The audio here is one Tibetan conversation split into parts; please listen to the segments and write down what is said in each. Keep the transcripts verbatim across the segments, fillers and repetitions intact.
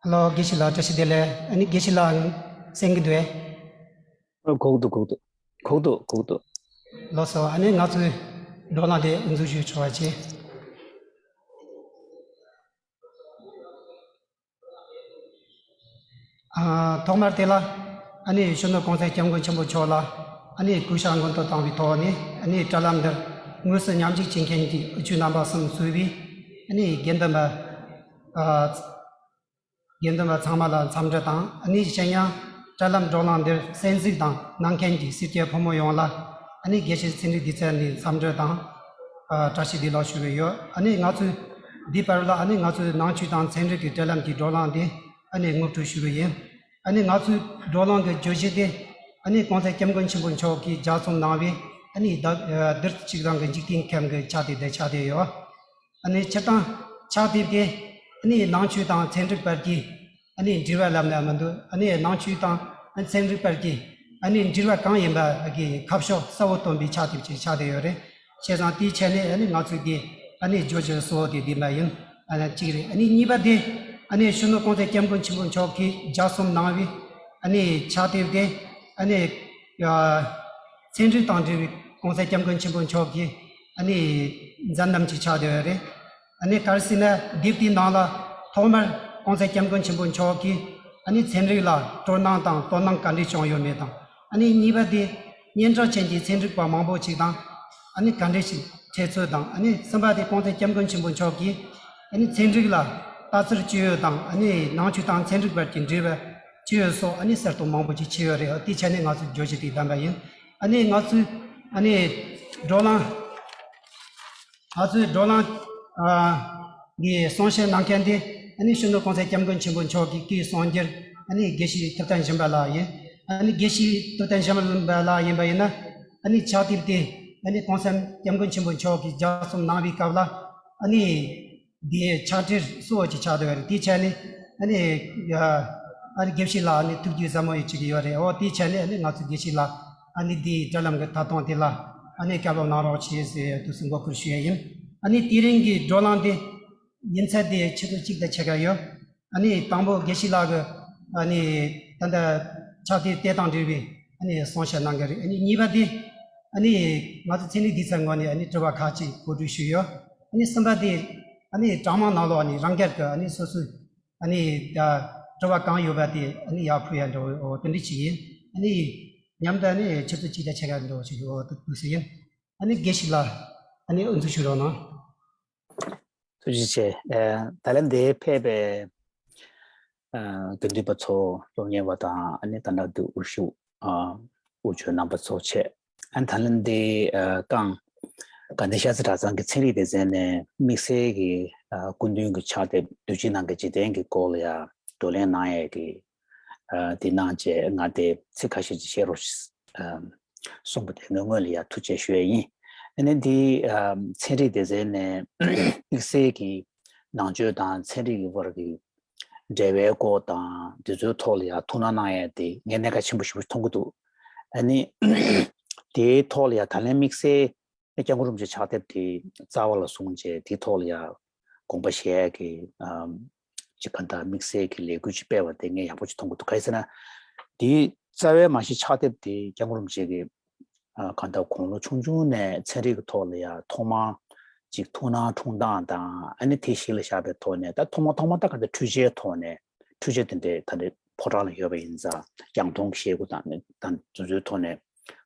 ཧ་ལོ། དགེ་བཤེས་ལགས་བཀྲ་ཤིས་བདེ་ལེགས། ཨ་ནི་དགེ་བཤེས་ལགས་གསན་གྱི་འདུག་གས། ཨ། གོ་གི་འདུག་གོ་གི་འདུག་གོ་གི་འདུག་གོ་གི་འདུག་ལགས་སོ། ཨ་ནི་ང་ཚོའི་བགྲོ་གླེང་དེ་འགོ་འཛུགས་ཞུ་ཆོག་པ་བྱེད། ཨ། ཐོག་མར་དེ་ལ་ཨ་ནི་གཞོན་ནུ་གོང་ས་སྐྱབས་མགོན་ཆེན་པོ་མཆོག་ལ་ཨ་ནི་གུས་ཕྱག་སྔོན་དུ་བཏང་བའི་ཐོག་ནས། ཨ་ནི་དྲ་ལམ་འདིར་དངོས་སུ་མཉམ་ཞུགས་བྱེད་མཁན་གྱི་ཨུ་ཆོ་རྣམ་པ་གསུམ་གཙོས་པའི་ཨ་ནི་དགེ་འདུན་པ། ཨ། དགེ་འདུན་པ་ཚང་མ་ལ་འཚམས་འདྲི་དང་། ཨ་ནི་གཞན་ཡང་དྲ་ལམ་བགྲོ་གླེང་འདིར་གསན་གཟིགས་དང་གནང་མཁན་གྱི་སེར་སྐྱ་ཕོ་མོ་ཡོངས་ལ་ཨ་ནི་དགེ་བཤེས་ཚེ་རིང་བདེ་ཚེ་ནས་འཚམས་འདྲི་དང་། ཨ། བཀྲ་ཤིས་བདེ་ལེགས་ཞུ་གི་ཡོད། ཨ་ནི་ང་ཚོས་འདི་བར་ལ་ཨ་ནི་ང་ཚོའི་ནང་ཆོས་དང་ཚན་རིག་གི་དྲ་ལམ་གྱི་བགྲོ་གླེང་འདི་ཨ་ནི་ངོ་སྤྲོད་ཞུ་གི་ཡིན། ཨ་ནི་ང་ཚོའི་བགྲོ་གླེང་གི་བརྗོད་གཞི་དེ་ཨ་ནི་གོང་ས་སྐྱབས་མགོན་ཆེན་པོ་མཆོག་གིས་ལྗགས་རྩོམ་གནང་བའི་ཨ་ནི་བདག་ཨ། བདུད་རྩི་གཅིག་རང་གི་འཇིག་རྟེན་ཁམས་ཀྱི་ཕྱག་དེབ་དེ་ཆགས་བསྡད་ཡོད། ཨ་ནི་སྤྱིར་བཏང་ཕྱག་དེབ་དེ་ཨ་ནི་ནང་ཆོས་དང་ཚན་རིག་བར་གྱི་ཨ་ནི་འབྲེལ་བ་ལབ་ན་མི་འདུག་ཨ་ནི་ནང་ཆོས་དང་ཚན་རིག་བར་གྱི་ཨ་ནི་འབྲེལ་བ་གང་ཡིན་པ་གི་ཁ་ཕྱོགས་གསལ་བོ་སྟོན་པའི་ཕྱག་དེབ་ཅིག་ཆགས་བསྡད་ཡོད་རེད། བྱས་ཙང་དེའི་ཆ་ནས་ཨ་ནི་ང་ཚོས་དེ་ཨ་ནི་བརྗོད་གཞི་གཙོ་བོ་དེ་འདི་མ་ཡིན། ཨ་ནི་གཅིག་རེད། ཨ་ནི་གཉིས་པ་དེ་ཨ་ནི་གཞོན་ནུ་གོང་ས་སྐྱབས་མགོན་ཆེན་པོ་མཆོག་གིས་ལྗགས་རྩོམ་གནང་བའི་ཨ་ནི་ཕྱག་དེབ་དེ་ཨ་ནི་ཡ། ཚན་རིག་དང་འབྲེལ་བའི་གོང་ས་སྐྱབས་མགོན་ཆེན་པོ་མཆོག་གི་ཨ་ནི་མཛད་རྣམ་ཅིག་ཆགས་བསྡད་ཡོད་རེད། ཨ་ནི་ག་རེ་ཟེར་ན་དེབ་དེའི་ནང་ལ་ཐོག་མར་གོང་ས་སྐྱབས་མགོན་ཆེན་པོ་མཆོག་གིས་ཨ་ནི་ཚན་རིག་ལ་སྤྲོ་སྣང་དང་དོ་སྣང་ག་འདྲས་བྱུང་ཡོད་མེད་དང་། ཨ་ནི་གཉིས་པ་དེ་སྙན་གྲགས་ཅན་གྱི་ཚན་རིག་པ་མང་པོ་ཅིག་དང་ཨ་ནི་ག་འདྲས་ཤིག་འཕྲད་ཚུལ་དང་། ཨ་ནི་གསུམ་པ་དེ་གོང་ས་སྐྱབས་མགོན་ཆེན་པོ་མཆོག་གིས་ཨ་ནི་ཚན་རིག་ལ་ལྟ་ཚུལ་ཅི་ཡོད་དང་། ཨ་ནི་ནང་ཆོས་དང་ཚན་རིག་བར་གྱི་འབྲེལ་བ་ཅི་ཡོད་སོགས་ཨ་ནི་གསར་གཏོད་མང་པོ་ཅིག་བྱས་ཡོད་རེད། དེའི་ཆ་ནས་ང་ཚོས་བརྗོད་གཞི་དེ་བདམས་པ་ཡིན། ཨ་ནི་ང་ཚོའི་ཨ་ནི་བགྲོ་གླེང་། ང་ཚོའི་བགྲོ་གླེང་ཨ་གི་གསུང་བཤད་གནང་མཁན་དེ་ཨ་ནི་གཞོན་ནུ་གོང་ས་སྐྱབས་མགོན་ཆེན་པོ་མཆོག་གི་སྐུའི་གསུང་རྒྱུན། ཨ་ནི་དགེ་བཤེས་ཐུབ་བསྟན་སྦྱིན་པ་ལགས་ཡིན། ཨ་ནི་དགེ་བཤེས་ཐུབ་བསྟན་སྦྱིན་པ་ལགས་ཡིན་པ་ཡིན་ན། ཨ་ནི་ཕྱག་དེབ་དེ་ཨ་ནི་གོང་ས་སྐྱབས་མགོན་ཆེན་པོ་མཆོག་གིས་ལྗགས་རྩོམ་གནང་བའི་སྐབས་ལ་ཨ་ནི་འདིའི་ཕྱག་བྲིས་གཙོ་བོ་ཅིག་ཆགས་བསྡད་ཡོད་རེད། དེའི་ཆ་ནས་ཨ་ནི་ཡ་ཨ་ནི་དགེ་བཤེས་ལགས་ཨ་ནི་ཐུགས་རྒྱུས་ཟབ་མོ་ཡོད་ཅིག་ཡོད་རེད། འོ་དེའི་ཆ་ནས་ཨ་ནི་ང་ཚོ་དགེ་བཤེས་ལགས་ཨ་ནི་འདིའི་དྲ་ལམ་གྱི་ཐད་གཏོང་དེ་ལ་ཨ་ནི་བསྐྱར་སློབ་གནང་རོགས་བྱེད་ཟེར་དུས་སུ་འགོ་ཁུར་ཞུ་ཡ་ཡིན། ཨ་ནི་དེ་རིང་གི་བགྲོ་གླེང་འདི་ཡིན་ཚད་དེ་ཆུ་ཚོད་གཅིག་དང་ཕྱེད་ཀ་ཡོད། ཨ་ནི་དང་པོ་དགེ་བཤེས་ལགས་ཀྱིས་ཨ་ནི་ད་ལྟ་ཕྱག་དེབ་དེ་དང་འབྲེལ་བའི་ཨ་ནི་གསུང་བཤད་གནང་གི་རེད། ཨ་ནི་གཉིས་པ་དེ་ཨ་ནི་ང་ཚོ་ཚན་རིག་སྡེ་ཚན་ངོས་ནས་ཨ་ནི་དྲི་བ་ཁག་ཅིག་གོ་སྒྲིག་ཞུས་ཡོད། ཨ་ནི་གསུམ་པ་དེ་ཨ་ནི་གྲངས་མང་ནང་ལོགས་ཨ་ནི་རང་རྒྱལ་གྱི་ཨ་ནི་སོ་སོའི་ཨ་ནི་ད་དྲི་བ་གང་ཡོད་པ་དེ་ཨ་ནི་ཡར་ཕུལ་ཡ་འདྲ་བོ་དེ་འདྲ་ཅིག་ཡིན། ཨ་ནི་མཉམ་དུ་ཨ་ནི་ཆུ་ཚོད་གཅིག་དང་ཕྱེད་ཀ་འདྲ་བོ་ཅིག་ཡོད་དུས་སུ་ཡིན། ཨ་ནི་དགེ་བཤེས་ལགས་ཨ་ནི་དབུ་འཛུགས་ཞུ་རོགས་གནང་། ཐུགས་རྗེ་ཆེ། ཨ། ད་ལན་འདིར་ཕེབས་པའི་ཨ་དགེ་འདུན་པ་ཚོ། སློབ་གཉེར་བ་དང་ཨ་ནི་ད་ལྟ་འདི་དབུ་བཞུགས་ཨ་དབུ་བྱོན་རྣམ་པ་ཚོ་བཅས། ཨ་ནི་ད་ལན་འདིར་ཨ་རྐང་དགའ་ལྡན་ཤར་རྩེ་གྲྭ་ཚང་གི་ཚན་རིག་སྡེ་ཚན་ནས་དམིགས་བསལ་གྱི་ཨ་སྐུ་མདུན་གྱི་ཕྱག་དེབ་འདུལ་བྱེད་ནང་གི་འཇིག་རྟེན་གྱི་སྐོར་ལ་ཡ་བགྲོ་གླེང་གནང་ཡས་ཀྱི་ཨ་དེ་གནང་བྱས། ང་དེ་ཚིག་ཁ་ཤས་ཅིག་བཤད་རོགས་ཞེས་ཨ་གསུངས་པ་དེ་ངས་སྔོན་ལ་ཡ་ཐུགས་རྗེ་ཆེ་ཞུ་ཡས་ཡིན། ཨ་ནི་འདི་ཨ་ཚན་རིག་སྡེ་ཚན་ནས་དམིགས་བསལ་གྱི་ནང་ཆོས་དང་ཚན་རིག་གི་བར་གྱི་འབྲེལ་བའི་སྐོར་དང་དེ་ཚོའི་ཐོག་ལ་ཡ་ཐུགས་སྣང་གནང་ཡས་དེ་ངས་གནད་འགག་ཆེན་པོ་ཞེ་པོ་མཐོང་གི་འདུག་ཨ་ནི་དེའི་ཐོག་ལ་ཡ་ད་ལན་དམིགས་བསལ་སྐྱབས་མགོན་རིན་པོ་ཆེ་ཕྱག་དེབ་དེ་རྩ་བ་ལ་བཟུང་བྱས་དེའི་ཐོག་ལ་ཡ་དགོངས་པ་བཞེས་ཀྱི་ཨམ་ཅིག་གང་ལྟར་དམིགས་བསལ་གྱི་ལས་འགུལ་ཅིག་སྤེལ་བ་དེ་ངས་ཡག་པོ་ཅིག་མཐོང་གི་འདུག་ག་རེ་ཟེར་ན། དེའི་རྩ་བའི་མ་གཞི་ཕྱག་དེབ་དེ་སྐྱབས་མགོན་རིན་པོ་ཆེ་གིས་ཨ་གང་ལྟར་དགུང་ལོ་ཆུང་ཆུང་ནས་ཚན་རིག་གི་ཐོག་ལ་ཡ་ཐོག་མར་ཅིག་ཐུགས་སྣང་འཁྲུངས་སྟངས་དང་། ཨ་ནི་དེ་གཞི་ལ་བཞག་པའི་ཐོག་ནས་ད་ཐོག་མ་ཐོག་མ་ད་གང་ལྟར་འཕྲུལ་ཆས་ཐོག་ནས། འཕྲུལ་ཆས་དེ་འདྲའི་ད་ནི་ཕོ་བྲང་ལ་ཡོད་པ་ཡིན་ཙང་། རྒྱང་མཐོང་གི་ཤེལ་སྒོ་དང་ནི་དང་དེ་ཚོའི་ཐོག་ནས་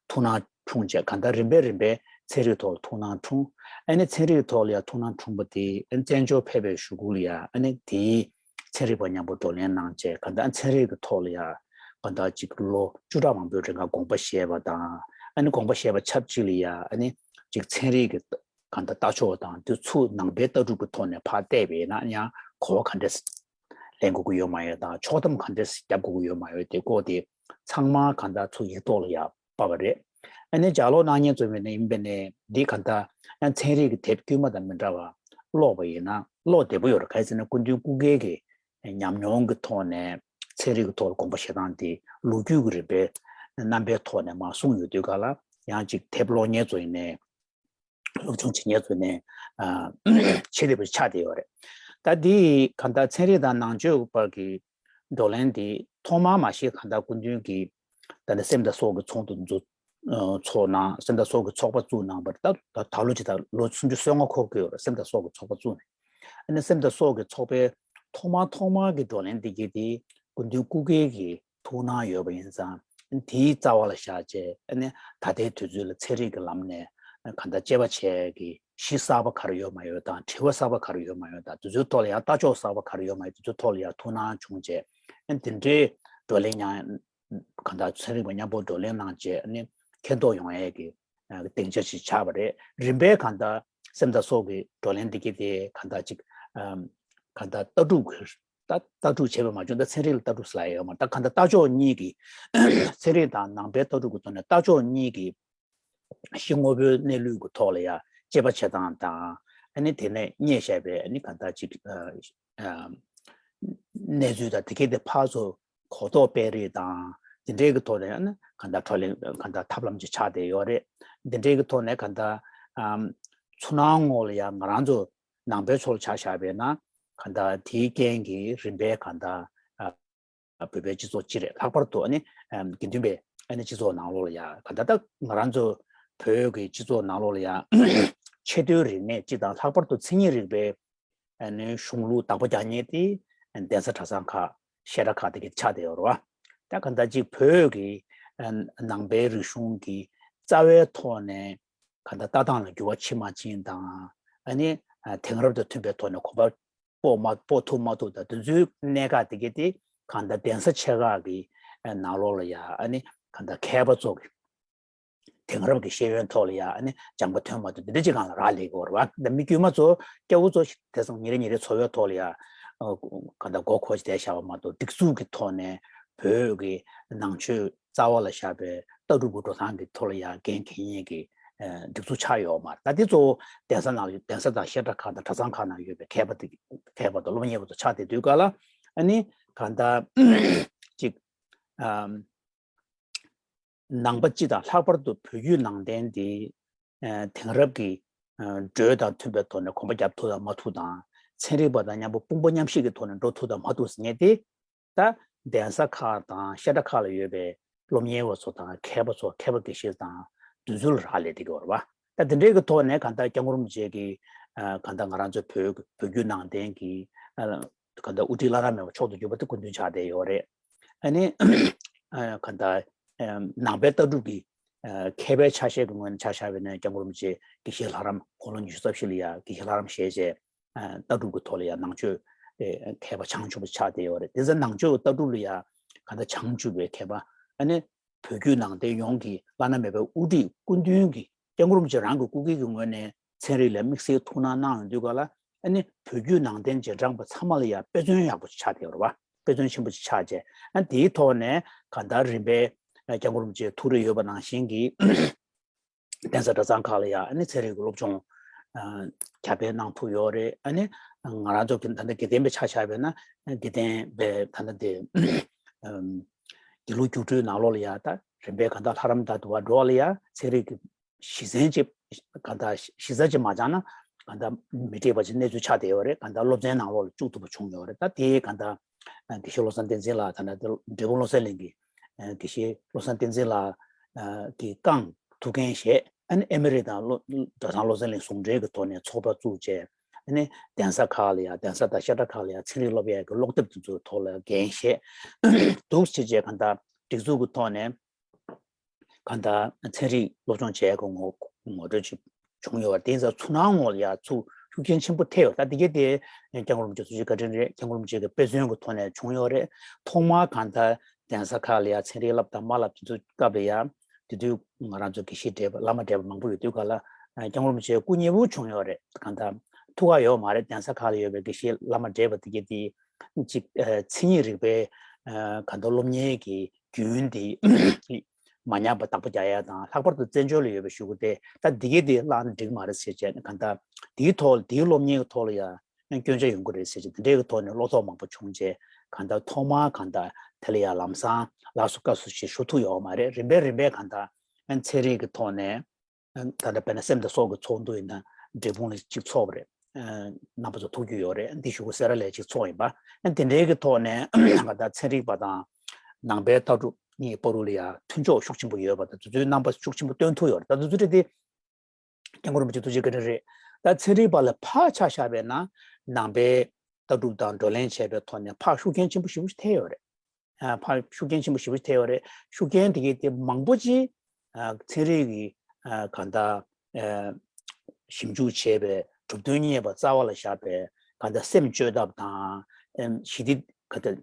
ཐུགས་སྣང་འཁྲུངས་བྱས། གང་ལྟར་རིམ་པས་རིམ་པས་ཚན་རིག་ཐོག་ལ་ཐུགས་སྣང་འཁྲུངས། ཨ་ནི་ཚན་རིག་གི་ཐོག་ལ་ཡང་ཐུགས་སྣང་འཁྲུངས་པ་དེ་ཨ་ནི་བཙན་བྱོལ་ཕེབས་པའི་གཞུག་གུ་ལ་ཡང་ཨ་ནི་དེའི་ཚན་རིག་པ་མཉམ་པོ་བགྲོ་གླེང་གནང་བྱས། གང་ལྟར་ཚན་རིག་གི་ཐོག་ལ་ཡང་གང་ལྟར་ཅིག་ལོ་བཅུ་ཕྲག་མང་པོའི་རིང་ག་དགོངས་པ་བཞེས་པ་དང་། ཨ་ནི་དགོངས་པ་བཞེས་པ་ཆབས་ཅིག་ལ་ཡང་ཨ་ནི་ཅིག་ཚན་རིག་གི་གང་ལྟར་ལྟ་ཕྱོགས་དང་དེ་ཚུར་ནང་པའི་ལྟ་གྲུབ་ཀྱི་ཐོག་ནས་ཕར་བལྟས་པས་ན་ཡང་གོ་བ་ག་འདྲས་ལེན་དགོས་ཀྱི་ཡོད་མ་ཡོད་དང་། ཕྱོགས་སྡོམ་ག་འདྲས་རྒྱབ་དགོས་ཀྱི་ཡོད་མ་ཡོད་དེ་སྐོར་དེ་ཚང་མ་གང་ལྟར་ཚུར་ཡིག་ཐོག་ལ་ཡར་ཕབ་པ་རེད། ཨ་ནི་ལྗགས་ཀློག་གནང་མཁན་ཚོ་ཡིན་པ་ནས་འདི་གང་ལྟར་ཡང་ཚན་རིག་གི་དེབ་དཀྱུས་མ་དང་མི་འདྲ་བ་ཀློག་པ་ཡིན་ན་ཀློག་བདེ་པོ་ཡོད་རེད། ག་རེ་ཟེར་ན་སྐུ་མདུན་སྐུ་སྒེར་གྱི་ཉམས་མྱོང་གི་ཐོག་ནས་ཚན་རིག་གི་ཐོག་ལ་དགོངས་པ་བཞེས་སྟངས་དེ་ལོ་རྒྱུས་ཀྱི་རིམ་པའི་རྣམ་པའི་ཐོག་ནས་མར་གསུངས་ཡོད་དུས་ག་ལ། ཡང་ཅིག་དེབ་ཀློག་མཁན་ཚོ་ཡིན་ནའི། སློབ་སྦྱོང་བྱེད་མཁན་ཚོ་ནས་ཨ་བྱེད་བདེ་པོ་ཆགས་བསྡད་ཡོད་རེད། ད་འདི་གང་ལྟར་ཚན་རིག་དང་ནང་ཆོས་བར་གྱི་བགྲོ་གླེང་འདི་ཐོག་མར་མ་གཞི་གང་ལྟར་སྐུ་མདུན་གྱིས་ད་ལྟ་སེམས་དང་སྲོག་གི་ཚོགས་འདུ་འཛུགས་ཚོགས་གནང་། སེམས་དང་སྲོག་གི་ཚོགས་པ་བཙུགས་གནང་བར་ད་ད་ད་ལོ་ཅིག་ད་ལོ་སུམ་ཅུ་སོ་ལྔ་འཁོར་གྱི་ཡོད་རེད། སེམས་དང་སྲོག་གི་ཚོགས་པ་བཙུགས་ནས། ཨ་ནི་སེམས་དང་སྲོག་གི་ཚོགས་པའི་ཐོག་མ་ཐོག་མ་གི་བགྲོ་གླེང་འདི་གྱིས་དེ་སྐུ་མདུན་སྐུ་སྒེར་གྱི་ཐུགས་སྣང་ཡོད་པ་ཡིན་ཙང་། དེའི་རྩ་བ་ལ་བཞག་བྱས་ཨ་ནི་ད་ལྟའི་དུས་ཚོད་ལ་ཚན་རིག་གི་ལམ་ནས་གང་ལྟར་དཔྱད་པ་བྱས་ཀྱི་གཞི་གསར་པ་ག་རེ་ཡོད་མ་ཡོད་དང་། དྲི་བ་གསར་པ་ག་རེ་ཡོད་མ་ཡོད་དང་། དེ་ཚོའི་ཐོག་ལ་ཡང་ལྟ་ཕྱོགས་གསར་པ་ག་རེ་ཡོད་མ་ཡོད། དེ་ཚོའི་ཐོག་ལ་ཡང་ཐུགས་སྣང་བྱུང་བྱས། ཨ་ནི་དེ་འདྲའི་བགྲོ་གླེང་ཡང་གང་ལྟར་ཚན་རིག་པ་མཉམ་པོ་བགྲོ་གླེང་གནང་བྱས་ཨ་ནི་མཁྱེན་རྟོགས་ཡོང་ཡས་ཀྱི་སྡིངས་ཆ་ཞིག་ཆགས་པ་རེད། རིམ་པས་གང་ལྟར་སེམས་དང་སྲོག་གི་བགྲོ་གླེང་འདི་གའི་དེ་གང་ལྟར་ཅིག་ཨམ། གང་ལྟར་ལྟ་གྲུབ་ཀྱི་ལྟ་ལྟ་གྲུབ་བྱས་པ་མ་བྱུང་། ད་ཚན་རིག་ལ་ལྟ་གྲུབ་ཟེར་ཡ་ཡོད་མ་རེད། ད་གང་ལྟར་ལྟ་ཕྱོགས་གཉིས་ཀྱི་ཚན་རིག་དང་ནང་པའི་ལྟ་གྲུབ་ཀྱི་ཐོག་ནས་ལྟ་ཕྱོགས་གཉིས་ཀྱི་གཞི་དངོས་པོའི་གནས་ལུགས་ཀྱི་ཐོག་ལ་ཡ་དཔྱད་པ་བྱེད་སྟངས་དང་། ཨ་ནི་དེ་ནས་རྙེད་བཞག་པའི་ཨ་ནི་གང་ལྟར་ཅིག་ཨ། ཨ། གནས་ཚུལ་དང་དེ་གའི་དེ་ཕར་ཚུར་གོ་རྟོགས་སྤེལ་རེས་དང་། དེ་འདྲའི་གི་ཐོག་ནས་ཨ་ནི་གང་ལྟར་བགྲོ་གླེང་གང་ལྟར་ཐབས་ལམ་ཅིག་ཆགས་བསྡད་ཡོད་རེད། དེ་འདྲའི་གི་ཐོག་ནས་གང་ལྟར་ཨམ། ཚུར་སྣང་ངོ་ལ་ཡང་ང་རང་ཚོ་ནང་པའི་ཕྱོགས་ལ་ཆ་བཞག་པས་ན། གང་ལྟར་དེའི་རྐྱེན་གྱིས་རིམ་པས་གང་ལྟར་ཨ། བོད་པའི་སྤྱི་ཚོགས་སྤྱི་རེད། ལྷག་པར་དུ་ཨ་ནི་ཨམ། དགེ་འདུན་པའི་ཨ་ནི་སྤྱི་ཚོགས་ནང་ལོགས་ལ་ཡང་གང་ལྟར་ད་ང་རང་ཚོ་བོད་ཀྱི་སྤྱི་ཚོགས་ནང་ལོགས་ལ་ཡང་ཆེས་མཐོའི་རིག་གནས་སྤྱི་དང་། ལྷག་པར་དུ་མཚན་ཉིད་རིག་པའི་ཨ་ནི་གཞུང་ལུགས་བདག་པོ་རྒྱག་མཁན་དེ་གདན་ས་གྲྭ་ཚང་ཁག་བཤད་གྲྭ་ཁག་དེ་ག་ཆགས་བསྡད་ཡོད་རེད་བ། ད་གང་ལྟར་ཅིག་བོད་ཀྱི་ཨ་ནང་པའི་རིག་གཞུང་གི་རྩ་བའི་ཐོག་ནས་གང་ལྟར་ལྟ་སྟངས་ལ་འགྱུར་བ་ཕྱིན་མ་ཕྱིན་དང་། ཨ་ནི་ཨ་དེང་རབས་དང་མཐུན་པའི་ཐོག་ནས་གོམ་པ་སྤོ་མ་སྤོ་ཐུབ་མ་ཐུབ་དང་། དེ་ཚོའི་གནད་འགག་དེ་ག་དེ་གང་ལྟར་གདན་ས་ཆེ་ཁག་གི་ནང་ལོགས་ལ་ཡ་ཨ་ནི་གང་ལྟར་མཁས་པ་ཚོ་གི་དེང་རབས་ཀྱི་ཤེས་ཡོན་ཐོག་ལ་ཡ་ཨ་ནི་སྦྱངས་པ་ཐོན་མ་ཐུབ། འདི་འདྲ་ཅིག་སྒང་ལ་རག་ལས་ཀྱི་ཡོད་རེད་བ། ད་མི་དཀྱུས་མ་ཚོ་སྐྱ་བོ་ཚོ་དེང་སང་ཉིན་རེ་ཉིན་རེ་འཚོ་བའི་ཐོག་ལ་ཡ་ཨ་གང་ལྟར་མགོ་འཁོར་བྱས་བསྡད་བཞག་པ་མ་གཏོགས། སྒྲིག་འཛུགས་ཀྱི་ཐོག་ནས་བོད་ཀྱི་ནང་ཆོས་རྩ་བ་ལ་བཞག་པའི་ལྟ་གྲུབ་ཀྱི་འགྲོ་སྟངས་ཀྱི་ཐོག་ལ་ཡ་འགན་འཁྱེར་མཁན་གྱི་ཨ་སྒྲིག་འཛུགས་ཆགས་ཡོད་མ་རེད། ད་དེ་གཙོ་བོ་གདན་ས་ནང་གདན་ས་དང་བཤད་གྲྭ་ཁག་དང་གྲྭ་ཚང་ཁག་ནང་ཡོད་པའི་མཁས་པ་དེ་མཁས་པ་དང་སློབ་གཉེར་བ་ཚོ་ཆགས་བསྡད་དུས་སྐབས་ལ། ཨ་ནི་གང་ལྟར་ཅིག་ཨམ། ནང་པ་སྤྱི་དང་། ལྷག་པར་དུ་བོད་བརྒྱུད་ནང་བསྟན་འདི་ཨ་དེང་རབས་ཀྱི་ཨ་འགྲོས་དང་མཐུན་པའི་ཐོག་ནས་གོམ་པ་རྒྱབ་ཐུབ་དང་མ་ཐུབ་དང་། ཚན་རིག་པ་དང་མཉམ་པོ་དཔུང་པ་མཉམ་གཤིབ་ཀྱི་ཐོག་ནས་འགྲོ་ཐུབ་དང་མ་ཐུབ་ཟེར་མཁན་དེ། ད་གདན་ས་ཁག་དང་བཤད་གྲྭ་ཁག་ལ་ཡོད་པའི་སློབ་གཉེར་བ་ཚོ་དང་མཁས་པ་ཚོ། མཁས་པ་དགེ་བཤེས་དང་དེ་ཚོ་ལ་རག་ལས་བསྡད་ཀྱི་ཡོད་རེད་བ། ད་དེ་འདྲའི་གི་ཐོག་ནས་གང་ལྟར་སྐྱབས་མགོན་རིན་པོ་ཆེ་གི་ཨ་གང་ལྟར་ང་རང་ཚོའི་བོད་བོད་བརྒྱུད་ནང་བསྟན་གྱི་ཨ་གང་ལྟར་དབུ་ཁྲིད་བླ་ན་མེད་པ་མཆོག་ཏུ་གྱུར་པ་དེ་སྐུ་མདུན་ཆགས་བསྡད་ཡོད་རེད། ཨ་ནི་ཨ་གང་ལྟར་ཨ་ནང་པའི་ལྟ་གྲུབ་ཀྱི་ཨ་མཁས་པའི་ཆ་ཤས་ཀྱི་ངོས་ནས་ཆ་བཞག་པ་ཡིན་ན། སྐྱབས་མགོན་རིན་པོ་ཆེ་དགེ་བཤེས་ལྷ་རམས། དགུང་ལོ་ཉི་ཤུ་རྩ་བཞི་ལ་ཡ་དགེ་བཤེས་ལྷ་རམས་བཞེས་བྱས། ཨ་ལྟ་གྲུབ་ཀྱི་ཐོག་ལ་ཡ་ནང་ཆོས་ཨེ་མཁས་པ་བྱང་ཆུབ་པ་ཆགས་བསྡད་ཡོད་རེད། དེ་ཚོ་ནང་ཆོས་ལྟ་གྲུབ་ལ་ཡ་གང་ལྟར་བྱང་ཆུབ་པའི་མཁས་པ། ཨ་ནི་བོད་བརྒྱུད་ནང་བསྟན་ཡོངས་ཀྱི་བླ་ན་མེད་པའི་དབུ་ཁྲིད་སྐུ་མདུན་གྱི། སྐྱབས་མགོན་རིན་པོ་ཆེ་རང་གི་སྐུ་སྒེར་གྱི་ངོས་ནས་ཚན་རིག་ལ་དམིགས་བསལ་ཐུགས་སྣང་གནང་ཡོང་དུས་སྐབས་ལ། ཨ་ནི་བོད་བརྒྱུད་ནང་བསྟན་རྗེས་འབྲང་པ་ཚང་མ་ལ་ཡ་དཔེ་མཚོན་ཡག་པོ་ཅིག་ཆགས་བསྡད་ཡོད་རེད་བ། དཔེ་མཚོན་ཆེན་པོ་ཅིག་ཆགས་བྱས། ཨ་དེའི་ཐོག་ནས་གང་ལྟར་རིམ་པས་སྐྱབས་མགོན་རིན་པོ་ཆེ་ཐུགས་རེ་ཡོད་པ་ནང་བཞིན་གྱི་གདན་ས་གྲྭ་ཚང་ཁག་ལ་ཡ་ཨ་ནི་ཚན་རིག་གི་སློབ་སྦྱོང་ཨ་ཁྱབ་སྤེལ་གནང་ཐུབ་ཡོད་རེད། ཨ་ནི་ང་རང་ཚོ་གི་ད་ལྟ་དགེ་ལྡན་པའི་ཆ་བཞག་པས་ན། དགེ་ལྡན་པའི་ད་ལྟ་དེ་ཨམ་དགེ་ལུགས་རྒྱུགས་སྤྲོད་ནང་ལོགས་ལ་ཡ་ད་རིམ་པས་གང་ལྟར་ལྷ་རམས་དང་དུ་བ་འགྲོ་བ་ལ་ཡ་ཚན་རིག་གི་གཞི་ཚན་ཅིག་གང་ལྟར་གཞི་རྩ་ཅིག་མ་བཅངས་ན་གང་ལྟར་མི་འགྲིག་པ་ཅིག་གནས་ཚུལ་ཆགས་བསྡད་ཡོད་རེད། གང་ལྟར་སློབ་ཚན་ནང་ལོགས་ལ་བཅུག་ཐུབ་པ་བྱུང་ཡོད་རེད། ད་དེ་གང་ལྟར་དགེ་བཤེས་བློ་བཟང་བསྟན་འཛིན་ལགས། ད་ལྟ་འབྲས་སྤུངས་བློ་གསལ་གླིང་གི་དགེ་བཤེས་བློ་བཟང་བསྟན་འཛིན་ལགས་ཀྱིས་རྐང་ཐུགས་འགན་བཞེས། ཨ་ནི་ཨེ་མི་རི་དང་བློ་གྲྭ་ཚང་བློ་གསལ་གླིང་ཟུང་འབྲེལ་གྱི་ཐོག་ནས་ཚོགས་པ་བཙུགས་བྱས། ཨ་ནི་གདན་ས་ཁག་ལ་ཡ། གདན་ས་དང་བཤད་གྲྭ་ཁག་ལ་ཡ་ཚན་རིག་སློབ་ཡས་ཀྱི་ཀློག་དེབ་དེ་ཚོའི་ཐོག་ལ་འགན་བཞེས་འདུག་ཅེས་བྱས། གང་ལྟར་སྒྲིག་འཛུགས་ཀྱི་ཐོག་ནས་གང་ལྟར་ཚན་རིག་སློབ་སྦྱོང་བྱས་ཀྱི་ངོ་ངོ་སྤྲོད་ཅིག་བྱུང་ཡོད་པ་དེ་ཚོ་ཚུར་སྣང་ངོ་ལ་ཡ་ཚུར་ཤུགས་རྐྱེན་ཆེན་པོ་ཐེབས་ཡོད། ད་དེ་གས་དེ་སྐྱབས་མགོན་རིན་པོ་ཆེ་ཐུགས་རྗེ་བཀའ་དྲིན་རེད། སྐྱབས་མགོན་རིན་པོ་ཆེ་གི་དཔེ་མཚོན་གྱི་ཐོག་ནས་བྱུང་ཡོད་རེད། ཐོག་མར་གང་ལྟར་གདན་ས་ཁག་ལ་ཡ་ཚན་རིག་བསླབ་དང་མ་བསླབ་དེ་ཚོ་སྐབས་ལ་ཡ། དེ་དུས་ང་རང་ཚོ་དགེ་བཤེས་བགྲེས་པ་བླ་མ་བགྲེས་པ་མང་པོ་ཡོད་དུས་སྐབས་ལ་སྐྱབས་མགོན་རིན་པོ་ཆེ་སྐུ་མཉེལ་པོ་བྱུང་ཡོད་རེད། གང་ལྟར་ཐུག་ག་ཡོད་མ་རེད། གདན་ས་ཁག་ལ་ཡོད་པའི་དགེ་བཤེས་བླ་མ་བགྲེས་པ་དེ་གས་དེ་གཅིག་ཨ་མཚན་ཉིད་རིག་པའི་ཨ་གང་ལྟར་སློབ་གཉེར་གྱི་རྒྱུན་དེ་མ་ཉམས་པ་བདག་པོ་རྒྱག་ཡ་དང་། ལྷག་པར་དུ་བཙན་བྱོལ་ལ་ཡོད་པའི་གཞུག་གུ་དེ་ད་འདི་གས་དེ་བརླག་ན་འགྲིག་མ་རེད་ཟེར་བྱས། གང་ལྟར་དེའི་ཐོག་དེའི་སློབ་གཉེར་གྱི་ཐོག་ལ་ཡ་སྐྱོན་ཆ་ཡོང་གི་རེད་ཟེར་བྱས། དེ་འདྲའི་གི་ཐོག་ནས་བློ་དོགས་མང་པོ་བྱུང་བྱས། གང་ལྟར་ཐོག་མར་གང་ལྟར་དེ་ལ་ཡ་ལམ་སང་ལགས་སོ་དཀའ་སོ་ཞེས་ཞུ་ཐུབ་ཡོད་མ་རེད། རིམ་པས་རིམ་པས་གང་ལྟར་ཚན་རིག་གི་ཐོག་ནས། ད་ལྟ་དཔེར་ན་སེམས་དང་སྲོག་གི་ཚོགས་འདུ་ཡིན་ན་འབྲས་སྤུངས་ལ་གཅིག་ཚོགས་པ་རེད། རྣམ་པ་ཚོ་ཐུག་རྒྱུ་ཡོད་རེད། འདི་གཞུག་གུ་སེ་ར་ལས་ཅིག་ཚོགས་ཡིན་པ། དེ་འདྲའི་གི་ཐོག་ནས་ག་ད་ཚན་རིག་པ་དང་ནང་པའི་ལྟ་གྲུབ་གཉིས་བར་དུ་ལ་ཡ་མཐུན་ཕྱོགས་ཤུགས་ཆེན་པོ་ཡོད་པ་དང་། དེ་ཚོའི་རྣམ་པ་ཤུགས་ཆེན་པོ་སྟོན་ཐུབ་ཡོད་རེད། ད་དེ་ཚོ་རེད་དེ། སྐྱབས་མགོན་རིན་པོ་ཆེ་ཐུགས་རྗེ་བཀའ་དྲིན་རེད། ད་ཚན་རིག་པ་ལ་ཕར་ཆ་བཞག་པས་ན་ནང་པའི་ལྟ་གྲུབ་དང་བགྲོ་གླེང་བྱས་པའི་ཐོག་ནས་ཕར་ཤུགས་རྐྱེན་ཆེན་པོ་ཞེ་པོ་ཞིག་ཐེབས་ཡོད་རེད། ཕར་ཤུགས་རྐྱེན་ཆེན་པོ་ཞེ་པོ་ཞིག་ཐེབས་ཡོད་རེད། ཤུགས་རྐྱེན་དེ་གའི་དེ་མང་པོ་ཅིག་ཚན་རིག་གི་གང་ལྟར་ཞིབ་འཇུག་བྱས་པའི་གྲུབ་དོན་རྙེད་པ་རྩ་བ་ལ་བཞག་པའི་གང་ལྟར་སེམས་བཅོས་ཐབས་དང་། ཞི་བདེ་གང་ལྟར་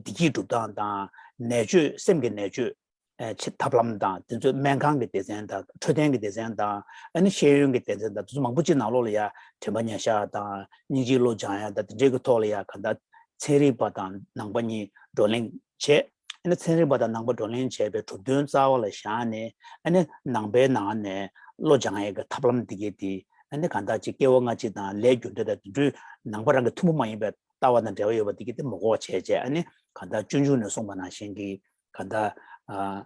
བདེ་སྐྱིད་སྒྲུབ་སྟངས་དང་། ནད་བཅོས། སེམས་ཀྱི་ནད་བཅོས། ཨ་ཆེད་ཐབས་ལམ་དང་། དེ་ཚོའི་སྨན་ཁང་གི་སྡེ་ཚན་དང་། འཕྲོད་བསྟེན་གྱི་སྡེ་ཚན་དང་། ཨ་ནི་ཤེས་ཡོན་གྱི་སྡེ་ཚན་དང་། དེ་ཚོ་མང་པོ་ཅིག་ནང་ལོགས་ལ་ཡ་དྲན་པ་ཉར་ཤག་དང་། སྙིང་རྗེའི་བློ་སྦྱང་ཡ་དང་། དེ་འདྲའི་གི་ཐོག་ལ་ཡ་གང་ལྟར་ཚན་རིག་པ་དང་ནང་པ་གཉིས་བགྲོ་གླེང་བྱས། ཨ་ནི་ཚན་རིག་པ་དང་ནང་པ་བགྲོ་གླེང་བྱས་པའི་གྲུབ་དོན་རྩ་བ་ལ་བཞག་ནས། ཨ་ནི་ནང་པའི་ནང་ནས་བློ་སྦྱང་ཡ་གི་ཐབས་ལམ་འདི་གས་དེ། ཨ་ནི་གང་ལྟར་ཅིག་སྐྱེ་བ་སྔ་ཕྱི་དང་ལས་རྒྱུ་འབྲས་དང་དེ་འདྲའི་ནང་པ་རང་གི་ཐུན་མོང་མ་ཡིན་པའི་ལྟ་བ་དང་འབྲེལ་བ་ཡོད་པ་འདི་གས་དེ་མོ་འགོག་བྱས་བྱས། ཨ་ནི་གང་ལྟར་སྤྱོད་འཇུག་ནས་གསུངས་པ་ནང་བཞིན་གྱི་གང་ལྟར་ཨ།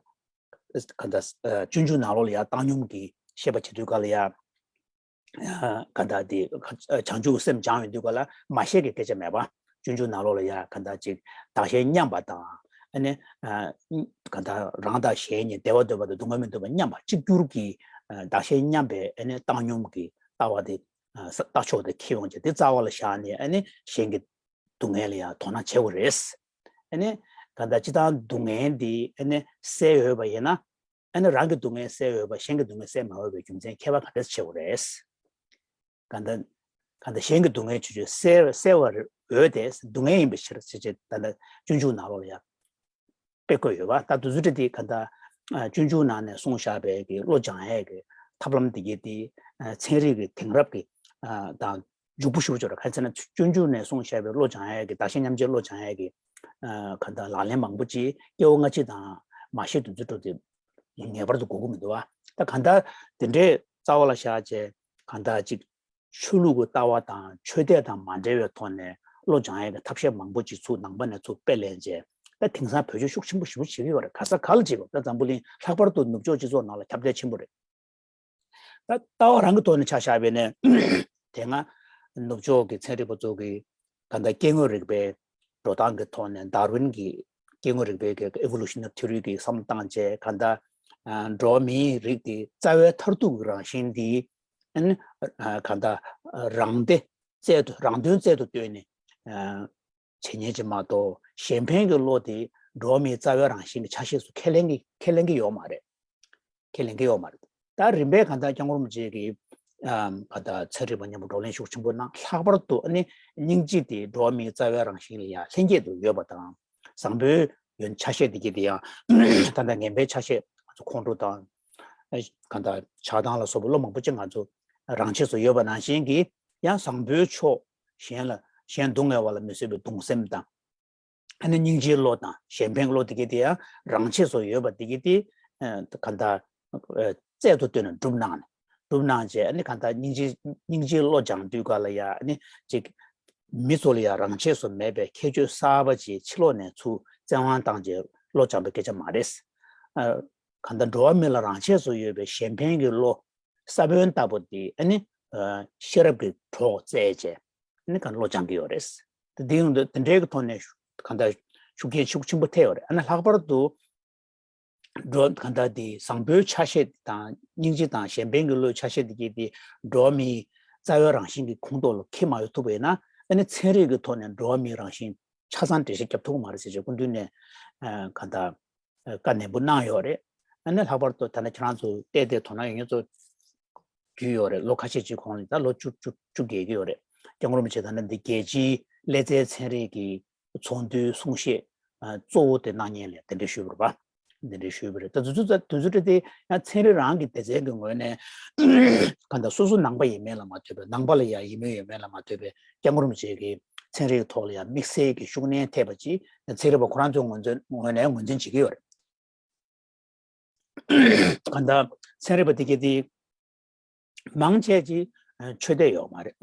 གང་ལྟར་ཨ་སྤྱོད་འཇུག་ནང་ལོགས་ལ་ཡ་བཏང་སྙོམས་ཀྱི་བཤད་པ་བྱེད་དུས་ག་ལ་ཡ། ཨ་གང་ལྟར་དེ་བྱང་ཆུབ་སེམས་སྦྱང་ཡོང་དུས་ག་ལ་མ་བཤད་ཀྱི་སྐད་ཆ་མེད་པ། སྤྱོད་འཇུག་ནང་ལོགས་ལ་ཡ་གང་ལྟར་ཅིག་བདག་གཞན་མཉམ་པ་དང་། ཨ་ནི་ཨ་གང་ལྟར་རང་དང་གཞན་གཉིས་བདེ་བ་འདོད་པ་དང་སྡུག་བསྔལ་མི་འདོད་པ་མཉམ་པ་གཅིག་གྱུར་གྱི་ཨ་བདག་གཞན་མཉམ་པའི་ཨ་ནི་བཏང་སྙོམས་ཀྱི་ལྟ་བ་དེ། ཨ་ས་ལྟ་ཕྱོགས་དེ་འཁྱེར་ཡོང་བྱས། དེ་རྩ་བ་ལ་བཞག་ནས་ཨ་ནི་གཞན་གྱི་སྡུག་བསྔལ་ལ་ཡང་དོ་སྣང་བྱེད་དགོས་རེད། ཨ་ནི་གང་ལྟར་སྤྱིར་བཏང་སྡུག་བསྔལ་འདི་ཨ་ནི་སེལ་འོས་པ་ཡིན་ན། ཨ་ནི་རང་གི་སྡུག་བསྔལ་སེལ་འོས་པ་གཞན་གྱི་སྡུག་བསྔལ་སེལ་མ་འོས་པའི་རྒྱུ་མཚན་ཁྱད་པར་ག་འདྲས་བྱེད་དགོས་རེད། གང་ལྟར་གང་ལྟར་གཞན་གྱི་སྡུག་བསྔལ་ཆུ་ཆུ་སེལ་སེལ་བར་འོས་ཏེ། སྡུག་བསྔལ་ཡིན་པའི་ཕྱིར་ཟེར་བྱས། ད་ལྟ་སྤྱོད་འཇུག་ནང་ལོགས་ལ་ཡང་དཔེ་བཀོད་ཡོད་པ། ད་དུས་ཚོད་དེ་ག་ད་སྤྱོད་འཇུག་ནང་ནས་གསུངས་བཞག་པའི་གི་བློ་སྦྱང་ཡས་ཀྱི་ཐབས་ལམ་དེ་གའི་དེ་ཚན་རིག་གི་དེང་རབས་ཀྱི་དང་འཇུག་པོ་ཞུ་བ་ཅོ་ར། ག་ཚད་ན་སྤྱོད་འཇུག་ནས་གསུངས་བཞག་པའི་བློ་སྦྱང་ཡས་ཀྱི། བདག་གཞན་མཉམ་བརྗེའི་བློ་སྦྱང་ཡས་ཀྱི་ག་ད་ལག་ལེན་མང་པོ་ཅིག་སྐྱེ་བ་སྔ་ཕྱི་དང་མ་ཤི་དུས་ཚོད་འགྲོ་དུས་ངེས་པར་དུ་དགོས་ཀྱི་མི་འདུག་བ། ད་ག་ད་དེ་འདྲའི་རྩ་བ་ལ་བཞག་བྱས་ག་ད་ཅིག་ཆོས་ལུགས་ཀྱི་ལྟ་བ་དང་ཆོས་དད་དང་མ་འབྲེལ་བའི་ཐོག་ནས་བློ་སྦྱང་ཡས་ཀྱི་ཐབས་ཤེས་མང་པོ་ཅིག་ཚུར་ནང་པ་ནས་ཚུར་སྤེལ་ལེན་བྱས། ད་དེང་སང་བེད་སྤྱོད་ཤུགས་ཆེན་པོ་ཞེ་པོ་བྱེད་ཀྱི་ཡོད་རེད། ག་ས་ག་ལ་བྱེད་དགོས། ད་འཛམ་བུ་གླིང་ལྷག་པར་དུ་ནུབ་ཕྱོགས་སྤྱི་ཚོགས་ནང་ལ་ཁྱབ་གདལ་ཆེན་པོ་རེད། ད་ལྟ་བ་རང་གི་ཐོག་ནས་ཆ་བཞག་པ་ཡིན་ན། དེ་སྔ་ནུབ་ཕྱོགས་ཀྱི་ཚན་རིག་པ་ཚོ་གིས་ག་ད་སྐྱེ་དངོས་རིག་པའི་འགྲོ་སྟངས་ཀྱི་ཐོག་ནས། ཌར་ཝིན་གྱི་སྐྱེ་དངོས་རིག་པའི་གི་ཨི་ཝོ་ལུ་ཤ་ནེ་རི་ཐི་ཡོ་རི་གི་བསམ་བློ་བཏང་བྱས། ག་ད་ཨ་འགྲོ་བ་མིའི་རིགས་དེ་རྩ་བའི་མཐར་ཐུག་གི་རང་བཞིན་འདི་ཨ་ནི་ཨ་ག་ད་རང་བདེ་རྩལ་དུ། རང་དོན་རྩལ་དུ་བཏོན་ནས་ཨ་བྱེད་མཁན་ཅིག་མ་གཏོགས། གཞན་ཕན་གྱི་བློ་དེ་འགྲོ་བ་མིའི་རྩ་བའི་རང་བཞིན་གྱི་ཆ་ཤས་སུ་ཁས་ལེན་གྱི་ཁས་ལེན་གྱི་ཡོད་མ་རེད། ཁས་ལེན་གྱི་ཡོད་མ་རེད། ད་རིམ་པས་ག་ད་སྐྱབས་མགོན་རིན་པོ་ཆེ་གིས་ཨམ་ག་ད་ཚན་རིག་པ་མཉམ་པོ་བགྲོ་གླེང་ཤུགས་ཆེན་པོ་གནང་། ལྷག་པར་དུ་ཨ་ནི་སྙིང་རྗེ་དེ་འགྲོ་བ་མིའི་རྩ་བའི་རང་བཞིན་ལ་ཡང་ལྷན་སྐྱེས་སུ་ཡོད་པ་དང་། བཟང་པོའི་ཡོན་ཆ་ཤས་དེ་གྱད་དེ་ཡང་ད་ལྟ་ངན་པའི་ཆ་ཤས་ང་ཚོ་ཁོང་ཁྲོ་དང་། ཨ་ག་ད་ཆགས་སྡང་ལ་སོགས་པའི་བློ་མང་པོ་ཅིག་ང་ཚོ་རང་ཆས་སུ་ཡོད་པ་ནང་བཞིན་གྱི། ཡང་བཟང་པོའི་ཕྱོགས། གཞན་ལ་གཞན་སྡུག་བསྔལ་བ་ལ་མི་བཟོད་པའི་གདུང་སེམས་དང་། ཨ་ནི་སྙིང་རྗེའི་བློ་དང་གཞན་ཕན་གྱི་བློ་དེ་གྱད་དེ་ཡང་རང་ཆས་སུ་ཡོད་པ་དེ་གྱད་དེ་ཨ་ག་ད་ཨ་རྩལ་དུ་བཏོན་ནས་སྒྲུབ་གནང་ནས། སྒྲུབ་གནང་བྱས། ཨ་ནི་ག་ད་སྙིང་རྗེ་སྙིང་རྗེའི་བློ་སྦྱང་དུས་ག་ལ་ཡ་ཨ་ནི་ཅིག་མི་ཚོ་ལ་ཡ་རང་ཆས་སུ་མེད་པའི་ཁྱད་ཆོས་གསར་པ་ཅིག་ཕྱི་ལོགས་ནས་ཚུར་བཙན་དབང་བཏང་བྱས་བློ་སྦྱང་པའི་སྐད་ཆ་མ་རེད། ཨ་ག་ད་འགྲོ་བ་མི་ལ་རང་ཆས་སུ་ཡོད་པའི་གཞན་ཕན་གྱི་བློ། ས་བོན་ལྟ་བུ་དེ་ཨ་ནི་ཨ་ཤེས་རབ་ཀྱི་གྲོགས་བཙལ་བྱས་ཨ་ནི་ག་བློ་སྦྱང་གི་ཡོད་རེད། དེ་དེ་ཡོང་དུས་དེ་འདྲའི་གི་ཐོག་ནས་ག་ད་ཤུགས་རྐྱེན་ཤུགས་ཆེན་པོ་ཐེབས་ཡོད་རེད། ཨ་ནི་ལྷག་པར་དུ་འགྲོ་ག་ད་དེ་བཟང་པོའི་ཆ་ཤས་དང་སྙིང་རྗེ་དང་གཞན་ཕན་གྱི་བློའི་ཆ་ཤས་དེ་གྱད་དེ་འགྲོ་བ་མིའི་རྩ་བའི་རང་བཞིན་གྱི་ཁོངས་གཏོགས་ལ་འཁྱེར་མ་ཡོང་ཐུབ་པ་ཡིན་ན། ཨ་ནི་ཚན་རིག་གི་ཐོག་ནས་འགྲོ་བ་མིའི་རང་བཞིན་ཆ་ཚང་འགྲེལ་བཤད་རྒྱབ་ཐུབ་ཀྱི་མ་རེད་ཟེར་བྱས་སྐུ་མདུན་ནས་ཨ་ག་ད་བཀའ་ནན་པོ་གནང་ཡོད་རེད། ཨ་ནི་ལྷག་པར་དུ་ད་ལྟ་ཁྱེད་རང་ཚོ་བལྟས་བལྟས་དོ་སྣང་ཡོད་མཁན་ཚོ་རྒྱུས་ཡོད་རེད། ལོ་ཁ་ཤས་ཅིག་གོང་ལ། ད་ལོ་བཅུ་བཅུ་བཅུ་བརྒལ་གྱི་ཡོད་རེད། སྐྱབས་མགོན་རིན་པོ་ཆེ་ད་ལྟ་འདི་རྒྱལ་སྤྱིའི་ཀླད་རྩའི་ཚན་རིག་གི་ཚོགས་འདུའི་གསུང་བཤད་ཨ་གཙོ་བོ་དེ་གནང་མཁན་ལ་དེ་འདྲ་ཞུས་པ་རེད་པ། དེ་འདྲ་ཞུས་པ་རེད། ད་དུས་ཚོད་དུས་ཚོད་དེ་ཡང་ཚན་རིག་རང་གི་སྡེ་ཚན་གྱི་ངོས་ནས་ག་ད་སོ་སོ་ནང་པ་ཡིན་མིན་ལ་མ་ལྟོས་པའི། ནང་པ་ལ་ཡ་ཡིན་མིན་ཡོད་མེད་ལ་མ་ལྟོས་པའི་སྐྱབས་མགོན་རིན་པོ་ཆེ་གིས་ཚན་རིག་ཐོག་ལ་ཡ་དམིགས་བསལ་གྱི་ཤུགས་སྣོན་ཐེབས་པ་ཅིག་ཚན་རིག་པ་ཁོ་རང་ཚོའི་ངོས་འཛིན་ངོས་ནས་ངོས་འཛིན་བྱེད་ཀྱི་ཡོད་རེད། གང་ལྟར་ཚན་རིག་པ་དེ་གྱད་དེ་མང་ཆེ་ཅིག་ཆོས་དད་ཡོད་མ་རེད།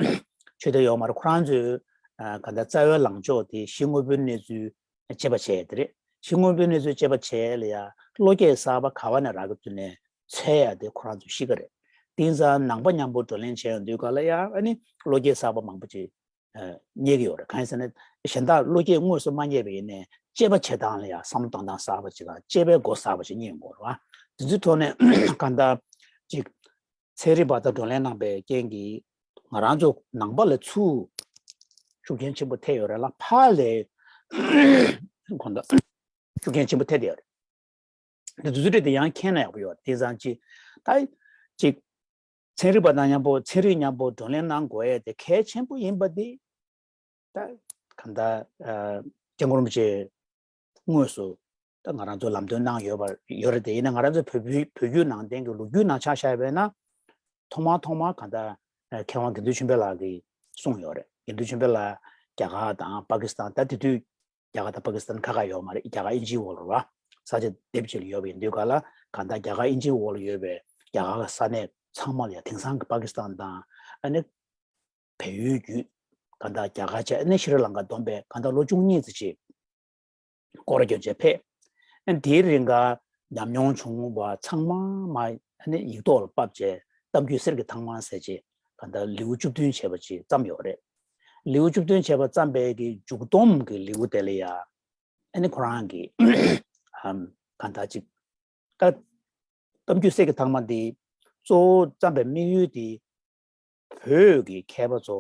ཆོས་དད་ཡོད་མ་རེད། ཁོ་རང་ཚོའི་གང་ལྟར་རྩ་བའི་ལངས་ཕྱོགས་དེ་གཞི་དངོས་པོའི་གནས་ཚུལ་དཔྱད་པ་བྱས་དེ་རེད། གཞི་དངོས་པོའི་གནས་ཚུལ་དཔྱད་པ་བྱས་ལ་ཡ་བློ་སྐྱེད་གསར་པ་ག་བ་ནས་རག་གི་འདུག་ནས་འཚོལ་ཡ་དེ་ཁོ་རང་ཚོའི་གཤིས་ཀ་རེད། དེང་སང་ནང་པ་མཉམ་པོ་བགྲོ་གླེང་བྱས་ཡོང་དུས་ག་ལ་ཡང་ཨ་ནི་བློ་སྐྱེད་གསར་པ་མང་པོ་ཅིག་རྙེད་ཀྱི་ཡོད་རེད། གང་ཡིན་ཟེར་ན་གཞན་དག་བློ་སྐྱེད་དངོས་སུ་མ་རྙེད་པ་ཡིན་ནའི་དཔྱད་པ་བྱེད་སྟངས་ལ་ཡང་བསམ་བློ་གཏོང་སྟངས་གསར་པ་ཅིག་དང་དཔྱད་པའི་སྒོ་གསར་པ་ཅིག་རྙེད་ཡོང་གི་ཡོད་རེད་བ། དེ་ཚོའི་ཐོག་ནས་གང་ལྟར་ཅིག་ཚན་རིག་པ་དང་བགྲོ་གླེང་གནང་པའི་རྐྱེན་གྱིས་ང་རང་ཚོ་ནང་པ་ལ་ཚུར་ཤུགས་རྐྱེན་ཆེན་པོ་ཐེབས་ཡོད་རེད་ལ། ཕར་ལ་གང་ལྟར་ཤུགས་རྐྱེན་ཆེན་པོ་ཐེབས་བསྡད་ཡོད་རེད། འདི་དུས་ཚོད་དེ་ཡང་མཁྱེན་ན་ཡག་པོ་ཡོད། དེང་སང་ཅིག་ད་ཅིག་ཚན་རིག་པ་དང་མཉམ་པོ་ཚན་རིག་མཉམ་པོ་བགྲོ་གླེང་གནང་དགོས་ཡས་དེ་གལ་ཆེན་པོ་ཡིན་པ་འདི་ད་གང་ལྟར་ཨ་སྐྱབས་མགོན་རིན་པོ་ཆེ་དངོས་སུ་ད་ང་རང་ཚོ་ལམ་སྟོན་གནང་ཡོད་པ་ཡོད་རེད་དེ། ཡིན་ན་ང་རང་ཚོ་བོད་བོད་བརྒྱུད་ནང་བསྟན་གྱི་ལོ་རྒྱུས་ནང་ཆ་བཞག་པ་ཡིན་ན་ཐོག་མར་ཐོག་མར་གང་ལྟར་མཁས་དབང་དགེ་འདུན་ཆོས་འཕེལ་ལགས་ཀྱིས་གསུངས་ཡོད་རེད། དགེ་འདུན་ཆོས་འཕེལ་ལགས་རྒྱ་གར་དང་པ་ཀི་སི་ཐན། ད་དེ་དུས་རྒྱ་གར་དང་པ་ཀི་སི་ཐན་ཁ་ཁ་ཡོད་མ་རེད། རྒྱ་གར་དབྱིན་ཇིའི་འོག་ལ་རེད་བ། ས་ཆ་དེབ་ཅིག་ལ་ཡོད་པ་ཡིན་དུས་ག་ལ་གང་ལྟར་རྒྱ་གར་དབྱིན་ཇིའི་འོག་ལ་ཡོད་པའི་རྒྱ་གར་གྱི་ས་གནས་ཚང་མ་ལ་ཡང་དེང་སང་གི་པ་ཀི་སི་ཐན་དང་ཨ་ནི་བལ་ཡུལ་བརྒྱུད་གང་ལྟར་རྒྱ་གར་བྱས་ཨ་ནི་ཤྲི་ལང་ཀ་བསྡོམས་པས་གང་ལྟར་ལོ་བཅུ་གཉིས་ཙམ་ཅིག་སྐོར་ར་སྐྱོན་བྱས་ཕེབས། ཨ་ནི་དེའི་རིང་ག་ཉམས་མྱོང་བྱུང་བ་ཚང་མ་མ་ཨ་ནི་ཡིག་ཐོག་ལ་ཕབ་བྱས་གཏམ་རྒྱུད་གསེར་གྱི་ཐང་མ་ཟེར་བྱས་གང་ལྟར་ལེའུ་བཅུ་བདུན་བྱས་པ་ཅིག་བརྩམས་ཡོད་རེད། ལེའུ་བཅུ་བདུན་བྱས་པ་བརྩམས་པའི་གི་མཇུག་སྡོམ་གྱི་ལེའུ་དེ་ལ་ཡ་ཨ་ནི་ཁོ་རང་གི་ཨམ་གང་ལྟར་ཅིག་ད་གཏམ་རྒྱུད་གསེར་གྱི་ཐང་མ་འདི་གཙོ་བོ་བརྩམས་པའི་དམིགས་ཡུལ་འདི་བོད་ཀྱི་མཁས་པ་ཚོ་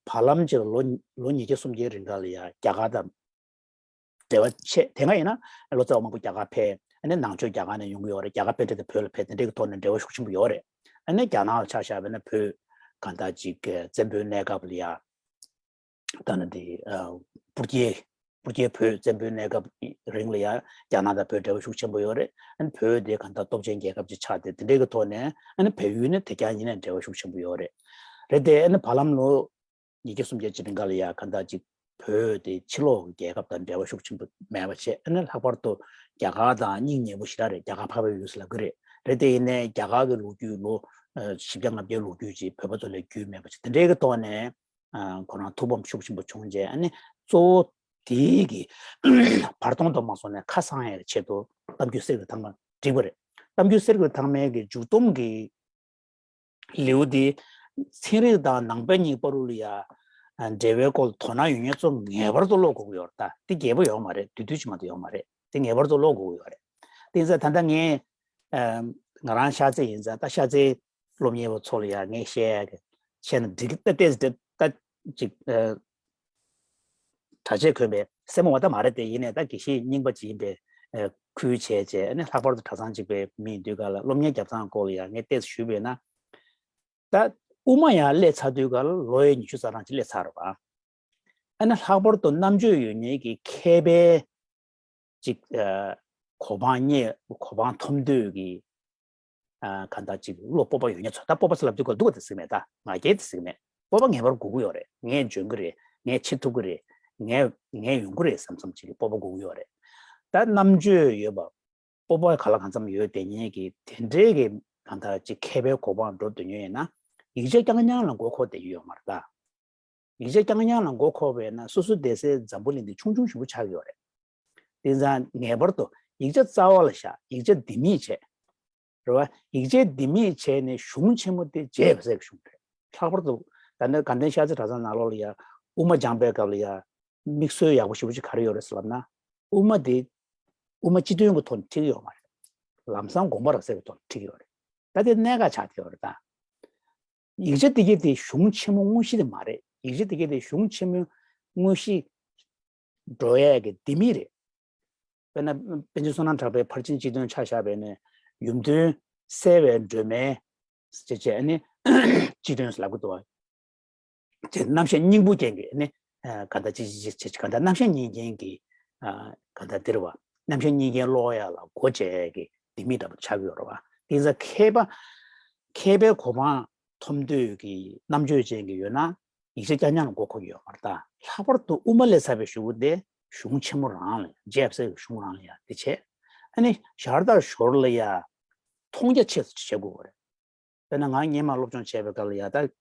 བར་ལམ་ཅིག་ལ་ལོ་ལོ་ཉིས་བརྒྱ་སུམ་བརྒྱའི་རིང་ག་ལ་ཡ་རྒྱ་གར་དང་འབྲེལ་བ་ཆད། དེ་སྔ་ཡིན་ན་ལོ་ཙཱ་བ་མང་པོ་རྒྱ་གར་ཕེབས། ཨ་ནི་ནང་ཆོས་རྒྱ་གར་ནས་ཡོང་གི་ཡོད་རེད། རྒྱ་གར་པཎྜི་ཏ་བོད་ལ་ཕེབས། དེ་འདྲའི་གི་ཐོག་ནས་འབྲེལ་བ་ཤུགས་ཆེན་པོ་ཡོད་རེད། ཨ་ནི་རྒྱ་ནག་ལ་ཆ་བཞག་པ་ཡིན་ན་བོད་གང་ལྟར་ཅིག་བཙན་པོའི་གནས་སྐབས་ལ་ཡ་ད་ནི་དེ་ཨ་སྤུ་རྒྱལ་སྤུ་རྒྱལ་བོད་བཙན་པོའི་གནས་སྐབས་རིང་ལ་ཡང་རྒྱ་ནག་དང་བོད་འབྲེལ་བ་ཤུགས་ཆེན་པོ་ཡོད་རེད། ཨ་ནི་བོད་དེ་གང་ལྟར་སྟོབས་ཆེན་རྒྱལ་ཁབ་ཅིག་ཆགས་ཏེ་དེ་འདྲའི་གི་ཐོག་ནས་ཨ་ནི་བལ་ཡུལ་ནི་དེ་རྐྱང་ཡིན་ནའི་འབྲེལ་བ་ཤུགས་ཆེན་པོ་ཡོད་རེད། རེད་དེ་ཨ་ནི་བར་ལམ་ལོ་ཉིས་བརྒྱ་སུམ་བརྒྱ་ཅིག་རིང་ག་ལ་ཡང་གང་ལྟར་ཅིག་བོད་དེ་ཕྱི་ལོགས་ཀྱི་རྒྱལ་ཁབ་དང་འབྲེལ་བ་ཤུགས་ཆེན་པོ་མེད་པ་བྱས། ཨ་ནི་ལྷག་པར་དུ་རྒྱ་གར་དང་སྙིང་ཉེ་པོ་ཞེ་དྲག་རེད། རྒྱ་གར་འཕགས་པའི་ཡུལ་ཟེར་ལབ་ཀྱི་རེད། རེད་དེ་ཡིན་ནའི་རྒྱ་གར་གྱི་ལོ་རྒྱུས་ལོ་ཨ་བཞི་བརྒྱ་ལྔ་བརྒྱའི་ལོ་རྒྱུས་ཅིག་བོད་པ་ཚོ་ལ་རྒྱུས་མེད་པ་བྱས། དེ་འདྲའི་གི་ཐོག་ནས། ཁོ་རང་ཐུགས་ཕམ་ཤུགས་ཆེན་པོ་བྱུང་རྗེས་ཨ་ནི་གཙོ་བོ་དེའི་གི་བར་སྟོང་དུ་མ་སོང་ནས་ཁ་གསང་ཡག་ཆེད་དུ་གཏམ་རྒྱུད་གསེར་གྱི་ཐང་མ་བསྒྲིགས་པ་རེད། གཏམ་རྒྱུད་གསེར་གྱི་ཐང་མའི་གི་མཇུག་སྡོམ་གི་ལེའུ་དེ་ཚན་རིག་དང་ནང་པའི་གཉིས་བར་དུ་ལ་ཡ་འབྲེལ་བའི་སྐོར་དོ་སྣང་ཡོད་མཁན་ཚོ་ངེས་པར་དུ་ཀློག་དགོས་ཀྱི་ཡོད་རེད། ད་དེ་རྒྱས་པོ་ཡོད་མ་རེད། བསྡུས་བསྡུས་ཅིག་མ་གཏོགས་ཡོད་མ་རེད། དེ་ངེས་པར་དུ་ཀློག་དགོས་ཀྱི་ཡོད་རེད། དེ་ཡིན་ཙང་ད་ལྟ་ངས་ང་རང་ཤར་རྩེ་ཡིན་ཙང་ད་ཤར་རྩེའི་སློབ་གཉེར་བ་ཚོ་ལ་ཡང་ངས་བཤད་ཡ་གི་བཤད་ན་འགྲིག་གི། ད་ཏོག་ཙམ་ད་ཅིག་གྲྭ་ཆས་གོན་པའི་སེར་མོ་བ་ད་མ་རེད་དེ། ཡིན་ནའི་ད་དགེ་བཤེས་རྙིང་པ་ཅིག་ཡིན་པའི་ཁུལ་བྱས་བྱས་ཨ་ནི་ལྷག་པར་དུ་གྲྭ་ཚང་གཅིག་པའི་མི་ཡིན་དུས་ག་ལ་སློབ་གཉེར་རྒྱབ་ཚང་སྐོར་ལ་ཡང་ངས་ཏོག་ཙམ་ཞུས་པས་ན། ད་དབུ་མ་ཡང་སླེབས་ཚར་དུས་ག་ལ་ལོ་ཡི་ཉི་ཤུ་རྩ་གྲངས་ཅིག་སླེབས་ཚར་རེད་བ། ཨ་ནི་ལྷག་པར་དུ་རྣམ་དཔྱོད་ཡོད་མཁན་གྱི་མཁས་པའི་ཅིག་ཨ་གོ་འཕང་རྙེད། གོ་འཕང་ཐོབ་འདོད་ཀྱི་ཨ་གང་ལྟར་ཅིག་བློ་སྤོབས་པ་ཡོད་མཁན་ཚོ། ད་སྤོབས་པ་ཟེར་ལབ་དུས་ག་སྡུག་པ་དེ་ཟེར་གྱི་མེད། ད་ང་རྒྱལ་དེ་ཟེར་གྱི་མེད། སྤོབས་པ་ངེས་པར་དགོས་ཀྱི་ཡོད་རེད། ངས་འཇོན་གྱི་རེད། ངས་བྱེད་ཐུབ་ཀྱི་རེད། ངས་ངས་ཡོང་གི་རེད་བསམ་བསམ་ཅིག་གི་སྤོབས་པ་དགོས་ཀྱི་ཡོད་རེད། ད་རྣམ་དཔྱོད་ཡོད་པ། སྤོབས་པ་ག་ལ་གང་འཚམ་ཡོད་བསྡད་མཁན་གྱི་དེ་འདྲའི་གི་གང་ལྟར་ཅིག་མཁས་པའི་གོ་འཕང་འགྲོ་འདོད་མཁན་ཡིན་ན་ཡིག་ཆ་རྐྱང་རྐྱང་ལ་མགོ་འཁོར་བསྡད་རྒྱུ་ཡོད་མ་རེད་ད། ཡིག་ཆ་རྐྱང་རྐྱང་ལ་མགོ་འཁོར་བས་ན་སོ་སོ་བསྡད་སའི་འཛམ་བུ་གླིང་འདི་ཆུང་ཆུང་ཞིག་པོ་ཆགས་ཀྱི་ཡོད་རེད། དེ་ཙང་ངེས་པར་དུ་ཡིག་ཆ་རྩ་བ་ལ་བཞག་ཡིག་ཆ་ལྡེ་མིག་བྱས། རེད་བ། ཡིག་ཆ་ལྡེ་མིག་བྱས་ནས་གཞུང་ཆེན་མོ་དེ་བརྗེད་པ་ཟེར་གྱི་གཞུང་རེད། ལྷག་པར་དུ་ད་ནི་དགའ་ལྡན་ཤར་རྩེ་གྲྭ་ཚང་ནང་ལོགས་ལ་ཡ་དབུ་མ་སྦྱངས་པའི་སྐབས་ལ་ཡ་དམིགས་བསལ་ཡག་པོ་ཞེ་པོ་ཅིག་ག་རེ་ཡོད་རེད་ཟེར་ལབ་ན། དབུ་མ་དེ་དབུ་མ་སྤྱི་དོན་གྱི་ཐོག་ནས་ཁྲིད་ཀྱི་ཡོད་མ་རེད། ལམ་སང་དགོངས་པ་རབ་གསལ་གྱི་ཐོག་ནས་ཁྲིད་ཀྱི་ཡོད་རེད། ད་དེ་གནད་འགག་ཆགས་བསྡད་ཡོད་རེད་ད། ཡིག་ཆ་དེ་གའི་དེ་གཞུང་ཆེན་མོ་དངོས་གཞི་དེ་མ་རེད། ཡིག་ཆ་དེ་གའི་དེ་གཞུང་ཆེན་མོའི་དངོས་གཞི་འགྲོ་ཡས་ཀྱི་ལྡེ་མིག་རེད། དཔེར་ན་པཎ་ཆེན་བསོད་ནམས་གྲགས་པའི་ཕར་ཕྱིན་སྤྱི་དོན་ཆ་བཞག་པས་ནས་ཡུམ་དོན་གསལ་བའི་སྒྲོན་མེ་ཅེས་བྱས་ནས་སྤྱི་དོན་ལབ་ཀྱི་འདུག་བ། ཅེས་རྣམ་བཤད་སྙིང་པོ་ཅན་གྱི་ནི་ག་འདྲ་ཅི་ཅི་ཅི་ཅི་ག་འདྲ་རྣམ་བཤད་སྙིང་རྗེ་གི་ག་འདྲ་འདིར་བ། རྣམ་བཤད་སྙིང་རྗེ་ཀློག་ཡ་ལ་སྒོ་འབྱེད་ཀྱི་ལྡེ་མིག་འདྲ་པོ་ཆགས་ཀྱི་ཡོད་རེད་བ། དེ་ཚོ་མཁས་པ་མཁས་པའི་གོ་འཕང་ཐོབ་འདོད་ཀྱི་རྣམ་དཔྱོད་ཅན་གྱི་ཡོད་ན་ཡིག་ཆ་རྐྱང་རྐྱང་ལ་མགོ་འཁོར་གྱི་ཡོད་མ་རེད་ད། ལྷག་པར་དུ་དབུ་མ་ལས་ཚར་བའི་གཞུག་གུ་དེ་གཞུང་ཆེན་མོ་རང་ལ་ཡ་རྗེ་ཡབ་སྲས་ཀྱི་གཞུང་རང་ལ་ཡ་དེ་བྱས། ཨ་ནི་ཞར་དང་ཞོར་ལ་ཡ་མཐོང་རྒྱ་ཆེ་ཙམ་བྱེད་དགོས་པ་རེད། དཔེར་ན་ང་སྔོན་མ་སློབ་སྦྱོང་བྱས་པའི་སྐབས་ལ་ཡ་ད་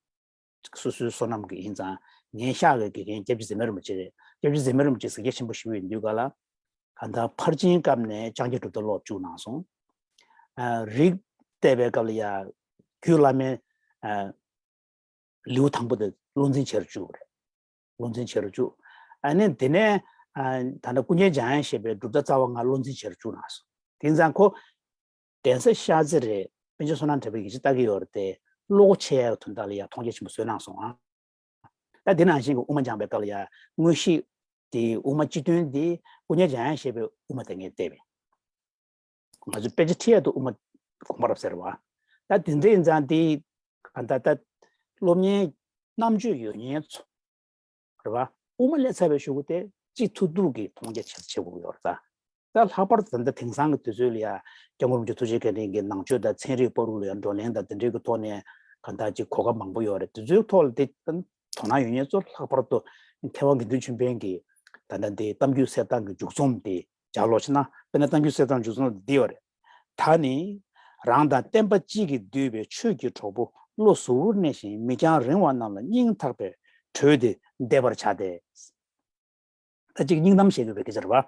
སོ་སོའི་བསོད་ནམས་ཀྱི་ཡིན་ཙང་ངའི་ཤག་གི་དགེ་རྒན་སྐྱབས་རྗེ་ཟི་མེ་རིན་པོ་ཆེ་རེད། སྐྱབས་རྗེ་ཟི་མེ་རིན་པོ་ཆེ་གཟིགས་རྒྱ་ཆེན་པོ་ཞིག་ཡིན་དུས་ག་ལ་གང་ལྟར་ཕར་ཕྱིན་སྐབས་ནས་ལྕང་སྐྱ་གྲུབ་མཐའ་སློབ་བཅུག་གནང་སོང་། ཨ་རིགས་བལྟས་པའི་སྐབས་ལ་ཡ་ རྒྱུད་བླ་མའི་ཨ་ལེའུ་དང་པོ་དེ་བློ་འཛིན་བྱེད་རུ་བཅུག་རེད། བློ་འཛིན་བྱེད་རུ་བཅུག་ཨ་ནི་དེ་ནས་ཨ་ད་ལྟ་ཀུན་མཁྱེན་འཇམ་དབྱངས་བཞད་པའི་གྲུབ་མཐའ་རྩ་བ་ལྔ་བློ་འཛིན་བྱེད་རུ་བཅུག་གནང་སོང་། དེ་ཡིན་ཙང་ཁོ་གདན་ས་ཤར་རྩེ་རེད། པཎ་ཆེན་བསོད་ནམས་གྲགས་པའི་ཡིག་ཆ་ལྟ་གི་ཡོད་རེད་དེ། བློ་སྒོ་ཕྱེ་ཡག་དོན་དག་ལ་ཡང་མཐོང་རྒྱ་ཆེན་པོ་བཟོས་གནང་སོང་ཨ། ད་དེ་ནང་བཞིན་གྱི་དབུ་མ་འཇམ་པའི་སྐབས་ལ་ཡང་དངོས་གཞི་དེ་དབུ་མ་སྤྱི་དོན་དེ་ཀུན་མཁྱེན་འཇམ་དབྱངས་བཞད་པའི་དབུ་མ་དེ་ངས་བལྟས་པས། ང་ཚོས་དཔེ་ཆ་ཁྲིད་ཡག་ཏུ་དབུ་མ་དགོངས་པ་རབ་གསལ་བ། ད་དེ་འདྲ་ཡིན་ཙང་དེ་ག་ད་ལྟ་སློབ་གཉེར་རྣམ་དཔྱོད་ཡོད་མཁན་ཚོ་རེད་བ། དབུ་མ་སླེབས་ཚར་བའི་གཞུག་གུ་དེ་སྤྱི་ཐུབ་ཐུབ་ཀྱི་མཐོང་རྒྱ་ཆེ་ཆེ་དགོས་ཡོད་རེད་ད། ད་ལྷག་པར་དུ་ད་ལྟ་དེང་སང་གི་དུས་ཚོད་ལ་ཡ་སྐྱབས་མགོན་རིན་པོ་ཆེ་ཐུགས་རྗེ་མཁན་ལྡན་གྱི་ནང་ཆོས་དང་ཚན་རིག་བར་དུ་ལ་ཡ་བགྲོ་གླེང་དང་དེ་འདྲའི་གི་ཐོག་ནས་ག་ད་ཅིག་གོ་སྐབས་མང་པོ་ཡོད་རེད། དེ་ཚོའི་ཐོག་ལ་དེ་དོ་སྣང་ཡོད་མཁན་ཚོ་ལྷག་པར་དུ་མཁས་དབང་དགེ་འདུན་ཆོས་འཕེལ་གྱི་ད་ལྟ་འདི་གཏམ་རྒྱུད་གསེར་ཐང་གི་མཇུག་རྩོམ་དེ་ལྗགས་ཀློག་བྱས་ན། དཔེར་ན་གཏམ་རྒྱུད་གསེར་ཐང་མཇུག་རྩོམ་འདི་ཡོད་རེད། ད་ནི་རང་དང་བསྟན་པ་གཅིག་གིས་བསྡུས་པའི་ཆོས་ཀྱི་གྲོགས་པོ་བློ་གཟུ་བོར་གནས་ཤིང་མིག་རྒྱང་རིང་བ་རྣམས་ལ་སྙིང་ཐག་པའི་དྲོད་དེ་འདེབས་པར་བྱ་སྟེ། ད་ཅིག་སྙིང་གཏམ་བཤད་དགོས་པའི་སྐད་ཆ་རེད་བ།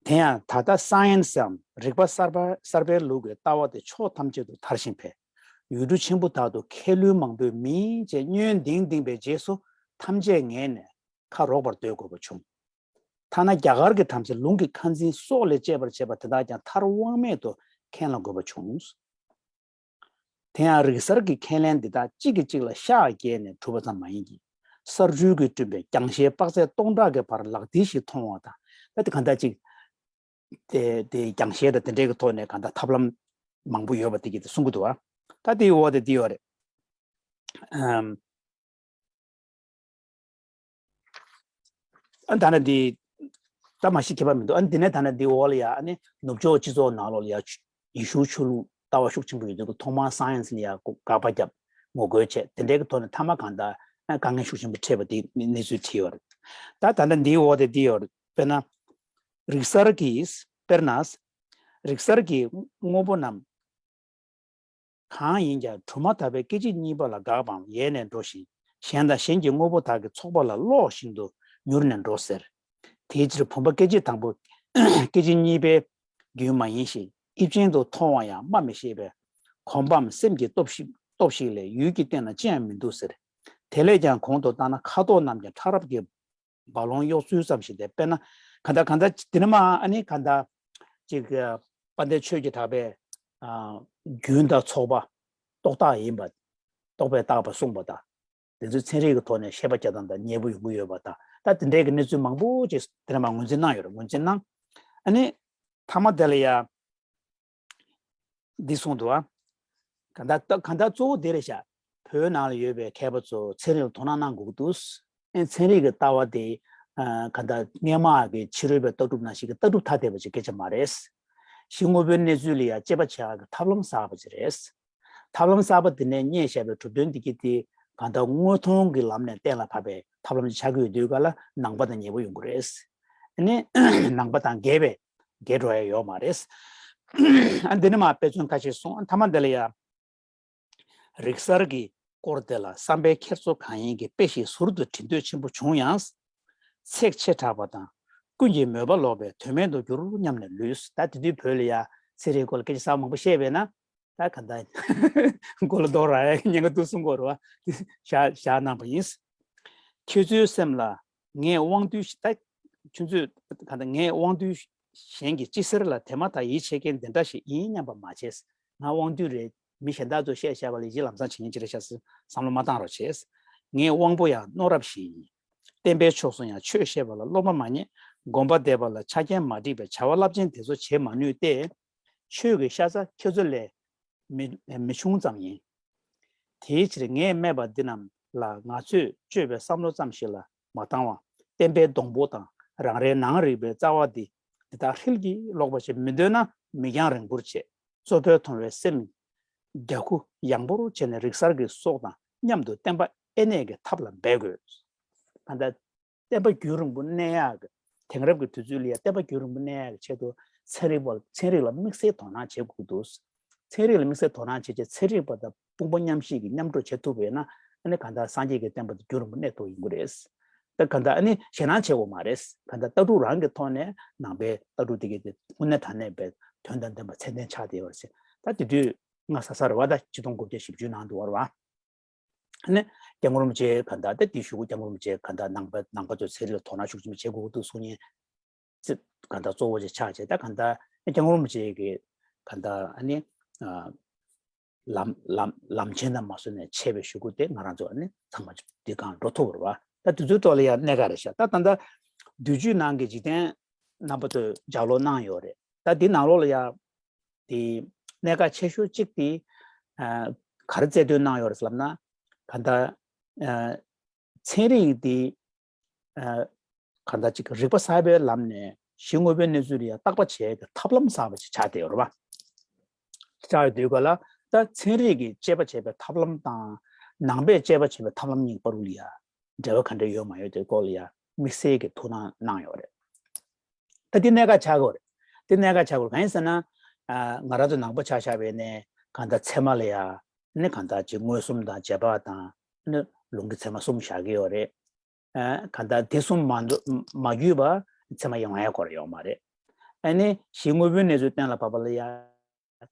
དེ་ཡང་ད་ལྟ་སའེན་སམ་རིག་པ་གསར་པ་གསར་པའི་ལུགས་ཀྱི་ལྟ་བ་དེ་ཕྱོགས་ཐམས་ཅད་དུ་དར་ཞིང་འཕེལ། ཡུལ་གྲུ་ཆེན་པོ་དག་ཏུ་མཁས་བླུན་མང་པོས་མིང་ཅན་བསྙོན་འདིང་འདིང་བའི་རྗེས་སུ་ཐམས་ཅད་ངེས་ནས་ཁ་རོག་པར་སྡོད་དགོས་པ་བྱུང་། ཐ་ན་རྒྱ་གར་གྱི་དམ་ཚིག་ལུང་གི་ཁ་འཛིན་སྲོག་ལས་གཅེས་པར་བྱེད་པ་དེ་དག་ཀྱང་མཐར་དབང་མེད་དུ་མཁན་ལ་འགོད་པ་བྱུང་། དེ་ཡང་རིག་གསར་གྱི་ཁས་ལེན་འདི་དག་གཅིག་གིས་གཅིག་ལ་ཤག་བརྒྱབ་ནས་གྲུབ་པ་ཙམ་མ་ཡིན་གྱི། གསར་འགྱུར་གྱིས་བསྐྲུན་པའི་རྒྱང་ཤེལ་དཔག་ཚད་སྟོང་ཕྲག་གི་བར་ལག་མཐིལ་ཞིག་མཐོང་བ་དང་། ད་དེ་གང་ལྟར་ཅིག་དེ་དེ་རྒྱང་ཤེལ་དང་དེ་འདྲའི་གི་ཐོག་ནས་གང་ལྟར་ཐབས་ལམ་མང་པོ་ཡོད་པ་དེ་གིས་དེ་གསུང་གི་འདུག་བ། ད་དེའི་འོག་དེ་འདི་ཡོད་རེད། ཨམ། ཨ་ད་ནི་འདི་ད་མ་གཞི་ཁྱད་པར་མི་འདུག་ཨ་འདི་ནས་ད་ནི་འདི་འོག་ལ་ཡ་ཨ་ནི་ནུབ་ཕྱོགས་སྤྱི་ཚོགས་ནང་ལོགས་ལ་ཡ་ཡེ་ཤུ་ཆོས་ལུགས་ལྟ་བ་ཤུགས་ཆེན་པོ་ཡོད་དུས་ཐོག་མར་སའེན་སི་ལ་ཡ་དགག་པ་བརྒྱབ། ངོ་རྒོལ་བྱས། དེ་འདྲའི་གི་ཐོག་ནས་མཐའ་མ་གང་ལྟར་དཀའ་ངལ་ཤུགས་ཆེན་པོ་འཕྲད་པ་དེ་གནས་ཚུལ་བྲིས་ཡོད་རེད། ད་ད་ལྟ་འདིའི་འོག་དེ་འདི་ཡོད་རེད། དཔེར་ན། རིག་གསར་གྱིས་དཔེར་ན། རིག་གསར་གྱི་དངོས་པོ་རྣམས། གང་ཡིན་ཀྱང་གྲུབ་མ་ཐག་པའི་སྐད་ཅིག་གཉིས་པ་ལ་དགག་པའམ་ཡལ་ནས་འགྲོ་ཞིང་། གཞན་དང་གཞན་གྱི་དངོས་པོ་དག་གི་ཚོགས་པ་ལ་ཀློག་བཞིན་དུ་མྱུར་ནས་འགྲོ་ཟེར། དེའི་ཕྱིར་བུམ་པ་སྐད་ཅིག་དང་པོ། སྐད་ཅིག་གཉིས་པའི་རྒྱུན་མ་ཡིན་ཞིང་། དབྱིབས་ཅན་དུ་མཐོང་བ་ཡང་སྨྲ་མི་ཤེས་པས། གོམས་པའམ་སེམས་ཀྱི་སྟོབས་ཤིག་སྟོབས་ཤིག་ལས་ཡུལ་གྱི་སྟེང་ན་ཅི་ཡང་མི་འདུག་ཟེར། དེ་ལས་ཀྱང་གོང་དུ་བཏང་ན་ཁ་དོག་རྣམས་ཀྱང་ཕྲ་རབ་ཀྱི་རྦ་ཀློང་གཡོ་ཚུལ་ཙམ་ཞིག་སྟེ། དཔེར་ན། གང་ལྟར་གང་ལྟར་དེ་ནི་མ་ཨ་ནི་གང་ལྟར་ཅིག་དཔལ་ལྡན་ཆོས་ཀྱི་གྲགས་པས་ཨ་རྒྱུན་དང་ཚོགས་པ་རྟོག་བཏགས་ཡིན་པ། རྟོག་པས་བཏགས་པ་གསུངས་པ་དང་། དེ་ཚོའི་ཚན་རིག་གི་ཐོག་ནས་བཤད་པ་རྒྱག་སྟངས་དང་ཉེ་པོ་ཡོང་གི་ཡོད་པ་དང་། ད་དེ་འདྲའི་གི་གནས་ཚུལ་མང་པོ་ཅིག་དེ་ནས་མ་ངོས་འཛིན་གནང་ཡོད་རེད། ངོས་འཛིན་གནང་། ཨ་ནི་མཐའ་མ་དེ་ལ་ཡ། འདི་གསུངས་འདུག་ཨ། གང་ལྟར་གང་ལྟར་གཙོ་བོ་དེ་རེད་ཤག་བོད་ནང་ལ་ཡོད་པའི་མཁས་པ་ཚོ་ཚན་རིག་ལ་དོ་སྣང་གནང་དགོས་ཀྱི་འདུག་ཨེ་ཚན་རིག་གི་ལྟ་བ་དེ་ཨ་གང་ལྟར་སྔས་མ་གི་ཕྱི་རོལ་པའི་ལྟ་གྲུབ་ནང་བཞིན་གྱི་ལྟ་གྲུབ་ཐ་དད་པ་ཅིག་སྐད་ཆ་མ་རེད། གཞི་དངོས་པོའི་གནས་ཚུལ་ལ་ཡང་དཔྱད་པ་བྱེད་ཡག་གི་ཐབས་ལམ་གསར་པ་ཅིག་རེད། ཐབས་ལམ་གསར་པ་དེ་ནས་རྙེད་བཞག་པའི་གྲུབ་དོན་འདི་གྱིས་དེ་གང་ལྟར་དངོས་མཐོང་གི་ལམ་ནས་གཏན་ལ་ཕབ་པའི་ཐབས་ལམ་ཅིག་ཆགས་ཀྱི་ཡོད་དུས་ག་ལ་ནང་པ་དང་ཉེ་པོ་ཡོང་གི་རེད། ཨ་ནི་ནང་པ་དང་འགལ་བའི་འགལ་འགྲོ་ཡ་ཡོད་མ་རེད། ཨ་འདི་ནི་མ་དཔེ་མཚོན་ཁ་ཤས་གསུངས། ཨ་མཐའ་མ་འདི་ལ་ཡ། རིག་གསར་གྱི་སྐོར་དེ་ལ་བསམ་པའི་འཁྱེར་སོ་གང་ཡིན་གྱི་དཔེ་ཞིག་ཟུར་དུ་བྲི་འདོད་ཆེན་པོ་བྱུང་ཡང་། ཚེགས་ཆེ་དྲགས་པ་དང་། ཀུན་གྱིས་མོས་པ་ལོག་པས་དོན་མེད་དུ་གྱུར་སྙམ་ནས་ལུས། ད་དེ་དུས་བོད་ལ་ཡ་ཚན་རིག་སྐོར་ལ་སྐད་ཆ་གསར་པ་མང་པོ་བཤད་པས་ན། ད་ག་ད་མགོ་ལ་རྡོ་རག་ཡ་ཉེན་ཁ་འདུག་གསུང་གི་ཡོད་རེད་བ། བཞག་བཞག་གནང་པ་ཡིན། ཁྱེད་ཚོའི་སེམས་ལ་ངས་དབང་རྟུལ་ཞིག་ད། ཁྱོད་ཚོས་ག་ད་ངས་དབང་རྟུལ་གཞན་གྱི་སྤྱི་སེར་ལ་དེ་མ་ཐག་ཡིད་ཆེས་མཁན་དེ་འདྲ་ཞིག་ཡིན་སྙམ་པ་མ་བྱས། ང་དབང་རྟུལ་རེད། མི་གཞན་དག་ཚོས་བཤད་བཤད་པ་ལ་ཡིད་ཆེས་ལམ་སང་བྱེད་མཁན་ཅིག་རེད་ཤག་ཟེར་བསམ་བློ་མ་བཏང་རོགས་བྱས། ངའི་དབང་པོ་ཡང་རྣོ་རབ་ཞིག་ཡིན། བསྟན་པའི་ཕྱོགས་སུ་ཡང་ཆོས་བཤད་པ་ལ་རློམ་པ་མ་རྙེད། སྒོམ་པ་འདེབས་པ་ལ་ཆ་རྐྱེན་མ་འགྲིག་པའི་བྱ་བ་རླབས་ཆེན་དེ་ཚོ་བྱེད་མ་ནུས་ཏེ། ཆོས་ཀྱི་ཤ་ཚ་ཁྱོད་ཚོ་ལས་མི་མི་ཆུང་ཙམ་ཡིན། དེའི་ཕྱིར་ངས་སྨྲས་པ་འདི་རྣམས་ལ་ང་ཚོས་དཔྱོད་པའི་བསམ་བློ་ཙམ་ཞིག་ལ་མ་བཏང་བར། བསྟན་པའི་སྡོང་པོ་དང་རང་རེའི་ནང་རིག་པའི་རྩ་བ་འདི་འདི་དག་ཧྲིལ་གྱིས་སློག་པ་ཞིག་མི་འདོད་ན་མིག་རྒྱང་རིང་པོར་བྱེད། གཙོ་ཕལ་མཐོང་བའི་སེམས་རྒྱ་ཁུ་ཡངས་པོར་བྱས་ནས་རིག་གསར་གྱི་སྲོག་དང་མཉམ་དུ་བསྟན་པ་དབེན་གནས་ཀྱི་ཐབས་ལ་འབད་དགོས། ད་ལྟ་བསྟན་པ་རྒྱུན་རིང་པོ་གནས་ཡག་གི། དེང་རབས་ཀྱི་དུས་ཚོད་ལ་ཡང་བསྟན་པ་རྒྱུན་རིང་པོ་གནས་ཡག་གི་ཆེད་དུ་ཚན་རིག་པ་ཚན་རིག་ལ་དམིགས་བསལ་དོ་སྣང་བྱེད་དགོས་ཀྱི་འདུག་ཚན་རིག་ལ་དམིགས་བསལ་དོ་སྣང་བྱེད་ཆེད་ཚན་རིག་པ་དང་དཔུང་པ་མཉམ་གཤིབ་ཀྱིས་མཉམ་དུ་བྱེད་ཐུབ་པ་ཡིན་ན། ཨ་ནི་གང་ལྟར་སངས་རྒྱས་ཀྱི་བསྟན་པ་དེ་རྒྱུན་རིང་པོ་གནས་ཐུབ་ཡོང་གི་རེད། ད་གང་ལྟར་ཨ་ནི་ཞེད་སྣང་བྱེད་དགོས་མ་རེད། གང་ལྟར་ལྟ་གྲུབ་རང་གི་ཐོག་ནས་ནང་པའི་ལྟ་གྲུབ་དེ་གའི་དེ་དངོས་གནས་དྲང་གནས་པའི་དོན་དང་ལྡན་པ་ཚད་ལྡན་ཆགས་བསྡད་ཡོད་རེད། ད་དེ་དུས་ སྔ་ས་ས་རེད་བ། ད་ཆིག་སྟོང་དགུ་བརྒྱ་བཞི་བཅུ་ནང་དུ་བར་བ། ཨ་ནི་སྐྱབས་མགོན་རིན་པོ་ཆེ་ག་ད་ད་དེའི་གཞུག་གུ་སྐྱབས་མགོན་རིན་པོ་ཆེ་ག་ད་ནང་པ་ནང་པ་ཚོས་ཚན་རིག་ལ་དོ་སྣང་ཤུགས་ཆེན་པོ་བྱེད་དགོས་འདུག་གསུང་མཁན་ཚེ་ག་ད་གཙོ་བོ་ཅིག་ཆགས་བྱས། ད་ག་ད་སྐྱབས་མགོན་རིན་པོ་ཆེ་གི་ག་ད་ཨ་ནི་ཨ་ལམ་ལམ་ལམ་ཆེན་དང་མ་སོན་ནས་ཆད་པའི་གཞུག་གུ་དེ་ང་རང་ཚོ་ཨ་ནི་ཚང་མ་འདི་གང་འགྲོ་ཐུབ་པ་རེད་བ། ད་དེ་ཚོའི་ཐོག་ལ་ཡང་གནད་འགག་རེད་ཤག་ད་ད་ད་དུས་ཚོད་ནང་གི་འཇིག་རྟེན་རྣམ་པ་ཚོས་ལྗགས་ཀློག་གནང་ཡོད་རེད། ད་འདི་ནང་ལོགས་ལ་ཡང་དེ་གནད་འགག་ཆེ་ཤོས་གཅིག་དེ་ཨ་ག་རེ་རྩལ་འདོན་གནང་ཡོད་རེད་ཟེར་ལབ་ན། ག་ད་ཨ་ཚན་རིག་དེ་ཨ་ག་ད་ཅིག་རིག་པ་གསར་པའི་ལམ་ནས་གཞི་དངོས་པོའི་གནས་ཚུལ་ལ་ཡང་བརྟག་པ་བྱེད་ཀྱི་ཐབས་ལམ་གསར་པ་ཞིག་ཆགས་བསྡད་ཡོད་རེད་བ། ཆགས་ཡོད་དུས་ག་ལ་ད་ཚན་རིག་གི་དཔྱད་པ་བྱེད་པའི་ཐབས་ལམ་དང་ནང་པས་དཔྱད་པ་བྱེད་པའི་ཐབས་ལམ་གཉིས་བར་ལ་ཡང་འབྲེལ་བ་ག་འདྲ་ཡོད་མ་ཡོད་དེ་སྐོར་ལ་ཡང་དམིགས་བསལ་གྱི་ཐུགས་སྣང་གནང་ཡོད་རེད། ད་འདི་གནད་འགག་ཆགས་ཀྱི་ཡོད་རེད། འདི་གནད་འགག་ཆགས་ཀྱི་ཡོད་རེད། གང་ཡིན་ཟེར་ན། ཨ་ང་རང་ཚོ་ནང་པ་ཆ་བཞག་པ་ཡིན་ནའི་གང་ལྟར་ཚད་མ་ལ་ཡ་ནི་གང་ལྟར་ཅིག་མངོན་སུམ་དང་རྗེས་དཔག་དང་ནི་ལུང་གི་ཚད་མ་གསུམ་བཞག་གི་ཡོད་རེད། ཨ་གང་ལྟར་དེ་གསུམ་མ་འདུ་མ་བརྒྱུད་པ་ཚད་མ་ཡོང་ཡ་སྐོར་ཡོད་མ་རེད། ཨ་ནི་གཞི་དངོས་པོའི་གནས་ཚུལ་གཏན་ལ་ཕབ་པ་ལ་ཡ་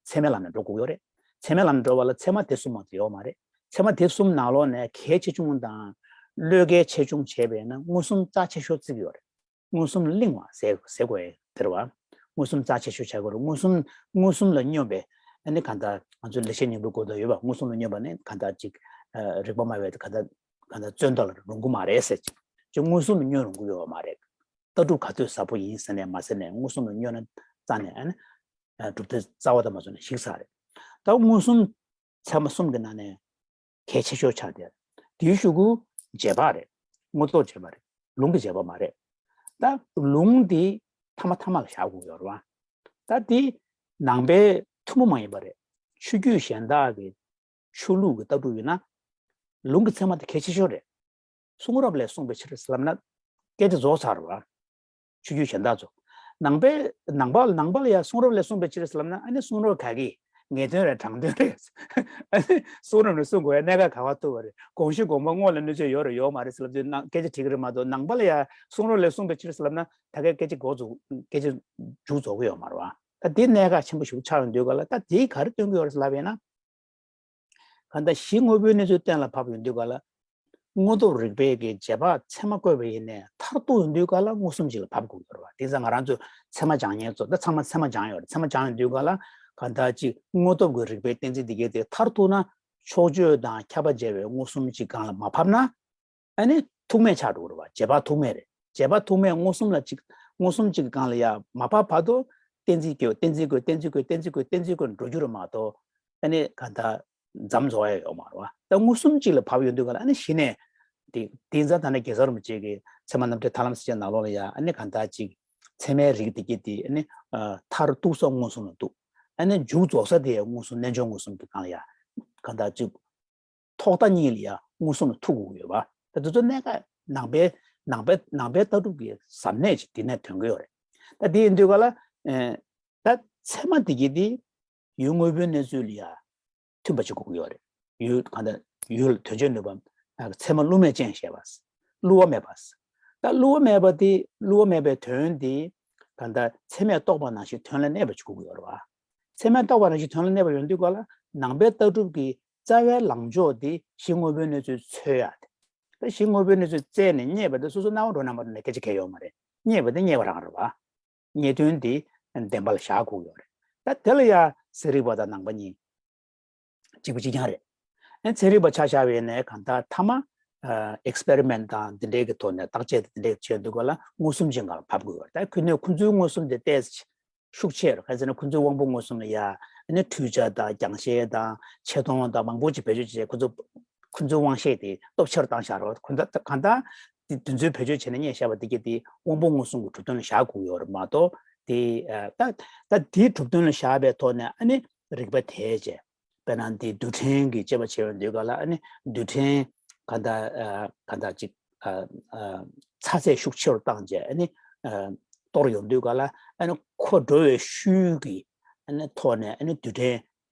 ཚད་མའི་ལམ་ནས་འགྲོ་དགོས་ཡོད་རེད། ཚད་མའི་ལམ་ནས་འགྲོ་བ་ལ་ཚད་མ་དེ་གསུམ་མ་གཏོགས་ཡོད་མ་རེད། ཚད་མ་དེ་གསུམ་ནང་ལོགས་ནས་གལ་ཆེ་ཆུང་དང་བློས་འགེལ་ཆེ་ཆུང་བྱས་པས་ན་མངོན་སུམ་རྩ་ཆེ་ཤོས་བརྩི་གི་ཡོད་རེད། མངོན་སུམ་གླེང་བ་ཟེར་ཟེར་དགོས་ཡ་དེ་རེད་བ། མངོན་སུམ་རྩ་ཆེ་ཤོས་བྱ་དགོས་རེད། མངོན་སུམ་མངོན་སུམ་ལ་སྙོམས་པའི་ཨ་ནི་གང་ལྟར་ང་ཚོའི་ལེགས་བཤད་སྙིང་པོའི་སྐོར་དུ་ཡོད་པ། མངོན་སུམ་ལ་སྙོམས་པ་ནི་གང་ལྟར་ཅིག་ཨ་རིགས་པ་སྨྲ་བས་གང་ལྟར་གང་ལྟར་བཙོན་དོ་ལ་རུང་གི་མ་རེད་ཟེར། ཅིག་ཅིག་མངོན་སུམ་ལ་སྙོམས་རུང་གི་ཡོད་མ་རེད། ལྟ་གྲུབ་ག་ཚོད་ཟབ་པོ་ཡིན་ཟེར་ནས་མ་ཟེར་ནས་མངོན་སུམ་ལ་སྙོམས་ན་རྩ་ནས་ཨ་ནི་ཨ་གྲུབ་མཐའི་རྩ་བ་དང་མ་སོན་ནས་ཞིག་ས་རེད། ད་མངོན་སུམ་ཚད་མ་གསུམ་གྱི་ནང་ནས་གལ་ཆེ་ཤོས་ཆགས་ཏེ། དེའི་གཞུག་གུ་རྗེས་དཔག་རེད། དངོས་རྟོགས་རྗེས་དཔག་རེད། ལུང་གི་རྗེས་དཔག་མ་རེད། ད་ལུང་འདི་ཐ་མ་ཐ་མ་ལ་བཞག་དགོས་ཡོད་རེད་བ། ད་འདི་ནང་པའི་ཐུན་མོང་མ་ཡིན་པ་རེད། ཆོས་བརྒྱུད་གཞན་དག་གི་ཆོས་ལུགས་ཀྱི་ལྟ་གྲུབ་ཡིན་ན་ལུང་གི་ཚད་མ་དེ་གལ་ཆེ་ཤོས་རེད། གསུང་རབ་ལས་གསུངས་པའི་ཕྱིར་ཟེར་ལབ་ན་སྐད་ཆ་རྫོགས་ཚར་བ། ཆོས་བརྒྱུད་གཞན་དག་ཚོ། ནང་པའི་ནང་པ་ནང་པ་ལ་ཡང་གསུང་རབ་ལས་གསུངས་པའི་ཕྱིར་ཟེར་ལབ་ན་ཨ་ནི་གསུང་རབ་ག་གི་ངེས་དོན་རེད་དྲང་དོན་རེད། ཨ་ནི་གསུང་རབ་ནས་གསུང་དགོས་ཡ་གནད་འགག་ག་བ་ཐུག་པ་རེད། དགོངས་གཞི་དགོངས་པ་དངོས་ལ་གནོད་འཚེ་ཡོད་རེད་ཡོད་མ་རེད་ཟེར་ལབ་དུས་ནང་སྐད་ཆ་དྲིས་ཀྱི་རེད་མ་གཏོགས་ནང་པ་ལ་ཡང་གསུང་རབ་ལས་གསུངས་པའི་ཕྱིར་ཟེར་ལབ་ན་ད་གའི་སྐད་ཆ་འགོ་འཛུགས་སྐད་ཆ་མཇུག་རྫོགས་ཀྱི་ཡོད་མ་རེད་བ། ད་དེ་གནད་འགག་ཆེན་པོ་ཞིག་ཆགས་ཡོང་དུས་ག་ལ་ད་དེ་ག་རེ་སྟོན་གྱི་ཡོད་རེད་ཟེར་ལབ་པ་ཡིན་ན། གང་ལྟར་གཞི་དངོས་པོའི་གནས་ཚུལ་གཏན་ལ་ཕབ་ཡོང་དུས་ག་ལ། དངོས་སྟོབས་རིག་པའི་གི་རྗེས་དཔག་ཚད་མ་བཀོད་པ་ཡིན་ནའི་མཐར་ཐུག་ཡོང་དུས་ག་ལ་མངོན་སུམ་ཅིག་ལ་ཕབ་དགོས་ཀྱི་རེད་བ། དེ་ཙང་ང་རང་ཚོས་ཚད་མ་སྦྱང་མཁན་ཚོ་ད་ཚང་མ་ཚད་མ་སྦྱང་ཡོད་རེད། ཚད་མ་སྦྱང་ཡོང་དུས་ག་ལ་གང་ལྟར་ཅིག་དངོས་སྟོབས་ཀྱི་རིག་པའི་གཏན་ཚིགས་འདི་གའི་དེ་མཐར་ཐུག་ན་ཕྱོགས་ཆོས་དང་ཁྱབ་པ་འབྱེད་པའི་མངོན་སུམ་ཅིག་སྒང་ལ་མ་ཕབ་ན། ཨ་ནི་ཐུག་མེད་ཆགས་འགྲོ་གི་རེད་བ། རྗེས་དཔག་ཐུག་མེད་རེད། རྗེས་དཔག་ཐུག་མེད་མངོན་སུམ་ལ་ཅིག་མངོན་སུམ་ཅིག་གི་སྒང་ལ་ཡ་མ་ཕབ་བར་དུ་གཏན་ཚིགས་བཀོད་གཏན་ཚིགས་བཀོད་གཏན་ཚིགས་བཀོད་གཏན་ཚིགས་བཀོད་གཏན་ཚིགས་བཀོད་འགྲོ་རྒྱུ་རེད་མ་གཏོགས་ཨ་ནི་གང་ལྟར་འཛོམས་རྫོགས་ཡ་ཡོད་མ་རེད་བ། ད་མངོན་སུམ་ཅིག་ལ་ཕབ་ཡོང་དུས་ག་ལ་ཨ་ནི་གཞི་ནས་དེ་དེ་ཙང་ད་ནི་གེ་སར་རིན་པོ་ཆེ་གི་ཚད་མ་རྣམ་འགྲེལ་ཐར་ལམ་ཟེར་བྱས་ནང་ལོགས་ལ་ཡ་ཨ་ནི་གང་ལྟར་ཅིག་ཚད་མའི་རིགས་དེ་གྱད་དེ་ཨ་ནི་མཐར་གཏུགས་ས་མངོན་སུམ་ལ་གཏུགས། ཨ་ནི་མཇུག་རྫོགས་ས་དེ་མངོན་སུམ་རྣལ་འབྱོར་མངོན་སུམ་གྱི་སྒང་ལ་ཡ་གང་ལྟར་ཅིག་ཐོག་མཐའ་གཉིས་ལ་ཡང་མངོན་སུམ་ལ་ཐུག་དགོས་ཀྱི་ཡོད་པ། ད་དེ་ཚོ་གནད་འགག་ནང་པའི་ནང་པའི་ནང་པའི་ལྟ་གྲུབ་ཀྱི་ཟབ་གནད་ཅིག་དེ་ནས་ཐོན་གྱི་ཡོད་རེད། ད་དེ་ཡིན་དུས་ག་ལ་ཨེ་ད་ཚད་མ་དེ་གྱད་དེ་ཡུལ་དངོས་པོའི་གནས་ཚུལ་ལ་ཡང་མཐུན་པ་ཅིག་དགོས་ཀྱི་ཡོད་རེད། ཡུལ་གང་ལྟར་ཡུལ་དོན་བྱེད་ནུས་པ་ཚད་མ་བསླུ་མེད་ཅན་ཞེས་པ། བསླུ་བ་མེད་པ། ད་བསླུ་བ་མེད་པ་དེ་བསླུ་བ་མེད་པའི་དོན་དེ་གང་ལྟར་ཚད་མས་རྟོགས་པ་ནང་བཞིན་དོན་ལ་གནས་པ་ཅིག་དགོས་ཀྱི་ཡོད་རེད་བ། ཚད་མས་རྟོགས་པ་ནང་བཞིན་དོན་ལ་གནས་པ་ཡོང་དུས་ག་ལ་ནང་པའི་ལྟ་གྲུབ་ཀྱི་རྩ་བའི་ལངས་ཕྱོགས་དེ་གཞི་དངོས་པོའི་གནས་ཚུལ་འཚོལ་ཡ་དེ། ད་གཞི་དངོས་པོའི་གནས་ཚུལ་བཙལ་ནས་རྙེད་པ་དེ་སོ་སོ་སྣང་བ་འགྲོ་སྣང་མ་འགྲོ་ནས་སྐད་ཆ་གང་ཡང་ཡོད་མ་རེད། རྙེད་པ་དེ་རྙེད་པ་རང་རེད་བ། རྙེད་དོན་དེ་བདེན་པ་ལ་བཞག་དགོས་ཡོད་རེད། ད་དེ་ལ་ཡ་ཚན་རིག་པ་དང་ནང་པ་གཉིས་གཅིག་པ་གཅིག་རྐྱང་རེད། ཨ་ཚན་རིག་པ་ཆ་བཞག་པ་ཡིན་ནའི་གང་ལྟར་མཐའ་མ་ཨེག་སི་པེ་རི་མེན་ཊི་དང་འདི་འདྲའི་གི་ཐོག་ནས་བརྟག་དཔྱད་དེ་འདི་འདྲའི་བྱས་འདུག་ག་ལ་མངོན་སུམ་ཅན་སྒང་ལ་ཕབ་དགོས་ཡོད་རེད། ད་ཁོ་ནས་ཁོ་ཚོའི་མངོན་སུམ་དེ་ཏོག་ཙམ་ཤུགས་ཆེ་རུ། ག་ཟེར་ན་ཁོ་ཚོའི་དབང་པོ་མངོན་སུམ་ལ་ཡ་ཨ་ནི་འཕྲུལ་ཆ་དང་རྒྱང་ཤེལ་དང་ཆེ་མཐོང་དང་མང་པོ་ཅིག་བེད་སྤྱོད་བྱས། ཁོ་ཚོ་ཁོ་ཚོའི་དབང་ཤེད་དེ་སྟོབས་ཆེ་རུ་བཏང་བཞག་རོགས། ཁོ་ད་གང་ལྟར་དེ་དེ་ཚོའི་བེད་སྤྱོད་བྱས་ནས་རྙེད་བཞག་པ་དེ་གྱད་དེ་དབང་པོ་མངོན་སུམ་གྱི་གྲུབ་དོན་ལ་བཞག་དགོས་ཡོད་རེད་མ་གཏོགས་དེ་ད་ད་དེའི་གྲུབ་དོན་ལ་བཞག་པའི་ཐོག་ནས་ཨ་ནི་རིགས་པ་དེའི་བྱས། དཔེར་ན་འདི་རྡུལ་ཕྲན་གྱི་དཔྱད་པ་བྱེད་ཡོང་དུས་ག་ལ་ཨ་ནི་རྡུལ་ཕྲན་ག་འདྲ་ཨ་ག་འདྲ་ཅིག་ཨ་ཨ་ཚ་ཚད་ཤུགས་ཆེ་རུ་བཏང་རྗེས་ཨ་ནི་ཨ་གཏོར་ཡོང་དུས་ག་ལ་ཨ་ནི་ཁོ་འགྲོ་བའི་ཤུལ་གྱི་ཨ་ནི་ཐོག་ནས་ཨ་ནི་རྡུལ་ཕྲན་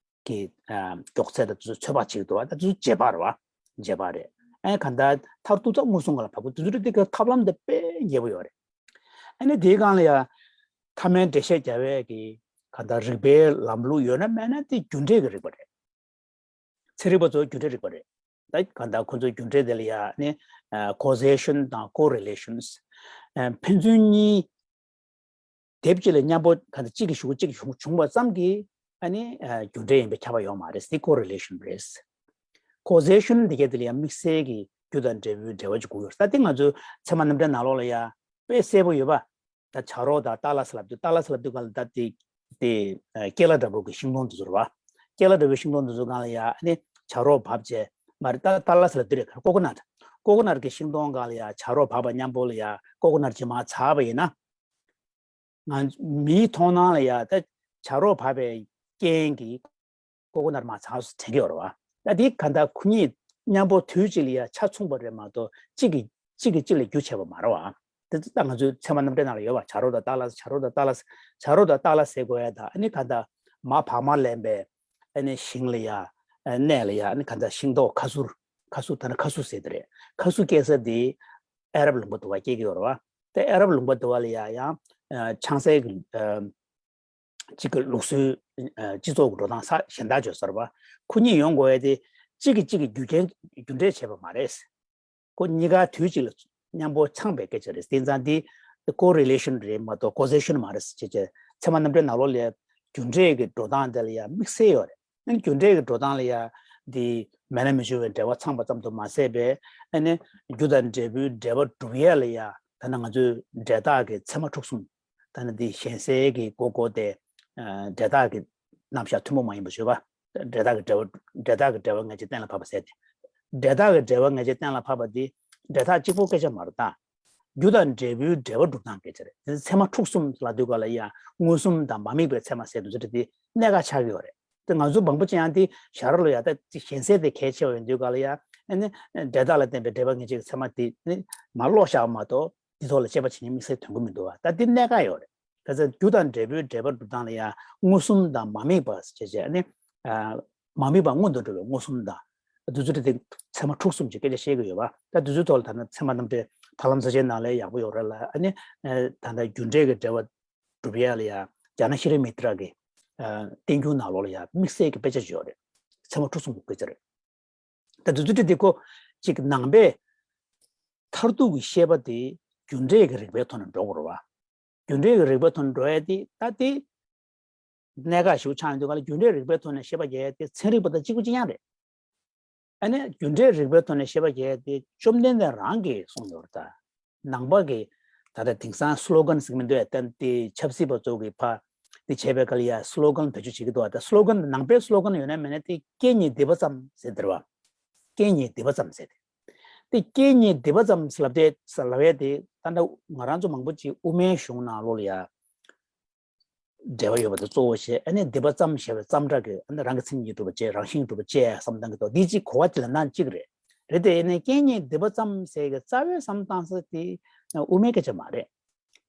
གྱི་ཨ་མགྱོགས་ཚད་དང་དེ་ཚོ་ཚོད་དཔག་བྱེད་ཀྱི་འདུག་བ། ད་དེ་ཚོ་རྗེས་དཔག་རེད་བ། རྗེས་དཔག་རེད། ཨ་ནི་ག་འདྲ་མཐར་ཐུག་ཙམ་མངོན་སུམ་སྒང་ལ་བབས་དགོས། དེ་ཚོ་དེ་ག་ཐབས་ལམ་དེ་དཔེ་རྒྱས་པོ་ཡོད་རེད། ཨ་ནི་དེའི་སྒང་ལ་ཡང་ཐ་མའི་འགྲེལ་བཤད་རྒྱག་པའི་གི་ག་འདྲ་རིགས་པའི་ལམ་ལུགས་ཡོད་ན་མེད་ན་དེ་རྒྱུ་འབྲས་ཀྱི་རིགས་པ་རེད། ཚན་རིག་པ་ཚོ་རྒྱུ་འབྲས་རིག་པ་རེད། ད་གང་ལྟར་ཁོ་ཚོའི་རྒྱུ་འབྲས་དེ་ལ་ཡ་ནི་causation་དང་correlations་ཕན་ཚུན་གཉིས་དེབ་གཅིག་ལ་མཉམ་པོ་གང་ལྟར་གཅིག་གི་གཞུག་གུ་གཅིག་བྱུང་བྱུང་བ་ཙམ་གྱིས་ཨ་ནི་རྒྱུ་འབྲས་ཡིན་པའི་ཁྱབ་པ་ཡོད་མ་རེད། འདི་correlation་རེད། causation་འདི་ག་དེ་ལ་ཡང་དམིགས་བསལ་གྱི་རྒྱུ་དང་འབྲས་བུའི་འབྲེལ་བ་ཅིག་དགོས་ཡོད་རེད། ད་དེ་ང་ཚོའི་ཚད་མ་རྣམ་འགྲེལ་ནང་ལོགས་ལ་ཡང་དཔེ་གསལ་པོ་ཡོད་པ། ད་བྱ་རོག་དང་ཏཱ་ལ་ཟེར་ལབ་དུས་ཏཱ་ལ་ཟེར་ལབ་དུས་ག་ལ་ད་དེ་དེ་ཀེ་ལ་འདྲ་པོ་གི་ཤིང་སྡོང་དེ་ཚོ་རེད་བ། ཀེ་ལ་འདྲ་པོའི་ཤིང་སྡོང་དེ་ཚོ་སྒང་ལ་ཡ་ཨ་ནི་བྱ་རོག་བབས་བྱས་མ་རེད། ད་ཏཱ་ལ་ཟེར་ལབ་དུས་རེད། ཀོ་ཀོ་ནཊ། ཀོ་ཀོ་ནཊ་གི་ཤིང་སྡོང་སྒང་ལ་ཡ་བྱ་རོག་བབས་པ་མཉམ་པོ་ལ་ཡ་ཀོ་ཀོ་ནཊ་ཅིག་མར་ཚར་བ་ཡིན་ན། ང་མིའི་མཐོང་སྣང་ལ་ཡ་ད་བྱ་རོག་བབས་པའི་རྐྱེན་གྱིས་ཀོ་ཀོ་ནཊ་མར་ཚར་སོང་དྲན་གྱི་ཡོད་རེད་བ། ད་འདི་ག་ད་ཁོ་གཉིས་མཉམ་པོ་དུས་གཅིག་ལ་ཡ་ཆ་མཚུངས་པ་རེད་མ་གཏོགས་གཅིག་གིས་གཅིག་གིས་གཅིག་ལ་རྒྱུ་བྱས་པ་མ་རེད་བ། དེ་ད་ང་ཚོའི་ཚད་མ་རྣམ་འགྲེལ་ནང་ལ་ཡོད་བ། བྱ་རོག་དང་ཏཱ་ལ། བྱ་རོག་དང་ཏཱ་ལ། བྱ་རོག་དང་ཏཱ་ལ་ཟེར་དགོས་ཡ་ད་ཨ་ནི་ག་ད་མར་བག་མ་ལེན་པའི་ཨ་ནི་ཞིང་ལ་ཡ་གནས་ལ་ཡ་ཨ་ནི་ག་ད་ཤིང་ཏོག་ཁ་ཟུར། ཁ་ཟུར་ད་ནི་ཁ་ཟུར་ཟེར་དེ་རེད། ཁ་ཟུར་སྐྱེ་ས་དེ་ཨ་རབ་ལུང་པ་དུ་བ་སྐྱེ་གི་ཡོད་རེད་བ། དེ་ཨ་རབ་ལུང་པ་དུ་བ་ལ་ཡ་ཡང་ཆང་སའི་གི་གཅིག་གི་ལུགས་སྲོལ། སྤྱི་ཚོགས་ཀྱི་འགྲོ་སྟངས་ས་གཞན་དག་བརྗོད་ས་རེད་བ། ཁོ་གཉིས་ཡོང་དགོས་ཡ་དེ་གཅིག་གིས་གཅིག་གི་རྒྱུ་རྐྱེན་རྒྱུ་འབྲས་བྱས་པ་མ་རེད། ཁོ་གཉིས་ཀ་དུས་གཅིག་ལ་མཉམ་པོ་འཆང་བའི་སྐད་ཆ་རེད། དེ་ཙང་འདི་correlation་རེད་མ་གཏོགས་causation་མ་རེད་ཟེར་བྱས་བྱས་ཚད་མ་རྣམ་འགྲེལ་ནང་ལོགས་ལ་རྒྱུ་འབྲས་ཀྱི་འགྲོ་སྟངས་དེ་ལ་ཡ་དམིགས་བསལ་ཡོད་རེད། ཨ་ནི་རྒྱུ་འབྲས་ཀྱི་འགྲོ་སྟངས་ལ་ཡ་འདི་མེད་ན་མི་འབྱུང་བའི་འབྲེལ་བ་ཚང་པ་ཙམ་དུ་མ་ཟད་པའི་ཨ་ནི་རྒྱུ་དང་འབྲས་བུའི་འབྲེལ་བ་སྒྲུབ་ཡས་ལ་ཡ་ད་ནི་ང་ཚོའི་འབྲས་རྟགས་ཀྱི་ཚད་མ་དྲུག་གསུམ། ད་ནི་འདི་གཞན་སེལ་གྱི་དགོས་དགོས་ཏེ། འབྲས་རྟགས་ཀྱི་རྣམ་གཞག་ཐུན་མོང་མ་ཡིན་པ་བརྗོད་པ། འབྲས་རྟགས་ཀྱི་འབྲེལ་བ། འབྲས་རྟགས་ཀྱི་འབྲེལ་བ་ངེས་བྱེད་གཏན་ལ་ཕབ་པ་ཟེར་ཏེ། འབྲས་རྟགས་ཀྱི་འབྲེལ་བ་ངེས་བྱེད་གཏན་ལ་ཕབ་པ་འདི་འབྲས་རྟགས་གཅིག་པོ་སྐད་ཆ་མ་རེད་ད། རྒྱུ་དང་འབྲས་བུའི་འབྲེལ་བ་སྒྲུབ་སྟངས་སྐད་ཆ་རེད། དེ་ཚད་མ་དྲུག་གསུམ་ལབ་དུས་ག་ལ་ཡ་མངོན་སུམ་དང་མ་དམིགས་པའི་ཚད་མ་ཟེར་དུས་ཚོད་དེ་གནད་འགག་ཆགས་ཀྱི་ཡོད་རེད། དེ་ང་ཚོ་མང་པོ་ཅིག་ཡང་དེ་ཞར་ལ་ཡ་ད་གཞན་སེལ་དེ་གལ་ཆེ་བ་ཡིན་དུས་ག་ལ་ཡ་ཨ་ནི་འབྲས་རྟགས་ལ་བརྟེན་པའི་འབྲེལ་བ་ངེས་བྱེད་ཀྱི་ཚད་མ་དེ་ནི་མ་ཀློག་བཞག་མ་གཏོགས། འདི་ཐོག་ལ་དཔྱད་པ་བྱེད་མཁན་དམིགས་བསལ་དོན་གོ་མི་འདུག་བ། ད་འདི་གནད་འགག་ཡོད་རེད། ག་ཚོད་རྒྱུ་དང་འབྲས་བུའི་འབྲེལ་བ་སྒྲུབ་སྟངས་ལ་ཡང་མངོན་སུམ་དང་མ་དམིགས་པ་ཞེས་བྱས་ནས། མ་དམིགས་པ་སྔོན་དུ་འགྲོ་བའི་མངོན་སུམ་དང་། དུས་ཚོད་དེ་ཚད་མ་དྲུག་གསུམ་གྱི་སྐད་ཆ་བཤད་ཀྱི་ཡོད་པ། ད་དུས་ཚོད་ཐོག་ལ་ད་ནི་ཚད་མ་རྣམ་འགྲེལ་ཐར་ལམ་ས་ཆེན་ནང་ལ་ཡག་པོ་ཡོད་རེད་ལ། ཨ་ནི་ད་ལྟ་རྒྱུ་འབྲས་ཀྱི་འབྲེལ་བ་སྒྲུབ་ཡ་ལ་ཡང་ཛྙཱ་ན་ཤྲཱི་མི་ཏྲ་གི་བསྟན་འགྱུར་ནང་ལོགས་ལ་ཡང་དམིགས་བསལ་གྱི་དཔེ་ཆ་ཅིག་ཡོད་རེད། ཚད་མ་དྲུག་གསུམ་གྱི་སྐད་ཆ་རེད། ད་དུས་ཚོད་དེ་ཁོ་ཅིག་ནང་པའི་མཐར་ཐུག་གི་བཤད་པ་དེ་རྒྱུ་འབྲས་ཀྱི་རིགས་པའི་ཐོག་ནས་འགྲོ་དགོས་རེད་བ། རྒྱུ་འབྲས་ཀྱི་རིགས་པའི་ཐོག་ནས་འགྲོ་ཡ་དེ་ད་དེ་གནད་འགག་ཞིག་ཆགས་ཡོང་དུས་ག་ལ་རྒྱུ་འབྲས་རིགས་པའི་ཐོག་ནས་བཤད་པ་རྒྱག་ཡ་དེ་ཚན་རིག་པ་དང་གཅིག་པ་གཅིག་རྐྱང་རེད། ཨ་ནི་རྒྱུ་འབྲས་རིགས་པའི་ཐོག་ནས་བཤད་པ་རྒྱག་ཡ་དེ་བཅོམ་ལྡན་འདས་རང་གིས་གསུངས་ཡོད་རེད་ད། ནང་པ་གི་ད་ལྟ་དེང་སང་slogan་ཟེར་གྱི་མི་འདུག་ཨ། ད་དེ་ཆབ་སྲིད་པ་ཚོ་གི་ཕ་དེ་བྱས་པའི་སྐབས་ལ་ཡ་slogan་བེད་སྤྱོད་བྱེད་ཀྱི་འདུག་ཨ། ད་slogan་ནང་པའི་slogan་ཡོད་ན་མེད་ན་དེ་རྐྱེན་ཉིད་སྡིག་པ་ཙམ་ཟེར་དེ་རེད་བ། རྐྱེན་ཉིད་སྡིག་པ་ཙམ་ཟེར་ཏེ། དེ་རྐྱེན་ཉིད་སྡིག་པ་ཙམ་ཟེར་ལབ་དེ་ཟེར་ལབ་ཡ་དེ་ད་ལྟ་ང་རང་ཚོ་མང་པོ་ཅིག་དབུ་མའི་གཞུང་ནང་ལོགས་ལ་ཡ། འབྲེལ་བ་ཡོད་པ་དེ་གཙོ་བོ་བྱས། ཨ་ནི་སྡིག་པ་ཙམ་ཞེས་པའི་ཙམ་སྒྲ་གིས་ཨ་ནི་རང་གི་མཚན་ཉིད་སྒྲུབ་པ་བཅས་རང་བཞིན་སྒྲུབ་པ་བཅས་བསམ་བཏང་གི་འདུག་འདི་གཅིག་གོ་བ་དེ་ལ་ནང་གཅིག་རེད། རེད་དེ་ཡིན་ནའི་རྐྱེན་ཉིད་སྡིག་པ་ཙམ་ཟེར་གི་རྩ་བའི་བསམ་སྟངས་ས་དེ་དབུ་མའི་སྐད་ཆ་མ་རེད།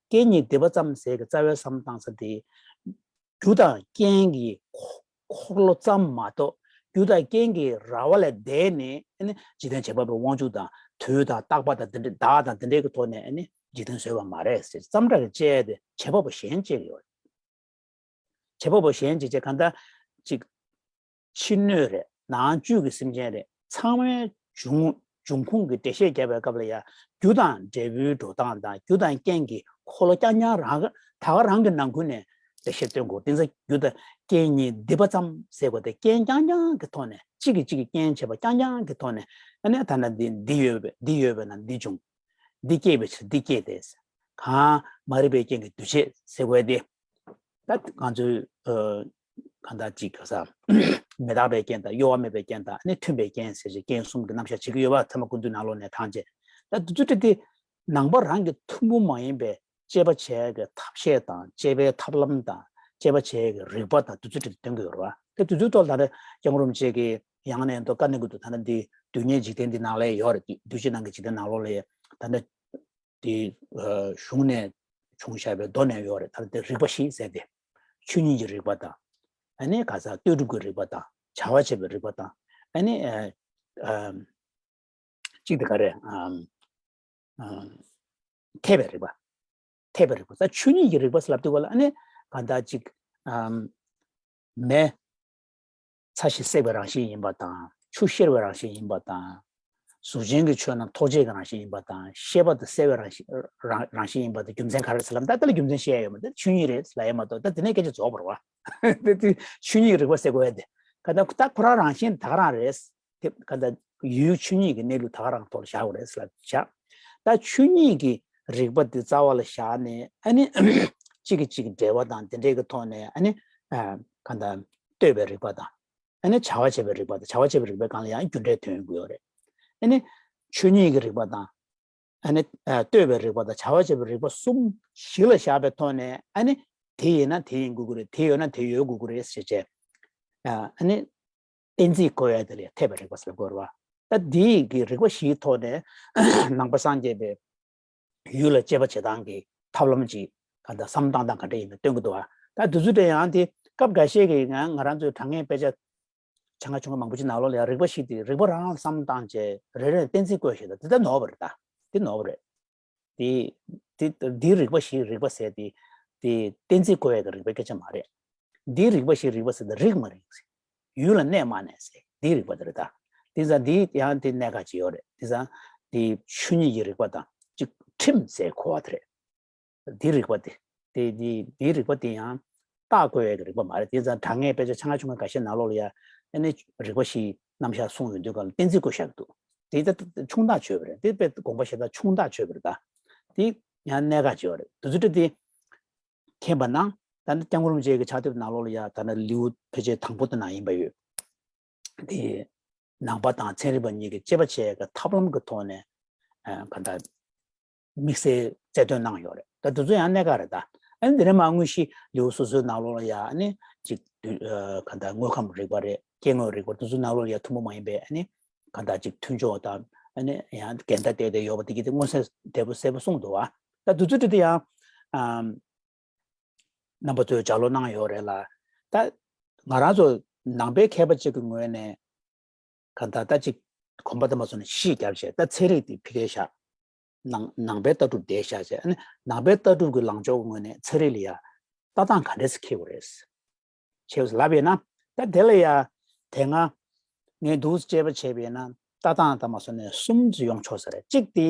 རྐྱེན་ཉིད་སྡིག་པ་ཙམ་ཟེར་གི་རྩ་བའི་བསམ་སྟངས་ས་དེ་རྒྱུ་དང་རྐྱེན་གྱི་འཁོར་ལོ་ཙམ་མ་གཏོགས། རྒྱུ་དང་རྐྱེན་གྱི་ར་བ་ལས་འདས་ནས་ཨ་ནི་འཇིག་རྟེན་བྱེད་པ་པོའི་དབང་ཕྱུག་དང་དུས་དང་རྟག་པ་དང་དེ་འདྲའི་བདག་དང་དེ་འདྲའི་གི་ཐོག་ནས་ཨ་ནི་འཇིག་རྟེན་བཟོས་པ་མ་རེད་ཟེར། ཙམ་སྒྲ་གིས་བཅད་དེ་བྱེད་པ་པོ་གཞན་བཅད་ཀྱི་ཡོད་རེད། བྱེད་པ་པོ་གཞན་ཅིག་བྱས་གང་ལྟར་ཅིག་ཕྱི་སྣོད་རེད། ནང་བཅུད་ཀྱི་སེམས་ཅན་རེད། ཚང་མའི་འབྱུང་འབྱུང་ཁུངས་ཀྱི་འགྲེལ་བཤད་བརྒྱབ་པའི་སྐབས་ལ་ཡང་རྒྱུ་དང་འབྲས་བུའི་འགྲོ་སྟངས་དང་རྒྱུ་དང་རྐྱེན་གྱི་འཁོར་ལོ་རྐྱང་རྐྱང་རང་ད་ག་རང་གི་ནང་ཁུལ་ནས་འགྲེལ་བཤད་སྟོན་དགོས། དེ་ཚེ་རྒྱུ་དང་རྐྱེན་གཉིས་སྡིག་པ་ཙམ་ཟེར་དགོས་ཏེ། རྐྱེན་རྐྱང་རྐྱང་གི་ཐོག་ནས་གཅིག་གིས་གཅིག་གི་རྐྱེན་བྱེད་པ་རྐྱང་རྐྱང་གི་ཐོག་ནས། ཨ་ནི་ད་ན་འདི་འདི་ཡོད་པས་འདི་ཡོད་པས་ན་འདི་བྱུང་། འདི་སྐྱེས་པའི་ཕྱིར་འདི་སྐྱེས་ཏེ། གང་མ་རིག་པའི་རྐྱེན་གྱིས་འདུ་བྱེད་ཟེར་དགོས་ཏེ། ད་ང་ཚོའི་ཨ་གང་ལྟར་ཅིག་ག་ས་མི་རྟག་པའི་རྐྱེན་དང་གཡོ་བ་མེད་པའི་རྐྱེན་དང་ནི་མཐུན་པའི་རྐྱེན་ཟེར་ཞིང་རྐྱེན་གསུམ་གྱི་རྣམ་གཞག་བྱེད་ཀྱི་ཡོད་པ་ཚད་མ་ཀུན་བཏུས་ནང་ལོགས་ནས་ཐང་ཆད། ད་དུས་ཚོད་དེ་ནང་པ་རང་གི་ཐུན་མོང་མ་ཡིན་པའི་དཔྱད་པ་བྱེད་ཀྱི་ཐབས་ཤེས་དང་དཔྱད་པའི་ཐབས་ལམ་དང་དཔྱད་པ་བྱེད་ཀྱི་རིགས་པ་དང་དུས་ཚོད་དེ་སྟོན་གྱི་ཡོད་རེད་བ། དེ་དུས་ཚོད་ཐོག་ལ་ད་ལྟ་སྐྱབས་མགོན་རིན་པོ་ཆེ་གིས་ཡང་ནས་ཡང་དུ་བཀའ་གནང་གི་འདུག་ད་ལྟ་འདི་རྡུལ་སྙེད་འཇིག་རྟེན་འདི་ནང་ལ་ཡོད་རེད། རྡུལ་གཅིག་ནང་གི་འཇིག་རྟེན་ནང་ལོགས་ལ་ད་ལྟ། དེ་གཞུང་ནས་བྱུང་བཞག་པའི་མདོ་ནས་ཡོད་རེད། ད་དེ་རིགས་པ་བཞི་ཟེར་ཏེ། ཆོས་ཉིད་ཀྱི་རིགས་པ་དང་། ཨ་ནི་ག་ས་ལྟོས་གྲུབ་ཀྱི་རིགས་པ་དང་། བྱ་བ་བྱེད་པའི་རིགས་པ་དང་། ཨ་ནི་ཨ་ཨ་གཅིག་དེ་ག་རེ་ཨ་ཨ་འཐད་པའི་རིགས་པ། འཐད་པའི་རིགས་པ། ད་ཆོས་ཉིད་ཀྱི་རིགས་པ་ཟེར་ལབ་དུས་ག་ལ་ཨ་ནི་ག་ད་ཅིག་ཨ་མེ། ཚ་ཞིང་བསྲེག་པའི་རང་བཞིན་ཡིན་པ་དང་ ཆུ་གཤེར་བའི་རང་བཞིན་ཡིན་པ་དང་། གཟུགས་ཅན་གྱི་ཆོས་རྣམས་ཐོགས་བཅས་ཀྱི་རང་བཞིན་ཡིན་པ་དང་། ཤེས་པ་དང་གསལ་བའི་རང་བཞིན་རང་རང་བཞིན་ཡིན་པ་དང་རྒྱུ་མཚན་ག་རེ་ཟེར་ལབ་ན། ད་ལྟ་ལ་རྒྱུ་མཚན་བཤད་ཡ་ཡོད་མ་རེད། ཆོས་ཉིད་རེད་ལབ་ཡ་མ་གཏོགས། ད་དེ་ནས་སྐད་ཆ་རྫོགས་པ་རེད་བ། དེ་དེ་ཆོས་ཉིད་རིག་པ་ཟེར་དགོས་ཡ་དེ་ག་ད་ད་ཁོ་རང་རང་བཞིན་ད་ག་རང་རེད། དེ་ག་ད་ཡུལ་ཆོས་ཉིད་ཀྱི་གནས་ལུགས་ད་ག་རང་ཐོག་ལ་བཞག་དགོས་རེད་ལབ་བཞག་ད་ཆོས་ཉིད་ཀྱི་རིག་པ་དེ་རྩ་བ་ལ་བཞག་ནས། ཨ་ནི་གཅིག་གིས་གཅིག་གི་འབྲེལ་བ་དང་དེ་འདྲའི་གི་ཐོག་ནས། ཨ་ནི་ཨ་ག་ད་ལྟོས་པའི་རིག་པ་དང་། ཨ་ནི་བྱ་བ་བྱེད་པའི་རིག་པ་དང་། བྱ་བ་བྱེད་པའི་རིག་པའི་སྒང་ལ་ཡང་རྒྱུ་འབྲས་དོན་ཡོང་གི་ཡོད་རེད། ཨ་ནི་ཆོས་ཉིད་ཀྱི་རིག་པ་དང་། ཨ་ནི་ཨ་ལྟོས་པའི་རིག་པ་དང་བྱ་བ་བྱེད་པའི་རིག་པ་གསུམ་གཞི་ལ་བཞག་པའི་ཐོག་ནས། ཨ་ནི་དེ་ཡིན་ན་དེ་ཡིན་དགོས་ཀྱི་རེད། དེ་ཡོད་ན་དེ་ཡོད་དགོས་ཀྱི་རེད་ཟེར་བྱས། ཨ་ནི་གཏན་ཚིགས་བཀོད་ཡ་དེ་ལ་འཐད་པའི་རིག་པ་ཟེར་དགོས་རེད་བ། ད་འདི་གི་རིག་པ་བཞིའི་ཐོག་ནས་ནང་པ་སངས་རྒྱས་པའི་ཡུལ་ལ་དཔྱད་པ་བྱེད་སྟངས་ཀྱི་ཐབས་ལམ་ཅིག་ག་ད་བསམ་བློ་བཏང་སྟངས་ག་འདྲ་ཡིན་པ་སྟོན་གྱི་འདུག་བ། ད་དུས་ཚོད་དེ་ཡང་དེ་སྐབས་འགའ་ཤས་ཀྱི་ང་ང་རང་ཚོའི་དྲང་ངེས་དཔེ་ཆ་ཆ་ཚང་ཆུང་ཆུང་མང་པོ་ཅིག་ནང་ལོགས་ལ་ཡང་རིག་པ་བཞི་དེ་རིག་པ་རང་བསམ་བློ་བཏང་བྱས་རེ་རེ་གཏན་ཚིགས་བཀོད་བཞག་ད་དེ་ད་ནོར་བ་རེད། ད་དེ་ནོར་བ་རེད། དེ་དེ་དེ་རིག་པ་བཞི་རིག་པ་ཟེར་དེ་དེ་གཏན་ཚིགས་བཀོད་ཡ་གི་རིག་པའི་སྐད་ཆ་མ་རེད། འདིའི་རིག་པ་ཞིག་རིག་པ་ཟེར་ཏེ་རིག་མ་རིག་ཟེར། ཡུལ་ལ་གནས་མ་གནས་ཟེར། འདིའི་རིག་པ་དེ་རེད་ད། དེ་ཙང་འདི་ཡང་དེ་གནད་འགག་ཅིག་ཡོད་རེད། དེ་ཙང་དེ་ཆོས་ཉིད་ཀྱི་རིག་པ་དང་གཅིག་ཁྲིམས་ཟེར་གོ་བ་དེ་རེད། འདིའི་རིག་པ་དེ་དེ་དེ་འདིའི་རིག་པ་དེ་ཡང་རྟགས་བཀོད་ཡས་ཀྱི་རིག་པ་མ་རེད། དེ་ཙང་དྲང་ངེས་དཔེ་ཆ་ཆ་ང་ཆུང་ང་འགའ་ཤས་ནང་ལོགས་ལ་ཡ་ཨ་ནི་རིག་པ་བཞིའི་རྣམ་གཞག་གསུངས་ཡོང་དུས་ག་ལ་གཏན་ཚིགས་བཀོད་བཞག་གི་འདུག་དེ་ད་ཆུང་བརྡ་ཆོད་པ་རེད། དེ་དཔེ་དགོངས་པ་བཞེས་སྟངས་ཆུང་བརྡ་ཆོད་པ་རེད་ད། དེ་ཡང་གནད་འགག་ཅིག་ཡོད་རེད། དུས་ཚོད་དེ། མཁྱེན་པ་ན། ད་ནི་སྐྱབས་མགོན་རིན་པོ་ཆེ་གི་ཕྱག་དེབ་ནང་ལོགས་ལ་ཡ་ད་ནི་ལེའུ་ཕལ་ཆེར་དང་པོ་དེ་ནང་ཡིན་པ་ཡོད། དེ་ནང་པ་དང་ཚན་རིག་པ་གཉིས་ཀྱི་དཔྱད་པ་བྱེད་ཡག་གི་ཐབས་ལམ་གྱི་ཐོག་ནས་ཨ་ག་འདྲ་དམིགས་བསལ་རྩལ་འདོན་གནང་ཡོད་རེད། ད་དེ་ཚོ་ཡང་གནད་འགག་རེད་ད། ཨ་ནི་དེ་ནས་མར་དངོས་གཞི་ལེའུ་སོ་སོའི་ནང་ལོགས་ལ་ཡ་ཨ་ནི་ཅིག་དུས་ཨ་ག་འདྲ་དངོས་ཁམས་རིག་པ་རེད། སྐྱེ་དངོས་རིག་པ་དེ་ཚོའི་ནང་ལོགས་ལ་ཡ་ཐུན་མོང་མ་ཡིན་པའི་ཨ་ནི་ག་འདྲ་ཅིག་མཐུན་ཕྱོགས་དང་ཨ་ནི་ཡང་འགལ་ཟླ་བལྟས་ཏེ་ཡོད་པ་དེ་གྱིས་དེ་མངོན་གསལ་དོད་པོ་གསལ་པོ་གསུངས་འདུག་བ། ད་དུས་ཚོད་དེ་དེ་ཡང་ཨམ། རྣམ་པ་ཚོས་ལྗགས་ཀློག་གནང་ཡོད་རེད་ལ། ད་ང་རང་ཚོ་ནང་པའི་མཁས་པ་གཅིག་གི་ངོས་ནས་གང་ལྟར་ད་ཅིག་གོམ་པ་དེ་མ་སོང་ནས་གཞི་བརྒྱབ་བྱས། ད་ཚན་རིག་དེ་ཕ་གིར་བཞག་ནང་ནང་པའི་ལྟ་གྲུབ་དེ་བཞག་བྱས། ཨ་ནི་ནང་པའི་ལྟ་གྲུབ་ཀྱི་ལངས་ཕྱོགས་ཀྱི་ངོས་ནས་ཚན་རིག་ལ་ཡ་ལྟ་སྟངས་ག་འདྲས་སེ་འཁྱེར་དགོས་རེད། བྱས་ལབ་ཡོད་ན། ད་དེ་ལ་ཡ་དེ་སྔ་ངས་འདུག་དཔྱད་པ་བྱས་པ་ཡིན་ན་ལྟ་སྟངས་དེ་མ་སོང་ནས་གསུམ་ཙམ་ཡོང་ཆོག་ས་རེད། གཅིག་དེ།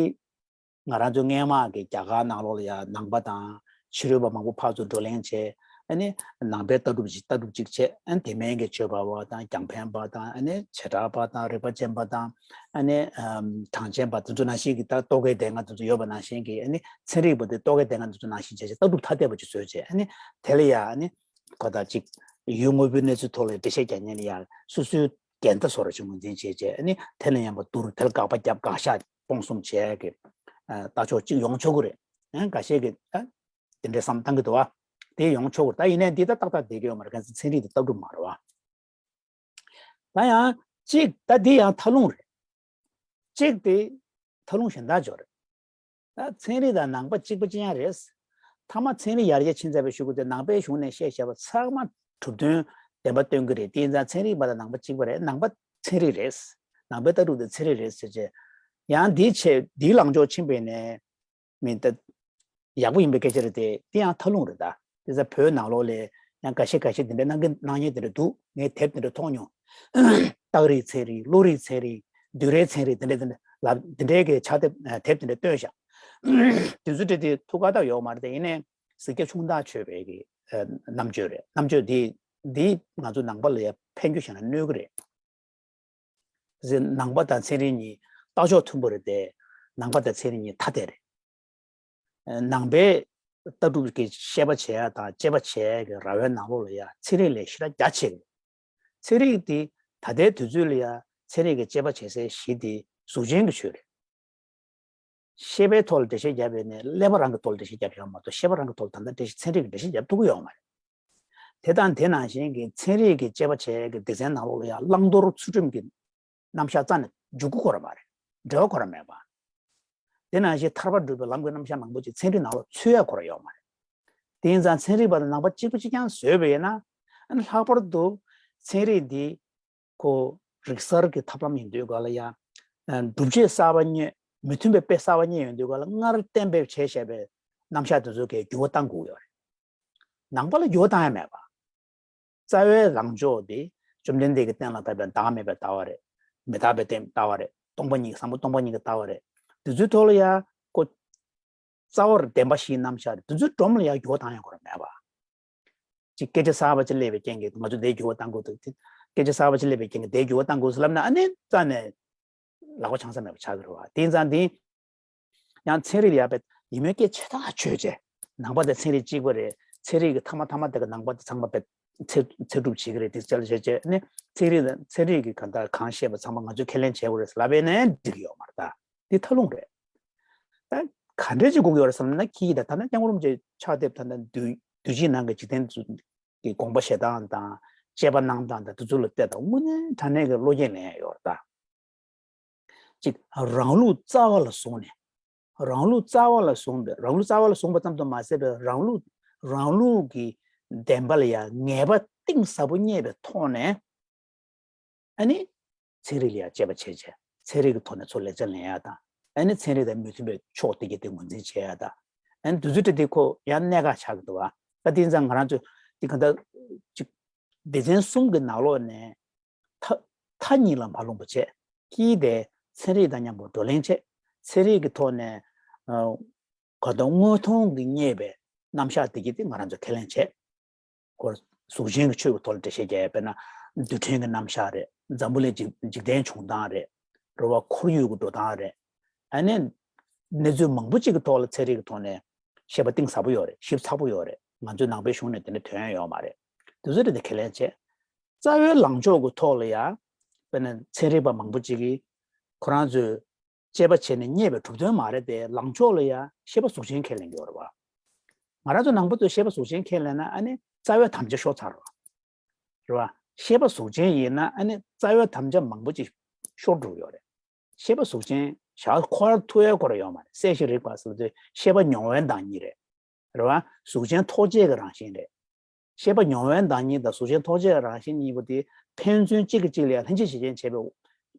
ང་རང་ཚོ་སྔས་མ་གི་རྒྱ་གར་ནང་ལོགས་ལ་ཡ་ནང་པ་དང་ཕྱི་རོལ་པ་མང་པོ་ཕར་ཚུར་བགྲོ་གླེང་བྱས། ཨ་ནི་ནང་པའི་ལྟ་གྲུབ་ཅིག་ལྟ་གྲུབ་ཅིག་བྱས། ཨ་ནི་དེ་མིན་གྱི་ཆོས་པ་བ་དང་རྒྱང་འཕེན་པ་དང་། ཨ་ནི་བྱེ་བྲག་པ་དང་རིགས་པ་ཅན་པ་དང་། ཨ་ནི་ཨམ་གྲངས་ཅན་པ་དེ་ཚོ་ནང་བཞིན་གྱི་ད་རྟོག་གེའི་སྡེ་ལྔ་དེ་ཚོ་ཡོད་པ་ནང་བཞིན་གྱི། ཨ་ནི་ཚན་རིག་པ་དེ་རྟོག་གེའི་སྡེ་ལྔ་དེ་ཚོ་ནང་བཞིན་བྱས་བྱས་ལྟ་གྲུབ་ཐ་དད་པ་ཅིག་བཟོས་བྱས། ཨ་ནི་དེ་ལ་ཡ་ཨ་ནི་གོ་ད་ཅིག་ཡུལ་དངོས་པོའི་གནས་ཚུལ་ཐོག་ལ་འགྲེལ་བཤད་རྒྱག་མཁན་ལ་ཡ་སོ་སོའི་འགལ་ཟླ་བཟོ་འདྲ་ཅིག་ངོས་འཛིན་བྱས་བྱས། ཨ་ནི་དེ་ལ་ཡང་པ་བསྡུར། དེ་ལ་དགག་པ་བརྒྱབ། དགག་བཞག་སྤོང་གསུམ་བྱས་ཀྱི་ཨ་ལྟ་ཕྱོགས་གཅིག་ཡོང་ཆོག་གི་རེད། ཨ་འགའ་ཤས་ཀྱིས་ཨ་དེ་འདྲའི་བསམ་བཏང་གི་འདུག་བ། དེ་ཡོང་ཆོག་གི་རེད། ད་ཡིན་ནའི་འདི་ད་ཏག་ཏག་བསྡད་ཀྱི་ཡོད་མ་རེད། གང་ཟེར་ཚན་རིག་དེ་ལྟ་གྲུབ་མ་རེད་བ། ད་ཡང་གཅིག་ད་འདི་ཡང་ཐབས་ལུང་རེད། གཅིག་དེ་ཐབས་ལུང་གཞན་དག་ཅིག་རེད། ད་ཚན་རིག་དང་ནང་པ་གཅིག་པ་གཅིག་རྐྱང་རེད། མཐའ་མ་ཚན་རིག་ཡར་རྒྱས་ཕྱིན་ཚར་བའི་གཞུག་གུ་དེ་ནང་པའི་གཞུང་ནས་བཤད་བཞག་པ་ཚང་མ་གྲུབ་དོན་བདེན་པ་སྟོན་གྱི་རེད། དེ་ཡིན་ཙང་ཚན་རིག་པ་དང་ནང་པ་གཅིག་པ་རེད། ནང་པ་ཚན་རིག་རེད། ནང་པའི་ལྟ་གྲུབ་དེ་ཚན་རིག་རེད་ཟེར་བྱས། ཡང་འདིའི་ཆེད་འདིའི་ལངས་ཕྱོགས་ཕྱིན་པ་ཡིན་ནའི་མི་ད་ཡག་པོ་ཡིན་པའི་སྐད་ཆ་རེད་དེ། དེ་ཡང་ཐབས་ལུང་རེད་ད། དེ་ཚ་བོད་ནང་ལོགས་ལ་ཡང་འགའ་ཤས་འགའ་ཤས་དེ་འདྲ་གནང་གི་གནང་མཁན་དེ་འདྲ་འདུག་ངས་དེབ་དེ་འདྲ་མཐོང་མྱོང་། རྟགས་རིགས་ཚན་རིག་བློ་རིག་ཚན་རིག་བསྡུས་རའི་ཚན་རིག་དེ་འདྲ་དེ་འདྲ་ལབ། དེ་འདྲའི་གི་ཕྱག་དེབ་དེབ་དེ་འདྲ་བཏོན་བཞག་དེ་ཚོ་འདྲ་དེ་ཐུགས་ཁག་ཐག་ཡོད་མ་རེད་དེ། ཡིན་ནའི་གཟིགས་རྒྱ་ཆུང་ཐག་ཆོད་པའི་གི་རྣམ་དཔྱོད་རེད། རྣམ་དཔྱོད་འདི་འདི་ང་ཚོ་ནང་པ་ལ་ཡང་ཕན་རྒྱུ་ཞིག་ན་གནོད་གི་རེད། ཟེར་ནང་པ་དང་ཚན་རིག་གཉིས་ལྟ་ཕྱོགས་མཐུན་པོ་རེད་དེ། ནང་པ་དང་ཚན་རིག་གཉིས་ཐ་དད་རེད། ནང་པའི་ལྟ་གྲུབ་ཀྱི་བཤད་པ་བྱེད་ཡ་དང་དཔྱད་པ་བྱེད་ཡ་གི་ར་བའི་ནང་ལོགས་ལ་ཡ་ཚན་རིག་ལས་ཞེ་དྲག་རྒྱ་ཆེ་གི་རེད། ཚན་རིག་འདི་ད་ལྟའི་དུས་ཚོད་ལ་ཡ་ཚན་རིག་གི་དཔྱད་པ་བྱེད་སའི་གཞི་འདི་གཟུགས་ཅན་གྱི་ཆོས་རེད། ཤེས་པའི་ཐོག་ལ་འགྲེལ་བཤད་བརྒྱབ་པ་ཡིན་ནའི་ཀླད་པ་རང་གི་ཐོག་ལ་འགྲེལ་བཤད་བརྒྱབ་ཡོད་མ་གཏོགས། ཤེས་པ་རང་གི་ཐོག་ལ་ད་ལྟ་འགྲེལ་བཤད་ཚན་རིག་གི་འགྲེལ་བཤད་བརྒྱབ་ཐུབ་ཀྱི་ཡོད་མ་རེད། དེ་དང་དེ་ནང་བཞིན་གྱི་ཚན་རིག་གི་དཔྱད་པ་བྱེད་ཡས་ཀྱི་སྡེ་ཚན་ནང་ལོགས་ལ་ཡང་བླང་དོར་ཚུལ་ཁྲིམས་ཀྱི་རྣམ་གཞག་རྩ་ནས་འཇུག་སྒོ་ཁོ་ར་མ་རེད། འབྲེལ་བ་ཁོ་ར་མེད་པ། དེ་ནང་བཞིན་ཐར་པ་སྒྲུབ་པའི་ལམ་གྱི་རྣམ་གཞག་མང་པོ་ཅིག་ཚན་རིག་ནང་ལོགས་ཚུད་ཡ་ཁོ་ར་ཡོད་མ་རེད། དེ་ཡིན་ཙང་ཚན་རིག་པ་དང་ནང་པ་གཅིག་པ་གཅིག་རྐྱང་བཟོས་པ་ཡིན་ན། ཨ་ནི་ལྷག་པར་དུ་ཚན་རིག་འདི་ཁོ་རིག་གསར་གྱི་ཐབས་ལམ་ཡིན་དུས་ག་ལ་ཡ། ཨ་སྒྲུབ་བྱེད་གསར་པ་རྙེད། མི་མཐུན་པའི་དཔེ་གསར་པ་རྙེད་ཡོང་དུས་ག་ལ་སྔར་གཏན་འབེབས་བྱས་བཞག་པའི་རྣམ་གཞག་དེ་ཚོ་གས་འགྱུར་བ་གཏང་དགོས་ཡོད་རེད། ནང་པ་ལ་འགྱུར་བ་གཏང་ཡ་མེད་པ། རྩ་བའི་ལངས་ཕྱོགས་དེ་བཅོམ་ལྡན་འདས་ཀྱིས་གཏན་ལ་ཕབ་པའི་བདག་མེད་པའི་ལྟ་བ་རེད། མི་རྟག་པའི་བདེན་ལྟ་བ་རེད། སྟོང་པ་ཉིད་བཟང་པོ་སྟོང་པ་ཉིད་ཀྱི་ལྟ་བ་རེད། དེ་ཚོའི་ཐོག་ལ་ཡ་ཁོ་རྩ་བར་བདེན་པ་བཞིའི་རྣམ་གཞག་རེད། དེ་ཚོའི་སྒྲོམ་ལ་ཡ་འགྱུར་བ་བཏང་ཡ་ཁོ་རང་མེད་པ། ཅིག་སྐད་ཆ་གསར་པ་ཅིག་སླེབས་པའི་རྐྱེན་གྱིས་ང་ཚོ་དེ་འགྱུར་བ་བཏང་དགོས་འདུག་སྐད་ཆ་གསར་པ་ཅིག་སླེབས་པའི་རྐྱེན་གྱིས་དེ་འགྱུར་བ་བཏང་དགོས་ཟེར་ལབ་ན་ཨ་ནི་རྩ་ནས་ལག་པ་འཆང་ས་མེད་པ་ཆགས་ཀྱི་རེད་བ། དེ་ཡིན་ཙང་དེ་ཡང་ཚན་རིག་ལ་ཡ་བས་ཡིན་མོད་སྐད་ཆེ་ཐག་ཆོད་བྱས། ནང་པ་དང་ཚན་རིག་གཅིག་པ་རེད། ཚན་རིག་གི་མཐའ་མ་མཐའ་མ་དེ་ག་ནང་པ་དེ་ཚང་མ་བས་ཚད་ཚད་སྒྲུབ་བྱེད་ཀྱི་རེད། དེ་ཅལ་བྱས་བྱས་ནི་ཚན་རིག་དང་ཚན་རིག་གི་གང་ལྟར་གང་བཤད་པ་ཚང་མ་ང་ཚོས་ཁས་ལེན་བྱེད་དགོས་རེད་ལབ་པས་ནས་འགྲིག་གི་ཡོད་མ་རེད་ད། དེ་ཐབས་ལུང་རེད། ད་ག་འདྲས་ཅིག་དགོས་ཀྱི་ཡོད་རེད་བསམ་ན་ཁྱི་ཡིས་ད་ད་ནི་སྐྱབས་མགོན་རིན་པོ་ཆེ་ཕྱག་དེབ་ད་ནི་དུས་དུས་ཕྱིས་ནང་གི་འཇིག་རྟེན་གྱི་དགོངས་པ་བཞེས་སྟངས་དང་དཔྱད་པ་གནང་སྟངས་དང་དེ་ཚོ་ལ་བལྟས་ད་དངོས་གནས་དྲང་གནས་ཀྱི་བློ་སྐྱེད་ལེན་ཡ་ཡོད་རེད་ད། གཅིག་རང་ལུགས་རྩ་བ་ལ་བཟུང་ནས། རང་ལུགས་རྩ་བ་ལ་བཟུང་བའི་རང་ལུགས་རྩ་བ་ལ་བཟུང་བ་ཙམ་དུ་མ་ཟད་པའི་རང་ལུགས་རང་ལུགས་ཀྱི་བདེན་པ་ལ་ཡང་ངེས་པ་གཏིང་ཟབ་པོ་རྙེད་པའི་ཐོག་ནས། ཨ་ནི་ཚན་རིག་ལ་ཡང་དཔྱད་པ་བྱས་བྱས་ཚན་རིག་གི་ཐོག་ནས་ཚུར་ལེགས་ཆ་ལེན་ཡ་དང་། ཨ་ནི་ཚན་རིག་དང་མི་མཐུན་པའི་ཕྱོགས་དེ་གྱད་དེ་ངོས་འཛིན་བྱེད་ཡ་དང་། ཨ་ནི་དུས་ཚོད་དེ་དེ་ཁོ་ཡང་གནད་འགག་ཆགས་ཀྱི་འདུག་བ། ད་དེ་ཡིན་ཙང་ང་རང་ཚོས་དེ་ག་འདྲ་ཅིག་སྡེ་ཚན་གསུམ་གྱི་ནང་ལོགས་ནས་མཐའ་མཐའ་གཉིས་ལ་མ་ལྷུང་བ་བྱས། དཀྱིལ་དེ་ཚན་རིག་དང་མཉམ་པོ་བགྲོ་གླེང་བྱས། ཚན་རིག་གི་ཐོག་ནས་ཨ་ག་དང་དངོས་མཐོང་གིས་རྙེད་པའི་རྣམ་གཞག་དེ་གྱད་དེ་ང་རང་ཚོས་ཁས་ལེན་བྱས། ཁོ་གཟུགས་ཅན་གྱི་ཆོས་ཀྱི་ཐོག་ལ་འགྲེལ་བཤད་རྒྱག་ཡ་དཔེར་ན་རྡུལ་ཕྲན་གྱི་རྣམ་གཞག་རེད། འཛམ་བུ་གླིང་འཇིག་འཇིག་རྟེན་བྱུང་སྟངས་རེད། རེད་བ། ཁོར་ཡུག་གི་འགྲོ་སྟངས་རེད། ཨ་ནི་གནས་ཚུལ་མང་པོ་ཅིག་གི་ཐོག་ལ་ཚན་རིག་གི་ཐོག་ནས་བཤད་པ་གཏིང་ཟབ་པོ་ཡོད་རེད། ཞིབ་ཚགས་པོ་ཡོད་རེད། ང་ཚོའི་ནང་པའི་གཞུང་ནས་དེ་འདྲ་ཐོན་ཡོད་མ་རེད། དེ་ཚོ་དེ་འདྲ་ཁས་ལེན་བྱས། རྩ་བའི་ལངས་ཕྱོགས་ཀྱི་ཐོག་ལ་ཡ་དཔེར་ན་ཚན་རིག་པ་མང་པོ་ཅིག་གིས་ཁོ་རང་ཚོས་དཔྱད་པ་བྱས་ནས་རྙེད་པའི་གྲུབ་དོན་མ་རེད་དེ། ལངས་ཕྱོགས་ལ་ཡ་ཤེས་པ་གཟུགས་ཅན་ཁས་ལེན་གྱི་ཡོད་རེད་བ། ང་རང་ཚོ་ནང་པ་ཚོས་ཤེས་པ་གཟུགས་ཅན་ཁས་ལེན་ན་ཨ་ནི་རྩ་བའི་དམ་བཅའ་ཤོར་ཚར་བ་རེད་བ། ཤེས་པ་གཟུགས་ཅན་ཡིན་ན་ཨ་ནི་རྩ་བའི་དམ་བཅའ་མང་པོ་ཅིག་ཤོར་འགྲོ་གི་ཡོད་རེད། ཤེས་པ་གཟུགས་ཅན་བཞག་ཁོ་ར་ཐུག་ཡ་ཁོ་ར་ཡོད་མ་རེད། གསལ་ཞིང་རིག་པ་ཟེར་དུས་ཤེས་པ་མྱོང་བའི་བདག་ཉིད་རེད། རེད་བ། གཟུགས་ཅན་ཐོགས་བཅས་ཀྱི་རང་བཞིན་རེད། ཤེས་པ་མྱོང་བའི་བདག་ཉིད་དང་གཟུགས་ཅན་ཐོགས་བཅས་རང་བཞིན་གཉིས་པོ་དེ་ཕན་ཚུན་གཅིག་གིས་གཅིག་ལ་ལྷན་སྐྱེས་གཞན་བརྗེ་བྱེད་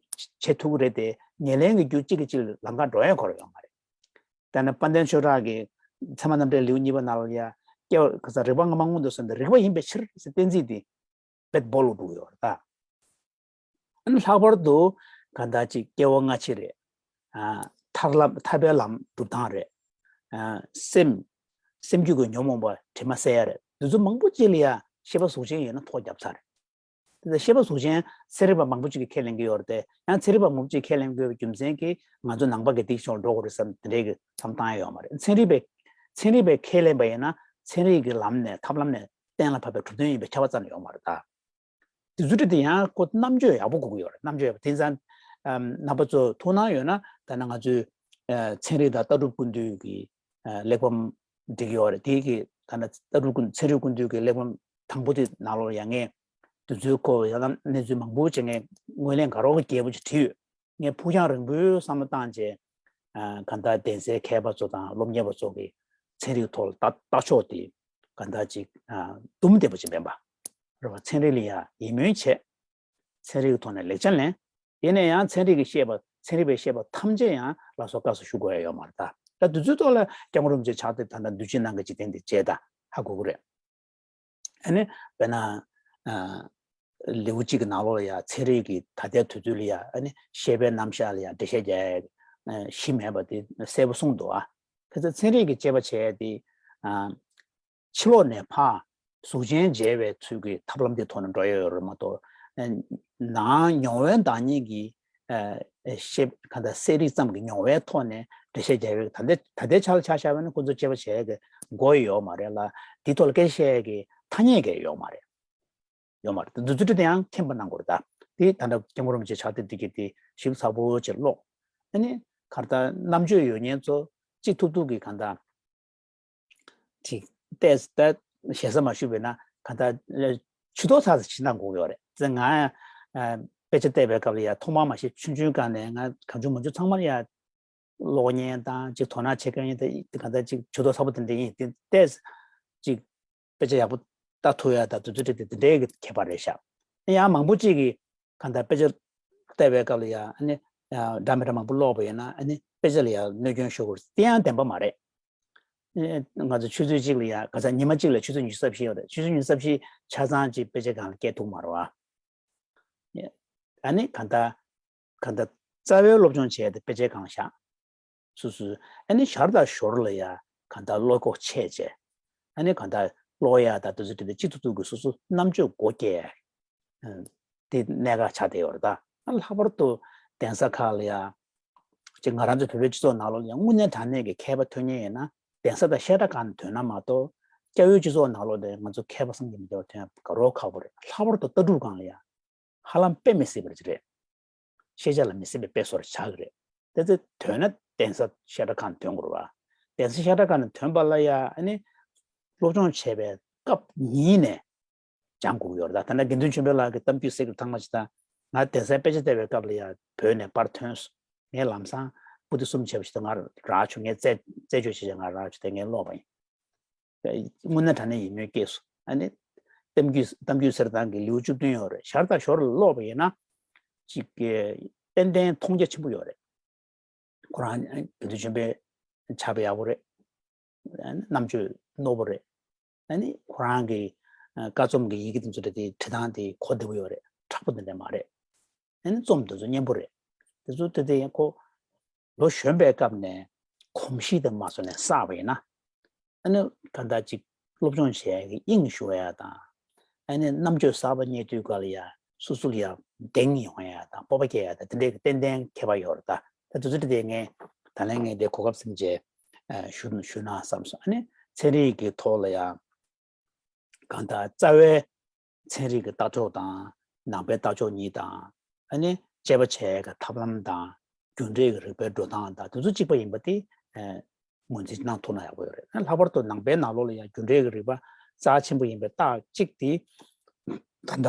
པའི་བྱེད་ཐུབ་ཀྱི་རེད་དེ། ཉེར་ལེན་གྱི་རྒྱུ་གཅིག་གིས་གཅིག་ལ་ལམ་ཁ་འགྲོ་ཡ་ཁོ་རང་ཡོད་མ་རེད། ད་ནི་དཔལ་ལྡན་ཆོས་གྲགས་ཀྱི་ཚད་མ་རྣམ་འགྲེལ་ལེའུ་གཉིས་པ་ནང་ལ་ཡ་སྐྱེ་བ་ག་ས་རིག་པ་སྔ་མ་སྔོན་དུ་སོང་སྟེ་རིག་པ་ཡིན་པའི་ཕྱིར་ཟེར་གཏན་ཚིགས་དེ་རྦད་སྦོ་ལོག་འགྲོ་གི་ཡོད་རེད་ད། ཨ་ནི་ལྷག་པར་དུ་གང་ལྟར་ཅིག་སྐྱེ་བ་སྔ་ཕྱི་རེད། ཨ་ཐར་ལམ་ཐར་པའི་ལམ་སྒྲུབ་སྟངས་རེད། ཨ་སེམས་སེམས་རྒྱུད་ཀྱི་ཉོན་མོངས་པ་དྲི་མ་བསལ་ཡ་རེད། འདི་ཚོ་མང་པོ་ཅིག་ལ་ཡ་ཤེས་པ་གཟུགས་ཅན་ཡིན་ན་ཐོག་བརྒྱབ་ཚར་རེད། དེ་ལྟར་ཤེས་པ་གཟུགས་ཅན་ཚན་རིག་པ་མང་པོ་ཅིག་གིས་ཁས་ལེན་གྱི་ཡོད་རེད་དེ། ཡང་ཚན་རིག་པ་མང་པོ་ཅིག་ཁས་ལེན་དགོས་པའི་རྒྱུ་མཚན་གྱིས་ང་ཚོ་ནང་པ་གི་སྡིག་ཕྱོགས་འགྲོ་དགོས་རེད་བསམ་དེ་འདྲའི་གི་བསམ་བཏང་ཡ་ཡོད་མ་རེད། ཚན་རིག་པས་ཚན་རིག་པས་ཁས་ལེན་པ་ཡིན་ན་ཚན་རིག་གི་ལམ་ནས་ཐབས་ལམ་ནས་གཏན་ལ་ཕབ་པའི་གྲུབ་དོན་ཡིན་པའི་ཁྱབ་པ་ཙམ་ཡོད་མ་རེད་ད། དེ་ཚོ་དེ་ཡང་ཁོ་རྣམ་དཔྱོད་ཡག་པོ་དགོས་ཀྱི་ཡོད་རེད། རྣམ་དཔྱོད་ཡག་པོ་དེ་ཙང་། ཨམ་རྣམ་པ་ཚོ་ཐུགས་སྣང་ཡོད་ན་ད་ནི་ང་ཚོའི་ཨ་ཚན་རིག་དང་ལྟ་གྲུབ་ཀུན་བཏུས་ཀྱི་ཨ་གླེགས་བམ་འགྲིག་ཡོད་རེད། དེ་གི་ད་ནི་ལྟ་གྲུབ་ཀུན་ཚན་རིག་ཀུན་བཏུས་ཀྱི་གླེགས་བམ་དང་པོ་དེ་ནང་ལོགས་ཡང་ངས་དུས་ཚོད་ཁོ་ཡང་ན་གནས་ཚུལ་མང་པོ་བྱས། ངས་ངོས་ལེན་དགའ་རོགས་ཀྱི་རྒྱས་པོ་ཅིག་བྲིས་ཡོད། ངས་ཕུགས་རྒྱང་རིང་པོའི་བསམ་བློ་བཏང་རྗེས། ཨ་གང་ལྟར་གདན་སའི་མཁས་པ་ཚོ་དང་སློབ་གཉེར་བ་ཚོ་གིས་ཚན་རིག་ཐོག་ལ་ལྟ་ལྟ་ཕྱོགས་དེ་གང་ལྟར་ཅིག་ཨ་དུམ་བདེ་པོ་ཅིག་མིན་པ་རེད་བ། ཚན་རིག་ལ་ཡང་ཡིད་སྨོན་བྱས། ཚན་རིག་གི་ཐོག་ནས་ལེགས་ཆ་ལེན། ཡིན་ན་ཡང་ཚན་རིག་གི་བཤད་པ་ཚན་རིག་པས་བཤད་པ་ཐམས་ཅད་ཡང་ལགས་སོ་བཀའ་སྩལ་ཞུ་དགོས་ཡ་ཡོད་མ་རེད་ད། ད་དུས་ཚོད་ཐོག་ལ་སྐྱབས་མགོན་རིན་པོ་ཆེ་ཕྱག་དེབ་ད་ལྟ་འདུལ་བྱེད་ནང་གི་འཇིག་རྟེན་འདི་བྱས་ད་ཧ་གོ་གི་རེད། ཨ་ནི་དཔེར་ན་ཨ་ལེའུ་གཅིག་གི་ནང་ལོགས་ལ་ཡ་ཚན་རིག་གི་ད་ལྟའི་དུས་ཚོད་ལ་ཡ་ཨ་ནི་ཤེས་པའི་རྣམ་གཞག་ལ་ཡ་འགྲེལ་བཤད་རྒྱག་ཡ་གཞི་མེད་པ་དེ་གསལ་པོ་གསུངས་འདུག་ཨ། ཁ་ཚ་ཚན་རིག་གི་དཔྱད་པ་བྱས་ཏེ་ཨ་ཕྱི་ལོགས་ནས་ཕར་གཟུགས་ཅན་མཇལ་བའི་ཚུལ་གྱི་ཐབས་ལམ་དེ་ཐོག་ནས་འགྲོ་ཡ་ཡོད་རེད་མ་གཏོགས། ཨ་ནང་མྱོང་བའི་བདག་ཉིད་ཀྱི་ཨ་ཤེས་གང་ལྟར་གསལ་རིག་ཙམ་གྱི་མྱོང་བའི་ཐོག་ནས་འགྲེལ་བཤད་རྒྱག་ཡོད། ད་ལྟའི་ད་ལྟའི་ཆ་ལ་ཆ་བཞག་པ་ན་ཁོ་ཚོ་དཔྱད་པ་བྱས་ཀྱི་དགོས་ཡོད་མ་རེད་ལ། དེའི་ཐོག་ལ་སྐད་ཆ་བཤད་ཀྱི་ཐ་སྙད་ཀྱི་ཡོད་མ་རེད། ཡོད་མ་རེད། འདི་ཚོ་དེ་ཡང་མཁྱེན་པ་གནང་དགོས་རེད་ད། དེ་ད་ལྟ་སྐྱབས་མགོན་རིན་པོ་ཆེ་ཕྱག་དེབ་འདི་གི་དེ་ཞིབ་ཚགས་པོ་ཅིག་ཀློག་ཨ་ནི་གར་ལྟར་རྣམ་དཔྱོད་ཡོད་མཁན་ཚོ་ཅིག་ཐུབ་ཐུབ་ཀྱི་གང་ལྟར་ཅིག་ཏོག་ཙམ་ཞེ་ས་མ་ཞུས་པས་ན་གང་ལྟར་ཆུ་ཐོག་ཚ་ས་ཕྱིན་གནང་དགོས་ཡོད་རེད། ཙེ་ང་ཨ་དཔེ་ཆ་བལྟས་པའི་སྐབས་ལ་ཡ་ཐོག་མར་མ་ཤེས་ཆུང་ཆུང་སྒང་ནས་ང་གང་བྱུང་མང་བྱུང་ཚང་མར་ཡ་ཀློག་མཁན་དང་ཅིག་དོ་སྣང་བྱེད་མཁན་ཡིན། དེ་གང་ལྟར་ཅིག་ཇུས་གཏོགས་ཚ་པོ་དེ་འདྲ་ཡིན། དེ་ཏོག་ཙམ་ཅིག་དཔེ་ཆ་ཡག་པོ་ལྟ་ཐུབ་ཡ་དང་དུས་ཚོད་དེ་དེ་འདྲའི་གི་ཁྱད་པར་རེད་ཤག་ཡང་མང་པོ་ཅིག་གིས་གང་ལྟར་དཔེ་ཆ་བལྟས་པའི་སྐབས་ལ་ཡང་ཨ་ནི་ཡང་འདྲ་མི་འདྲ་མང་པོ་ཀློག་པ་ཡིན་ན་ཨ་ནི་དཔེ་ཆ་ལ་ཡང་གནོད་སྐྱོན་ཤོར་དགོས་རེད། དེ་ཡང་བདེན་པ་མ་རེད། ཨ་ང་ཚོ་ཆུ་ཚོད་གཅིག་ལ་ཡང་ག་ཚོད་ཉི་མ་གཅིག་ལ་ཆུ་ཚོད་ཉི་ཤུ་རྩ་བཞི་ཡོད་རེད། ཆུ་ཚོད་ཉི་ཤུ་རྩ་བཞི་ཆ་ཚང་ཅིག་དཔེ་ཆ་སྒང་ལ་བསྐྱལ་ཐུབ་མ་རེད་བ། ཨ་ནི་གང་ལྟར་ གང་ལྟར་རྩ་བའི་སློབ་སྦྱོང་བྱས་ཏེ་དཔེ་ཆའི་སྒང་བཞག་སོ་སོའི་ཨ་ནི་ཞར་དང་ཞོར་ལ་ཡ་གང་ལྟར་བློ་ཁོག་ཆེ་བྱས། ཨ་ནི་གང་ལྟར་ཀློག་ཡ་དང་དེ་ཚོ་དེ་དེ་གཅིག་ཏུ་གཏུག་གི་སོ་སོ་རྣམ་དཔྱོད་སྒོ་སྐྱེ་ཡ་དེ་གནད་འགག་ཆགས་བསྡད་ཡོད་རེད་ད། ལྷག་པར་དུ་གདན་ས་ཁག་ལ་ཡ་ཅིག་ང་རང་ཚོ་བོད་པའི་སྤྱི་ཚོགས་ནང་ལོགས་ལ་ཡ་དངོས་གནས་དྲང་གནས་ཀྱི་མཁས་པ་ཐོན་མཁན་ཡིན་ན་གདན་ས་དང་བཤད་གྲྭ་ཁག་ནས་ཐོན་ན་མ་གཏོགས་སྐྱ་བོའི་སྤྱི་ཚོགས་ནང་ལོགས་ལ་ང་ཚོ་མཁས་པ་བསམ་གྱིས་མི་ཁྱབ་པ་ཐོན་ཡ་དགའ་རབ་ཁག་པོ་རེད། ལྷག་པར་དུ་ལྟ་གྲུབ་སྒང་ལ་ཡ། ཧ་ལམ་དཔེ་མི་སྲིད་པ་ཅིག་རེད། ཤེས་བྱ་ལ་མི་སྲིད་པའི་དཔེ་བཟོ་འདྲ་ཆགས་ཀྱི་རེད། དེ་ཚེ་ཐོན་ན་གདན་ས་བཤད་གྲྭ་ཁག་ནས་ཐོན་དགོས་རེད་བ། གདན་ས་བཤད་གྲྭ་ཁག་ནས་ཐོན་པ་ལ་ཡ་ཨ་ནི་སློབ་སྦྱོང་བྱས་པའི་སྐབས་ཉིད་ནས་སྦྱང་དགོས་ཀྱི་ཡོད་རེད་ད། ད་ལྟ་དགེ་འདུན་ཆོས་འཕེལ་ལགས་ཀྱི་གཏམ་རྒྱུད་ཟེར་གྱི་ཐང་མ་ཅིག་ད། ང་གདན་སའི་དཔེ་ཆ་ལྟ་བའི་སྐབས་ལ་ཡ་བོད་ནས་པར་ཐོན་སོང་། ངས་ལམ་སང་པོ་ཏི་གསུམ་བྱས་པ་ཞིག་ད་ང་རག་བྱུང་། ངས་རྩད་རྩད་གཅོད་བྱས་བྱས་ང་རག་བྱུང་། དེ་ངས་ཀློག་པ་ཡིན། དངོས་གནས་དྲང་གནས་ཡིད་སྨོན་སྐྱེས་སོང་། ཨ་ནི་གཏམ་རྒྱུད་གཏམ་རྒྱུད་གསེར་ཐང་གི་ལེའུ་བཅུ་བདུན་ཡོད་རེད། ཞར་དང་ཞོར་ལ་ཀློག་པ་ཡིན་ན་ཅིག་གི་ཏན་ཏན་མཐོང་རྒྱ་ཆེན་པོ་ཡོད་རེད། ཁོ་རང་དགེ་འདུན་ཆོས་འཕེལ་ཆགས་པ་ཡག་པོ་རེད། ཨ་ནི་རྣམ་དཔྱོད་རྣོ་པོ་རེད། ཨ་ནི་ཁོ་རང་གི་ཨ་ཀ་རྩོམ་གྱི་ཡི་གེ་དེ་ཚོ་དེ་བྲིས་སྟངས་དེ་གོ་བདེ་པོ་ཡོད་རེད། མཁྲེགས་པོ་དེ་འདྲ་མ་རེད། ཨ་ནི་རྩོམ་དེ་ཚོ་སྙན་པོ་རེད། དེ་ཚོ་དེ་དེ་ཁོ་ལོ་གཞོན་པའི་སྐབས་ནས་གོམས་གཤིས་དེ་མ་བཟོ་ནས་བསགས་པ་ཡིན་ན། ཨ་ནི་གང་ལྟར་ཅིག་སློབ་སྦྱོང་བྱེད་ཡ་གི་དབྱིངས་ཞུགས་ཡ་དང་། ཨ་ནི་རྣམ་དཔྱོད་གསར་པ་རྙེད་དུས་སྐབས་ལ་ཡ་སོ་སོ་ལ་ཡ་གདེང་ཡོང་ཡ་དང་སྤོབས་པ་སྐྱེ་ཡ་དང་དེ་འདྲའི་གི་ཏན་ཏན་ཁྱད་པར་ཡོད་རེད་ད། ད་དེ་ཚོ་དེ་ངས་ད་ལན་ངས་དེ་གོ་སྐབས་ཟིན་རྗེས་ཞུ་ཞུ་ན་བསམ་སོང་། ཨ་ནི་ཚན་རིག་གི་ཐོག་ལ་ཡ་གང་ལྟར་རྩ་བའི་ཚན་རིག་གི་ལྟ་ཕྱོགས་དང་ནང་པའི་ལྟ་ཕྱོགས་གཉིས་དང་། ཨ་ནི་དཔྱད་པ་བྱེད་ཡས་ཀྱི་ཐབས་ལམ་དང་རྒྱུ་འབྲས་ཀྱི་རིག་པའི་འགྲོ་སྟངས་དང་དེ་ཚོ་གཅིག་པ་ཡིན་པ་དེ་ངོས་འཛིན་གནང་ཐུབ་ན་ཡག་པོ་ཡོད་རེད། ལྷག་པར་དུ་ནང་པའི་ནང་ལོགས་ལ་ཡང་རྒྱུ་འབྲས་ཀྱི་རིག་པ་རྩ་ཆེན་པོ་ཡིན་པའི་རྟགས་གཅིག་དེ་ད་ལྟ་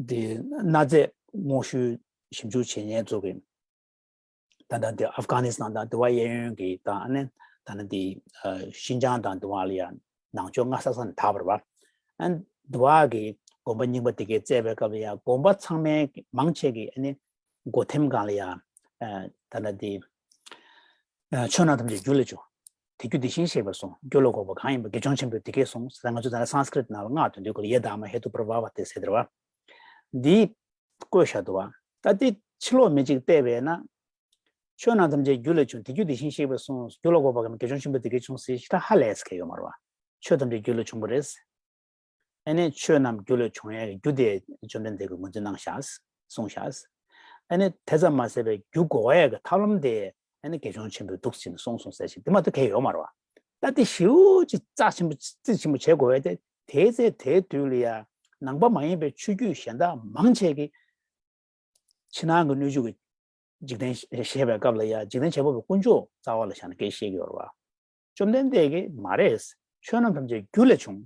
དེ་གནའ་རྫས་རྨོ་ཞིབ་ཞིབ་འཇུག་བྱེད་མཁན་ཚོ་གི། ད་ལྟ་འདི་ཨབ་གྷ་ནི་སི་ཐན་དང་དེ་བ་གཡས་གཡོན་གྱི་དང་ཨ་ནི་ད་ལྟ་འདི་ཤིན་ཅང་དང་དེ་བ་ལ་ཡང་ནང་ཆོས་སྔ་ས་ས་ནས་དར་བ་རེད་བ། ཨ་ནི་དེ་བ་གི་དགོན་པ་རྙིང་པ་དེ་གའི་བཙལ་བའི་སྐབས་ལ་ཡང་དགོན་པ་ཚང་མའི་མང་ཆེ་གི་ཨ་ནི་སྒོ་ཐེམ་སྒང་ལ་ཡང་ད་ལྟ་འདི་ཆོས་རྣམས་ཐམས་ཅད་རྒྱུ་ལས་བྱུང་། དེ་རྒྱུ་དེ་བཞིན་གཤེགས་པར་གསུངས། རྒྱུ་ལ་འགོག་པ་གང་ཡིན་པ་དགེ་སྦྱོང་ཆེན་པོས་དེ་སྐད་གསུངས་ཟེར། ང་ཚོ་ད་ལྟ་སཾ་སྐྲྀཏ་ནང་ལ་སྔགས་འདོན་དུས་སྐབས་ལ་ཡེ་དྷརྨ་ཧེ་ཏུ་པྲ་བྷཱ་ཝ་སྟེ་ཟེར་དེ་རེད་བ། འདི་བཀོད་བཞག་འདུག་བ། ད་འདི་ཕྱི་ལོགས་མི་གཅིག་བལྟས་པས་ན། ཆོས་རྣམས་ཐམས་ཅད་རྒྱུ་ལས་བྱུང་། དེ་རྒྱུ་དེ་བཞིན་གཤེགས་པས་གསུངས། རྒྱུ་ལ་འགོག་པ་གང་ཡིན་པ་དགེ་སྦྱོང་ཆེན་པོས་དེ་སྐད་གསུངས་ཟེར་ཞེ་དྲག་ཧ་ལས་ས་གང་ཡང་ཡོད་མ་རེད་བ། ཆོས་ཐམས་ཅད་རྒྱུ་ལས་བྱུང་བ་རེད། ཨ་ནི་ཆོས་རྣམས་རྒྱུ་ལས་བྱུང་ཡས་ཀྱི་རྒྱུ་དེ་བཅོམ་ལྡན་འདས་ཀྱིས་ངོས་འཛིན་གནང་བཞག་གསུངས་བཞག་ཨ་ནི་དེ་ཙམ་མ་ཟད་པའི་རྒྱུ་འགོག་ཡས་ཀྱི་ཐབས་ལམ་དེ་ཨ་ནི་དགེ་སྦྱོང་ཆེན་པོས་འདུག་ཟེར་ནས་གསུངས་སོང་ཟེར་ཞིང་དེ་མ་གཏོགས་གང་ཡང་ཡོད་མ་རེད་བ། ད་དེ་ཞེ་པོ་ཅིག་རྩ་ཆེན་པོ་རྩིས་ཆེན་པོ་བྱེད་དགོས་པས་དེ་དེའི་ཚེ་དེའི་དུས་ལ་ཡ་ནང་པ་མ་ཡིན་པའི་ཆོས་བརྒྱུད་གཞན་དག་མང་ཆེ་གིས་ཕྱི་ནང་གི་སྣོད་བཅུད་ཀྱི་འཇིག་རྟེན་བཤད་པའི་སྐབས་ལ་ཡ་འཇིག་རྟེན་བྱེད་པ་པོའི་དཀོན་མཆོག་རྩ་བ་ལ་བཞག་ནས་སྐད་བཤད་ཀྱི་ཡོད་རེད་བ། བཅོམ་ལྡན་འདས་ཀྱིས་མ་རེད། ཆོས་རྣམས་ཐམས་ཅད་རྒྱུ་ལས་བྱུང་།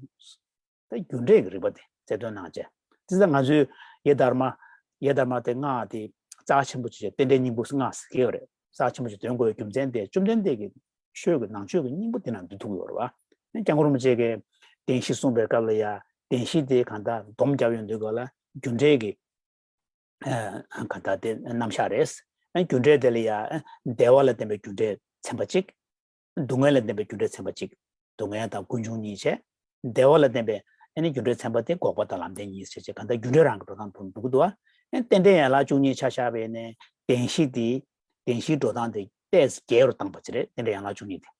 ད་རྒྱུ་འབྲས་ཀྱི་རིགས་པ་དེ་རྩལ་འདོན་གནང་བྱས། དེ་ཚེ་ང་ཚོས་ཡེ་དྷརྨ། ཡེ་དྷརྨ་དེ་སྔགས་དེ་རྩ་ཆེན་པོ་ཅིག་རྟེན་འབྲེལ་སྙིང་པོ་སྔགས་ཟེར་གྱི་ཡོད་རེད། རྩ་ཆེན་པོ་ཅིག་འདོན་དགོས་པའི་རྒྱུ་མཚན་དེ་བཅོམ་ལྡན་འདས་ཀྱི་ཆོས་ཀྱི་ནང་ཆོས་ཀྱི་སྙིང་པོ་དེ་ནང་འདུས་ཐུབ་ཀྱི་ཡོད་རེད་བ། སྐྱབས་མགོན་རིན་པོ་ཆེ་གིས་བདེན་བཞི་གསུངས་པའི་སྐབས་ལ་ཡ་བདེན་བཞི་དེ་གང་ལྟར་སྡོམ་བརྒྱབ་ཡོང་དུས་སྐབས་ལ་རྒྱུ་འབྲས་ཀྱི་གང་ལྟར་དེ་རྣམ་གཞག་རེད། རྒྱུ་འབྲས་དེ་ལ་ཡ་བདེ་བ་ལ་བརྟེན་པའི་རྒྱུ་འབྲས་ཚན་པ་གཅིག་སྡུག་བསྔལ་ལ་བརྟེན་པའི་རྒྱུ་འབྲས་ཚན་པ་གཅིག་སྡུག་བསྔལ་དང་ཀུན་འབྱུང་གཉིས་བྱས། བདེ་བ་ལ་བརྟེན་པའི་ཨ་ནི་རྒྱུ་འབྲས་ཚན་པ་དེ་འགོག་པ་དང་ལམ་བདེན་གཉིས་བྱས་བྱས་གང་ལྟར་རྒྱུ་འབྲས་རང་གི་འགྲོ་སྟངས་དེ་འདུག་འདུག་གོ། ཨ་ནི་རྟེན་འབྲེལ་ཡན་ལག་བཅུ་གཉིས་ཆ་བཞག་པ་ཡིན་ན་བདེན་བཞི་དེ་བདེན་བཞིའི་འགྲོ་སྟངས་དེ་ཏོག་ཙམ་བརྒྱད་རུ་བཏང་བ་ཅིག་རེད། རྟེན་འབྲེལ་ཡན་ལག་བཅུ་གཉིས་དེ།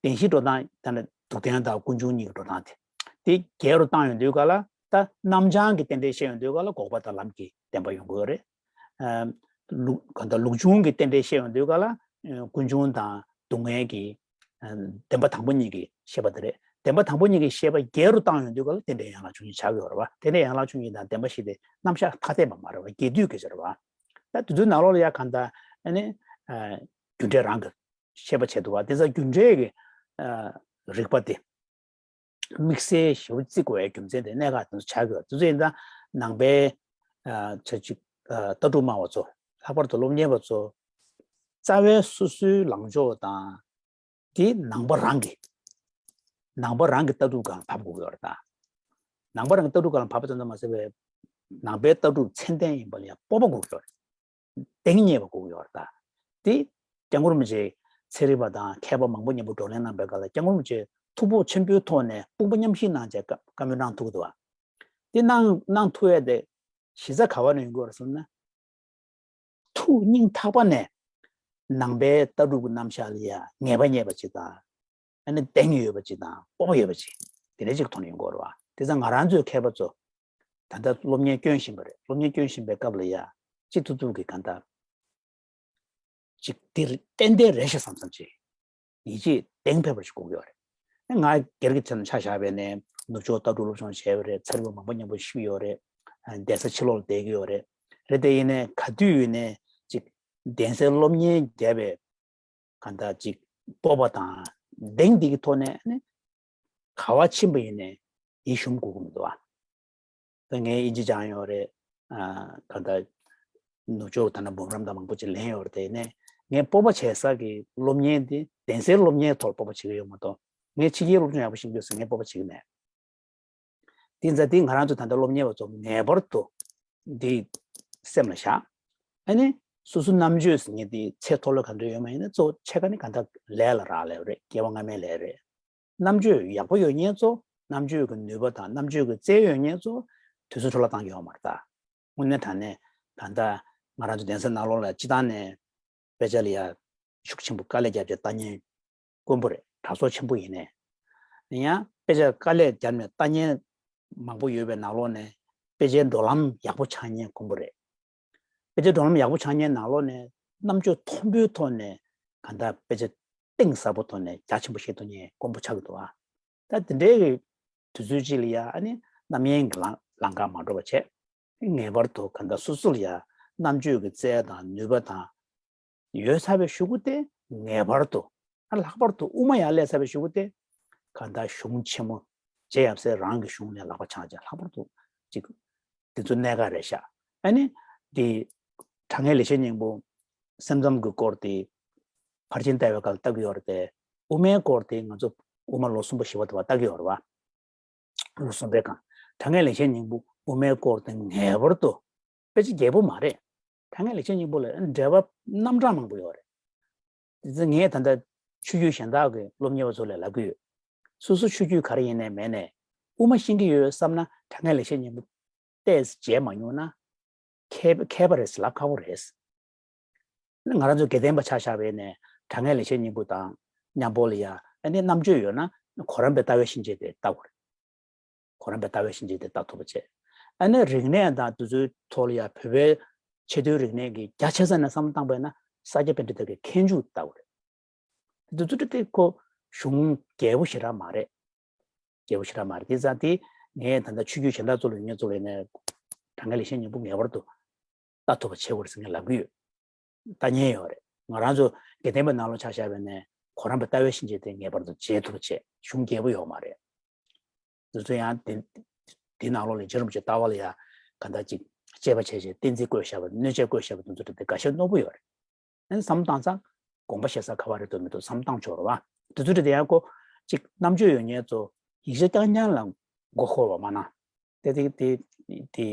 བདེན་བཞིའི་འགྲོ་སྟངས་ད་ནི་སྡུག་བདེན་དང་ཀུན་འབྱུང་གཉིས་ཀྱི་འགྲོ་སྟངས་དེ། དེ་བརྒྱད་རུ་བཏང་ཡོང་དུས་ག་ལ་ད་རྣམ་བྱང་གི་རྟེན་འབྲེལ་བཤད་ཡོང་དུས་ག་ལ་འགོག་པ་དང་ལམ་གྱི་བདེན་པ་ཡོང་གི་ཡོད་རེད། ཨ་ལུགས་གང་ལྟར་ལུགས་འབྱུང་གི་རྟེན་འབྲེལ་བཤད་ཡོང་དུས་ག་ལ་ཨ་ཀུན་འབྱུང་དང་སྡུག་བསྔལ་གྱི་ཨ་བདེན་པ་དང་པོ་གཉིས་ཀྱི་བཤད་པ་དེ་རེད། བདེན་པ་དང་པོ་གཉིས་ཀྱི་བཤད་པ་བརྒྱད་རུ་བཏང་ཡོང་དུས་ག་ལ་རྟེན་འབྲེལ་ཡན་ལག་བཅུ་གཉིས་ཆགས་ཀྱི་ཡོད་རེད་བ། རྟེན་འབྲེལ་ཡན་ལག་བཅུ་གཉིས་དང་བདེན་པ་བཞི་དེ་རྣམ་གཞག་ཐ་དད་པ་མ་རེད་བ། རྒྱས་བསྡུས་ཀྱི་ཆ་རེད་བ། ད་དེ་ཚོའི་ནང་ལོགས་ལ་ཡ་གང་ལྟར་ཨ་ནི་ཨ་རྒྱུ་འབྲས་རང་གི་བཤད་པ་བྱས་འདུག་བ། དེ་ཚོ་རྒྱུ་འབྲས་ཀྱི་ཨ་རིགས་པ་དེ་དམིགས་བསལ་ཞེ་པོ་བརྩི་དགོས་པའི་རྒྱུ་མཚན་དེ་གནད་འགག་དེ་ཚོ་ཆགས་ཀྱི་ཡོད། དེ་ཚོ་ཡིན་ཙང་ནང་པའི་ཨ་ཆ་གཅིག་ཨ་ལྟ་གྲུབ་སྨྲ་བ་ཚོ། ལྷག་པར་དུ་སློབ་གཉེར་བ་ཚོ་རྩ་བའི་སོ་སོའི་ལངས་ཕྱོགས་དང་དེ་ནང་པ་རང་གི་ནང་པ་རང་གི་ལྟ་གྲུབ་སྒང་ལ་བབས་དགོས་ཀྱི་ཡོད་རེད་ད། ནང་པ་རང་གི་ལྟ་གྲུབ་སྒང་ལ་བབས་པ་ཙམ་དུ་མ་ཟད་པའི་ནང་པའི་ལྟ་གྲུབ་ཚད་ལྡན་ཡིན་པ་ལ་ཡང་སྤོབས་པ་དགོས་ཀྱི་ཡོད་རེད། གདེང་རྙེད་པ་དགོས་ཀྱི་ཡོད་རེད་ད། དེ་སྐྱབས་མགོན་རིན་པོ་ཆེ་ཚན་རིག་པ་དང་མཁས་པ་མང་པོ་མཉམ་པོ་བགྲོ་གླེང་གནང་པའི་སྐབས་ལ་སྐྱབས་མགོན་རིན་པོ་ཆེ་ཐུགས་ཕོག་ཆེན་པོའི་ཐོག་ནས་དཔུང་པ་མཉམ་གཤིབ་གནང་བྱས་བཀའ་བཀའ་མོལ་གནང་ཐུབ་ཀྱི་འདུག་བ། དེ་གནང་གནང་ཐུབ་ཡས་དེ་གཞི་རྩ་ག་བ་ནས་ཡོང་གི་ཡོད་རེད་ཟེར་ན། ཐུགས་སྙིང་ཐག་པ་ནས་ནང་པའི་ལྟ་གྲུབ་ཀྱི་རྣམ་གཞག་ལ་ཡ་ངེས་པ་རྙེད་པ་ཅིག་དང་། ཨ་ནི་གདེང་ཡོད་པ་ཅིག་དང་སྤོབས་པ་ཡོད་པ་ཅིག་དེ་འདྲ་ཅིག་ཐོག་ནས་ཡོང་གི་ཡོད་རེད་བ། དེ་ཙང་ང་རང་ཚོའི་མཁས་པ་ཚོ་ད་ལྟ་སློབ་གཉེར་སྐྱོན་བཞིན་པ་རེད། སློབ་གཉེར་སྐྱོན་བཞིན་པའི་སྐབས་ལ་ཡ་ཅིག་ཐུབ་ཐུབ་ཀྱི་གང་ལྟར་ཅིག་འདིར་ཏན་ཏན་རེད་ཤག་བསམ་བསམ་ཅིག་ཡིད་ཆེས་གདེང་འཕེར་བ་ཞིག་དགོས་ཀྱི་ཡོད་རེད། ང་སྒེར་གྱི་ཆ་ནས་ཆ་བཞག་པ་ཡིན་ན་ནུབ་ཕྱོགས་ལྟ་གྲུབ་སློབ་སྦྱོང་བྱས་པ་རེད། ཚན་རིག་པ་མང་པོ་མཉམ་པོ་ཞུགས་ཡོད་རེད། གདན་ས་ཕྱི་ལོགས་ལ་བསྡད་ཀྱི་ཡོད་རེད། རེད་དེ་ཡིན་ནའི་ག་དུས་ཡིན་ནའི་ཅིག་གདན་སའི་སློབ་གཉེར་བརྒྱབ་པའི་གང་ལྟར་ཅིག་སྤོབས་པ་དང་གདེང་འདི་གི་ཐོག་ནས་ནི་ག་བ་ཕྱིན་པ་ཡིན་ནའི་ཡིད་ཞུམ་དགོས་ཀྱི་མི་འདུག་ཨ། ད་ངས་དབྱིན་ཇི་སྦྱངས་ཡོད་རེད། ཨ། གང་ལྟར་ནུབ་ཕྱོགས་ད་ནང་འབུམ་རམས་དང་མང་པོ་ཅིག་ལེན་ཡོད་རེད། དེ་ནས་ངས་སྤོབས་པ་བྱེད་ས་གི་སློབ་གཉེར་འདི་གདན་སའི་སློབ་གཉེར་ཐོག་སྤོབས་པ་བྱེད་ཀྱི་ཡོད་མ་གཏོགས། ངས་ཕྱི་རྒྱལ་སློབ་སྦྱོང་ཡག་པོ་ཤེས་ཀྱི་ཡོད་ཟེར་ངས་སྤོབས་པ་བྱེད་ཀྱི་མེད། དེ་ཙང་དེ་ང་རང་ཚོ་ད་ལྟ་སློབ་གཉེར་བ་ཚོ་ངེས་པར་དུ་འདི་སེམས་ལ་བཞག་ཨ་ནི་སོ་སོ་རྣམ་དཔྱོད་ཟེར་མཁན་དེ་ཚད་མཐོ་ལོས་ག་འདྲ་ཡོད་མ་ཡིན་ན། གཙོ་བོ་ཕྱེད་ཀ་ནི་གང་ལྟར་ལས་ལ་རག་ལས་རེད། སྐྱེ་བ་སྔ་མའི་ལས་རེད། རྣམ་དཔྱོད་ཡག་པོ་ཡོད་མཁན་ཚོ། རྣམ་དཔྱོད་ཀྱི་ནུས་པ་དང་རྣམ་དཔྱོད་ཀྱི་རྩལ་ཡོད་མཁན་ཚོ་དུས་ཚོད་འཕྲོ་བརླག་བཏང་གི་ཡོད་མ་རེད་ད། དངོས་གནས་དྲང་གནས་ད་ལྟ་ང་རང་ཚོ་གདན་ས་ནང་ལོགས་ལ་སྤྱི་བཏང་ནས་དཔེ་ཆ་ལ་ཡ་ཤུགས་ཆེན་པོ་དཀའ་ལས་བརྒྱབ་བྱས་ལྟ་མཁན་དཀོན་པོ་རེད། གྲྭ་ཚོགས་ཆེན་པོ་ཡིན་ནའི། ཡང་དཔེ་ཆ་དཀའ་ལས་བརྒྱབ་ནས་ལྟ་མཁན་མང་པོ་ཡོད་པའི་ནང་ལོགས་ནས་དཔེ་ཆའི་འགྲོ་ལམ་ཡག་པོ་འཆང་མཁན་དཀོན་པོ་རེད། དཔེ་ཆའི་འགྲོ་ལམ་ཡག་པོ་འཆང་མཁན་ནང་ལོགས་ནས་རྣམ་དཔྱོད་མཐོན་པོའི་ཐོག་ནས་གང་ལྟར་དཔེ་ཆ་གཏིང་ཟབ་པོ་ཐོག་ནས་རྒྱ་ཆེན་པོ་བཤད་ཐུབ་མཁན་དཀོན་པོ་ཆགས་ཀྱི་འདུག་ཨ། ད་དེ་འདྲའི་གི་དུས་ཚོད་ཅིག་ལ་ཡ་ཨ་ནི་རྣམ་གཡེང་གི་ལམ་ལམ་ཁ་མ་འགྲོ་བ་བྱས། ངེས་པར་དུ་གང་ལྟར་སོ་སོ་ལ་ཡ་རྣམ་དཔྱོད་ཀྱི་རྩལ་དང་ནུས་པ་དང་ཡོད་ཚར་བའི་གཞུག་གུ་དེ་ངེས་པར་དུ། ཨ། ལྷག་པར་དུ་དབུ་མ་ཡར་སླེབས་ཚར་བའི་གཞུག་གུ་དེ་གང་ལྟར་གཞུང་ཆེན་མོ་རྗེ་ཡབ་སྲས་རང་གི་གཞུང་ནས་ལག་པ་འཆང་བྱས། ལྷག་པར་དུ་ཅིག་དེ་ཚོ་གནད་འགག་རེད་ཤག་ཨ་ནི་དེ་དྲང་ངེས་ལེགས་བཤད་སྙིང་པོ་སེམས་ཙམ་གྱི་སྐོར་དེ་ཕར་ཕྱིན་ལྟ་བའི་སྐབས་ལ་ལྟ་གི་ཡོད་རེད་དེ། དབུ་མའི་སྐོར་དེ་ང་ཚོ་དབུ་མ་ལོ་གསུམ་པ་བཞི་པ་དེ་བ་ལྟ་གི་ཡོད་རེད་བ། ལོ་གསུམ་པའི་སྒང་དྲང་ངེས་ལེགས་བཤད་སྙིང་པོ་དབུ་མའི་སྐོར་དེ་ངེས་པར་དུ། དཔེ་ཆ་རྒྱས་པོ་མ་རེད། དྲང་ངེས་ལེགས་བཤད་སྙིང་པོ་ལ་འགྲེལ་པ་རྣམ་གྲངས་མང་པོ་ཡོད་རེད། དེ་ཚོ་ངས་ད་ལྟ་ཆོས་བརྒྱུད་གཞན་དག་གི་སློབ་གཉེར་བ་ཚོ་ལ་ལབ་ཀྱི་ཡོད། སོ་སོ་ཆོས་བརྒྱུད་ག་རེ་ཡིན་ནའི་མེད་ནའི་དབུ་མ་ཤེས་ཀྱི་ཡོད་བསམ་ན་དྲང་ངེས་ལེགས་བཤད་སྙིང་པོ་ཏོག་ཙམ་མཇལ་མ་མྱོང་ན་མཁས་མཁས་པ་རེད་ཟེར་ལབ་ཁག་པོ་རེད། ང་རང་ཚོ་དགེ་ལྡན་པ་ཆ་བཞག་པ་ཡིན་ནའི་དྲང་ངེས་ལེགས་བཤད་སྙིང་པོ་དང་མཉམ་པོ་ལ་ཡ་ཨ་ནི་རྣམ་དཔྱོད་ཡོད་ན་གོ་རམས་པའི་ལྟ་བའི་གཤིན་རྗེ་དེ་ལྟ་དགོས་རེད། གོ་རམས་པའི་ལྟ་བའི་གཤིན་རྗེ་དེ་ལྟ་ཐུབ་པ་བྱས། ཨ་ནི་རིག་གནས་དང་དེ་ཚོའི་ཐོག་ལ་ཡ་བོད་པའི་ཆེས་མཐོའི་རིག་གནས་ཀྱི་རྒྱ་ཆེ་ས་ནས་བསམ་བློ་བཏང་པ་ཡིན་ན་ས་སྐྱ་པཎྜི་ཏ་གི་མཁས་མཇུག་ལྟ་དགོས་རེད། དེ་ཚོ་དེ་ཁོ་གཞུང་རྒྱས་པོ་ཞེ་དྲག་མ་རེད། རྒྱས་པོ་ཞེ་དྲག་མ་རེད། དེ་ཙང་དེ་ངས་ད་ལྟ་ཆོས་བརྒྱུད་གཞན་དག་ཚོ་ལ་ཡོད་མཁན་ཚོ་ལ་ཡིན་ནའི་དྲང་ངེས་ལེགས་བཤད་སྙིང་པོ་ངེས་པར་དུ་ལྟ་ཐུབ་པ་བྱེད་དགོས་རེད་ཟེར་ངས་ལབ་ཀྱི་ཡོད། ལྟ་མཁན་ཡོད་རེད། ང་རང་ཚོ་དགེ་ལྡན་པའི་ནང་ལོགས་ཆ་བཞག་པ་ཡིན་ནའི་གོ་རམས་པའི་ལྟ་བའི་གཤིན་རྗེ་དེ་ངེས་པར་དུ་མཇལ་ཐུབ་པ་བྱས། གཞུང་རྒྱས་པོ་ཡོད་མ་རེད། དེ་ཚོ་ཡང་དེ་དེའི་ནང་ལོགས་ལ་རྗེ་རིན་པོ་ཆེ་ལྟ་བ་ལ་ཡ་ག་འདྲ་ཅིག་དཔྱད་པ་བྱས་བྱས་བསྟན་རྩིས་བཀོད་བཞག་པ། གནོད་བྱེད་བཀོད་བཞག་པ་དེ་ཚོ་དེ་འགའ་ཤས་རྣོ་པོ་ཡོད་རེད། ཨ་ནི་བསམ་བློ་བཏང་ཙང་དགོངས་པ་བཞེས་ས་ག་བ་རེད་འདུག་མི་འདུག་བསམ་བློ་བཏང་ཆོག་རེད་བ། དེ་ཚོ་དེ་ཡང་ཁོ་ཅིག་རྣམ་དཔྱོད་ཡོད་མཁན་ཚོ་ཡིག་ཆ་རྐྱང་རྐྱང་ལ་མགོ་འཁོར་བ་མ་གནང་། དེ་དེ་དེ་དེ་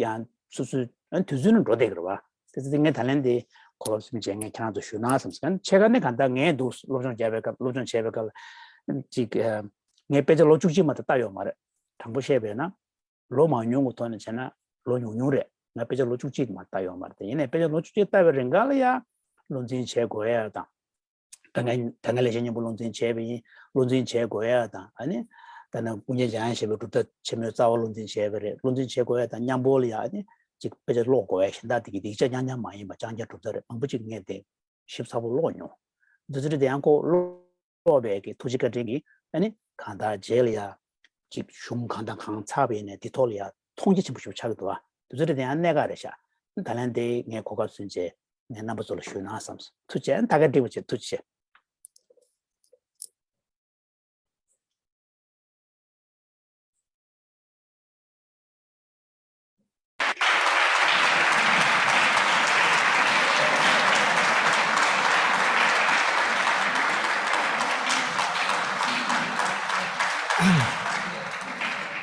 ཡང་སོ་སོའི་ཨ་ནི་དུས་ཚོད་ནི་འགྲོ་བསྡད་ཀྱི་རེད་བ། དེ་ཚོ་དེ་ངས་ད་ལན་དེ་གོ་སྐབས་ཟིན་བྱས་ངས་ཁྱེད་རང་ཚོ་ཞུ་ན་བསམ་སོང་། ཕྱེད་ཀ་ནི་གང་ལྟར་ངས་འདུག་སློབ་སྦྱོང་བྱས་པའི་སྐབས། སློབ་སྦྱོང་བྱས་པའི་སྐབས་ཅིག་ཨ་ངས་དཔེ་ཆ་ལོ་བཅུ་གཅིག་མ་གཏོགས་ལྟ་ཡོད་མ་རེད། དྲང་པོ་བཤད་པས་ན། ལོ་མང་ཉུང་གི་ཐོག་ནས་བྱས་ན་ལོ་ཉུང་ཉུང་རེད། ང་དཔེ་ཆ་ལོ་བཅུ་གཅིག་མ་ལྟ་ཡོད་མ་རེད་དེ། ཡིན་ནའི་དཔེ་ཆ་ལོ་བཅུ་གཅིག་ལྟ་བའི་རིང་ག་ལ་ཡ་བློ་འཛིན་བྱེད་དགོས་ཡ་དང་། ད་ངས་ད་ངས་ལེགས་བཤད་སྙིང་པོ་བློ་འཛིན་བྱས་པ་ཡིན། བློ་འཛིན་བྱེད་དགོས་ཡ་དང་། ཨ་ནི་ད་ནི་ཀུན་མཁྱེན་འཇམ་དབྱངས་བཞད་པའི་སྒྲུབ་ཐབས་ཆེན་མོའི་རྩ་བ་བློ་འཛིན་བྱས་པ་རེད། བློ་འཛིན་བྱེད་དགོས་ཡ་དང་མཉམ་པོ་ལ་ཡ་ཨ་ནི་ཅིག་དཔེ་ཆ་ཀློག་དགོས་ཡ་གཞན་དག་དེ་གི་ཡིག་ཆ་རྐྱང་རྐྱང་མ་ཡིན་པ་རྐྱང་རྐྱང་གྲུབ་ཚར་རེད། མང་པོ་ཅིག་ངས་དེ་ཞིབ་ཚགས་པོ་ཀློག་མྱོང་། འདི་ཚོ་དེ་ཡང་ཁོ་ཀློག་པའི་གི་ཐུགས་རྗེ་བཀའ་དྲིན་གྱིས་ཨ་ནི་གང་ལྟར་རྗེས་ལ་ཡ་ཅིག་གཞུང་གང་དང་གང་ཚར་བ་ཡིན་ནའི་དེ་ཐོག་ལ་ཡ་མཐོང་རྒྱ་ཆེན་པོ་ཞིག་ཆགས་ཀྱི་འདུག་བ། དེ་ཚོ་དེ་ཡང་གནད་འགག་རེད་ཤག་ད་ལན་དེ་ངས་གོ་སྐབས་བཟུང་རྗེས་ངས་རྣམ་པ་ཚོ་ལ་ཞུས་ན་བསམ་སོང་། ཐུགས་རྗེ་ཆེ། ད་ག་འགྲིག་པ་བྱེད། ཐུགས་རྗེ་ཆེ།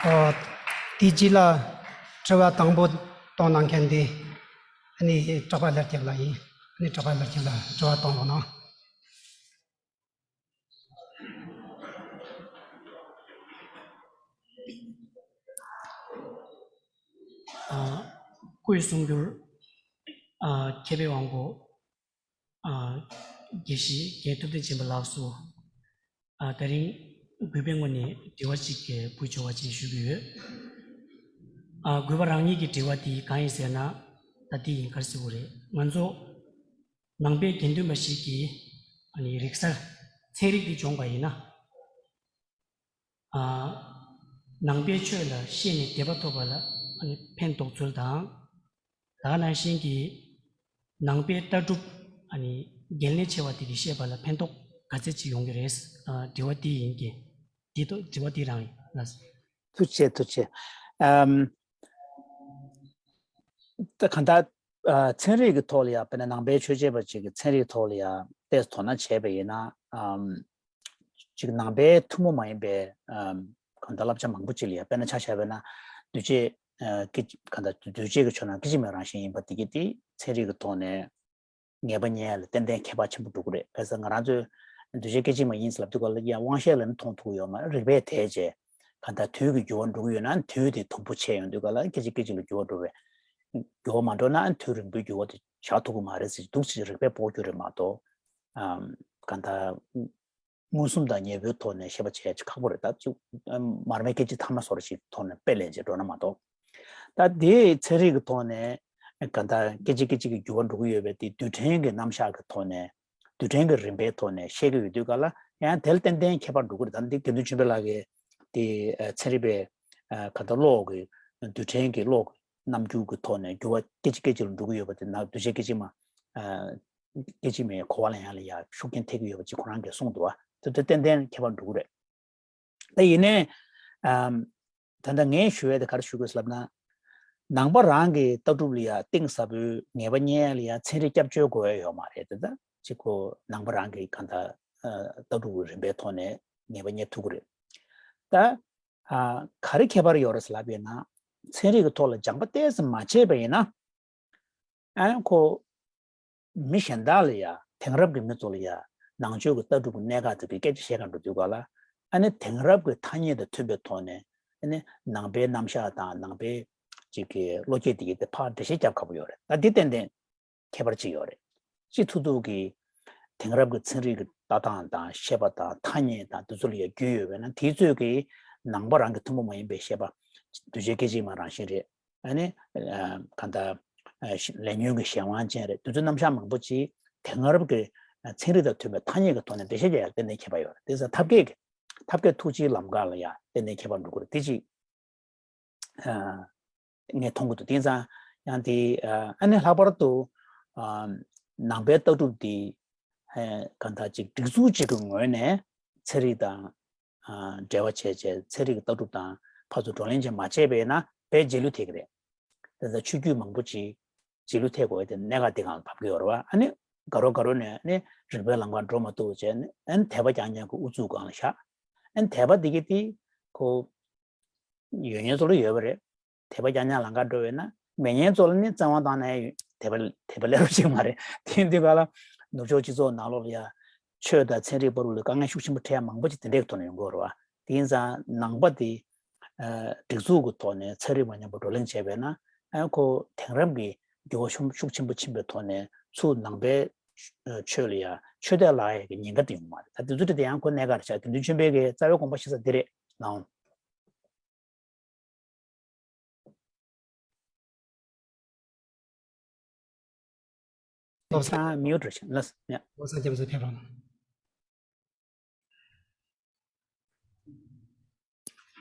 ཨོ། དེ་རྗེས་ལ་དྲི་བ་དང་པོ་གཏོང་གནང་མཁན་དེ་ཨ་ནི་གྲགས་པ་ལྷ་སྐྱིད་ལགས་ཡིན། ཨ་ནི་གྲགས་པ་ལྷ་སྐྱིད་ལགས་དྲི་བ་གཏོང་རོགས་གནང་། ཨ། སྐུའི་གསུང་སྒྱུར། ཨ། མཁས་པའི་དབང་པོ། ཨ། དགེ་བཤེས་རྒན་ཐུབ་བསྟན་ཆེན་པོ་ལགས་སུ། ཨ། དེ་རིང་གུས་པའི་ངོས་ནས་དྲི་བ་གཅིག་གི་འབུལ་ཆོག་པ་ཅིག་ཞུ་གི་ཡོད། ཨ། གུས་པ་རང་ཉིད་ཀྱི་དྲི་བ་དེ་གང་ཡིན་ཟེར་ན། ད་དེ་ཡིན། ག་རེ་ཟེར་དགོས་རེད། ང་ཚོ་ནང་པའི་དགེ་འདུན་པ་ཞིག་གིས། ཨ་ནི་རིག་གསར་ཚན་རིག་འདི་སྦྱོང་པ་ཡིན་ན། ཨ། ནང་པའི་ཆོས་ལ་ཤེས་ནས་དད་པ་ཐོབ་པ་ལ། ཨ་ནི་ཕན་ཐོགས་ཚུལ་དང་། ད་ག་ནང་བཞིན་གྱི་ནང་པའི་ལྟ་གྲུབ། ཨ་ནི་འགན་ལེན་ཆེ་བ་དེ་གིས་ཤེས་པ་ལ་ཕན་ཐོགས་ག་ཚད་ཅིག་ཡོང་གི་རེད། ཨ། དྲི་བ་དེ་ཡིན་གྱི། འདི་ཐོག་དྲི་བ་དེ་རང་ཡིན་ལགས། ཐུགས་རྗེ་ཆེ། ཐུགས་རྗེ་ཆེ། ཨམ། ད་གང་ལྟར། ཨ། ཚན་རིག་གི་ཐོག་ལ་ཡང་། དཔེར་ན་ནང་པའི་ཆོས་བྱེད་པ་ཅིག་གིས་ཚན་རིག་ཐོག་ལ་ཡང་ཏོག་ཙམ་དོ་སྣང་བྱས་པ་ཡིན་ན། ཨམ། ཅིག་ནང་པའི་ཐུན་མོང་མ་ཡིན་པའི། ཨམ། གང་ལྟར་བསླབ་བྱ་མང་པོ་ཅིག་ལ་ཡང་། དཔེར་ན་ཆ་བཞག་པ་ཡིན་ན། འདུས་བྱས། ཨ། སྐད། གང་ལྟར་འདུས་བྱས་ཀྱི་ཆོས་རྣམས་སྐད་ཅིག་མའི་རང་བཞིན་ཡིན་པ་དེ་གིས་དེ་ཚན་རིག་གི་ཐོག་ནས་ངེས་པ་རྙེད་ཡ་ལ་ཏན་ཏན་ཁྱད་པར་ཆེན་པོ་འགྲོ་གི་རེད། ག་ས་ང་རང་ཚོས་འདུས་བྱས་སྐད་ཅིག་མ་ཡིན་ཟེར་ལབ་དུས་སྐབས་ལ་ཡང་དབང་ཤེས་ལ་ནི་མཐོང་ཐུབ་ཀྱི་ཡོད་མ་རེད། རིགས་པས་དེད་བྱས། གང་ལྟར་དུས་ཀྱི་འགྱུར་བ་འགྲོ་གི་ཡོད་ན་དུས་དེ་དུམ་བུ་ཆད་ཡོང་དུས་སྐབས་ལ་སྐད་ཅིག་སྐད་ཅིག་ལ་འགྱུར་བ་འགྲོ་བས། འགྱུར་བ་མ་འགྲོ་ན་དུས་རིང་པོའི་འགྱུར་བ་དེ་བཞག་ཐུབ་ཀྱི་མ་རེད་ཟེར། འདུག་སེ་རིགས་པས་དཔོག་རྒྱུ་རེད་མ་གཏོགས། ཨམ། གང་ལྟར་མངོན་སུམ་དང་ཉེ་བོའི་ཐོག་ནས་ཤེས་པ་བྱས་ཁག་པོ་རེད། ད་ཅིག་མར་མེ་སྐད་ཅིག་ཐ་མ་སོར་ཞིག་ཐོག་ནས་དཔེ་ལེན་བྱས་འགྲོ་ན་མ་གཏོགས། ད་དེའི་ཚན་རིག་གི་ཐོག་ནས་གང་ལྟར་སྐད་ཅིག་སྐད་ཅིག་གི་འགྱུར་བ་འགྲོ་གི་ཡོད་པའི་དེ་རྡུལ་ཕྲན་གྱི་རྣམ་གཞག་གི་ཐོག་ནས། རྡུལ་ཕྲན་གྱི་རིམ་པའི་ཐོག་ནས་བཤད་ཀྱི་ཡོད་དུས་སྐབས་ལ་ཡང་དེ་ལ་ཏན་ཏན་ཁྱད་པར་འགྲོ་གི་རེད། ད་འདི་དགེ་འདུན་ཆོས་འཕེལ་ལགས་ཀྱིས་དེ། ཨ། ཚན་རིག་པའི། ཨ། གང་ལྟར་གློག་གི། རྡུལ་ཕྲན་གྱི་གློག་གི་རྣམ་འགྱུར་གྱི་ཐོག་ནས་འགྱུར་བ་སྐད་ཅིག་སྐད་ཅིག་ལ་འགྲོ་གི་ཡོད་པ་དེ་ནང་འདུས་བྱས་སྐད་ཅིག་མ། ཨ། སྐད་ཅིག་མའི་གོ་བ་ལ་ཡང་ལ་ཡང་ཤུགས་རྐྱེན་ཐེབས་ཀྱི་ཡོད་པ་ཅིག་ཁོ་རང་གིས་གསུངས་འདུག་བ། དེ་དེ་ཏན་ཏན་ཁྱད་པར་འགྲོ་གི་རེད། ད་ཡིན་ནའི། ཨམ། ད་ལྟ་ངས་ཞུ་ཡས་དེ་ག་རེ་ཞུ་དགོས་ལབ་ན། ནང་པ་རང་གི་ལྟ་གྲུབ་ལ་ཡང་གཏིང་ཟབ་པོའི་ངེས་པ་རྙེད་ཡ་ལ་ཡང་ཚན་རིག་སྐྱབས་བཅོལ་དགོས་ཡ་ཡོད་མ་རེད། དེ་ད་ཅིག་ཁོ་ནང་པ་རང་གི་གང་ལྟར། ཨ། ལྟ་གྲུབ་རིམ་པའི་ཐོག་ནས་ངེས་པ་རྙེད་ཐུབ་ཀྱི་རེད། ད། ཨ། ག་རེ་ཁྱད་པར་ཡོད་རེད་ཟེར་ལབ་པ་ཡིན་ན། ཚན་རིག་གི་ཐོག་ལ་སྦྱངས་པ་ཏོག་ཙམ་མ་བྱས་པ་ཡིན་ན། ཨ། ཁོ་མི་གཞན་དག་ལ་ཡ། དེང་རབས་ཀྱི་མི་ཚོ་ལ་ཡ་ནང་ཆོས་ཀྱི་ལྟ་གྲུབ་ཀྱི་གནད་འགག་དེ་གི་སྐད་ཆ་བཤད་ག་འགྲོ་དུས་སྐབས་ལ། ཨ་ནི་དེང་རབས་ཀྱི་ཐ་སྙད་དང་མཐུན་པའི་ཐོག་ནས། ཨ་ནི་ནང་པའི་རྣམ་གཞག་དང་ནང་པའི་ཅིག་གི་བློ་སྐྱེད་དེ་གི་དེ་ཕར་འགྲེལ་བཤད་རྒྱབ་ཁག་པོ་ཡོད་རེད། ད་འདི་ཏན་ཏན་ཁྱད་པར་ཅིག་ཡོད་རེད། སྤྱི་ཐུབ་ཐུབ་ཀྱི་དེང་རབས་ཀྱི་ཚན་རིག་གི་ལྟ་སྟངས་དང་བཤད་པ་དང་ཐ་སྙད་དང་དེ་ཚོ་ལ་ཡ་རྒྱུས་ཡོད་པས་ན། དེའི་ཚོད་ཀྱིས་ནང་པ་རང་གི་ཐུན་མོང་མ་ཡིན་པའི་བཤད་པ། འདུས་བྱས་སྐད་ཅིག་མ་རང་བཞིན་རེད། ཨ་ནི། ཨ། གང་ལྟར། ཨ། ལས་ཉོན་གྱི་གཞན་དབང་ཅན་རེད། དེ་ཚོའི་རྣམ་གཞག་མང་པོ་ཅིག་དེང་རབས་ཀྱི་ཚན་རིག་དང་མཐུན་པའི་ཐ་སྙད་ཀྱི་ཐོག་ནས་འགྲེལ་བཤད་རྒྱག་ཡ་ཏན་ཏན་ཁྱད་པར་ཡོད་རེད། དེ་ཚོ་ཐབས་མཁས་ཀྱི། ཐབས་མཁས་ཐུགས་རྗེའི་ལམ་ཁ་ལ་ཡ་ཏན་ཏན་ཁྱད་པར་འགྲོ་གི་རེད། དེ་ཅིག་ཨ། ངས་མཐོང་གི་འདུག་དེང་སང་ཡང་དེ། ཨ། ཨ་ནི་ལྷག་པར་དུ། ཨ། ནང་པའི་ལྟ་གྲུབ་འདི། ཨ། གང་ལྟར་ཅིག་སྒྲིག་འཛུགས་ཅིག་གི་ངོས་ནས་ཚན་རིག་དང་། ཨ། འབྲེལ་བ་བྱས་བྱས་ཚན་རིག་གི་ལྟ་གྲུབ་དང་ཕར་ཚུར་བགྲོ་གླེང་བྱས་མ་བྱས་པས་ན་དཔེ་རྗེས་ལུས་ཐེབས་ཀྱི་རེད། དེ་ལྟར་ཆོས་བརྒྱུད་མང་པོ་ཅིག་རྗེས་ལུས་ཐེབས་དགོས་དེ་གནད་འགག་འདི་སྒང་ལ་བབས་ཀྱི་ཡོད་རེད་བ། ཨ་ནི་དགའ་རབ་དགའ་རབ་ནས་ཨ་ནི་རིགས་པའི་ལམ་ཁར་འགྲོ་མ་ཐུབ་བྱས་ནས། ཨ་ནི་དད་པ་རྐྱང་རྐྱང་གི་ཨུ་ཚུགས་སྒང་ལ་བཞག་ཨ་ནི་དད་པ་འདི་གི་དེ་ཁོ་ཡོད་མཁན་ཚོ་ལ་ཡོད་པ་རེད། དད་པ་རྐྱང་རྐྱང་ལམ་ཁར་འགྲོ་བས་ན། མེད་མཁན་ཚོ་ལ་ནི་བཙན་དབང་བཏང་ནས་དད་པ། དད་པ་སླེབས་རོགས་བྱེད་མ་རེད། དེ་ཡིན་དུས་ག་ལ་ནུབ་ཕྱོགས་སྤྱི་ཚོགས་ནང་ལོགས་ལ་ཡ་ཆོས་དང་ཚན་རིག་བར་ལ་དཀའ་ངལ་ཤུགས་ཆེན་པོ་འཕྲད་ཡ་མང་པོ་ཅིག་དེ་འདྲའི་ཐོག་ནས་ཡོང་གི་ཡོད་རེད་བ། དེ་ཡིན་ཙང་ནང་པ་དེ། ཨ། སྒྲིག་འཛུགས་ཀྱི་ཐོག་ནས་ཚན་རིག་མ་ཉམས་པ་བགྲོ་གླེང་བྱས་པས་ན། ཨ། ཁོ་དེང་རབས་ཀྱི་འགྱུར་བ་ཤུགས་ཤུགས་ཆེན་པོ་ཕྱིན་པའི་ཐོག་ནས་ཚུར་ནང་པའི་ཆོས་ལ་ཡ་ཆོས་དད་ལབ་ཡ་གི་ཉེན་ཁ་དེ་ཡོང་མ་རེད། ད་དེ་ཚོ་དེ་ཡང་ཁོ་གནད་འགག་རེད་ཤག་དགེ་འདུན་ཆོས་འཕེལ་གྱི་རྩ་བའི་དགོངས་པ་བཞེས་ས་འདི་རེད་ལགས། བློ་བཟང་། མིའུ་འགྲོ་ཞིང་ལ་ཡ། བློ་བཟང་རྒྱ་མཚོ་ཕེབས་རོགས་གནང་།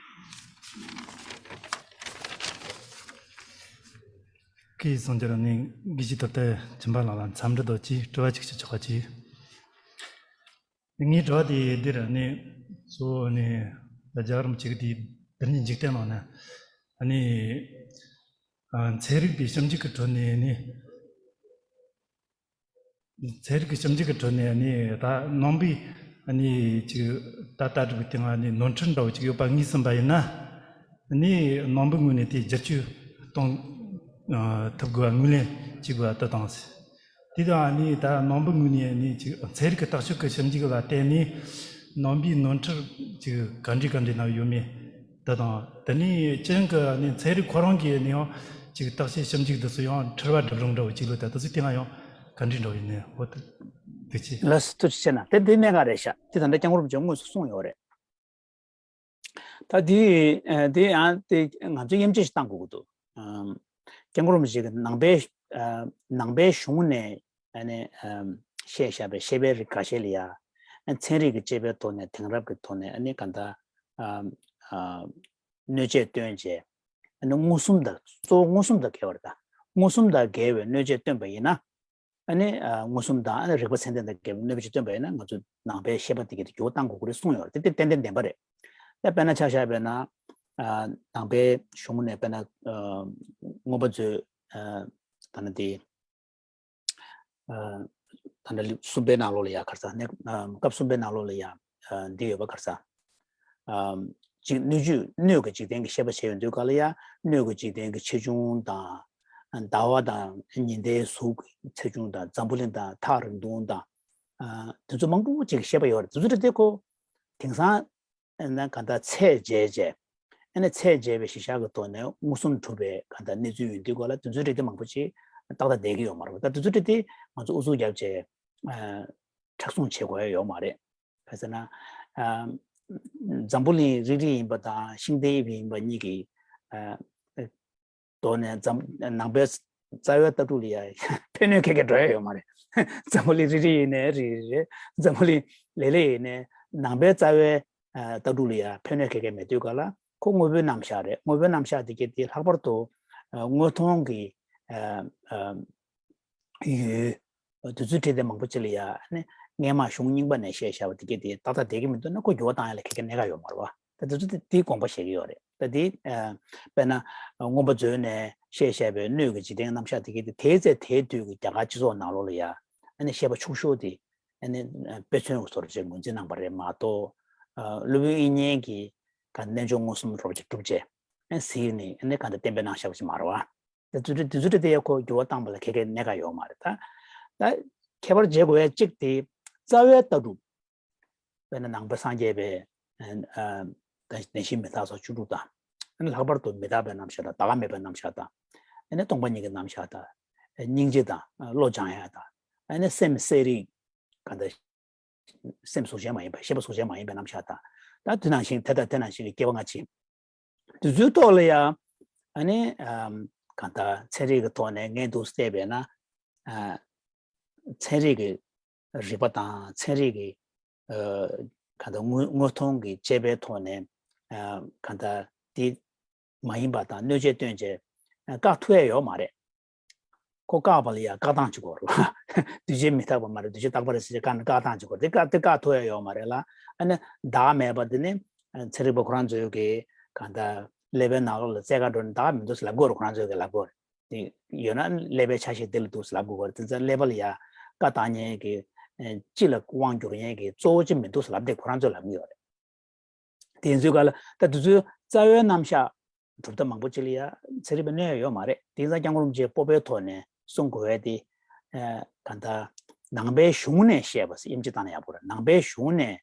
ཁྱེད་གསུང་རྒྱུར་ནི་དགེ་བཤེས་ཐུབ་བསྟན་སྦྱིན་པ་ལགས་ལ་འཚམས་འདྲི་དང་བཅས་དྲི་བ་གཅིག་ཞུ་ཆོག་པ་ཅིག་ངའི་དྲི་བ་དེ་འདིར་ནི་གཙོ་བོ་ནི་རྒྱལ་བ་རིན་པོ་ཆེ་གི་དེ་བདེན་བཞིའི་འཇིག་རྟེན་ནང་ན་ནི། ཨ། ཚན་རིག་པའི་ཞིབ་འཇུག་གི་ཁྲོད་ནས་ནི། ཚན་རིག་གི་ཞིབ་འཇུག་གི་ཁྲོད་ནས་ནི་ད་ནང་པའི་ནི་ཅིག་ད་ལྟ་གྲུབ་པའི་སྟེང་ནི་ནོར་འཁྲུལ་འདྲ་བོ་ཅིག་ཡོད་པ་ངོས་ཟིན་པ་ཡིན་ན། ནི་ནང་པའི་ངོས་ནས་དེ་བསྒྱུར་བཅོས་གཏོང་ཐུབ་དགོས་པ་ངོས་ལེན་བྱེད་དགོས་པ་དེ་དང་། དེ་དང་ནི་ད་ནང་པའི་ངོས་ནས་ནི་ཅིག་ཚན་རིག་གི་ལྟ་ཕྱོགས་ཀྱི་ཞིབ་འཇུག་ལ་བརྟེན་ནས་ནང་པའི་ནོར་འཁྲུལ་ཅིག་ག་འདྲ་ག་འདྲ་ན་ཡོད་མེད་དེ་དང་། དེ་ནས་ཅན་གྱི་ནི་ཚན་རིག་ཁོ་རང་གིས་ནི་ཡང་ ཅིག་བརྟག་དཔྱད་ཞིབ་འཇུག་འདི་ཚོ་ཡང་ཕྲུ་བ་སྒྲུབ་རུང་འདྲ་བོ་ཅིག་ལོ་ད་དུ་ཚོད་དེ་ང་ཡང་ག་འདྲི་འདྲ་བོ་ཡིན་ནས་འོ་ད་དེ་ཅི། ལགས་སོ་ཐུགས་རྗེ་ཆེ་གནང་། དེ་འདི་གནད་འགག་རེད་ཤག་དེ་ད་ལྟ་སྐྱབས་མགོན་རིན་པོ་ཆེ་དངོས་སུ་གསུངས་ཡོད་རེད། ད་དེ་དེ་ཡང་དེ་ང་ཚོས་དབྱེ་འབྱེད་ཞིག་བཏང་དགོས་ཀྱི་འདུག་སྐྱབས་མགོན་རིན་པོ་ཆེ་གི་ནང་པའི་ནང་པའི་གཞུང་ནས་ཨ་ནི་བཤད་བཞག་པའི་བཤད་པའི་རིགས་འགའ་ཤས་ལ་ཡ་ཚན་རིག་གི་དཔྱད་པའི་ཐོག་ནས་དེང་རབས་ཀྱི་ཐོག་ནས་ཨ་ནི་ག་འདྲ་གནོད་བྱེད་བཏོན་བྱས་ཨ་ནི་མངོན་སུམ་དང་གཙོ་བོ་མངོན་སུམ་དང་འགལ་བ་རེད། ད་མངོན་སུམ་དང་འགལ་བའི་གནོད་བྱེད་བཏོན་པ་ཡིན་ན། ཨ་ནི་མངོན་སུམ་དང་ཨ་ནི་རིགས་པ་ཚད་ལྡན་དང་འགལ་བའི་གནོད་པ་ཅིག་བཏོན་པ་ཡིན་ན་ང་ཚོས་ནང་པའི་བཤད་པ་དེ་གའི་དེ་འགྱུར་བ་གཏང་དགོས་ཀྱི་རེད་གསུངས་ཡོད་རེད། དེ་དེ་ཏན་ཏན་བདེན་པ་རེད། ད་དཔེར་ན་ཆ་བཞག་པ་ཡིན་ན་ནང་པའི་གཞུང་ནས་དཔེར་ན་མངོན་པ་མཛོད་ད་ནི་དེ་ད་ནི་གསུམ་པའི་ནང་ལོགས་ལ་ཡ་ག་རེ་ཟེར་ནས་སྐབས་གསུམ་པའི་ནང་ལོགས་ལ་ཡ་འདི་ཡོད་པ་ག་རེ་ཟེར། ཅིག་སྣོད་བཅུད་སྣོད་ཀྱི་འཇིག་རྟེན་གྱི་བཤད་པ་བྱས་ཡོང་དུས་ག་ལ་ཡ་སྣོད་ཀྱི་འཇིག་རྟེན་གྱི་ཆེ་ཆུང་དང་ཟླ་བ་དང་ཉི་ཟླའི་གཟུགས་ཀྱི་ཆེ་ཆུང་དང་འཛམ་བུ་གླིང་དང་ཐག་རིང་ཐུང་དང་དེ་ཚོ་མང་པོ་ཅིག་བཤད་པ་ཡོད་རེད། དེ་ཚོ་རེད་དེ་ཁོ་དེང་སང་ན་ག་འདྲ་ཚད་འཇལ་བྱས་ཨ་ནི་ཚད་འཇལ་བའི་གཞི་བཞག་གི་ཐོག་ནས་མངོན་སུམ་གྲུབ་པའི་ག་འདྲ་གནས་ཚུལ་ཡོང་དུས་ག་ལ་དེ་ཚོའི་རིགས་དེ་མང་པོ་ཅིག་ཏག་ཏག་བསྡད་ཀྱི་ཡོད་མ་རེད་པ། ད་དེ་ཚོའི་རིགས་དེ་ང་ཚོ་ཨུ་ཚུགས་རྒྱབ་བྱས་མཁྲེགས་བཟུང་བྱེད་དགོས་ཡ་ཡོད་མ་རེད། ག་ཟེར་ན། འཛམ་བུ་གླིང་རིལ་རིལ་ཡིན་པ་དང་ཤིང་རྟའི་དབྱིབས་ཡིན་པ་གཉིས་ཀྱི་ཐོག་ནས་འཛམ་ནང་པའི་རྩ་བའི་ལྟ་གྲུབ་ལ་ཡ་ཕན་གནོད་ཁྱད་ཁྱད་འགྲོ་ཡ་ཡོད་མ་རེད། འཛམ་བུ་གླིང་རིལ་རིལ་ཡིན་ནའི་རིལ་རིལ་རེད། འཛམ་བུ་གླིང་ལེབ་ལེབ་ཡིན་ནའི་ནང་པའི་རྩ་བའི་ལྟ་གྲུབ་ལ་ཡ་ཕན་གནོད་ཁྱད་ཁྱད་མེད་དུས་ག་ལ་ཁོ་དངོས་པོའི་རྣམ་གཞག་རེད། དངོས་པོའི་རྣམ་གཞག་དེ་གས་དེ་ལྷག་པར་དུ་དངོས་མཐོང་གི་ཡུལ། དེ་ཚོའི་གྲས་དེ་མང་པོ་ཅིག་ལ་ཡ་ཨ་ནི་སྔས་མ་གཞུང་རྙིང་པ་ནས་བཤད་བཞག་པ་དེ་གས་དེ་ཏག་ཏག་བསྡད་ཀྱི་མི་འདུག་ན་ཁོ་འགྱུར་བ་བཏང་ཡ་ལ་ག་གེ་གནད་འགག་ཡོད་མ་རེད་བ། ད་དེ་ཚོ་དེ་དེའི་དགོངས་པ་བཞེས་ཀྱི་ཡོད་རེད། ད་དེ་དཔེར་ན་མངོན་པ་མཛོད་ནས་བཤད་བཞག་པའི་སྣོད་ཀྱི་འཇིག་རྟེན་རྣམ་གཞག་དེ་གས་དེ་དེའི་ཚེ་དེའི་དུས་ཀྱི་རྒྱ་གར་སྤྱི་ཚོགས་ནང་ལོགས་ལ་ཡ་ཨ་ནི་བཤད་པ་ཕྱུག་ཤོས་དེ་ཨ་ནི་དཔེ་མཚོན་གྱི་བཟོ་འདྲ་ཅིག་ངོས་འཛིན་གནང་པ་རེད་མ་གཏོགས། སློབ་དཔོན་དབྱིག་གཉེན་གྱིས་ག་རྣལ་འབྱོར་མངོན་སུམ་རོབ་ཅིག་གྲུབ་རྗེས་ཨ་ནི་གཟིགས་ནས་ཨ་ནི་ག་འདྲ་བསྟན་པའི་རྣམ་གཞག་ཅིག་མ་རེད་བ། དེ་ཚོ་དེ་ཚོ་དེ་ཡ་ཁོ་འགྱུར་བ་བཏང་པ་ལ་ག་གེ་གནད་འགག་ཡོད་མ་རེད། ད་ད་ཁྱད་པར་འབྱེད་དགོས་ཡ་གཅིག་དེ་རྩ་བའི་ལྟ་གྲུབ། དཔེར་ན་ནང་པ་སངས་རྒྱས་པའི་བདེན་བཞི་མི་རྟག་སོགས་བཅུ་དྲུག་དང་། ལྷག་པར་དུ་མི་རྟག་པའི་རྣམ་གཞག་དང་ད་ག་མེད་པའི་རྣམ་གཞག་དང་། སྟོང་པ་ཉིད་ཀྱི་རྣམ་གཞག་དང་། སྙིང་རྗེ་དང་བློ་སྦྱང་ཡ་དང་། སེམས་གསལ་རིག་ག་འདྲ། སེམས་གཟུགས་ཅན་མ་ཡིན་པ་ཤེས་པ་གཟུགས་ཅན་མ་ཡིན་པའི་རྣམ་གཞག་དང་། ད་དེ་ནང་བཞིན་དེ་དང་དེ་ནང་བཞིན་གྱི་སྐྱེ་བ་སྔ་ཕྱི། དེ་ཚོའི་ཐོག་ལ་ཡང་ཨ་ནི་གང་ལྟར་ཚན་རིག་གི་ཐོག་ནས་ངས་འདུག་བལྟས་པས་ན། ཚན་རིག་གི་རིག་པ་དང་ཚན་རིག་གི་གང་ལྟར་དངོས་དངོས་མཐོང་གི་དཔྱད་པའི་ཐོག་ནས་གང་ལྟར་དེ་མ་ཡིན་པ་དང་གནོད་བྱེད་སྟོན་བྱེད་བཀག་ཐུབ་ཡ་ཡོད་མ་རེད། ཁོ་བཀག་པ་ལ་ཡང་བཀག་སྟངས་གཅིག་དགོས་རེད། གདུལ་བྱ་མི་རྟག་པ་མ་རེད། གདུལ་བྱ་རྟག་པ་རེད་ཟེར་བྱས་བཀག་ན་བཀག་སྟངས་གཅིག་དགོས་རེད། དེ་བཀག་དེ་བཀག་ཐུབ་ཡ་ཡོད་མ་རེད་ལ། ཨ་ནི་བདག་མེད་པ་དེ་ནི་ཚན་རིག་པ་ཁོ་རང་ཚོས་ཀྱི་གང་ལྟར་ཀླད་པའི་ནང་ལོགས་ལ་རྩལ་དགའ་འགྲོ་ནས་བདག་མི་འདུག་ཟེར་ལབ་དགོས་རེད། ཁོ་རང་ཚོས་ཀྱི་ལབ་དགོས་རེད། དེ་ཡོད་ན་ཀླད་པའི་ཆ་ཤས་དེ་ལ་འདུག་ཟེར་ལབ་དགོས་རེད། དེ་ཚོ་ཀླད་པ་ལ་ཡ་བཀའ་བཏང་མཁན་གྱི་སྤྱི་ལ་དབང་བསྒྱུར་མཁན་གྱི་གཙོ་བོ་གཅིག་མི་འདུག་ཟེར་ལབ་བསྡད། ཁོ་རང་ཚོས་ལབ་ཀྱི་ཡོད་རེད། དེ་ཚོའི་སྐབས་ལ་ད་དེ་ཚོའི་རྩ་བའི་རྣམ་གཞག་གྲུབ་མཐའ་མང་པོ་ཅིག་ལ་ཡ་ཚན་རིག་པས་གནོད་ཡ་ཡོད་མ་རེད། དེང་སང་སྐྱབས་མགོན་རིན་པོ་ཆེ་སྤོབས་པའི་ཐོག་ནས་གསུང་དགོས་པ་དེ། ཨ་གང་ལྟར་ནང་པའི་གཞུང་ནས་བཤད་པ་ཟེར་དབྱེ་འབྱེད་བཏང་ན་ཡག་པོ་རེད། ནང་པའི་གཞུང་ནས་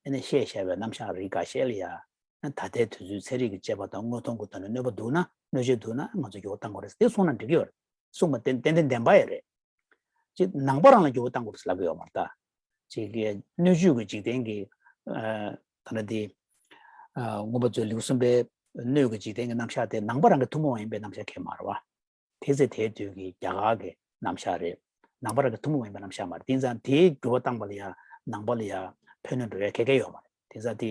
ཨ་ནི་བཤད་བཞག་པའི་རྣམ་གཞག་རིགས་འགའ་ཤས་ལ་ཡ་ད་ལྟའི་དུས་ཚོད་ཚན་རིག་གི་དཔྱད་པ་དང་དངོས་མཐོང་གི་ཐོག་ནས་གནོད་པ་འདུག་ན་གནོད་བྱེད་འདུག་ན་ང་ཚོས་འགྱུར་བ་གཏང་དགོས་རེད་ཟེར་དེ་གསུངས་ན་འགྲིག་གི་ཡོད་རེད། གསུངས་པ་ཏན་ཏན་ཏན་བདེན་པ་ཡོད་རེད། ཅིག་ནང་པ་རང་ལ་འགྱུར་བ་གཏང་དགོས་ཟེར་ལབ་ཀྱི་ཡོད་མ་རེད་ད། ཅིག་གི་སྣོད་བཅུད་ཀྱི་འཇིག་རྟེན་གྱི་ཨ་ད་ལྟ་དེ་ཨ་མངོན་པ་མཛོད་ལེའུ་གསུམ་པའི་སྣོད་ཀྱི་འཇིག་རྟེན་གྱི་རྣམ་གཞག་དེ་ནང་པ་རང་གི་ཐུན་མོང་མ་ཡིན་པའི་རྣམ་གཞག་གང་ཡང་མ་རེད་བ། དེ་ཚེ་དེའི་དུས་ཀྱི་རྒྱ་གར་གྱི་རྣམ་གཞག་རེད། ནང་པ་རང་གི་ཐུན་མོང་མ་ཡིན་པའི་རྣམ་གཞག་མ་རེད། དེ་ཙང་དེའི་འགྱུར་བ་བཏང་པ་ལ་ཡང་ནང་པ་ལ་ཡང་ཕན་གནོད་འགྲོ་ཡ་ག་གེ་ཡོད་མ་རེད། དེ་ཙང་དེ་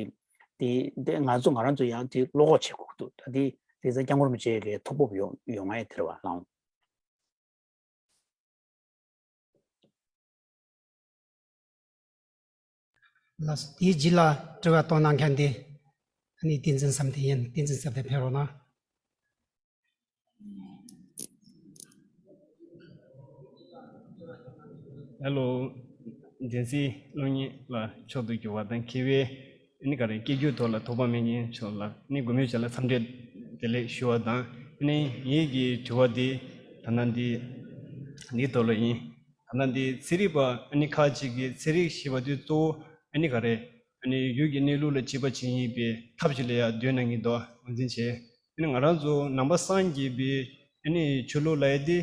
དེ་དེ་ང་ཚོ་ང་རང་ཚོ་ཡང་དེ་བློ་ཁོག་བྱེད་དགོས་ཀྱི་འདུག་ད་དེ་དེ་ཙང་སྐྱབས་མགོན་རིན་པོ་ཆེ་གི་ཐུགས་སྤོབས་ཡོང་ཡོང་ང་ཡ་དེ་རེད་བ་ལགས། ལགས་སོ། དེའི་རྗེས་ལ་དྲི་བ་གཏོང་གནང་མཁན་དེ་ཨ་ནི་བསྟན་འཛིན་བསམ་གཏན་ཡིན། བསྟན་འཛིན་བསམ་གཏན་ཕེབས་རོགས་གནང་། ཧེ་ལོ། བདེན་ཚིག་སློབ་གཉེར་ལ་མཆོག་ཏུ་གྱུར་བ་དང་མཁས་པའི་ཨ་ནི་ག་རེ་སྐྱེ་རྒྱུའི་ཐོག་ལ་དོགས་པ་མེད་མཁན་མཆོག་ལ་ཨ་ནི་དགོས་མེད་བྱས་ལ་འཚམས་འདྲི་བདེ་ལེགས་ཞུ་བ་དང་། ཨ་ནི་ངེད་ཀྱི་དྲི་བ་འདི་ད་ནང་འདི་འདིའི་ཐོག་ལ་ཡིན། ད་ནང་འདི་ཚན་རིག་པ་ཨ་ནི་ཁག་ཅིག་གིས་ཚན་རིག་ཞེས་པ་འདི་གཙོ་བོ་ཨ་ནི་ག་རེ་ཨ་ནི་ཡུལ་གྱི་གནས་ལུགས་ལ་དཔྱད་པ་བྱེད་ཡིན་པའི་ཐབས་ཤིག་ལ་ཡང་འདོད་གནང་གི་འདུག་ངོས་འཛིན་བྱས། ཨ་ནི་ང་རང་ཚོ་ནང་པ་སངས་རྒྱས་པའི་ ཨ་ནི་ཆོས་ལུགས་ལབ་ཡ་དེ་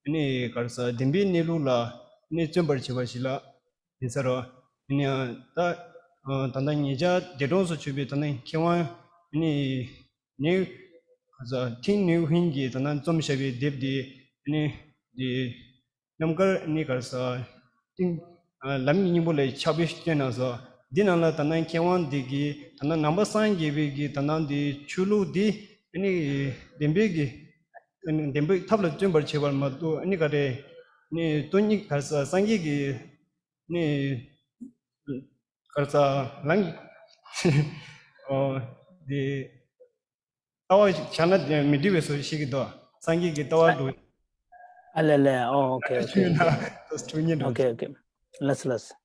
ཨ་ནི་ག་རེ་ཟེར་བདེན་པའི་གནས་ལུགས་ལ་ཨ་ནི་བརྩོན་པར་བྱེད་པ་ཞིག་ལ་ཡིན་ས་རེད། ཨ་ནི་ད་ད་ལྟ་ངེད་ཅག་འདས་གྲོངས་སུ་གྱུར་པའི་ད་ལྟ་མཁས་དབང་ཨ་ནི་ནིའུ་ག་རེ་ཟེར་ཐིང་ནིའུ་ཧུན་གྱིས་ད་ལྟ་རྩོམ་བཞག་པའི་དེབ་དེ་ཨ་ནི་དེ། རྣམ་དཀར་ནི་ག་རེ་ཟེར། ཏིང་། ལམ་གྱི་སྙིང་པོ་ལས་ཕྱག་དཔེ་བསྐྱོན་གནང་སོང་། འདི་ནང་ལ་ད་ནང་མཁས་དབང་འདི་གིས་ད་ནང་ནང་པ་སངས་རྒྱས་པའི་གི་ད་ནང་འདི་ཆོས་ལུགས་འདི་ནི་བདེན་པའི་གི་བདེན་པའི་ཐབས་ལ་བརྩོན་པར་བྱེད་པར་མ་གཏོགས་ནི་ག་རེ་ནི་སྟོང་ཉིད་ག་རེ་ཟེར་སངས་རྒྱས་ཀྱི་ནི་ག་རེ་ཟེར་ལམ་གྱི་འདི། ལྟ་བ་བྱས་ན་མི་འགྲིག་པའི་བཟོ་ཞིག་གི་འདུག་སངས་རྒྱས་ཀྱི་ལྟ་བ་འགྲོ། ཨ་ལེ་ལེ། ཨོ། ཨོ་ཁེ། ཨོ་ཁེ། ཨོ་ཁེ། ཨོ་ཁེ། ལགས་སོ་ལགས་སོ།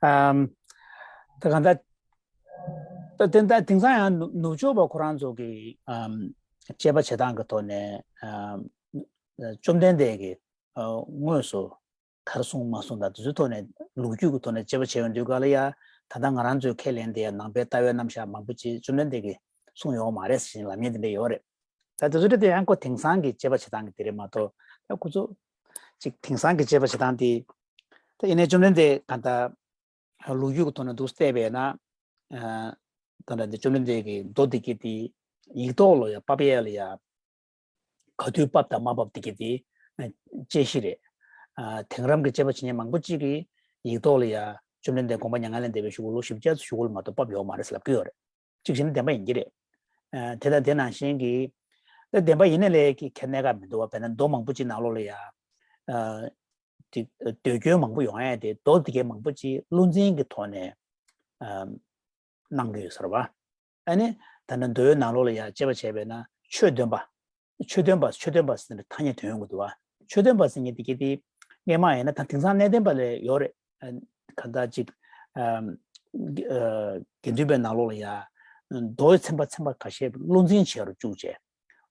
ཨམ། ད་གང་ལྟར། ད་དེ་ད་དེང་སང་ཡང་ནུབ་ཕྱོགས་པ་ཁོ་རང་ཚོ་གི་ཨམ། དཔྱད་པ་བྱེད་སྟངས་ཀྱི་ཐོག་ནས་ཨམ། བཅོམ་ལྡན་འདས་ཀྱིས་དངོས་སུ། གར་སོང་མ་སོང་དང་དེ་ཚོའི་ཐོག་ནས་ལོ་རྒྱུས་ཀྱི་ཐོག་ནས་དཔྱད་པ་བྱས་ཡོང་དུས་ག་ལ་ཡ། ད་ལྟ་ང་རང་ཚོའི་ཁས་ལེན་དེ་ཡ་ནང་པའི་ལྟ་བའི་རྣམ་གཞག་མང་པོ་ཅིག་བཅོམ་ལྡན་འདས་ཀྱིས་གསུངས་ཡོད་མ་རེད་ཟེར་ལབ་མཁན་དེ་འདྲ་ཡོད་རེད། ད་དེ་ཚོ་འདྲ་དེ་ཡང་ཁོ་དེང་སང་གི་དཔྱད་པ་བྱེད་སྟངས་ཀྱི་དེ་རེད་མ་གཏོགས། ད་ཁོ་ཚོ་ཅིག་དེང་སང་གི་དཔྱད་པ་བྱེད་སྟངས་དེ། ད་ཡིན་ནའི་བཅོམ་ལྡན་འདས་ག་ད་ལོ་རྒྱུས་ཀྱི་ཐོག་ནས་འདུག་བལྟས་པས་ན། ད་ལྟ་འདི་བཅོམ་ལྡན་འདས་ཀྱི་མདོ་འདི་གི་དེ་ཡིག་ཐོག་ལ་ཡ་ཕབ་ཡས་ལ་ཡ། ག་དུས་ཕབ་དང་མ་ཕབ་དེ་གི་དེ་དཔྱད་གཞི་རེད། ཨ། དེང་རབས་ཀྱི་དཔྱད་པ་བྱེད་མཁན་མང་པོ་གཅིག་གིས་ཡིག་ཐོག་ལ་ཡ་བཅོམ་ལྡན་འདས་དགོངས་པ་མྱ་ངན་ལས་འདས་པའི་གཞུག་གུ་ལོ་བཞི་བཅུ་ཙམ་གཞུག་གུ་ལ་མ་གཏོགས་ཕབ་ཡོད་མ་རེད་ཟེར་ལབ་ཀྱི་ཡོད་རེད། གཅིག་བྱས་ན་བདེན་པ་ཡིན་གྱི་རེད། ཨ། དེ་དང་དེ་ནང་བཞིན་གྱི། ད་བདེན་པ་ཡིན་ནའི་ལས་ཀྱི་ཁྱད་གནད་འགག་མི་འདུག་བ། དཔེར་ན་མདོ་མང་པོ་ཅིག་ནང་ལོགས་ལ་ཡ། ཨ། དེ་ཟློས་སྐྱོན་མང་པོ་ཡོང་ཡ་དེ་མདོ་དེ་གའི་མང་པོ་ཅིག་བློ་འཛིན་གྱི་ཐོག་ནས། ཨ། གནང་གི་ཡོད་ཟེར་བ། ཨ་ནི། ད་ནི་མདོའི་ནང་ལོགས་ལ་ཡང་དཔྱད་པ་བྱས་པས་ན་ཆོས་སྟོན་པ། ཆོས་སྟོན་པ་ཆོས་སྟོན་པ་ཟེར་ནས་ཐ་སྙད་དོན་ཡོང་གི་འདུག་བ། ཆོས་སྟོན་པ་ཟེར་མཁན་དེ་གི་དེ་སྔས་མ་ཡིན་ན་ད་དེང་སང་གནས་བརྟན་པ་ལ་ཡོད་རེད། ཨ། གང་ལྟར་ཅིག་ཨ། དགེ་འདུན་པའི་ནང་ལོགས་ལ་ཡང་མདོ་ཚན་པ་ཚན་པ་ཁ་ཤས་བློ་འཛིན་བྱེད་རུ་བཅུག་བྱས།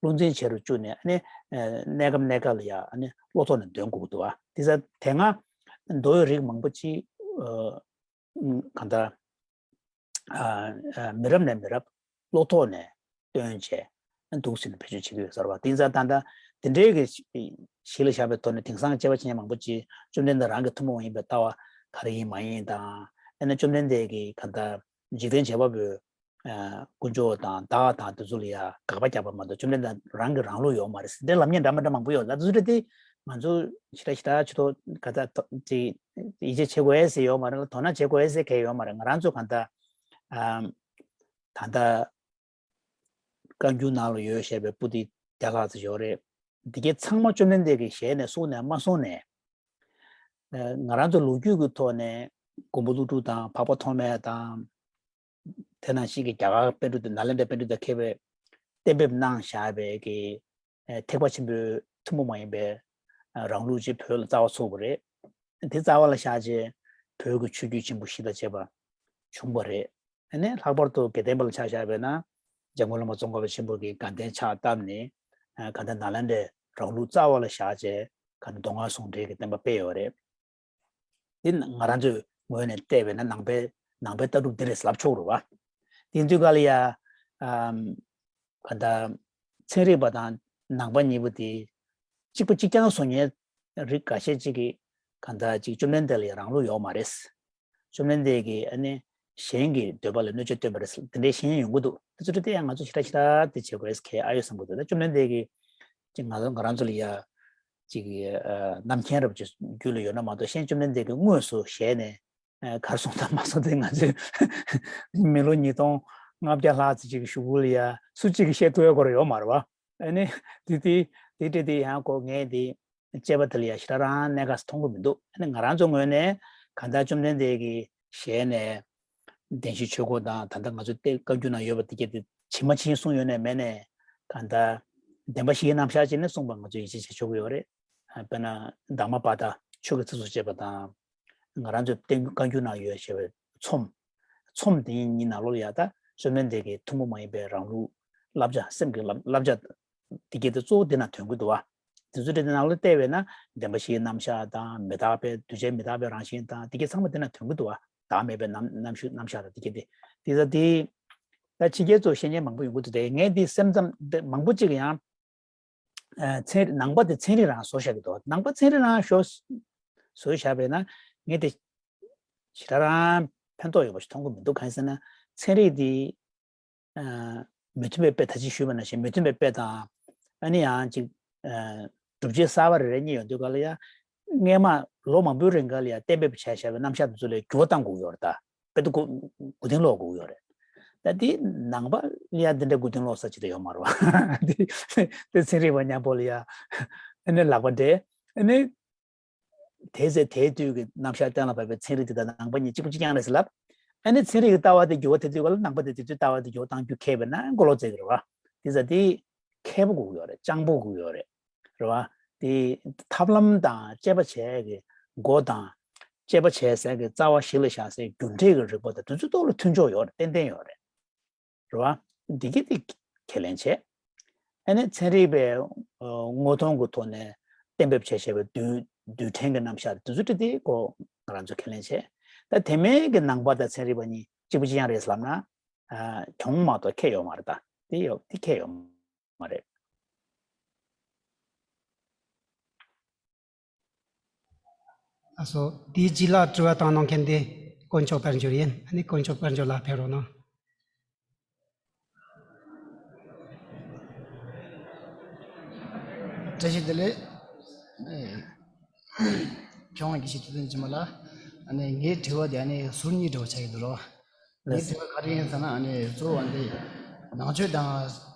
བློ་འཛིན་བྱེད་རུ་བཅུག་ནས་ཨ་ནི། ཨ། གནས་སྐབས་གནས་སྐབས་ལ་ཡང་ཨ་ནི་བློ་ཐོག་ནས་འདོན་དགོས་ཀྱི་འདུག་བ། དེ་ཚ་དེ་སྔ་མདོའི་རིགས་མང་པོ་ཅིག་ཨ། གང་ལྟར། ཨ། ཨ། མི་རབས་ནས་མི་རབས་བློ་ཐོག་ནས་བཏོན་བྱས་འདུག་ཟེར་ནས་བེད་སྤྱོད་བྱེད་ཀྱི་ཡོད་ཟེར་བ། དེ་ཡིན་ཙང་ད་ལྟ་དེ་འདྲའི་གི་གཞི་ལ་བཞག་པའི་ཐོག་ནས་དེང་སང་དཔྱད་པ་བྱེད་མཁན་མང་པོ་ཅིག་བཅོམ་ལྡན་འདས་རང་གི་ཐུན་མོང་མ་ཡིན་པའི་ལྟ་བ་ག་རེ་ཡིན་མ་ཡིན་དང་། ཨ་ནི་བཅོམ་ལྡན་འདས་ཀྱིས་གང་ལྟར་འཇིག་རྟེན་བྱེད་པ་པོའི། ཨ། དཀོན་མཆོག་དང་བདག་དང་དེ་ཚོ་ལ་ཡ་དགག་པ་རྒྱག་པ་མ་གཏོགས་བཅོམ་ལྡན་འདས་རང་གི་རང་ལུགས་ཡོད་མ་རེད་ཟེར་དེ་ལབ་མཁན་འདྲ་མི་འདྲ་མང་པོ་ཡོད་ལ། དེ་ཚོ་དེ་ང་ཚོ་ཞེ་དྲག་ཞེ་དྲག་ཆུ་ཐོག་ག་ད་ཅིག་ཡིད་ཆེས་བྱེད་དགོས་ཟེར་ཡོད་མ་རེད་ལ། དོ་སྣང་བྱེད་དགོས་ཟེར་གང་ཡང་ཡོད་མ་རེད། ང་རང་ཚོ་གང་ལྟར། ཨམ། ད་ལྟ་བཀའ་འགྱུར་ནང་ལ་ཡོད་བཤད་པའི་པོ་ཏི་བརྒྱ་ལྷག་ཙམ་ཡོད་རེད། འདི་གའི་ཚང་མ་བཅོམ་ལྡན་འདས་ཀྱི་ཞལ་ནས་གསུངས་ནས་མ་གསུངས་ནས། ཨ། ང་རང་ཚོ་ལོ་རྒྱུས་ཀྱི་ཐོག་ནས་མགོན་པོ་ཀླུ་སྒྲུབ་དང་འཕགས་པ་ཐོགས་མེད་དང་། དེ་ནང་བཞིན་གྱི་རྒྱ་གར་པཎ་གྲུབ་དང་ནཱ་ལེནྡྲའི་པཎ་གྲུབ་དང་མཁས་པས་གཏན་འབེབས་གནང་བཞག་པའི་གི། ཨ། ཐེག་པ་ཆེན་པོའི་ཐུན་མོང་མ་ཡིན་པའི། ཨ། རང་ལུགས་ཅིག་བོད་ལ་རྩ་བ་ཚུགས་པ་རེད། དེ་རྩ་བ་ལ་བཞག་རྗེས་བོད་ཀྱི་ཆོས་བརྒྱུད་ཆེན་པོ་བཞི་དང་བཅས་པ་བྱུང་བ་རེད། ཨ་ནི་ལྷག་པར་དུ་དགེ་ལྡན་པ་ལ་ཆ་བཞག་པས་ན་འཇམ་མགོན་བླ་མ་ཙོང་ཁ་པ་ཆེན་པོ་གིས་དགའ་ལྡན་ཕྱག་བཏབ་ནས། ཨ། གང་ལྟར་ནཱ་ལེནྡྲའི་རང་ལུགས་རྩ་བ་ལ་བཞག་རྗེས་གང་ལྟར་མདོ་སྔགས་ཟུང་འབྲེལ་གྱི་བསྟན་པ་སྤེལ་ཡོད་རེད། འདི་ང་རང་ཚོའི་ངོས་ནས་བལྟས་པས་ན་ནང་པའི་ནང་པའི་ལྟ་གྲུབ་འདི་རེད་ལབ་ཆོག་རེད་བ། དེ་དུས་ག་ལ་ཡ། ཨམ། ག་ད། ཚན་རིག་པ་དང་ནང་པ་གཉིས་པོ་དེ་གཅིག་པ་གཅིག་རྐྱང་བཟོ་མཁན་རིགས་འགའ་ཤས་གཅིག་གིས་ག་ད་གཅིག་བཅོམ་ལྡན་འདས་ལ་ཡང་རང་ལུགས་ཡོད་མ་རེད། བཅོམ་ལྡན་འདས་ཀྱིས་ཨ་ནི་གཞན་གྱི་འདོད་པ་ལ་གནོད་བྱེད་སྟོན་པ་རེད་ཟེར་དེ་འདྲའི་ཤེས་ཡོན་ཡོང་གི་འདུག་དེ་ཚོ་དེ་ཡང་ང་ཚོ་ཞེ་དྲག་ཞེ་དྲག་དེ་བྱེད་དགོས་ཟེར་གལ་ཨ་ཡོད་བསམ་གི་འདུག་ད་བཅོམ་ལྡན་འདས་ཀྱིས་ཅིག་ང་ང་རང་ཚོ་ལ་ཡ་ཅིག་ཨ་རྣམ་མཁྱེན་རབ་ཀྱི་རྒྱུད་ལ་ཡོད་ན་མ་གཏོགས་གཞན་བཅོམ་ལྡན་འདས་ཀྱིས་དངོས་སུ་ཞལ་ནས་ཨ་གར་སོང་དང་མ་སོང་དེ་ང་ཚོས་མི་ལོ་ཉིས་སྟོང་ལྔ་བརྒྱ་ལྷག་ཙམ་ཅིག་གི་གཞུག་གུ་ལ་ཡ་སུ་གཅིག་གིས་བཤད་ཐུབ་ཡ་སྐོར་ཡོད་མ་རེད་བ། ཨ་ནི་དེ་དེ་དེ་འདྲ་དེ་ཡང་ཁོ་ངས་དེ། དཔྱད་པ་དེ་ལ་ཡ་ཞེ་དྲག་རང་གནད་འགག་མཐོང་གི་མི་འདུག་ཨ་ནི་ང་རང་ཚོ་ངོས་ནས་གང་ལྟར་བཅོམ་ལྡན་འདས་ཀྱི་ཞལ་ནས་བདེན་བཞིའི་ཆོས་འཁོར་དང་ད་ལྟ་ང་ཚོ་བསྟན་བཀའ་འགྱུར་ནང་ཡོད་པ་དེ་གྱད་དེ་ཇི་མ་ཇི་བཞིན་གསུངས་ཡོད་ནས་མེད་ནས་གང་ལྟར་བདེན་པ་བཞིའི་རྣམ་གཞག་བྱས་ནས་གསུངས་པ་ང་ཚོས་ཡིད་ཆེས་བྱེད་ཆོག་གི་ཡོད་རེད། དཔེར་ན་དྷརྨ་པ་ཏ་ཆོས་ཀྱི་ཚིགས་སུ་བཅད་པ་དང་། ང་རང་ཚོའི་བསྟན་བཀའ་འགྱུར་ནང་ཡོད་ཞེས་པའི་ཚོམས། ཚོམས་དེ་གཉིས་ནང་ལོགས་ལ་ཡ་ད་བཅོམ་ལྡན་འདས་ཀྱི་ཐུན་མོང་མ་ཡིན་པའི་རང་ལུགས་བསླབ་བྱ་སེམས་ཀྱི་བསླབ་བསླབ་བྱ་དེ་གྱད་དེ་གཙོ་བོ་དེ་ནང་དོན་གྱི་འདུག་བ། དེ་ཚོ་དེ་ནང་ལ་བལྟས་པས་ན་བདེན་པ་བཞིའི་རྣམ་གཞག་དང་མི་རྟག་པའི་འདུས་བྱས་མི་རྟག་པའི་རང་བཞིན་དང་དེ་གྱད་ཚང་མ་དེ་ནང་དོན་གྱི་འདུག་བ། བདག་མེད་པའི་རྣམ་རྣམ་ཤེས་རྣམ་གཞག་དང་དེ་གྱད་དེ། དེ་ཚོ་དེ་ད་ཕྱི་རྒྱལ་ཚོ་བཤད་མཁན་མང་པོ་ཡོང་གི་འདུག་དེ་ངས་དེ་སེམས་ཙམ་དེ་མང་པོ་ཅིག་ཡང་། ཚན་ནང་པ་དེ་ཚན་རིག་རང་བཟོ་བཞག་གི་འདུག་ནང་པ་ཚན་རིག་རང་ཞོ་བཟོ་བཞག་པས་ན་ངས་དེ་ཞེ་དྲག་རང་ཕན་ཐོགས་ཡོད་པ་ཞིག་མཐོང་གི་མི་འདུག་གང་ཡིན་ཟེར་ན་ཚན་རིག་དེ་མི་མཐུན་པའི་དཔེ་ད་ཅི་ཞུས་པ་ནང་བཞིན་མི་མཐུན་པའི་དཔེ་དང་ཨ་ནི་ཡང་ཅིག་སྒྲུབ་བྱེད་གསར་པ་རེ་རེ་རྙེད་ཡོང་དུས་ག་ལ་ཡ་སྔས་མ་ལོ་མང་པོའི་རིང་ག་ལ་ཡ་གཏན་འབེབས་བྱས་བཞག་པའི་རྣམ་གཞག་དེ་ཚོ་ལ་འགྱུར་བ་གཏང་དགོས་ཡོད་རེད་ད། དཔེ་དེ་མགོ་མགོ་རྟིང་སློག་དགོས་ཡོད་རེད། ད་དེ་ནང་པ་ལ་ཡ་འདི་འདྲ་མགོ་རྟིང་སློག་ས་ཅི་ད་ཡོད་མ་རེད་བ། དེ་དེ་ཚན་རིག་པ་མཉམ་པོ་ལ་ཡ་ཨ་ནི་ལག་པ་འདྲེ་ཨ་ནི། དེའི་ཚེ་དེའི་དུས་ཀྱི་རྣམ་གཞག་གཏན་ལ་ཕབ་པའི་ཚན་རིག་དེ་དག་ནང་པ་གཉིས་གཅིག་པ་གཅིག་རྐྱང་རེད་ཟེར་ལབ། ཨ་ནི་ཚན་རིག་གི་ལྟ་བ་དེ་འགྱུར་བ་དེ་དུས་ག་ལ་ནང་པ་དེ་དེ་དུས་ལྟ་བ་དེ་འགྱུར་བ་གཏང་རྒྱུ་ཁེལ་བས་ན་མགོ་ལོག་བཙལ་གི་རེད་བ། དེ་ཚ་དེ་མཁས་པོ་དགོས་ཀྱི་ཡོད་རེད། སྤྱང་པོ་དགོས་ཀྱི་ཡོད་རེད། རེད་བ། དེ་ཐབས་ལམ་དང་དཔྱད་པ་བྱས་ཀྱི་མགོ་དང་། དཔྱད་པ་བྱས་ཟེར་གྱི་རྩ་བ་གཞི་ལ་བཞག་སའི་རྒྱུ་འབྲས་ཀྱི་རིག་པ་དང་དེ་ཚོའི་ཐོག་ལ་མཐུན་ཕྱོགས་ཡོད་རེད། ཏན་ཏན་ཡོད་རེད། རེད་བ། འདི་གི་དེ་ཁས་ལེན་བྱས། ཨ་ནི་ཚན་རིག་པའི་དངོས་མཐོང་གི་ཐོག་ནས་གཏན་འབེབས་བྱས་བྱས་པའི་རྡུལ་རྡུལ་ཕྲན་གྱི་རྣམ་གཞག་དེ་ཚོ་དེ་དེ་ཀོ་ང་རང་ཚོས་ཁས་ལེན་བྱས། ད་དེ་མིན་གྱི་ནང་པ་དང་ཚན་རིག་པ་གཉིས་གཅིག་པ་གཅིག་རྐྱང་རེད་ལབ་ན་གྱོང་མ་གཏོགས་ཁེ་ཡོད་མ་རེད་ད། དེ་ཡོད་དེ་ཁེ་ཡོད་མ་རེད། ཨ་སོ། དེའི་རྗེས་ལ་དྲི་བ་བཏང་གནང་མཁན་དེ་དཀོན་མཆོག་དཔལ་འབྱོར་ཡིན། ཨ་ནི་དཀོན་མཆོག་དཔལ་འབྱོར་ལགས་ཕེབས་རོགས་གནང་། བཀྲ་ཤིས་བདེ་ལེགས། ཨེ། ཁྱོད་རང་དགེ་བཤེས་ཐུབ་བསྟན་ཆེན་མོ་ལགས། ཨ་ནི་ངའི་དྲི་བ་དེ་ཨ་ནི་ཟུར་གཉིས་འདྲ་བོ་ཆགས་ཀྱི་འདུག་རོ། ངའི་དྲི་བ་ག་རེ་ཡིན་ཟེར་ན་ཨ་ནི་གཙོ་བོ་ཨ་ནི་ནང་ཆོས་དང་།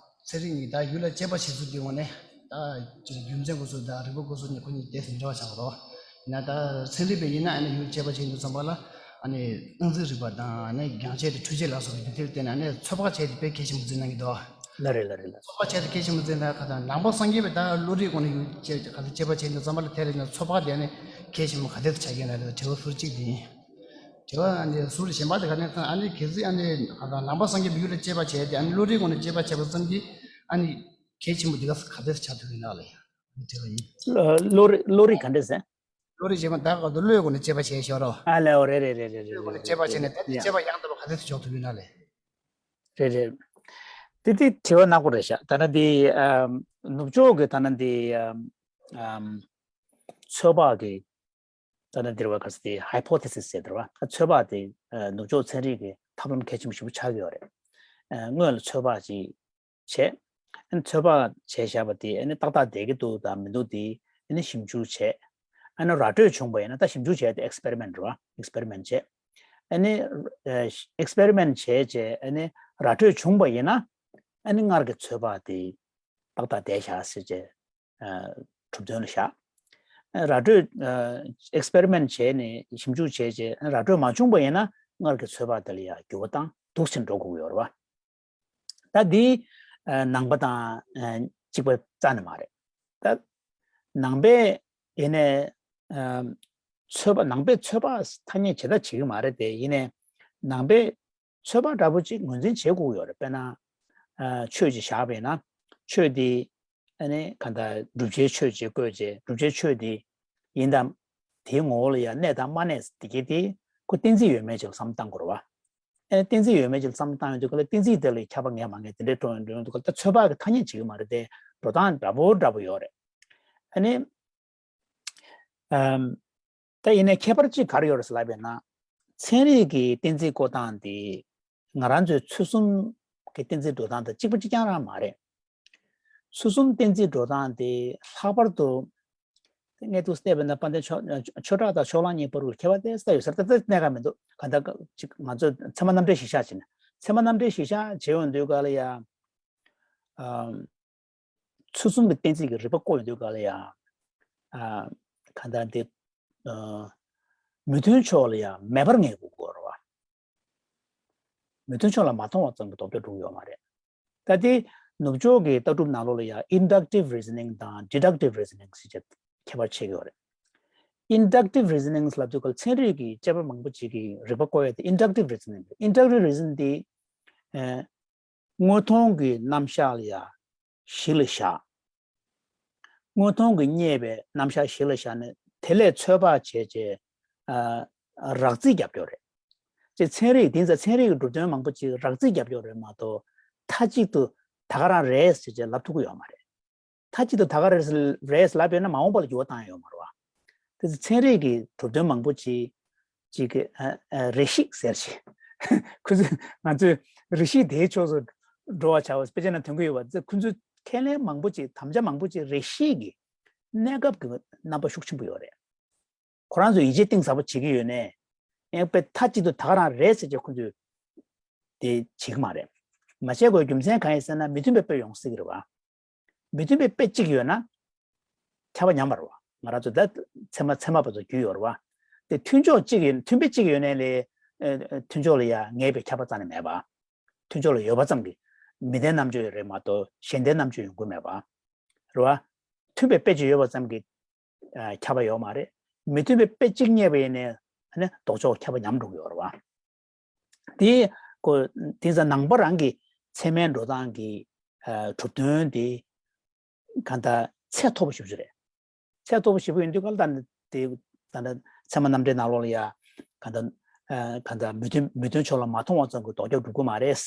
ཚན་རིག་གཉིས་ད་ཡུལ་ལ་དཔྱད་པ་བྱེད་ཚུལ་དེ་ངོ་ནས་ད་ཅིག་རྒྱུ་མཚན་སྐོར་སོགས་དང་རིག་པ་སྐོར་སོགས་ནས་ཁོ་གཉིས་དེ་མི་འདྲ་བ་ཆགས་རོ། ཡིན་ན་ད་ཚན་རིག་པས་ཡིན་ན་ཨ་ནི་ཡུལ་དཔྱད་པ་བྱེད་དུས་ཙམ་པ་ལ་ཨ་ནི་སྣང་ཚུལ་རིག་པ་དང་ཨ་ནི་རྒྱང་ཆས་དང་འཕྲུལ་ཆས་ལ་སོགས་པའི་འདི་ཐེར་བརྟེན་ནས་ཨ་ནི་ཚོད་དཔག་བྱས་ཏེ་དཔེ་གལ་ཆེན་པོ་འཛིན་གནང་གི་འདུག་ལ་རེད་ལ་རེད་ལ། ཚོད་དཔག་བྱས་ཏེ་གལ་ཆེན་པོ་འཛིན་ན་ཁ་ད་ནང་པ་སངས་རྒྱས་པས་ད་བློ་རིག་སྒོ་ནས་ཡུལ་དཔྱད་ཁ་ད་དཔྱད་པ་བྱེད་དུས་ཙམ་པ་ལ་དེ་རེད་ན་ཚོད་དཔག་དེ་ཨ་ནི་གལ་ཆེན་པོ་ག་དེ་ཆགས་ཀྱི་ན་རེད། དྲི་བ་ཟུར་གཅིག་དེ་ཡིན། དྲི་བ་ཨ་ནི་ཟུར་གཞན་པ་དེ་ག་ནས་ཨ་ནི་གལ་སྲིད་ཨ་ནི་ཁ་ད་ནང་པ་སངས་རྒྱས་པས་ཡུལ་ལ་དཔྱད་པ་བྱས་ཏེ་ཨ་ནི་བློ་རིག་སྒོ་ནས་དཔྱད་པ་བྱས་པ་ཙམ་གྱིས་ཨ་ནི། གལ་ཆེན་པོ་འདི་ག་ག་དེ་ཆགས་ཐུབ་ཡིན་ན་ལ་ཡ། དེ་བ་ཡིན། བློ་རིག་བློ་རིག་ག་འདྲ་ཟེར། བློ་རིག་ཅེས་པ་ད་ག་དུ་བློའི་སྒོ་ནས་དཔྱད་པ་བྱས་ཤོག་རོ། ཨ་ལེ་འོ་རེད་རེད་རེད་རེད་བློའི་སྒོ་ནས་དཔྱད་པ་བྱས་ནས་ད་དེ་ཡ། དཔྱད་པ་ཡང་དག་པ་ག་དེ་ཐུབ་ཆོག་ཐུབ་ཡིན་ན་ལེ། རེད་རེད། དེ་དེ་དྲི་བ་ནག་པོ་རེད་ཤག་ད་ནི་དེ་ཨམ། ནུབ་ཕྱོགས་ཀྱི་ད་ནི་དེ་ཨམ། ཚོད་དཔག་གི་ད་ལྟ་འདིར་བ་ག་ས་དེ་ཧའི་པོ་ཐེ་སིས་ཟེར་འདིར་བ་ཚོད་དཔག་དེ་ནུབ་ཕྱོགས་ཚན་རིག་གི་ཐབས་ལམ་གལ་ཆེན་པོ་ཞིག་པོ་ཆགས་ཀྱི་ཡོད་རེད། སྔོན་ལ་ཚོད་དཔག་ཅིག་བྱས། ཚོད་དཔག་བྱས་བཞག་པ་དེ་ཏག་ཏག་བསྡད་ཀྱི་འདུག་དང་མི་འདུག་དེ་ཞིབ་འཇུག་བྱས། ར་སྤྲོད་བྱུང་བ་ཡིན་ན་ད་ཞིབ་འཇུག་བྱས་ཏེ་ཨེག་སི་པེ་རི་མེན་ཊི་རེད་བ། ཨེག་སི་པེ་རི་མེན་ཊི་བྱས། ཨེག་སི་པེ་རི་མེན་ཊི་བྱས་རྗེས་ར་སྤྲོད་བྱུང་བ་ཡིན་ན་སྔར་གྱི་ཚོད་དཔག་དེ་ཏག་ཏག་བསྡད་བཞག་ཟེར་བྱས། གྲུབ་དོན་ལ་བཞག་ར་སྤྲོད་ཨེག་སི་པེ་རི་མེན་ཊི་བྱས་ནས་ཞིབ་འཇུག་བྱས་རྗེས་ར་སྤྲོད་མ་བྱུང་བ་ཡིན་ན་སྔར་གྱི་ཚོད་དཔག་དེ་ལ་ཡང་འགྱུར་བ་བཏང་འདུག་ཕྱིན་འགྲོ་དགོས་ཀྱི་ཡོད་རེད་བ། ད་འདི་ནང་པ་དང་གཅིག་པ་རྩ་ནས་མ་རེད། ད་ནང་པས་ཡིན་ནས་ཚོད་དཔག་ནང་པས་ཚོད་དཔག་ཐ་སྙད་བྱེད་ད་བྱེད་ཀྱི་མ་རེད་དེ་ཡིན་ནས་ནང་པས། ཚོད་དཔག་འདྲ་པོ་ཅིག་ངོས་འཛིན་བྱེད་དགོས་ཡོད་རེད། དཔེར་ན། ཆོས་ཅིག་བཞག་པ་ཡིན་ན། ཆོས་འདི། ཨ་ནི་གང་ལྟར་བསྒྲུབ་བྱའི་ཆོས་ཅིག་བཀོད་རྗེས་བསྒྲུབ་བྱའི་ཆོས་འདི། ཡིན་དང་། དེའི་ངོ་བོ་ལ་ཡང་གནས་དང་མ་གནས་དེ་གས་དེ། ཁོ་གཏན་ཚིགས་ཡོད་མེད་ཅིག་ལ་བསམ་བློ་བཏང་དགོས་རེད་བ། ཨ་ནི་གཏན་ཚིགས་ཡོད་མེད་ཅིག་ལ་བསམ་བློ་བཏང་ཡོང་དུས་ག་ལ་གཏན་ཚིགས་དེ་ལ་ཁྱབ་པ་ངེས་མ་ངེས་དེ་འདྲའི་འགྲོ་ཡོང་འགྲོ་ཡོང་དུས་ག་ལ་ད་ཚོད་དཔག་གི་ཐ་སྙད་བྱེད་ཀྱི་མ་རེད་དེ། འགྲོ་སྟངས་འདྲ་པོ་འདྲ་པོ་ཡོད་རེད། ཨ་ནི། ཨམ། ད་ཡིན་ནའི་ཁྱད་པར་གཅིག་ག་རེ་ཡོད་རེད་ཟེར་ལབ་པ་ཡིན་ན། ཚན་རིག་གི་གཏན་ཚིགས་བཀོད་སྟངས་དེ་ང་རང་ཚོའི་ཚུལ་གསུམ་གྱི་གཏན་ཚིགས་འགྲོ་སྟངས་དང་གཅིག་པ་གཅིག་རྐྱང་རང་མ་རེད། ཚུལ་གསུམ་གཏན་ཚིགས་འགྲོ་སྟངས་དེ་ལྷག་པར་དུ། ངས་ཐུགས་བལྟས་པ་ན་དཔལ་ལྡན་ཆོས་ཆོས་གྲགས་དང་ཕྱོགས་གླང་གཉིས་བར་གྱི་ཁྱད་པར་དེ་ལྟ་ཡོད་ས་རེད། ད་ལྟ་གནད་འགག་མི་འདུག་གང་ལྟར་ཅིག་ང་ཚོས་ཚད་མ་རྣམ་འགྲེལ་གཞིར་བཞག་བྱས་ན་ཚད་མ་རྣམ་འགྲེལ་གཞིར་བཞག་བྱས་ཡོང་དུས་ག་ལ་ཡ། ཨམ། ཚུལ་གསུམ་གྱི་གཏན་ཚིགས་ཀྱི་རིགས་པ་བཀོད་ཡོང་དུས་ག་ལ་ཡང་། ཨ། གང་ལྟར་འདི། ཨ། མི་མཐུན་ཕྱོགས་ལ་ཡང་མེད་པར་ངེས་དགོས་ཀྱི་ཡོད་རེད་བ། མི་མཐུན་ཕྱོགས་ལ་མ་མཐོང་བ་ཙམ་གྱིས་ལྡོག་ཕྱོགས་འགྲུབ་ཡོད་མ་རེད། ད་དེ་ནུབ་ཕྱོགས་ཀྱི་ལྟ་གྲུབ་ནང་ལོགས་ལ་ཡང་inductive reasoning དང་deductive reasoning ཟེར་བྱས་ཁྱད་པར་ཕྱེ་གི་ཡོད་རེད། Inductive reasoning ལབ་དུས་ག་ལ་ཚན་རིག་གི་དཔྱད་པ་མང་པོ་ཅིག་གིས་རིགས་པ་བཀོད་ཡས་དེ་inductive reasoning རེད། Inductive reasoning དེ། ཨ། དངོས་མཐོང་གི་རྣམ་གཞག་ལ་ཡང་གཞི་ལ་བཞག་དངོས་མཐོང་གི་རྙེད་པའི་རྣམ་གཞག་གཞི་ལ་བཞག་ནས་དེ་ལས་ཚོད་དཔག་བྱས་རྗེས། ཨ། རགས་རྩིས་རྒྱབ་སྐྱོར་རེད། ཅེས་ཚན་རིག་དེང་སང་ཚན་རིག་གི་གྲུབ་དོན་མང་པོ་ཅིག་རགས་རྩིས་རྒྱབ་སྐྱོར་རེད་མ་གཏོགས་མཐའ་གཅིག་ཏུ་ད་ག་རང་རེད་ཟེར་བྱས་ལབ་ཐུབ་ཀྱི་ཡོད་མ་རེད། མཐའ་གཅིག་ཏུ་ད་ག་རེད་རེད་ལབ་ཡོད་ན་མ་འོངས་པ་ལ་འགྱུར་བ་བཏང་ཡོད་མ་རེད་བ། དེ་ཚོ་ཚན་རིག་གི་གྲུབ་དོན་མང་པོ་ཅིག་ཅིག་གི་ཨ་ཨ་རེ་ཞིག་ཟེར་ཞིག་ཁོ་ཚོས་ང་ཚོས་རེ་ཞིག་དེའི་ཕྱོགས་སུ་འགྲོ་བ་བྱ་བ་དཔེ་ཆ་ན་ཐོན་གི་ཡོད་པ་ཚོ། ཁོ་ཚོས་ཁས་ལེན་མང་པོ་ཅིག་དམ་བཅའ་མང་པོ་ཅིག་རེ་ཞིག་གི་གནས་སྐབས་ཀྱི་རྣམ་པ་ཤུགས་ཆེན་པོ་ཡོད་རེད། ཁོ་རང་ཚོ་ཡིད་ཆེས་གཏིང་ཟབ་པོ་བྱེད་ཀྱི་ཡོད་ནའི། ཡང་དཔེ་མཐའ་གཅིག་ཏུ་ད་ག་རང་རེད་ཟེར་བྱས་ཁོ་ཚོས་དེ་བྱེད་ཀྱི་མ་རེད། མ་བྱེད་དགོས་རྒྱུ་མཚན་གང་ཡིན་ཟེར་ན་མི་མཐུན་པའི་དཔེ་ཡོང་སྲིད་ཀྱི་རེད་བ། མི་མཐུན་པའི་དཔེ་གཅིག་ཡོད་ན་ཁྱབ་པ་ཉམས་པ་རེད་བ། ང་རང་ཚོ་ད་ཚད་མ་ཚད་མ་བར་དུ་རྒྱུས་ཡོད་རེད་བ། དེ་མཐུན་ཕྱོགས་གཅིག་ཡོད། མཐུན་དཔེ་གཅིག་ཡོད་ནའི་ལས་ཨ་མཐུན་ཕྱོགས་ལ་ཡ་ངེས་པའི་ཁྱབ་པ་རྩ་ནས་མེད་པ། མཐུན་ཕྱོགས་ལ་ཡོད་པ་ཙམ་གྱིས་མི་ལྡན་རྣམ་དཔྱོད་རེད་མ་གཏོགས་གཞན་ལྡན་རྣམ་དཔྱོད་ཡོང་གི་མེད་པ། རེད་བ། མཐུན་པའི་དཔེ་གཅིག་ཡོད་པ་ཙམ་གྱིས་ཨ་ཁྱབ་པ་ཡོད་མ་རེད། མི་མཐུན་པའི་དཔེ་གཅིག་རྙེད་པ་ཡིན་ནའི་ཨ་ནི་ལྡོག་ཕྱོགས་ཁྱབ་པ་ཉམས་འགྲོ་གི་ཡོད་རེད་བ། དེ་ཀོ་དེང་སང་ནང་པ་རང་གི་ཚད་མའི་འགྲོ་སྟངས་ཀྱི་ཨ་གྲུབ་དོན་དེ་གང་ལྟར་ཚད་མཐོ་པོ་ཞེ་པོ་ཅིག་རེད། ཚད་མཐོ་པོ་ཞེ་པོ་ཡིན་དུས་ག་ལ་ད་དེ་ད་ལྟ་ཚད་མ་རྣམ་འགྲེལ་ནང་ལོགས་ལ་ཡ་གང་ལྟར་ཨ་གང་ལྟར་མི་མཐུན་མི་མཐུན་ཕྱོགས་ལ་མ་མཐོང་བ་ཙམ་གྱིས་ལྡོག་ཁྱབ་འགྲུབ་ཀྱི་མ་རེད།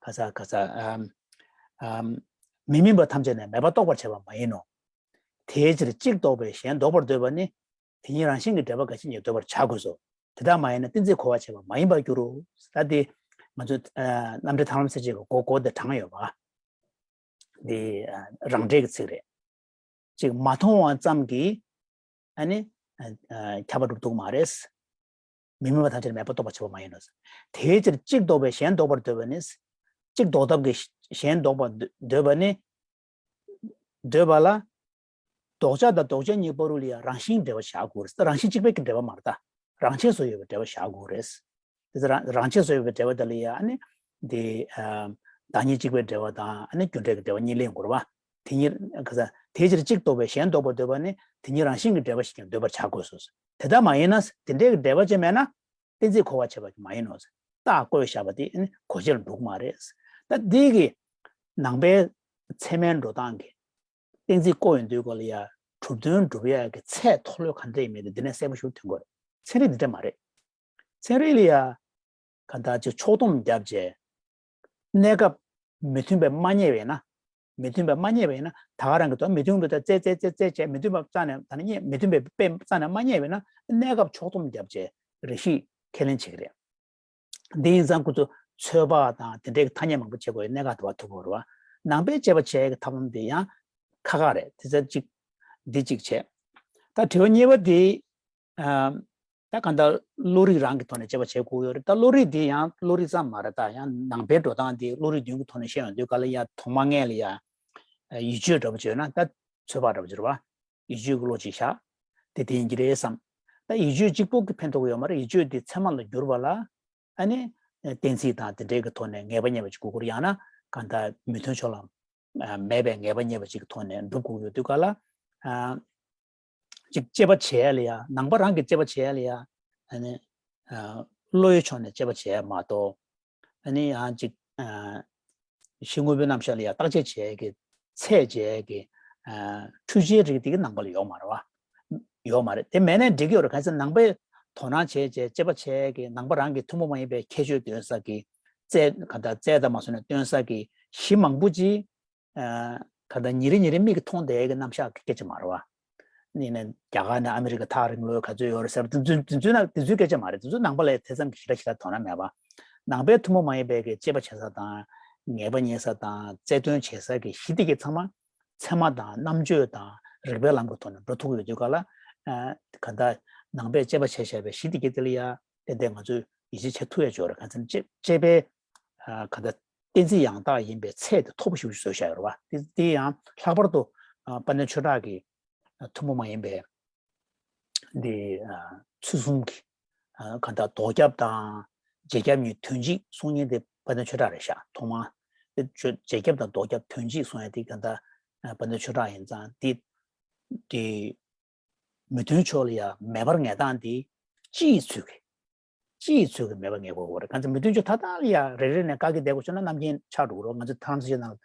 ག་ས་ག་ས་ཨམ་ཨམ་མི་དམིགས་པ་ཐམས་ཅད་ནི་མེད་པར་རྟོགས་པར་བྱེད་པ་མ་ཡིན་ནོ། དེའི་ཕྱིར་གཅིག་ལྡོག་པས་གཞན་ལྡོག་པར་འདོད་པ་ནི། དེ་ཉིད་རང་བཞིན་གྱིས་འབྲེལ་པ་འགའ་ཞིག་ཉིད་འདོད་པར་བྱ་དགོས་སོ། དེ་ལྟར་མ་ཡིན་ན་གཏན་ཚིགས་གོ་བར་བྱེད་པ་མ་ཡིན་པར་འགྱུར་རོ། ད་དེ་ང་ཚོ་ཨ་རྣམ་འགྲེལ་ཐར་ལམ་གསལ་བྱེད་ཀྱི་མགོ་མགོ་དེ་དྲངས་ཡོད་པ། འདི་ཨ་རང་འགྲེལ་གྱི་ཚིག་རེད། ཅིག་མ་མཐོང་བ་ཙམ་གྱིས་ཨ་ནི་ཨ་ཨ་ཁྱབ་པ་འགྲུབ་ཐུབ་ཀྱི་མ་རེད། མི་དམིགས་པ་ཐམས་ཅད་མེད་པར་རྟོགས་པར་བྱེད་པ་མ་ཡིན་ནོ། དེའི་ཕྱིར་གཅིག་ལྡོག་པས་གཞན་ལྡོག་པར་འདོད་པ་ནི། གཅིག་ལྡོག་ཐབས་ཀྱིས་གཞན་ལྡོག་པར་འདོད་པ་ནི། འདོད་པ་ལ། ལྡོག་བྱ་དང་ལྡོག་བྱེད་གཉིས་བར་དུ་ལ་ཡང་རང་བཞིན་འབྲེལ་བ་བཞག་དགོས་རེད། རང་བཞིན་གཅིག་པའི་གི་འབྲེལ་བ་མ་རེད་ད། རང་ཆས་སུ་ཡོད་པའི་འབྲེལ་བ་བཞག་དགོས་རེད། དེ་ཚོ་རང་རང་ཆས་སུ་ཡོད་པའི་འབྲེལ་བ་དེ་ལ་ཡང་ཨ་ནི། འདི་ཨ་བདག་ཉིད་གཅིག་པའི་འབྲེལ་བ་དང་ཨ་ནི་རྒྱུ་འབྲས་ཀྱི་འབྲེལ་བ་གཉིས་ལེན་དགོས་རེད་བ། དེ་གཉིས་ག་ས་དེའི་ཕྱིར་གཅིག་ལྡོག་པས་གཞན་ལྡོག་པར་འདོད་པ་ནི་དེ་ཉིད་རང་བཞིན་གྱི་འབྲེལ་བ་ཞིག་ཀྱང་འདོད་པར་བྱ་དགོས་སོ། དེ་ལྟར་མ་ཡིན་ན་དེ་འདྲའི་གི་འབྲེལ་བ་ཅན་མེད་ན། གཏན་ཚིགས་གོ་བར་བྱེད་པ་མ་ཡིན་ནོ། རྟགས་བཀོད་བཞག་པ་དེ་ནི་གོ་བྱེད་ལ་འགྲོ་གི་མ་རེད། ད་འདི་གི་ནང་པའི་ཚད་མའི་འགྲོ་སྟངས་ཀྱི་གཏན་ཚིགས་བཀོད་ཡོང་དུས་སྐོར་ལ་ཡ་གྲུབ་དོན་སྒྲུབ་ཡག་གི་ཚད་མཐོ་ལོས་ག་འདྲ་ཡིན་མིན་དེ་འདི་ནས་གསལ་པོ་ཞིག་ཐོན་གྱི་རེད། ཚན་རིག་འདི་འདྲ་མ་རེད། ཚན་རིག་ལ་ཡ་ག་ད་ཅིག་ཕྱོགས་སྡོམ་བརྒྱབ་རྗེས། གནས་སྐབས་མི་མཐུན་པས་མ་རྙེད་པས་ན། མི་མཐུན་པས་མ་རྙེད་པས་ན་ད་ག་རང་གི་དོན་མི་མཐུན་པའི་དོན་རྩད་རྩད་རྩད་རྩད་བྱས་མི་མཐུན་པ་རྩ་ནས་ད་ནི་རྙེད་མི་མཐུན་པའི་དཔེ་རྩ་ནས་མ་རྙེད་པས་ན་གནས་སྐབས་ཕྱོགས་སྡོམ་བརྒྱབ་རྗེས་རེ་ཞིག་ཁས་ལེན་བྱེད་ཀྱི་རེད། འདི་ཡིན་ཙང་ཁོ་ཚོ་ཚོད་དཔག་དང་དེ་འདྲའི་ཐ་སྙད་མང་པོ་བྱེད་དགོས་ཡོད་གནད་འགག་དུ་བ་ཐུག་གི་རེད་བ། ནང་པའི་དཔྱད་པ་བྱེད་ཡག་གི་ཐབས་ལམ་དེ་ཡང་ཁག་ཁག་རེད། དེ་ཚོ་གཅིག་འདི་གཅིག་བྱས། ད་དྲི་བ་གཉིས་པ་དེ། ཨ་ད་གང་ལྟར་བློ་རིག་རང་གི་ཐོག་ནས་དཔྱད་པ་བྱེད་དགོས་ཡོད་རེད། ད་བློ་རིག་འདི་ཡང་བློ་རིག་ཙམ་མ་རེད། ད་ཡང་ནང་པའི་འགྲོ་སྟངས་འདི་བློ་རིག་མདུན་གྱི་ཐོག་ནས་བཤད་ཡོང་དུས་ག་ལ་ཡ་ཐོག་མ་སྔས་ལ་ཡ་ཡིད་དཔྱོད་འདྲ་པོ་བྱས་ན་ད་ཚོད་དཔག་འདྲ་པོ་བྱེད་རེད་བ། ཡིད་དཔྱོད་ཀྱི་བློ་ཅིག་བཞག་དེ་དེ་ཡིན་གྱི་རེད་བསམ། ད་ཡིད་དཔྱོད་གཅིག་པོ་གིས་ཕན་ཐོགས་ཀྱི་ཡོད་མ་རེད། ཡིད་དཔྱོད་དེ་ཚད་མ་ལ་བསྒྱུར་བ་ལ་ཨ་ནི་གཏན་ཚིགས་དང་དེ་འདྲའི་གི་ཐོག་ནས་ངེས་པ་རྙེད་པ་ཅིག་དགོས་ཀྱི་རེད། ཡང་ན་གང་ལྟར་མི་མཐུན་ཕྱོགས་ལ་ཨ་མེད་པའི་ངེས་པ་རྙེད་པ་ཅིག་གི་ཐོག་ནས་སྒྲུབ་དགོས་ཀྱི་ཡོད་དུས་ག་ལ་ཨ་ཅིག་དཔྱད་པ་བྱེད་ཡ་ལ་ཡ་ནང་པ་རང་གི་དཔྱད་པ་བྱེད་ཡ་ལ་ཡ་ཨ་ནི་ཨ་བློའི་ཕྱོགས་ནས་དཔྱད་པ་བྱེད་ཡ་མ་གཏོགས། ཨ་ནི་ཡང་ཅིག་ཨ་གཞི་དངོས་པོའི་རྣམ་གཞག་ལ་ཡང་བརྟག་དཔྱད་བྱེད་ཡས་ཀྱི་ཚད་འཇལ་ཡས་ཀྱི་ཨ་འཕྲུལ་ཆའི་རིགས་དེ་གི་ནང་པ་ལ་ཡོད་མ་རེད་བ། ཡོད་མ་རེད། དེ་མེད་ནའི་འགྲིག་གི་ཡོད་རེད། གང་ཟེར་ནང་པའི་དོ་སྣང་བྱེད་བྱེད་དཔྱད་པ་བྱེད་ཡས་ཀྱི་ནང་པ་རང་གི་ཐུན་མོང་མ་ཡིན་པའི་ཁྱད་ཆོས་སྟོན་ས་ཀྱི་རྩལ་ག་ད་རྩལ་དང་མ་སོང་ནས་སྟོན་ས་ཀྱི་གཞི་མང་པོ་ཅིག་ཨ་ག་ད་ཉིན་རེ་ཉིན་རེ་མིག་གིས་མཐོང་བསྡད་ཡས་ཀྱི་རྣམ་གཞག་གི་སྐད་ཆ་མ་རེད་བ། ནི་ནས་རྒྱ་གར་ནས་ཨ་མི་རི་ཀ་ཐག་རིང་ལོས་ག་ཚོད་ཡོད་རེད་ཟེར་བ་དེ་ཚོའི་དེ་ཚོའི་ནང་དེ་ཚོའི་སྐད་ཆ་མ་རེད། དེ་ཚོ་ནང་པ་ལ་དེ་ཙམ་གྱི་ཞེ་དྲག་ཞེ་དྲག་དོ་སྣང་མེད་པ། ནང་པའི་ཐུན་མོང་མ་ཡིན་པའི་གི་དཔྱད་པ་བྱེད་ས་དང་ངེས་པ་རྙེད་ས་དང་རྩལ་འདོན་བྱེད་ས་གི་གཞི་དེ་གི་ཚང་མ་ཚད་མ་དང་རྣམ་དཔྱོད་དང་རིགས་པའི་ལམ་གི་ཐོག་ནས་འགྲོ་ཐུབ་ཀྱི་ཡོད་དུས་ག་ལ་ཨ་ག་ད་ནང་པས་དཔྱད་པ་བྱས་བཞག་པའི་གཞི་དེ་གི་དེ་ལ་ཡ་ཏན་ཏན་ང་ཚོས་ཡིད་ཆེས་བྱེད་ཐུབ་ཡ་ཅིག་ཡོད་རེད། གང་ཟེར་ན་དཔྱད་དཔྱད་པའི་ཨ་ག་ད་གཏན་ཚིགས་ཡང་དག་ཡིན་པའི་ཚད་དེ་མཐོ་པོ་ཞེ་པོ་ཞིག་བཟོས་བཞག་ཡོད་རེད་བ། དེ་དེ་ཡང་ལྷག་པར་དུ་ཨ་དཔལ་ལྡན་ཆོས་གྲགས་ཀྱི་ཐུན་མོང་མ་ཡིན་པའི་འདི་ཚུལ་གསུམ་གྱི་གང་ལྟར་ལྡོག་ཁྱབ་དང་རྗེས་ཁྱབ་གཉིས་དོན་གཅིག་གསུང་མཁན་དེ་དཔལ་ལྡན་ཆོས་གྲགས་རེད་ཤག་ཐོག་མར་དེ་རྗེས་ཁྱབ་དང་ལྡོག་ཁྱབ་དོན་གཅིག་གསུང་ཡ་དེ་གང་ལྟར་དཔལ་ལྡན་ཆོས་གྲགས་ཡིན་ཙང་དེ་དེ་མི་མཐུན་ཕྱོགས་ལ་ཡ་མེད་པར་ངེས་སྟངས་དེ་སྤྱི་ཡི་ཚུལ་གྱིས། སྤྱི་ཡི་ཚུལ་གྱིས་མེད་པར་ངེས་དགོས་རེད། གང་ཚེ་མི་མཐུན་ཕྱོགས་མཐའ་དག་ལ་ཡ་རེ་རེ་ནས་བཀག་གི་བསྡད་དགོས་བྱུང་ན་རྣམ་མཁྱེན་ཆགས་འགྲོ་གི་རེད། ང་ཚོ་ཐར་ལམ་གསལ་བྱེད་ནང་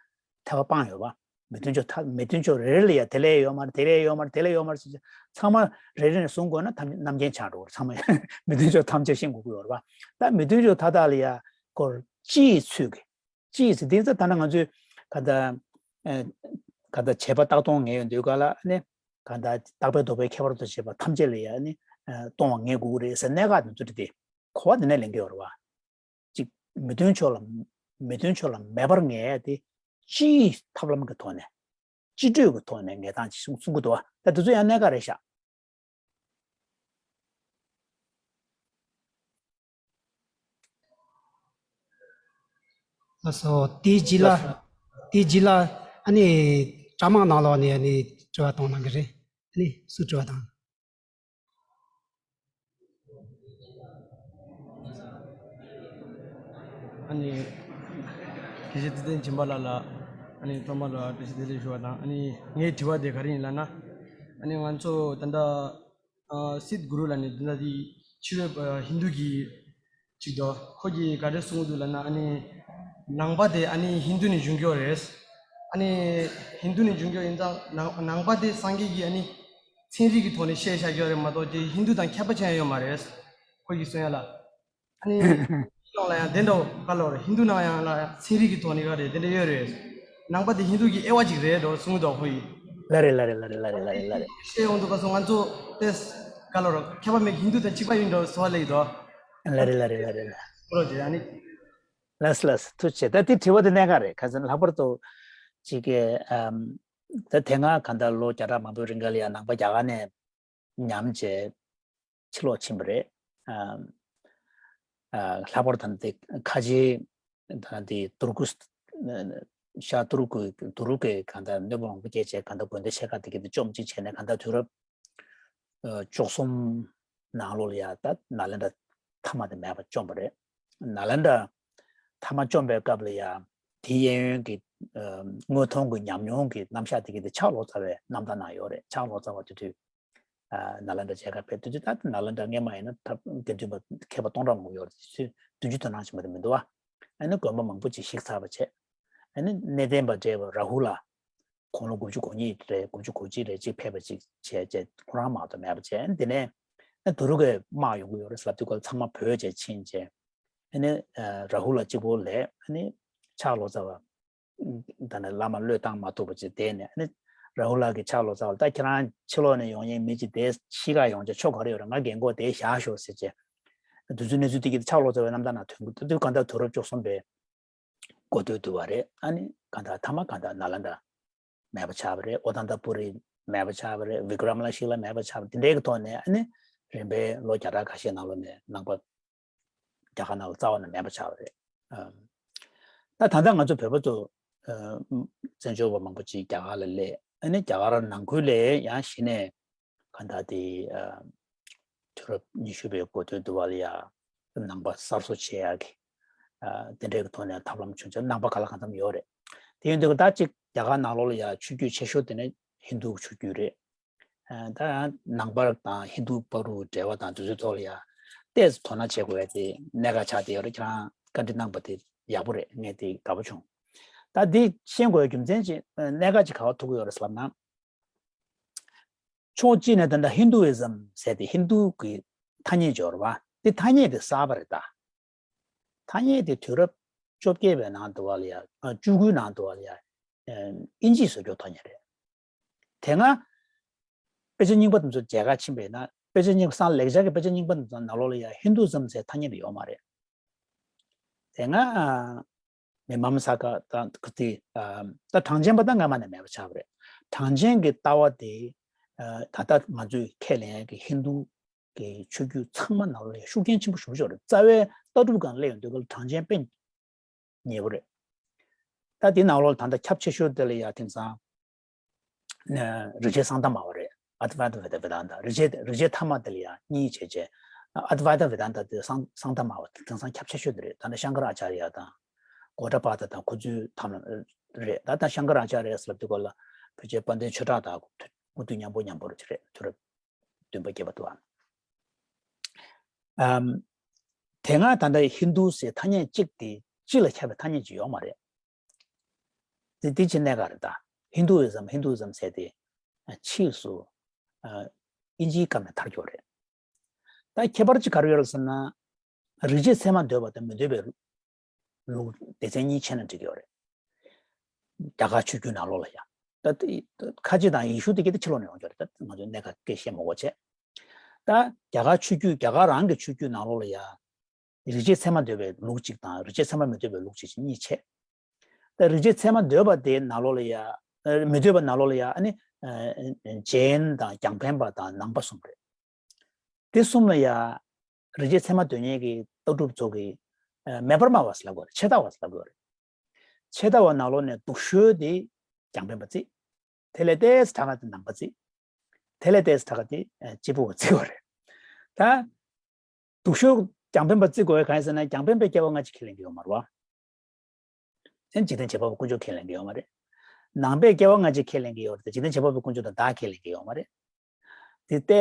ཐེ་བ་སྤངས་ཡོད་པ། མི་མཐུན་ཕྱོགས་མཐའ་མི་མཐུན་ཕྱོགས་རེ་རེ་ལ་ཡ་དེ་ལས་ཡོད་མ་རེད། དེ་ལས་ཡོད་མ་རེད། དེ་ལས་ཡོད་མ་རེད་ཟེར་ཚང་མ་རེ་རེ་ནས་བཟུང་དགོས་ན་ཐམས་རྣམ་མཁྱེན་ཆགས་འགྲོ་གི་རེད། ཚང་མ་མི་མཐུན་ཕྱོགས་ཐམས་ཅད་ཤེས་དགོས་ཀྱི་ཡོད་རེད་པ། ད་མི་མཐུན་ཕྱོགས་མཐའ་དག་ལ་ཡ་སྐོར་སྤྱི་ཡི་ཚུལ་གྱིས། སྤྱི་ཡི་ཚུལ་དེ་ཚོ་ད་ནང་ང་ཚོས་ག་ད་ཨ་ གང་ལྟར་བྱས་པ་རྟག་སྟོང་ངེས་ཡོང་དུས་ག་ལ་ནི་གང་ལྟར་རྟག་པའི་ལྡོག་པའི་ཁྱད་པར་དུ་བྱས་པ་ཐམས་ཅད་ལ་ཡང་ནི་སྟོང་བ་ངེས་དགོས་ཀྱི་རེད་ཟེར་གནད་འགག་དེ་ཚོ་དེ་གོ་བ་དེ་ནས་ལེན་གྱི་ཡོད་རེད་བ། གཅིག་མི་མཐུན་ཕྱོགས་ལ་མི་མཐུན་ཕྱོགས་ལ་མེད་པར་ངེས་ཏེ་སྤྱིའི་ཐབས་ལམ་གྱི་ཐོག་ནས་སྤྱི་འགྲོས་ཀྱི་ཐོག་ནས་ངེས་སྟངས་ཅིག་གསུང་གསུང་གི་འདུག་བ། ད་དེ་ཚོ་ཡང་གནད་འགག་རེད་ཤག་ལགས་སོ། དེའི་རྗེས་ལ། དེའི་རྗེས་ལ་ཨ་ནི་དྲ་དམངས་ནང་ལོགས་ནས་ཨ་ནི་དྲི་བ་གཏོང་གནང་གི་རེད། ཨ་ནི་སུ་དྲི་བ་དང་། ཨ་ནི་དགེ་བཤེས་ཚེ་བརྟན་སྦྱིན་པ་ལགས་ལ། ཨ་ནི་སློབ་མ་ལ་བཀྲ་ཤིས་བདེ་ལེགས་ཞུ་བ་དང་། ཨ་ནི་ངའི་དྲི་བ་དེ་ག་རེ་ཡིན་ལབ་ན། ཨ་ནི་ང་ཚོ་ད་ལྟ་ཨ་སིད་གུ་རུ་ལ་ནི་འདི་འདྲ་དེ་ཕྱི་རོལ་པ་ཧིན་རྡུ་གི་ཅིག་དོ། ཁོ་གིས་ག་རེ་གསུངས་འདུག་ལབ་ན། ཨ་ནི་ནང་པ་དེ་ཨ་ནི་ཧིན་རྡུ་ནས་བྱུང་གི་ཡོད་རེད། ཨ་ནི་ཧིན་རྡུ་ནས་བྱུང་གི་ཡོད་ཡིན་ཙང་ནང་ནང་པ་དེ་སངས་རྒྱས་ཀྱིས་ཨ་ནི་ཚན་རིག་གི་ཐོག་ནས་བཤད་བཞག་གི་ཡོད་རེད་མ་གཏོགས་ཀྱི་ཧིན་རྡུ་དང་ཁྱད་པར་ཅི་ཡང་ཡོད་མ་རེད། ཁོ་གིས་གསུང་ཡ་ལ། ཨ་ནི་ལོག་ལ་ཡང་དེ་འདྲ་ག་ལོར་ཧིན་རྡུ་ནང་ཡང་ལ་ཚན་རིག་གི་ཐོག་ནས་ག་རེ་དེ་འདྲ་ཡོད་རེད། ནང་པ་དེ་ཧིན་རྡུ་གི་དབྱེ་བ་ཅིག་རེད་འགྲོ་གསུང་གི་འདུག་ཁོ་ཡིས། ལ་རེད་ལ་རེད་ལ་རེད་ལ་རེད་ལ་རེད་ལ་རེད། ཤེས་ཡོང་དུས་ག་སོང་ང་ཚོ་ཏེས་ག་ལོར་ཁྱད་པར་མེད་ཧིན་རྡུ་དང་གཅིག་པ་ཡིན་འགྲོ་སོ་ལེ་ཡི་དོ། ལ་རེད་ལ་རེད་ལ་རེད་ལ། ཁོ་རོ་ཅེ་ཨ་ནི། ལགས་ལགས་ཐུགས་རྗེ་ཆེ། ད་དེ་དྲི་བ་དེ་གནད་འགག་རེད། ཁ་སང་ལྷག་པར་དུ་ཅིག་གི་ཨམ། ད་དེ་སྔ་གང་ལྟར་ལོ་བརྒྱ་ཕྲག་མང་པོའི་རིང་ག་ལ་ཡང་ནང་པ་རྒྱ་གར་ནས་ཉམས་བྱས་ཕྱིར་ལོག་ཕྱིན་པ་རེད། ཨ་ཨ་ལྷག་པར་དུ་དེ་ཁ་ཆེའི་ད་དེ་ཏུར་ཀུ་ཤ་ཏུར་ཀུ་ཏུར་ཀུའི་གང་ལྟར་གནོད་པ་མང་པོ་སྐྱེལ་བྱས་གང་ལྟར་དགོན་སྡེ་ཆེ་ཁག་དེ་ག་དེ་བཅོམ་གཅིག་བྱས་ནས་གང་ལྟར་དུས་རབས་ཨ་བཅུ་གསུམ་ནང་ལོགས་ལ་ཡ་ད་ནཱ་ལེནྡྲ་མཐའ་མ་དེ་མེད་པ་བཅོམ་པ་རེད། ནཱ་ལེནྡྲ་མཐའ་མ་བཅོམ་པའི་སྐབས་ལ་ཡ་དེའི་གཡས་གཡོན་གྱི་ཨ་དངོས་མཐོང་གི་ཉམས་མྱོང་གི་རྣམ་གཞག་དེ་ག་དེ་ཕྱག་ལོག་ཚར་བའི་རྣམ་ཐར་ནང་ཡོད་རེད། ཕྱག་ལོག་ཚར་བ་དེ་དུས། ཨ་ནཱ་ལེནྡྲ་མཇལ་ཁ་ཕེབས་དུས་ད་ནཱ་ལེནྡྲ་སྔས་མ་ཡིན་ན་ད་དགེ་འདུན་པ་མཁས་པ་སྟོང་ཕྲག་མང་པོ་ཡོད་རེད། དུས་ཚོད་བདུན་ཅུ་དོན་གྲངས་ཅིག་མ་གཏོགས་མི་འདུག་བ། ཨ་ནི་དགོན་པ་མང་པོ་ཅིག་བཤིག་ཚར་བ་བྱས། ཨ་ནི་གནས་བརྟན་པ་བགྲེས་པ་ར་ཧུ་ལ་དགུང་ལོ་དགུ་བཅུ་གོ་གཉིས་རེད། དགུ་བཅུ་གོ་གཅིག་རེད་ཅིག་ཕེབས་པ་ཅིག་བྱས་བྱས་ཁོ་རང་མ་གཏོགས་མེད་པ་བྱས། ཨ་ནི་དེ་ནས་ཨ་ཏུ་རུ་ཀའི་དམག་ཡོང་གི་ཡོད་རེད་ཟེར་ལབ་དུས་ཁོ་ཚང་མ་བྲོས་བྱས་ཕྱིན་བྱས། ཨ་ནི་ཨ་ར་ཧུ་ལ་གཅིག་པོ་ལས་ཨ་ནི་ཕྱག་ལོག་ཚར་བ། ད་ནི་བླ་མ་བློས་བཏང་མ་ཐུབ་པ་ཅིག་བསྡད་ནས་ནི་ར་ཧུ་ལ་གི་ཕྱག་ལོག་ཚར་བ། ད་ཁྱེད་རང་ཕྱི་ལོགས་ནས་ཡོང་མཁན་མི་ཅིག་དེ་ཕྱི་ཁར་ཡོང་བྱས་ཆོ་ག་རེ་ཡོད་རེད། ང་རྒན་གོག་དེ་བཞག་ཤོག་ཟེར་བྱས། དུས་ཚོད་གནས་ཚུལ་དེ་གི་ཕྱག་ལོག་ཚར་བའི་རྣམ་ཐར་ནང་ཐོན་གི་འདུག་དུས་གང་ལྟར་དུས་རབས་བཅུ་གསུམ་པའི་འགོ་སྟོད་དུ་བ་རེད། ཨ་ནི་གང་ལྟར་མཐའ་མ་གང་ལྟར་ནཱ་ལེནྡྲ་མེད་པ་ཆགས་པ་རེད། ཨོ་དན་ཏ་པུ་རི་མེད་པ་ཆགས་པ་རེད། བི་ཀྲ་མ་ལ་ཤི་ལ་མེད་པ་ཆགས་པ་དེ་འདྲའི་གི་ཐོག་ནས་ཨ་ནི་རིམ་པས་ལོ་བརྒྱ་ཕྲག་ཁ་ཤས་ནང་ལོགས་ནས་ནང་པ་རྒྱ་གར་ནང་ལ་རྩ་བ་ནས་མེད་པ་ཆགས་པ་རེད། ཨ་ད་ད་ལྟ་ང་ཚོ་བོད་པ་ཚོ་ཨ་བཙན་བྱོལ་བ་མང་པོ་ཅིག་རྒྱ་གར་ལ་སླེབས། ཨ་ནི་རྒྱ་གར་ནང་ཁུལ་ལ་ཡང་གཞི་ནས་གང་ལྟར་དེ་ཨ་དུས་རབས་ཉི་ཤུ་པའི་འགོ་སྟོད་དུ་བ་ལ་ཡ་ནང་པ་གསར་བཟོ་བྱེད་ཡག་གི་ཨ་དེ་འདྲའི་གི་ཐོག་ནས་ཐབས་ལམ་བྱུང་ཚེ་ནང་པ་ག་ལ་གང་འཚམ་ཡོད་རེད། དེ་ཡིན་དུས་ད་ཅིག་རྒྱ་གར་ནང་ལོགས་ལ་ཡ་ཆོས་བརྒྱུད་ཆེ་ཤོས་དེ་ནི་ཧིན་རྡུ་ཆོས་བརྒྱུད་རེད། ཨ་ད་ནང་པ་དང་ཧིན་རྡུ་བར་དུ་འབྲེལ་བ་དང་དེ་ཚོའི་ཐོག་ལ་ཡ་ཏོག་ཙམ་དོ་སྣང་བྱེད་དགོས་ཡ་དེ་གནད་འགག་ཆགས་བསྡད་ཡོད་རེད། ཁྱེད་རང་བཀའ་འདྲི་གནང་པ་དེ་ཡག་པོ་རེད། ངས་དེ་དགའ་པོ་བྱུང་། ད་འདི་ཤེས་དགོས་ཡ་རྒྱུ་མཚན་ཅིག་གནད་འགག་ཅིག་ག་པར་ཐུག་གི་ཡོད་རེད་ཟེར་ལབ་ན། ཕྱོགས་གཅིག་ནས་ད་ལྟ་ཧིན་རྡུ་ཨི་ཛམ་ཟེར་ཏེ་ཧིན་རྡུ་གི་ཐ་སྙད་ཅིག་ཡོད་རེད་བ། དེ་ཐ་སྙད་དེ་གསར་པ་རེད་ད། ཐ་སྙད་དེ་དུས་རབས་བཅོ་བརྒྱད་པའི་ནང་དུ་བ་ལ་ཡ་ཨ་བཅུ་དགུའི་ནང་དུ་བ་ལ་ཡ་ཨ་དབྱིན་ཇིས་བཟོས་རྒྱུ་ཐ་སྙད་རེད། དེ་སྔ་དཔེ་ཆ་རྙིང་པ་དེ་ཚོ་མཇལ་ཁ་ཕྱིན་པ་ཡིན་ན་དཔེ་ཆ་རྙིང་པ་སང་ལེགས་སྦྱར་གྱི་དཔེ་ཆ་རྙིང་པ་དེ་ཚོ་ནང་ལོགས་ལ་ཡ་ཧིན་རྡུ་ཨི་ཛམ་ཟེར་ཐ་སྙད་དེ་ཡོད་མ་རེད། དེ་སྔ་ཨ་མི་མམ་ས་ཀ་དང་ཁུ་ཏི་ཨ་ད་གྲངས་ཅན་པ་ད་སྔ་མ་ནས་མེད་པ་ཆགས་པ་རེད། གྲངས་ཅན་གྱི་ལྟ་བ་དེ་ཨ་ད་ལྟ་ང་ཚོས་ཁས་ལེན་ཡག་གི་ཧིན་རྡུ་གི་ཆོས་བརྒྱུད་ཚང་མ་ནང་ལ་ཤུགས་རྐྱེན་ཆེན་པོ་ཞེ་པོ་ཅིག་ཡོད་རེད། རྩ་བའི་ལྟ་གྲུབ་སྒང་སླེབས་ཡོང་དུས་ག་ལ་གྲངས་ཅན་དཔེ་ཉེ་པོ་རེད། ད་དེའི་ནང་ལོགས་ད་ལྟ་ཁྱབ་ཆེ་ཤོས་དེ་ལ་ཡ་དེང་སང་ཨ་རིག་བྱེད་གསང་མཐའ་སྨྲ་བ་རེད། ཨ་ཏི་ཝེ་ཏ་ཝེ་དན་ཏ། རིག་བྱེད་རིག་བྱེད་ཐ་མ་དེ་ལ་ཡ་གཉིས་བྱས་བྱས། ཨ་ཏི་ཝེ་ཏ་ཝེ་དན་ཏ་དེ་གསང་གསང་མཐའ་སྨྲ་བ་དེ་དེང་སང་ཁྱབ་ཆེ་ཤོས་དེ་རེད། ད་ལྟ་ཤང་ཀ་ར་ཨ་ཅཱརྱ་དང་གོ་ཏྲ་པ་ཏ་དང་ཁོ་ཚོའི་ཐ་སྙད་རེད། ད་ལྟ་ཤང་ཀ་ར་ཨ་ཅཱརྱ་ཟེར་ལབ་དུས་སྐོར་ལ་བོད་རྒྱའི་དཔལ་ལྡན་ཆོས་གྲགས་དང་དངོས་དུས་མཉམ་པོ་མཉམ་པོ་རེད། དུས་རབས་བདུན་པ་བརྒྱད་པ་དུ་བ། ཨམ། དེ་སྔ་ད་ལྟ་ཧིན་རྡུ་ཟེར་ཐ་སྙད་གཅིག་དེ་སྤྱི་ལ་ཁྱབ་པའི་ཐ་སྙད་ཅིག་ཡོད་མ་རེད། དེ་དེ་ཕྱི་གནད་འགག་རེད་ད། ཧིན་རྡུ་ཨི་ཛམ་ཧིན་རྡུ་ཨི་ཛམ་ཟེར་དེ་ཕྱིས་སུ་ཨ་དབྱིན་ཇིའི་སྐབས་ནས་དར་ཡོད་རེད། ད་ཁྱད་པར་ཅིག་ག་རེ་ཡོད་རེད་ཟེར་ན། རིག་བྱེད་ཚད་མ་འདོད་པ་དང་མི་འདོད་པའི་ལུགས་སྡེ་ཚན་གཉིས་ཕྱེ་ན་འགྲིག་གི་ཡོད་རེད། རྒྱ་གར་ཆོས་བརྒྱུད་ནང་ལོགས་ལ་ཡང་ ད་ཁ་ཆེ་དང་ཡེ་ཤུ་དེ་གི་ད་ཕྱི་ལོགས་ནས་ཡོང་རྒྱུ་རེད། ད་ང་ཚོ་གནད་འགག་སྐད་བཤད་མ་དགོས་བྱས། ད་རྒྱ་གར་ཆོས་བརྒྱུད་རྒྱ་གར་རང་གི་ཆོས་བརྒྱུད་ནང་ལོགས་ལ་ཡ། རིག་བྱེད་ཚད་མ་འདོད་པའི་ལུགས་གཅིག་དང་རིག་བྱེད་ཚད་མ་མི་འདོད་པའི་ལུགས་གཅིག་གཉིས་བྱས། ད་རིག་བྱེད་ཚད་མ་འདོད་པ་དེ་ནང་ལོགས་ལ་ཡ། མི་འདོད་པ་ནང་ལོགས་ལ་ཡ་ཨ་ནི། ཇེན་དང་རྒྱང་འཕེན་པ་དང་ནང་པ་གསུམ་རེད། དེ་གསུམ་ལ་ཡ། རིག་བྱེད་ཚད་མ་འདོད་མཁན་གྱི་ལྟ་གྲུབ་ཚོ་གིས་མེད་པར་སྨྲ་བ་ཟེར་ལབ་དགོས་རེད། ཆད་ལྟ་བ་ཟེར་ལབ་དགོས་རེད། ཆད་ལྟ་བ་ནང་ལོགས་ནས་སྡུག་ཤོས་དེ་རྒྱང་འཕེན་པ་བརྩི། དེ་ལས་ཏོག་ཙམ་དྲག་ག་དེ་ནང་པ་བརྩི། དེ་ལས་ཏོག་ཙམ་དྲག་ག་དེ་ཨ་སྐྱེས་བུ་བ་བརྩི་དགོས་རེད། ད། སྡུག་ཤོས་རྒྱང་འཕེན་པ་བརྩི་དགོས་པ་གང་ཡིན་ཟེར་ན། རྒྱང་འཕེན་པའི་སྐྱེ་བ་སྔ་ཕྱི་ཁས་ལེན་གྱི་ཡོད་མ་རེད་བ། ཨ་ནི་འཇིག་རྟེན་བྱེད་པ་པོ་དཀོན་མཆོག་ཁས་ལེན་གྱི་ཡོད་མ་རེད། ནང་པའི་སྐྱེ་བ་སྔ་ཕྱི་ཁས་ལེན་གྱི་ཡོད་རེད་དེ། འཇིག་རྟེན་བྱེད་པ་པོ་དཀོན་མཆོག་དང་བདག་ཁས་ལེན་གྱི་ཡོད་མ་རེད། དེ་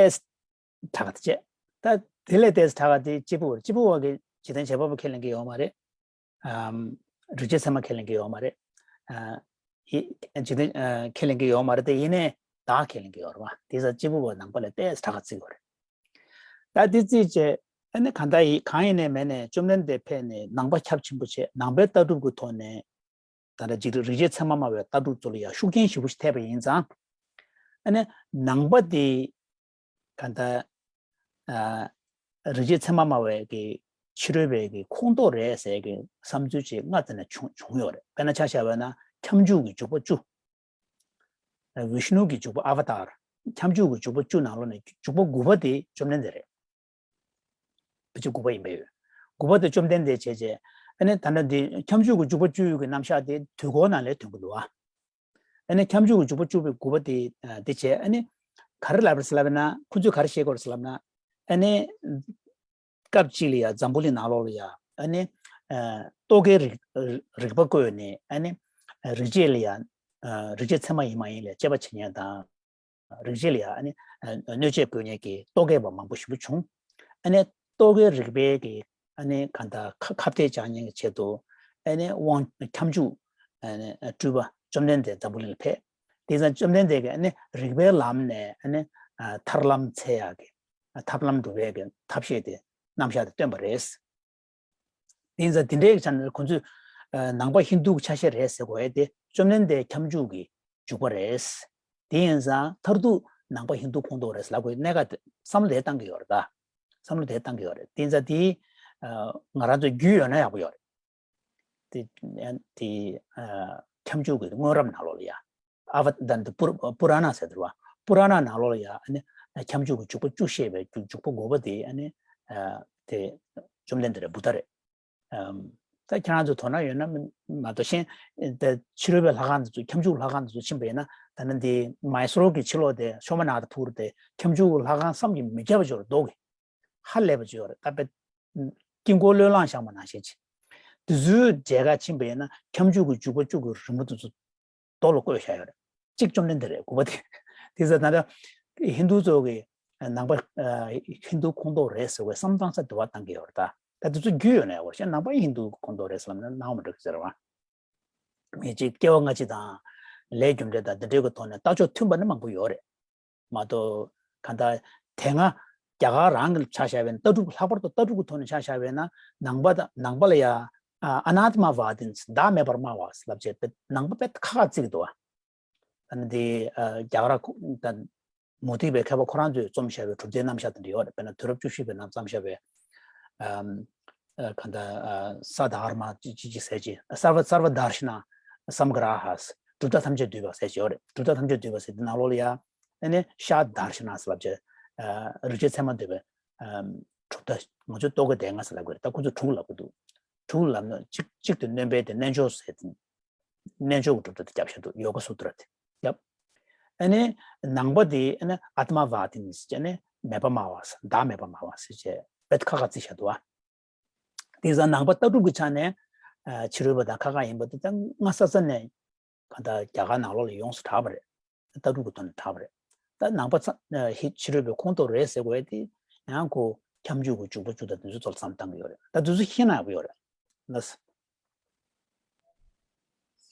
ཏོག་ཙམ་དྲག་ག་དེ་བྱས། ད་དེ་ལས་ཏོག་ཙམ་དྲག་ག་དེ་སྐྱེས་བུ་བ་རེད། སྐྱེས་བུ་བ་གིས་འཇིག་རྟེན་བྱེད་པ་པོ་ཁས་ལེན་གྱི་ཡོད་མ་རེད། ཨམ། རིག་བྱེད་ཚད་མ་ཁས་ལེན་གྱི་ཡོད་མ་རེད། ཨ། ཡི། འཇིག་རྟེན་ཨ་ཁས་ལེན་གྱི་ཡོད་མ་རེད་དེ། ཡིན་ནའི་བདག་ཁས་ལེན་གྱི་ཡོད་རེད་བ། དེ་ཙང་སྐྱེས་བུ་བ་ནང་པ་ལས་ཏོག་ཙམ་དྲག་ག་བརྩི་དགོས་རེད། ད་དེ་བརྩིས་བྱས། ཨ་ནི་གང་ལྟར་ཡིན་གང་ཡིན་ནའི་མིན་ནའི་བཅོམ་ལྡན་འདས་ཕེབས་ནས་ནང་པ་ཁྱབ་ཆེན་པོ་བྱས། ནང་པའི་ལྟ་གྲུབ་ཀྱི་ཐོག་ནས་ད་ལྟ་འཇིག་རྟེན་རིག་བྱེད་ཚད་མ་སྨྲ་བའི་ལྟ་གྲུབ་ཚོ་ལ་ཡང་ཤུགས་རྐྱེན་ཞེ་པོ་ཞིག་ཐེབས་པ་ཡིན་ཙང་། ཨ་ནི་ནང་པ་དེ་གང་ལྟར་ཨ་རིག་བྱེད་ཚད་མ་སྨྲ་བའི་གི་ཕྱི་རོལ་པའི་གི་ཁོངས་གཏོགས་རེད་ཟེར་གི་བསམ་ཚུལ་ཅིག་སྔ་ཙམ་ནས་བྱུང་བྱུང་ཡོད་རེད། དཔེར་ན་ཆ་བཞག་པ་ན་ཁྱབ་འཇུག་གི་འཇུག་པ་བཅུ། ཨ་ཝིཤ་ནུ་གི་འཇུག་པ་ཨ་བ་ཏར། ཁྱབ་འཇུག་གི་འཇུག་པ་བཅུ་ནང་ལོགས་ནས་འཇུག་པ་དགུ་པ་དེ་བཅོམ་ལྡན་འདས་རེད། བཅུ་དགུ་པ་ཡིན་པས་ཡོད། དགུ་པ་དེ་བཅོམ་ལྡན་འདས་བྱས་རྗེས། ཨ་ནི་ད་ལྟ་འདི་ཁྱབ་འཇུག་གི་འཇུག་པ་བཅུ་ཡོད་ཀྱི་རྣམ་གཞག་དེ་དུས་འཁོར་ནང་ལས་ཐོན་གྱི་འདུག་ཨ། ཨ་ནི་ཁྱབ་འཇུག་གི་འཇུག་པ་བཅུ་པའི་དགུ་པ་དེ་ཨ་དེ་བྱས། ཨ་ནི་ག་རེ་ལབ་རེད་ཟེར་ལབ་ན། ཁོ་ཚོས་ག་རེ་བཤད་ཀྱི་ཡོད་རེད་ཟེར་ལབ་ན། ཨ་ནི་སྐབས་གཅིག་ལ་ཡ་འཛམ་བུ་གླིང་ནང་ལོགས་ལ་ཡ་ཨ་ནི་ཨ་རྟོག་གེའི་རིག་རིག་པ་བཀོད་ནས། ཨ་ནི་རིག་བྱེད་ལ་ཡ་ཨ་རིག་བྱེད་ཚད་མ་ཡིན་མ་ཡིན་ལ་དཔྱད་པ་བྱེད་མཁན་དང་། རིག་བྱེད་ལ་ཡང་ཨ་ནི་གནོད་བྱེད་བཀོལ་མཁན་གྱི་རྟོག་གེ་པ་མང་པོ་ཞིག་བྱུང་། ཨ་ནི་རྟོག་གེའི་རིག་པའི་གི་ཨ་ནི་གང་ལྟར་ཁ་ཁ་གཏད་བཅག་མཁན་གྱི་ཆེད་དུ། ཨ་ནི་དབང་ཁྱབ་འཇུག་ཨ་ནི་སྤྲུལ་པ་བཅོམ་ལྡན་འདས་འཛམ་བུ་གླིང་ལ་ཕེབས། དེ་ཙང་བཅོམ་ལྡན་འདས་ཀྱིས་ཨ་ནི་རིག་པའི་ལམ་ནས་ཨ་ནི་ཐར་ལམ་འཚོལ་ཡག་གི་ཐབས་ལམ་སྒྲུབ་ཡག་གི་ཐབས་ཤེས་དེ་རྣམ་གཞག་དེ་སྟོན་པ་རེད། དེ་ཡིན་ཙང་དེ་འདྲའི་ཆ་ནས་ཁོང་ཚོས་ཨ་ནང་པ་ཧིན་དུ་གི་ཆ་ཤས་རེད་ཟེར་དགོས་ཡ་དེ་བཅོམ་ལྡན་འདས་ཁྱབ་འཇུག་གི་འཇུག་པ་རེད། དེ་ཡིན་ཙང་མཐར་ཐུག་ནང་པ་ཧིན་དུ་ཁོངས་གཏོགས་རེད་ཟེར་ལབ་དགོས་གནད་འགག་དེ་བསམ་བློ་དེ་བཏང་གི་ཡོད་རེད་ད། བསམ་བློ་དེ་བཏང་གི་ཡོད་རེད། དེ་ཡིན་ཙང་དེ་ཨ་ང་རང་ཚོ་རྒྱུས་ཡོད་ན་ཡག་པོ་ཡོད་རེད། དེ་དེ་ཨ་ཁྱབ་འཇུག་གི་སྔོན་རབས་ནང་ལོགས་ལ་ཡ། ཨ་བ་ཏཱ་ནི་པུ་པུ་ར་ན་ཟེར་དེ་རེད་བ། པུ་ར་ན་ནང་ལོགས་ལ་ཡ་ཨ་ནི་ཁྱབ་འཇུག་གི་འཇུག་པ་བཅུ་བཤད་པའི་འཇུག་འཇུག་པ་དགུ་པ་དེ་ཨ་ནི་ཨ་དེ་བཅོམ་ལྡན་འདས་རེད། བུདྡྷ་རེད། ཨམ། ད་ཁྱེད་རང་ཚོ་དོ་སྣང་ཡོད་ན་མ་གཏོགས་གཞན་དེ་ཕྱི་རོལ་པའི་ལྷ་ཁང་དེ་ཚོ་ཁྱབ་འཇུག་ལྷ་ཁང་དེ་ཚོ་ཕྱིན་པ་ཡིན་ན། ད་ནི་འདི་མའི་སོར་གྱི་ཕྱི་ལོགས་དེ་ཤོ་མ་ནཱ་ཐ་པུར་དེ་ཁྱབ་འཇུག་ལྷ་ཁང་བསམ་གྱིས་མི་ཁྱབ་པ་ཅིག་ཡོད་རེད། མདོག་གི་ཧ་ལས་པ་ཅིག་ཡོད་རེད། ད་དཔེ་དཀྱིལ་འཁོར་བློས་བསླངས་བཞག་པ་ནང་བཞིན་ཅིག་དེ་ཚོའི་མཇལ་ཁ་ཕྱིན་པ་ཡིན་ན་ཁྱབ་འཇུག་གི་འཇུག་པ་བཅུ་གི་རི་མོ་དེ་ཚོ་རྡོ་ལ་བརྐོས་བཞག་ཡོད་རེད། གཅིག་བཅོམ་ལྡན་འདས་རེད། དགུ་པ་དེ། དེ་ཚོ་ད་ལྟ་ཧིན་དུ་ཚོ་གི་ནང་པ་ཨ་ཧིན་དུ་ཁོངས་གཏོགས་རེད་ཟེར་བའི་བསམ་སྟངས་སེ་འདུ་བ་བཏང་གི་ཡོད་རེད་ད། ད་དེ་ཚོ་རྒྱུས་ཡོད་ན་ཡག་པོ་རེད། གཞན་ནང་པ་ཧིན་དུ་ཁོངས་གཏོགས་རེད་ཟེར་ལབ་ན་སྣང་བ་མི་འགྲོ་གི་ཟེར་བ། མི་གཅིག་སྐྱེ་བ་སྔ་ཕྱི་དང་ལས་རྒྱུ་འབྲས་དང་འདི་འདྲའི་གི་ཐོག་ནས་ལྟ་ཕྱོགས་མཐུན་པ་ནི་མང་པོ་ཡོད་རེད། མ་གཏོགས་གང་ལྟར་དེ་སྔ་རྒྱ་གར་རང་གི་ཆ་བཞག་པ་ཡིན་ན་ལྟ་གྲུབ་ལྷག་པར་དུ་ལྟ་གྲུབ་ཀྱི་ཐོག་ནས་ཆ་བཞག་པ་ཡིན་ན་ནང་པ་དང་ནང་པ་ལ་ཡ་ཨ་ཨ་ན་ཏི་མ་ཝ་དི་ཟེར། བདག་མེད་པར་སྨྲ་བ་ཟེར་ལབ་བྱས་ནང་པ་དཔེ་ཁག་ཁག་བརྩི་གི་འདུག་བ། ཨ་ནི་དེ་ཨ་རྒྱ་གར་ཁོ་དང་མུ་སྟེགས་པའི་མཁས་པ་ཁོ་རང་ཚོས་རྩོམ་བཞག་པའི་གྲུབ་མཐའི་རྣམ་གཞག་དེ་འདྲ་ཡོད་རེད། དཔེར་ན་དུས་རབས་བཅུ་བཞི་པའི་ནང་བརྩམས་བཞག་པའི་ཨམ་ཨ་གང་ལྟར་ཨ་ས་དྷརྨ་ཅི་ཅི་ཅི་ཟེར་ཅིག་སརྦ་སརྦ་དར་ཤ་ན་སམ་གྷ་ར་ཧ་ཟེར། གྲུབ་མཐའ་ཐམས་ཅད་འདུས་པ་ཟེར་ཅིག་ཡོད་རེད། གྲུབ་མཐའ་ཐམས་ཅད་འདུས་པ་ཟེར་དེ་ནང་ལོགས་ལ་ཡ་ཨ་ནི་ཤ་དར་ཤ་ན་ཟེར་ལབ་བྱས་ཨ་རིག་བྱེད་ཚད་མ་འདུས་པའི་ཨམ་གྲུབ་མཐའ་ང་ཚོས་རྟོག་གེ་སྡེ་ལྔ་ཟེར་ལབ་དགོས་རེད། ད་ཁོ་ཚོས་དྲུག་ལབ་ཀྱི་འདུག་དྲུག་ལབ་ན་གཅིག་གཅིག་ཏུ་སྣོན་པའི་དེ་རྣལ་འབྱོར་ཟེར་དེ། རྣལ་འབྱོར་གྱི་གྲུབ་མཐའ་དེ་རྒྱབ་བཞག་འདུག་ཡོ་ག་སུ་ཏྲ་དེ་རྒྱབ། ཨ་ནི་ནང་པ་དེ་ཨ་ནི་ཨཏྨ་ཝ་དི་ནི་ཟེར་ནས་མེད་པ་སྨྲ་བ་ཟེར། བདག་མེད་པ་སྨྲ་བ་ཟེར་བྱས་དཔེ་ཁག་ཁག་བརྩི་བཞག་འདུག་བ། དེ་ཙང་ནང་པ་ལྟ་གྲུབ་ཀྱི་ཆ་ནས་ཨ་ཕྱི་རོལ་པ་དང་ཁ་ཁ་ཡིན་པ་དེ་ད་སྔ་ས་ས་ནས་གང་ལྟར་རྒྱ་གར་ནང་ལོགས་ལ་ཡོངས་སུ་གྲགས་པ་རེད། ལྟ་གྲུབ་ཀྱི་ཐོག་ནས་གྲགས་པ་རེད། ད་ནང་པ་ཚ་ཨ་ཕྱི་རོལ་པའི་ཁོངས་གཏོགས་རེད་ཟེར་དགོས་ཡ་དེ་ཡང་ཁོ་ཁྱབ་འཇུག་གི་འཇུག་པ་བཅུ་དང་དེ་ཚོ་ཚོར་བསམ་བཏང་གི་ཡོད་རེད། ད་དེ་ཚོ་ཤེས་ན་ཡག་པོ་ཡོད་རེད། ལགས།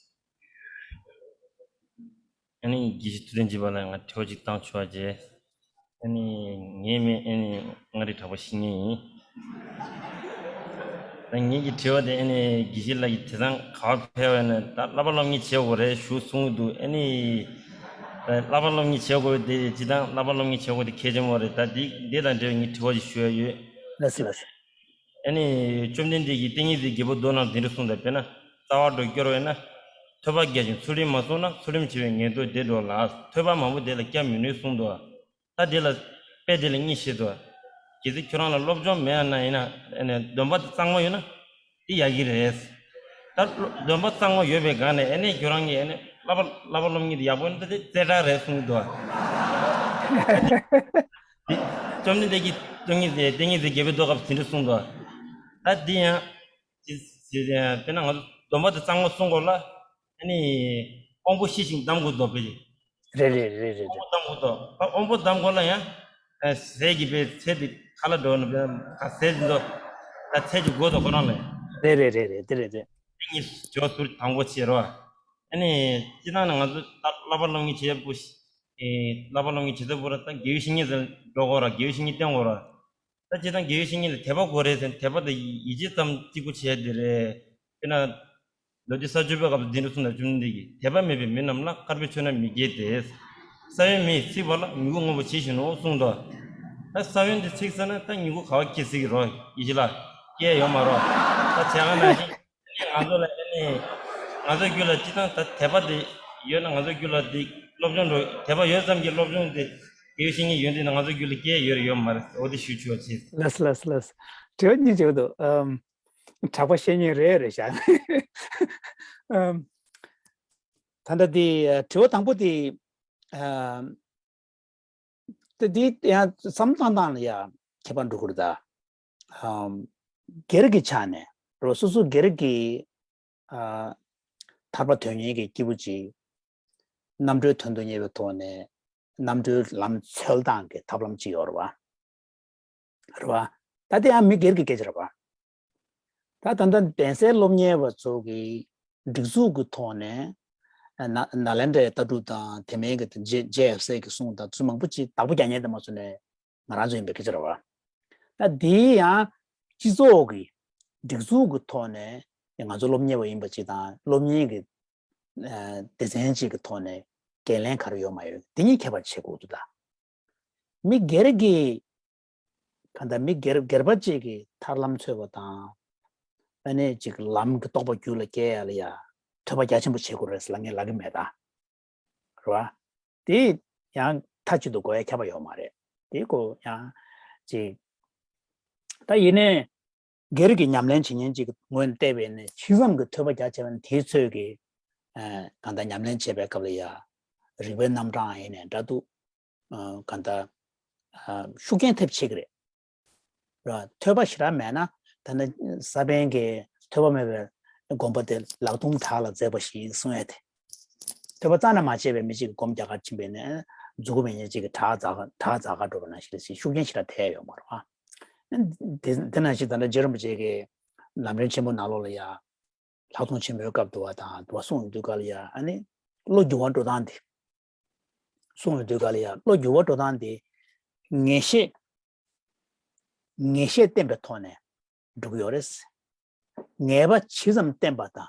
ཨ་ནི་དགེ་བཤེས་ཐུབ་བསྟན་སྦྱིན་པ་ལ་ང་དྲི་བ་ཅིག་བཏང་ཆོག་པ་བྱས། ཨ་ནི་ངའི་མིང་ཨ་ནི་མངའ་རིས་གྲགས་པ་བཤེས་གཉེན་ཡིན། ད་ངེད་ཀྱི་དྲི་བ་དེ་ཨ་ནི་དགེ་བཤེས་ལགས་ཀྱིས་དེང་སང་ག་པར་ཕེབས་པ་ཡིན་ན་ད་བསླབ་པ་སློབ་གཉེར་བྱེད་དགོས་རེད་ཞུ་གསུང་གི་འདུག་ཨ་ནི་ད་བསླབ་པ་སློབ་གཉེར་བྱེད་དགོས་དེ་སྤྱིར་བཏང་བསླབ་པ་སློབ་གཉེར་བྱེད་དགོས་དེ་གལ་ཆེན་པོ་རེད། ད་འདི་འདི་དང་འབྲེལ་བའི་ངའི་དྲི་བ་ཞིག་ཞུ་ཡ་ཡོད། ལགས་སོ་ལགས་སོ། ཨ་ནི་བཅོམ་ལྡན་འདས་ཀྱིས་ཏིང་ངེ་འཛིན་བརྒྱད་པོ་མདོ་རྣམས་འདི་འདྲ་གསུངས་དང་། དཔེར་ན་རྩ་བ་འགྲོ་སྐྱོར་བས་ན། ཐོས་པ་རྒྱ་ཆེན་ཚུལ་ཁྲིམས་མ་བསྲུངས་ན། ཚུལ་ཁྲིམས་ཆེ་བས་ངན་རྟོག་བདེ་འགྲོ་ལ། ཐོས་པ་མང་པོ་དེ་ལ་སྐྱབས་མི་ནུས་གསུངས་འདུག་ད་དེ་ལ་དཔེ་དེ་ལ་གཉིས་བཤད་འདུག་གལ་སྲིད་ཁྱོད་རང་ལ་སློབ་སྦྱོང་མེད་ན་ཡིན་ན་ཨ་ནི་སྡོམ་པ་དེ་གཙང་མ་ཡོད་ན་དེ་ཡག་གི་རེད། ད་སྡོམ་པ་གཙང་མ་ཡོད་པའི་སྒང་ནས་ཨ་ནི་ཁྱོད་རང་གིས་ཨ་ནི་བསླབ་པ་བསླབ་པ་སློབ་གཉེར་དེ་ཡག་པོ་ཡིན་ན་དེ་རྩེ་གྲ་རེད་གསུངས་འདུག་བཅོམ་ལྡན་འདས་ཀྱིས་ཏིང་ངེ་འཛིན་ཏིང་ངེ་འཛིན་བརྒྱད་པའི་མདོ་སྐབས་དེ་འདྲ་གསུངས་འདུག་ད་འདི་ཡང་དེ་དེ་དཔེར་ན་ང་ཚོ་སྡོམ་པ་དེ་གཙང་མ་སྲུང་དགོས་ལ། ཨ་ནི་དབང་པོ་ཤེས་ཤིང་གདམས་དགོས་འདུག་པས། རེད་རེད་རེད་རེད་རེད། དབང་པོ་གདམས་དགོས་འདུག་ད་དབང་པོ་གདམས་དགོས་ལ་ཡང་ཨ་ཟས་ཀྱི་པའི་ཚད་དེ་ག་ལ་འགྲོ་ན་པས་ག་ཟས་དེ་ཚོ་ད་ཚད་ཀྱི་དགོས་འདུག་ཁོ་རང་ལ། རེད་རེད་རེད་རེད། དེ་རེད་རེད། ཏིང་ངེ་འཛིན་ཟུར་དང་པོ་བྱེད་རོགས། ཨ་ནི་སྤྱིར་བཏང་ནས་ང་ཚོ་ད་བསླབ་པ་སློབ་གཉེར་བྱེད་པོ་ཞིག་ཨེ་བསླབ་པ་སློབ་གཉེར་བྱེད་ཚད་པོ་ར་ད་དགེ་བའི་བཤེས་གཉེན་ཚོ་འགྲོ་དགོས་ར་དགེ་བའི་བཤེས་གཉེན་བསྟེན་དགོས་ར། ད་སྤྱིར་བཏང་དགེ་བའི་བཤེས་གཉེན་ལ་དད་པ་དགོས་རེད་ཟེར་དད་པ་དེ་ཡིད་ཆེས་ཙམ་གཅིག་པུ་བྱས་དེ་རེད། དཔེར་ན་ལོ་རྒྱུས་ས་བཅུ་པའི་སྐབས་སུ་འདི་འདྲ་གསུངས་ན་བཅོམ་ལྡན་འདས་ཀྱིས་དད་པ་མེད་པའི་མི་རྣམས་ལ་དཀར་པོའི་ཆོས་རྣམས་མི་སྐྱེ་སྟེ། ས་བོན་མེས་ཚིག་པ་ལ་མྱུ་གུ་སྔོན་པོ་ཇི་བཞིན་ནོ་གསུངས་འདུག་ད་ས་བོན་དེ་ཚིག་ཚར་ན་ད་མྱུ་གུ་ག་པར་སྐྱེ་སྲིད་ཀྱི་རོ་ཡིད་ཆེས་ལ་སྐྱེ་ཡ་ཡོད་མ་རོ། ད་བྱས་ཙང་ནང་བཞིན། ང་ཚོ་ལ་ཨ་ནི་ང་ཚོའི་རྒྱུད་ལ་སྤྱིར་བཏང་ད་དད་པ་དེ་ཡོད་ན་ང་ཚོའི་རྒྱུད་ལ་དེ་སློབ་སྦྱོང་འགྲོ་དད་པ་ཡོད་ཙམ་གྱི་སློབ་སྦྱོང་དེ་དགེ་བའི་བཤེས་གཉེན་ཡོན་ཏན་ང་ཚོའི་རྒྱུད་ལ་སྐྱེ་ཡོད་རེད་ཡོད་མ་རེད། འོ་དེ་ཞུ་ཆོག་ཅེས། ལགས་ལགས་ལགས། དྲི་བ་གཉིས་བྱེད་འདུག་ཨམ། གྲགས་པ་བཤད་ཉན་རེད་རེད་བཞག་ཨམ། ད་ལྟ་དེ་དྲི་བ་དང་པོ་དེ་ཨམ། དེ་དེ་ཡང་བསམ་བློ་བཏང་སྟངས་ལ་ཡང་ཁྱད་པར་འགྲོ་གི་རེད་ད། ཨམ། སྒེར་གྱི་ཆ་ནས་རོ་སོ་སོ་སྒེར་གྱི་ཨ། ཐར་པ་དོན་གཉེར་གྱི་སྐྱེས་བུ་ཅིག་རྣམ་གྲོལ་དོན་དུ་གཉེར་བའི་ཐོག་ནས་རྣམ་གྲོལ་ལམ་འཚོལ་སྟངས་ཀྱི་ཐབས་ལམ་ཅིག་ཡོད་རེད་བ། རེད་བ། ད་དེ་ཡང་མི་སྒེར་གྱི་སྐད་ཆ་རེད་བ། ད་ད་ལྟ་གདན་སའི་སློབ་གཉེར་བ་ཚོ་གི་སྒྲིག་འཛུགས་ཀྱི་ཐོག་ནས་ན་ནཱ་ལེནྡྲའི་ལྟ་གྲུབ་དང་དེ་མིན་གྱི་ཇེ་ཇེ་ཨེཕ་སི་གི་གསུང་དང་ཚུལ་མང་པོ་ཅིག་བདག་པོ་རྒྱག་མཁན་དེ་མ་ཚོ་ནས་ང་རང་ཚོ་ཡིན་པའི་སྐད་ཆ་རེད་བ། ད་དེ་ཡང་སྤྱི་ཚོགས་ཀྱི་སྒྲིག་འཛུགས་ཀྱི་ཐོག་ནས་ང་ཚོ་སློབ་གཉེར་བ་ཡིན་པ་ཅིག་དང་སློབ་གཉེར་གྱི་སྡེ་ཚན་ཅིག་གི་ཐོག་ནས་འགན་ལེན་ག་རེ་ཡོད་མ་ཡོད་དེ་གཉིས་ཁྱད་པར་ཕྱེ་དགོས་འདུག་ད་མི་སྒེར་གྱི་གང་ལྟར་མི་སྒེར་སྒེར་པ་གཅིག་གིས་ཐར་ལམ་འཚོལ་བ་དང་། ཨ་ནི་གཅིག་ལམ་གྱི་རྟོགས་པ་རྒྱུད་ལ་སྐྱེ་ཡ་ལ་ཡ་ཐོས་པ་རྒྱ་ཆེན་པོ་བྱེད་དགོས་རེད་ཟེར་ལབ་མཁན་ལབ་ཀྱི་མེད་ད། རེད་བ། དེ་ཡང་མཐའ་གཅིག་ཏུ་གོ་ཡ་ཁྱབ་པ་ཡོད་མ་རེད། དེ་ཀོ་ཡང་གཅིག་ད་ཡིན་ནའི་སྒེར་གྱི་ཉམས་ལེན་བྱེད་མཁན་གཅིག་གི་ངོས་ནས་བལྟས་པས་ནི་ཕྱི་མཚམས་ཀྱི་ཐོས་པ་རྒྱ་ཆེ་བ་ནི་དེའི་ཚོད་ཀྱི་གང་ལྟར་ཉམས་ལེན་བྱེད་པའི་སྐབས་ལ་ཡ་རིག་པའི་རྣམ་གྲངས་ཡིན་ནའི་འདྲ་འདུག་གང་ལྟར་ཤུགས་རྐྱེན་ཐེབས་ཆེ་གི་རེད། ར་ཐོས་པ་ཞེ་དྲག་མེད་ན་ད་ནི་ས་པཎ་གྱིས་ཐོས་པ་མེད་པའི་སྒོམ་པ་དེ་ལག་རྡུམ་བྲག་ལ་འཛེགས་པ་བཞིན་གསུང་ཡ་དེ། ཐོས་པ་རྩ་ནས་མ་བྱས་པའི་མི་གཅིག་གིས་སྒོམ་རྒྱག་གར་ཕྱིན་པས་ནི་མཛུ་གུ་མེད་མཁན་གཅིག་གིས་བྲག་འཛེགས་ག་བྲག་འཛེགས་ག་འགྲོ་བ་ནང་བཞིན་རེད་ཟེར་ཤུགས་རྐྱེན་ཞེ་དྲག་ཐེབས་ཡོད་མ་རེད་བ། དེ་དེ་ནང་བཞིན་ད་ལྟ་རྗེ་རིན་པོ་ཆེ་གིས་ལམ་རིམ་ཆེན་མོ་ནང་ལོགས་ལ་ཡ། ལྷག་མཐོང་ཆེན་མོའི་སྐབས་དུ་བ་དང་དུ་བ་གསུང་ཡོང་དུས་ག་ལ་ཡ་ཨ་ནི་བློ་འགྱུར་བ་འགྲོ་སྟངས་དེ། གསུང་ཡོང་དུས་ག་ལ་ཡ་བློ་འགྱུར་བ་འགྲོ་སྟངས་དེ། ངེས་ཤེས། ངེས་ཤེས་བསྟེན་པའི་ཐོག་ནས་འགྲོ་གི་ཡོད་རེད། ངེས་པ་ཇི་ཙམ་བསྟེན་པ་དང་།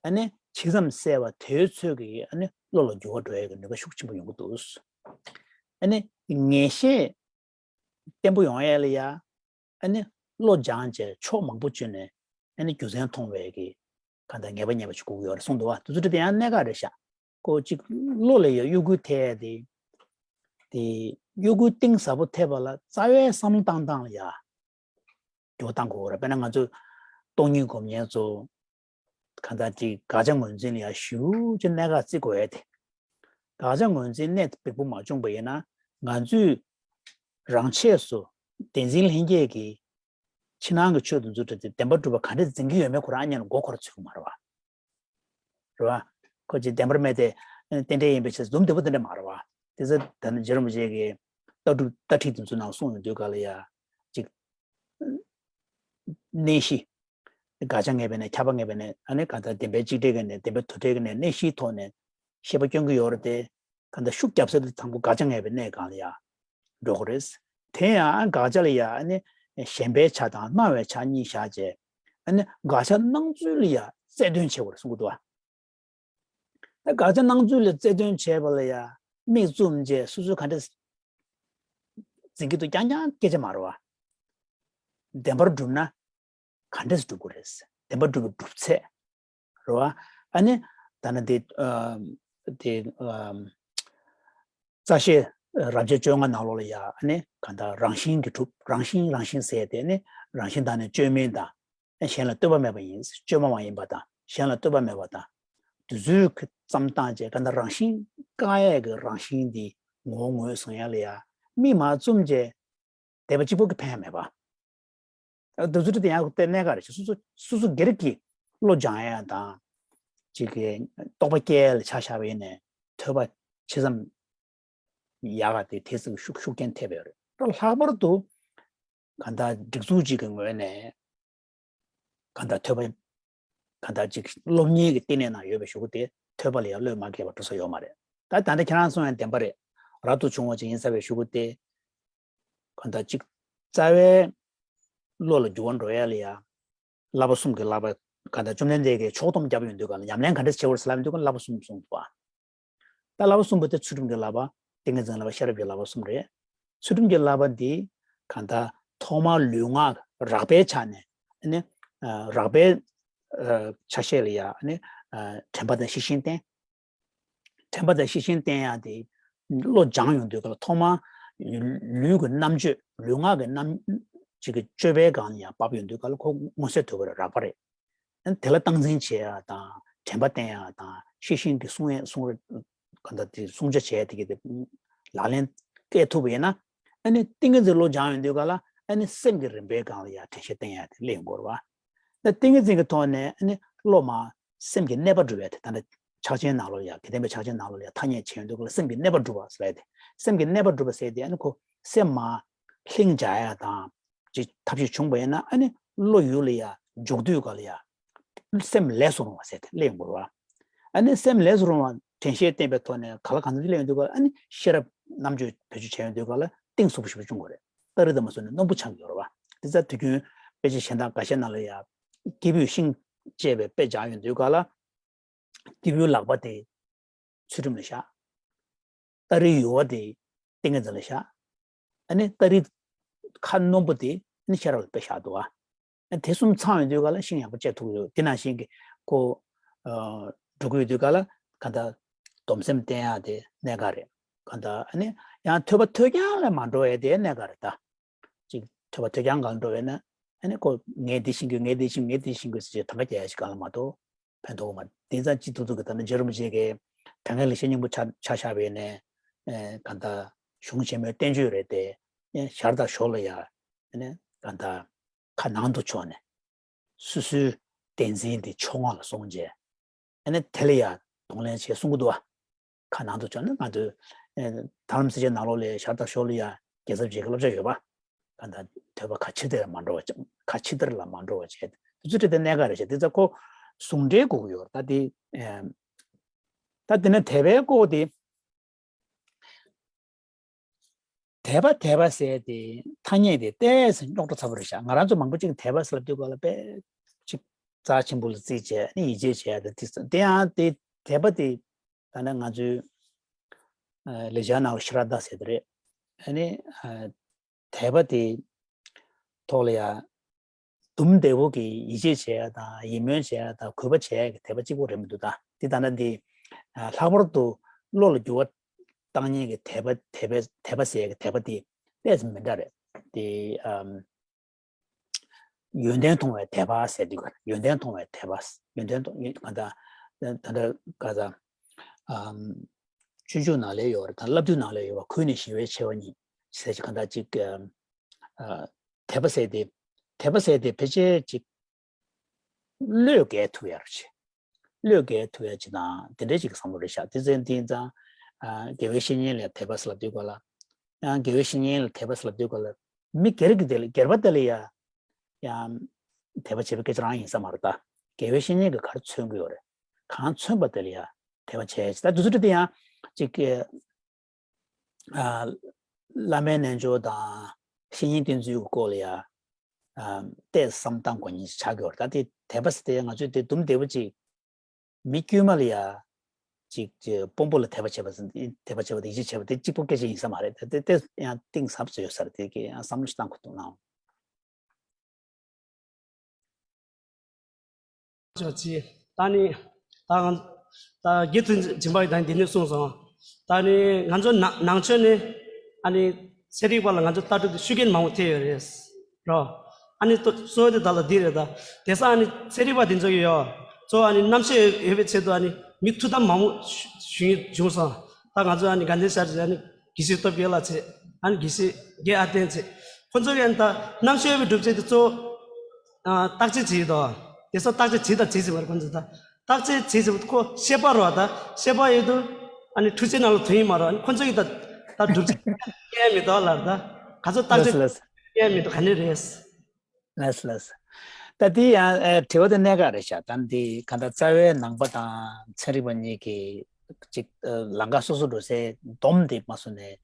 ཨ་ནི་ཇི་ཙམ་གསལ་བ་དེའི་ཚོད་ཀྱིས་ཨ་ནི་བློ་ལ་འགྱུར་བ་འགྲོ་ཡ་གི་ནུས་པ་ཤུགས་ཆེན་པོ་ཡོང་གི་འདུག་ཨ་ནི་ངེས་ཤེས། བརྟན་པོ་ཡོང་ཡས་ལ་ཡ། ཨ་ནི་བློ་སྦྱངས་བྱས་ཕྱོགས་མང་པོ་བཅུ་ནས་ཨ་ནི་རྒྱུ་མཚན་མཐོང་བའི་གི་གང་ལྟར་ངེས་པ་རྙེད་པ་ཅིག་དགོས་ཀྱི་ཡོད་རེད་གསུངས་འདུག་བ། དེ་ཚོ་དེ་ཡང་གནད་འགག་རེད་ཤག་ཁོ་གཅིག་བློ་ལ་ཡ་གཡོ་འགུལ་ཐེབས་ཏེ། དེ་གཡོ་འགུལ་གཏིང་ཟབ་པོ་ཐེབས་པ་ལ་རྩ་བའི་བསམ་བློ་བཏང་སྟངས་ལ་ཡ། འགྱུར་བ་གཏང་དགོས་རེད། དཔེར་ན་ང་ཚོ་སྟོང་ཉིད་སྒོམ་མཁན་ཚོ། གང་ལྟར་ཅིག་དགག་བྱ་ངོས་འཛིན་ལ་ཡང་ཞེ་པོ་ཅིག་གནད་འགག་བརྩི་དགོས་ཡ་དེ། དགག་བྱ་ངོས་འཛིན་གནད་འབིགས་པོ་མ་བྱུང་པ་ཡིན་ན་ང་ཚོས་རང་ཆས་སུ་བདེན་འཛིན་ལྷན་སྐྱེས་ཀྱི་ཕྱི་ནང་གི་ཆོས་དེ་ཚོ་དེ་བདེན་པར་གྲུབ་པ་ག་འདྲས་འཛིན་གྱི་ཡོད་མེད་ཁོ་རང་ཨ་ནི་མགོ་འཁོར་ཚུད་ཀྱི་མ་རེད་བ། རེད་བ། ཁོ་ཅིག་བདེན་པར་མེད་དེ་རྟེན་འབྲེལ་ཡིན་པའི་ཕྱིར་འཛུམ་བདེ་པོ་དེ་འདྲ་མ་རེད་བ། དེ་ཚོ་ད་ནི་རྗེ་རིན་པོ་ཆེ་གི་ལྟ་གྲུབ་ལྟ་ཁྲིད་དེ་ཚོ་ནང་གསུངས་ཡོང་དུས་ག་ལ་ཡ། ཅིག་གནས་གཞི། དགག་བྱ་ངེས་པའི་གནས་ཁྱབ་པ་ངེས་པའི་གནས་ཨ་ནི་གང་ལྟར་བདེན་པའི་གཅིག་འབྲེལ་གྱི་གནས་བདེན་པའི་དོན་འབྲེལ་གྱི་གནས་གནས་གཞིའི་ཐོག་ནས་ཤེས་པ་སྐྱོན་གྱི་ཡོད་རེད་དེ། གང་ལྟར་ཤུགས་རྒྱབ་ས་དེ་དང་པོ་དགག་བྱ་ངེས་པའི་གནས་སྒང་ལ་ཡ་འགྲོ་དགོས་རེད། དེ་ཡང་དགག་བྱ་ལ་ཡ་ཨ་ནི་ ཞེན་པའི་ཆ་དང་སྣང་བའི་ཆ་གཉིས་བཞག་བྱས། ཨ་ནི་དགག་བྱ་སྣང་ཚུལ་ལ་ཡ་རྩལ་འདོན་བྱེད་དགོས་རེད་གསུང་གི་འདུག་བ། ད་དགག་བྱ་སྣང་ཚུལ་ལ་རྩལ་འདོན་བྱས་པ་ལ་ཡ་མིག་བཙུམ་བྱས་སོ་སོས་ག་འདྲས་འཛིན་གྱི་འདུག་རྐྱང་རྐྱང་སྐད་ཆ་མ་རེད་བ། བདེན་པར་སྒྲུབ་ན་ག་འདྲས་སྒྲུབ་དགོས་རེད། བདེན་པར་སྒྲུབ་པའི་སྒྲུབ་ཚད་རེད་བ། ཨ་ནི་ད་ནི་དེ་ཨ་དེ་ཨ་རྩ་ཤེ་རབ་བྱེད་བཅོ་ལྔ་ནང་ལོགས་ལ་ཡ་ཨ་ནི་གང་ལྟར་རང་བཞིན་གྱིས་གྲུབ། རང་བཞིན་རང་བཞིན་ཟེར་དེ་ནི་རང་བཞིན་དང་ནི་བཅོས་མིན་དང་། གཞན་ལ་ལྟོས་པ་མེད་པ་ཡིན། བཅོས་མ་མ་ཡིན་པ་དང་གཞན་ལ་ལྟོས་པ་མེད་པ་དང་། དེ་ཚོའི་གི་ཙམ་བཏང་བྱས་གང་ལྟར་རང་བཞིན་བཀག་ཡས་ཀྱི་རང་བཞིན་འདི་ངོ་བོ་ངོས་བཟུང་ཡ་ལ་ཡ་མིག་མ་བཙུམ་བྱས་བསྡད་པ་གཅིག་པོ་གིས་ཕན་མེད་པ། ཨ་དེ་ཚོ་དེ་ཡང་ལྟས་གནད་འགག་རེད། སོ་སོ་སོ་སོ་སྒེར་གྱི་བློ་སྦྱང་ཡ་དང་། ཅིག་གི་རྟོག་པ་སྐྱེ་ཡ་ལ་ཆ་བཞག་པ་ཡིན་ནའི་ཐོས་པ་ཇི་ཙམ་ཡག་ག་དེ་དེ་ཙམ་ཤུགས་ཤུགས་རྐྱེན་ཐེབས་ཡོད་རེད། ད་ལྷག་པར་དུ་གང་ལྟར་སྒྲིག་འཛུགས་གཅིག་གི་ངོས་ནས་གང་ལྟར་ཐོས་པ་གང་ལྟར་ཅིག་སློབ་གཉེར་གྱི་བསྟི་གནས་ནང་ཡོད་པའི་གཞུག་གུ་དེ་ཐོས་པ་ལ་ཡང་བློས་མ་འགེལ་བ་འགྲོ་ས་ཡོད་མ་རེད། ད་ད་ལྟ་ཁྱེད་རང་གསུང་ཡང་བདེན་པ་རེད། རབ་ཏུ་བྱུང་བ་ཅིག་ཡིན་ཚར་བའི་གཞུག་གུ་དེ་གང་ལྟར་ཅིག་རྩ་བའི་བློ་ལ་འགྱུར་བ་འགྲོ་ཡ་ལ་ཡ་བསླབ་པ་གསུམ་གྱི་བསླབ་པ་གང་ལྟར་བཅོམ་ལྡན་འདས་ཀྱིས་ཕྱོགས་སྡོམ་བརྒྱབ་ཡོང་དུས་གང་ལ་ཉམས་ལེན་ག་འདྲས་བྱེད་དགོས་རེད་ཟེར་ལབ་ཡོང་དུས་གང་ལ་བསླབ་པ་གསུམ་གསུངས་འདུག་བ། ད་བསླབ་པ་གསུམ་པོ་དེ་ཚུལ་ཁྲིམས་ཀྱི་བསླབ་པ། ཏིང་ངེ་འཛིན་བསླབ་པ། ཤེས་རབ་ཀྱི་བསླབ་པ་གསུམ་རེད། ཚུལ་ཁྲིམས་ཀྱི་བསླབ་པ་འདི་གང་ལྟར་ཐོག་མར་ལུས་ངག་རགས་པའི་ཆ་ནས་ཨ་ནི་ཨ་རགས་པའི་ཨ་ཆ་ཤས་ལ་ཡ་ཨ་ནི་ཨ་དྲན་པ་དང་ཤེས་བཞིན་བསྟེན། དྲན་པ་དང་ཤེས་བཞིན་བསྟེན་ཡ་དེ་བློ་སྦྱང་ཡོང་དུས་གང་ལ་ཐོག་མར་ལུས་ཀྱི་རྣམ་དཔྱོད་ལུས་ངག་གི་རྣམ་ཅིག་གི་དཔྱོད་པའི་སྒང་ལ་ཡ་བབས་ཡོང་དུས་གང་ལ་ཁོ་མངོན་གསལ་དོད་པོ་རེད། རགས་པ་རེད། དེ་ལ་སྟངས་འཛིན་བྱེད་ཡ་དང་དྲན་པ་བསྟེན་ཡ་དང་ཤེས་བཞིན་གྱི་བསྲུང་ཡ་བསྲུང་རེ་གང་ལྟར་དེ་བསྲུང་བྱ་བྱས་དེ་གི་དེ་ལག་ལེན་བཀལ་ཐུབ་པ་ཡིན་ན་ཨ་ནི་ཏིང་ངེ་འཛིན་བློ་སྦྱང་ཡོང་དུས་ག་ལ་ཨ་ནི་སེམས་ཀྱི་རིམ་པའི་སྒང་ལ་ཡ་དྲན་ཤེས་བསྟེན་ཡ་དེ་སླེབས་ཡོང་གི་རེད་བ། ད་ཏིང་ངེ་འཛིན་གྱི་ཐོག་ནས་ཨ་ནི་བློ་མ་སེམས་ཀྱི་གནས་པ་སྒྲུབ་ཡ་དེ་ད་ནི་ཕྱག་ཆེན་ནང་ལོགས་ལ་ཡ་དགེ་ལྡན་པའི་ཕྱག་ཆེན་ནང་ལོགས་ལ་ཡ་ཐ་སྙད་བྱས་ཡོང་དུས་ག་ལ་སེམས་ཀྱི་གནས་པ་སྒྲུབ་པ་ཟེར་ཡ་དེ་སེམས་ཀྱི་གནས་པ་སྒྲུབ་པ་ཟེར་ཡ་དེ་ཨ་ནི་ཁོ་སེམས་མ་ལྷིང་འཇགས་ཡ་དང་། ཅིག་ཐབས་ཤེས་བྱུང་བ་ཡིན་ན་ཨ་ནི་བློ་ཡུལ་ལ་ཡ་འཇུག་དུས་ག་ལ་ཡ་སེམས་ལས་སུ་རུང་བ་ཟེར་ཏེ་སླེབས་ཡོང་གི་རེད་བ། ཨ་ནི་སེམས་ལས་སུ་རུང་བ་དྲན་ཤེས་བསྟེན་པའི་ཐོག་ནས་ག་ལ་གང་འཚམ་ཅིག་སླེབས་ཡོང་དུས་ག་ལ་ཨ་ནི་ཤེས་རབ་རྣམ་དཔྱོད་བེད་སྤྱོད་བྱས་ཡོང་དུས་ག་ལ་གཏིང་ཟབ་པོ་ཞེ་པོ་ཅིག་འབྱུང་གི་རེད། སྟ་རེ་དང་མ་སོ་ནས་སྣུམ་པོ་ཆགས་ཀྱི་ཡོད་རེད་བ། དེ་ཚ་དུས་རྒྱུན་དཔེ་ཆ་གཞན་དག་འགའ་ཤས་ནང་ལ་ཡ་སྐྱེས་བུས་ཤིང་བཅད་པའི་དཔེ་སྦྱར་ཡོང་དུས་ག་ལ། སྐྱེས་བུའི་ལག་པ་དེ་ཚུལ་ཁྲིམས་ལ་བཞག་སྟ་རེའི་ཡུ་བ་དེ་ཏིང་ངེ་འཛིན་ལ་བཞག་ཨ་ནི་སྟ་རེའི་ཁ་སྣུམ་པོ་དེ་ནི་ཤེས་རབ་ལ་དཔེ་བཞག་འདུག་ཨ། ཨ་དེ་གསུམ་ཚང་ཡོང་དུས་ག་ལ་ཤིང་ཡག་པོ་བཅད་ཐུབ་ཀྱི་ཡོད། དེ་ནང་བཞིན་གྱི་ཁོ་ཨ་འགྲོ་གི་ཡོད་དུས་ག་ལ་ག་ད་སྡོམ་སེམས་བསྟེན་ཡག་དེ་གནད་འགག་རེད། ག་ད་ཨ་ནི་ཡང་ཐོས་པ་ཐོས་རྐྱང་ལ་མ་འགྲོ་བའི་དེ་གནད་འགག་རེད་ད། ཅིག་ཐོས་པ་ཐོས་རྐྱང་གང་འགྲོ་བས་ན་ཨ་ནི་ཁོ་ངས་འདི་ཤེས་ཀྱི་ངས་འདི་ཤེས་ངས་འདི་ཤེས་ཀྱི་ཟེར་ཏེ་གང་ག་རྒྱག་ཡ་ཞིག་གང་ལ་མ་གཏོགས་ཕན་ཐོགས་མ། དེ་ཙང་ཅི་ཐུབ་ཐུབ་ཀྱི་ད་ནི་རྗེ་རིན་པོ་ཆེ་གིས་དོན་ལྔ་ལེགས་བཤད་སྙིང་པོ་ཆ་ཆ་བཞག་པས་ནས་ཨེ་གང་ལྟར་གཞུང་ཆེན་མོའི་བསྟན་བཅོས་རེད་དེ། ཨེ་ཞར་དང་ཞོར་ལ་ཡ་ཨ་ནི་གང་ལྟར་ཁ་ནང་དུ་ཕྱོགས་ནས་སོ་སོའི་བདེན་འཛིན་དེ་ཕྱོགས་སྔ་ལ་སོང་རྗེས། ཨ་ནི་དེ་ལ་ཡ་གདོང་ལེན་བྱེད་གསུང་གི་འདུག་བ། ཁ་ནང་དུ་བྱོན་ན་ང་ཚོས་ཨེ་དྷ་རམ་སེ་ཆེན་ནང་ལོགས་ལ་ཞར་དང་ཞོར་ལ་ཡ་རྒྱལ་ཚབ་རྗེ་གི་བསླབ་བྱ་ཡོད་པ། གང་ལྟར་ཐོས་པ་ཁ་ཕྱི་དར་མ་འགྲོ་བ་ཅང་ཁ་ཕྱི་དར་ལ་མ་འགྲོ་བ་བྱས་དེ་ཚོ་ཁྲིད་དེ་གནད་འགག་རེད་བྱས་དེ་ཚ་ཁོ་ཟུང་འབྲེལ་དགོས་ཀྱི་ཡོད་རེད། ད་དེ་ཨེ་ད་དེ་ནས་དད་པའི་སྐོར་དེ། དད་པ་དད་པ་ཟེར་ཏེ་ཐ་སྙད་དེ་ཏོག་ཙམ་རྙོག་དྲ་ཚ་པོ་རེད་ཤག་ང་རང་ཚོ་མང་པོ་ཅིག་དད་པ་ཟེར་ལབ་དུས་སྐབས་ལ་དཔེ་ཅིག་རྩ་ཆེན་པོ་ལ་བརྩིས་བྱས་ནི་ཡིད་ཆེས་བྱས་ཡ་དེ་དེ་དེ་ཡང་དེ་དད་པ་དེ་ད་ནི་ང་ཚོའི་ལེགས་སྦྱར་ནང་ལ་ཤ་ར་དཱ་ཟེར་དེ་རེད། ཨ་ནི་དད་པ་དེ་ཐོག་ལ་ཡ། དུམ་བདེ་བོ་གི་ཡིད་ཆེས་བྱེད་ཡ་དང་ཡིད་སྨོན་བྱེད་ཡ་དང་གུས་པ་བྱེད་ཡ་གི་དད་པ་གཅིག་པོ་རེད་མི་འདུག་ད་འདི་ད་ལྟ་འདི་ལྷག་པར་དུ་བློ་ལ་འགྱུར་བ་བཏང་མཁན་གྱི་དད་པ་དད་པའི་དད་པ་ཟེར་ཡ་གི་དད་པ་འདི་ཏོག་ཙམ་མི་འདྲ་རེད། འདི་ཨམ་ཡོན་ཏན་མཐོང་བའི་དད་པ་ཟེར་དུས་ཀ་ཡོན་ཏན་མཐོང་བའི་དད་པ་ཡོན་ཏན་མཐོང་ཡོན་གང་ལྟར་ད་ལྟ་ག་ས་ཨམ་སྤྱོད་འཇུག་ནང་ལ་ཡོད་རེད། ད་བསླབ་བཏུས་ནང་ལ་ཡོད་པ་གུས་ནས་ཞི་བའི་ཆེ་བ་ཉིད་ཟེར་གྱི་གང་ལྟར་གཅིག་ཨམ་ཨ། དད་པ་ཟེར་དེ། དད་པ་ཟེར་དེ་ཕལ་ཆེར་ཅིག་བློས་འགེལ་ཐུབ་ཡ་རུ་ཆེ། བློས་འགེལ་ཐུབ་ཡ་ཅིག་དང་དེ་འདྲའི་ཅིག་བསམ་བློ་རེད་ཤག་དེ་ཚོའི་འདི་ཙང་། ཨ། དགེ་བའི་བཤེས་གཉེན་ལ་དད་པ་ཟེར་ལབ་དུས་སྐབས་ལ། ཡང་དགེ་བའི་བཤེས་གཉེན་ལ་དད་པ་ཟེར་ལབ་དུས་སྐབས་ལ། མི་སྒེར་གྱི་དེ་ལ་སྒེར་པ་དེ་ལ་ཡ། ཡང་དད་པ་བྱེད་པའི་སྐད་ཆ་རང་ཡིན་ས་མ་རེད་ད། དགེ་བའི་བཤེས་གཉེན་གྱིས་ག་རེ་མཚོན་གྱི་ཡོད་རེད། གང་མཚོན་པ་དེ་ལ་ཡ་དད་པ་བྱས་ད་དུས་ཚོད་དེ་ཡང་ཅིག་ཨ། བླ་མའི་རྣལ་འབྱོར་དང་བཤེས་གཉེན་བསྟེན་ཚུལ་གྱི་སྐོར་ལ་ཡ་ ཨ་ཏོག་ཙམ་བསམ་བཏང་དགོས་ཉེན་ཆགས་ཀྱི་ཡོད་རེད། ད་དེ་དད་པ་ཟེར་དེ་ང་ཚོས་དེ་དུམ་བདེ་པོ་ཅིག་མི་དཀྱུས་མ་ལ་ཡ་ཅིག་ཅིག་དཔོན་པོ་ལ་དད་པ་བྱེད་པ་ཟེར། དད་པ་བྱེད་པ་དང་ཡིད་ཆེས་བྱེད་པ་དེ་གཅིག་པོ་སྐད་ཆ་ཡིན་ས་མ་རེད། ད་དེ་དེ་ཡང་གཏིང་ཟབ་ཙམ་ཡོད་ས་རེད། དེ་གི་ཡང་བསམ་བློ་ཞིག་བཏང་དགོས་འདུག་ནའང་། ཅོ་ཅི། ད་ནི་ད་ང་ད་དགེ་ཚུལ་སྦྱིན་པ་ཡིས་ད་ནི་འདི་ནས་གསུངས་སོང་། ད་ནི་ང་ཚོ་ནང་ནང་ཆོས་ནི་ཨ་ནི་ཚན་རིག་པ་ལ་ང་ཚོ་ལྟ་གྲུབ་དེ་ཤུགས་རྐྱེན་མང་པོ་ཐེབས་ཡོད་རེད་རོ། ཨ་ནི་ཏོ་གཙོ་བོ་དེ་ད་ལ་འདི་རེད། ད་དེང་སང་ཨ་ནི་ཚན་རིག་པ་དེ་ཚོ་གི་ཡོ་གཙོ་བོ་ཨ་ནི་རྣམ་ཤེས་ཡོད་པའི་ཆེད་དུ་ཨ་ནི་མི་ཐུགས་དམ་མང་པོ་ཞུ་ཞུ་ཡི་བྱུང་སོང་། ད་ང་ཚོ་ཨ་ནི་དགའ་ལྡན་ཤར་གྱི་ཨ་ནི་དགེ་བཤེས་སྟོབས་རྒྱལ་ལགས་བྱས། ཨ་ནི་དགེ་བཤེས་རྒན་ཨ་བརྟན་བྱས། ཁོ་ཚོ་གི་ཨ་ནི་ད་རྣམ་ཤེས་ཡོད་པའི་སྒྲུབ་བྱེད་དེ་གཙོ་བོ་ཨ་བརྟག་དཔྱད་བྱེད་ཡི་དོ། དེང་སང་བརྟག་དཔྱད་བྱེད་དང་བྱེད་ཟིན་པ་རེད་ཁོ་ཚོ། ད་བརྟག་དཔྱད་བྱེད་ཟིན་པ་ཁོ་ཤེས་པ་རོ། ད་ཤེས་པ་ཡོད་དུ་ཨ་ནི་འཕྲུལ་ཆས་ནང་ལ་ཐོན་ཡི་མ་རོ། ཨ་ནི་ཁོ་ཚོ་གི་ད་ད་སྒྲུབ་བྱེད་སྐྱེལ་མི་འདུག་ལར། ད་ག་ཚོད་བརྟག་ལགས་དཔྱད་ལགས། སྐྱེལ་མི་འདུག་ག་ནས་རེད། ལགས་ལགས། ད་འདི་ཡང་ཨ་དྲི་བ་དེ་གནད་འགག་རེད་ཤག་ད་འདི་གང་ལྟར་རྩ་བའི་ནང་པ་དང་ཚན་རིག་པ་གཉིས་ཀྱི་ཅིག་ཨ་ལམ་ཁ་སོ་སོ་འགྲོ་སའི་སྡོམ་དེ་མ་སོང་ནས་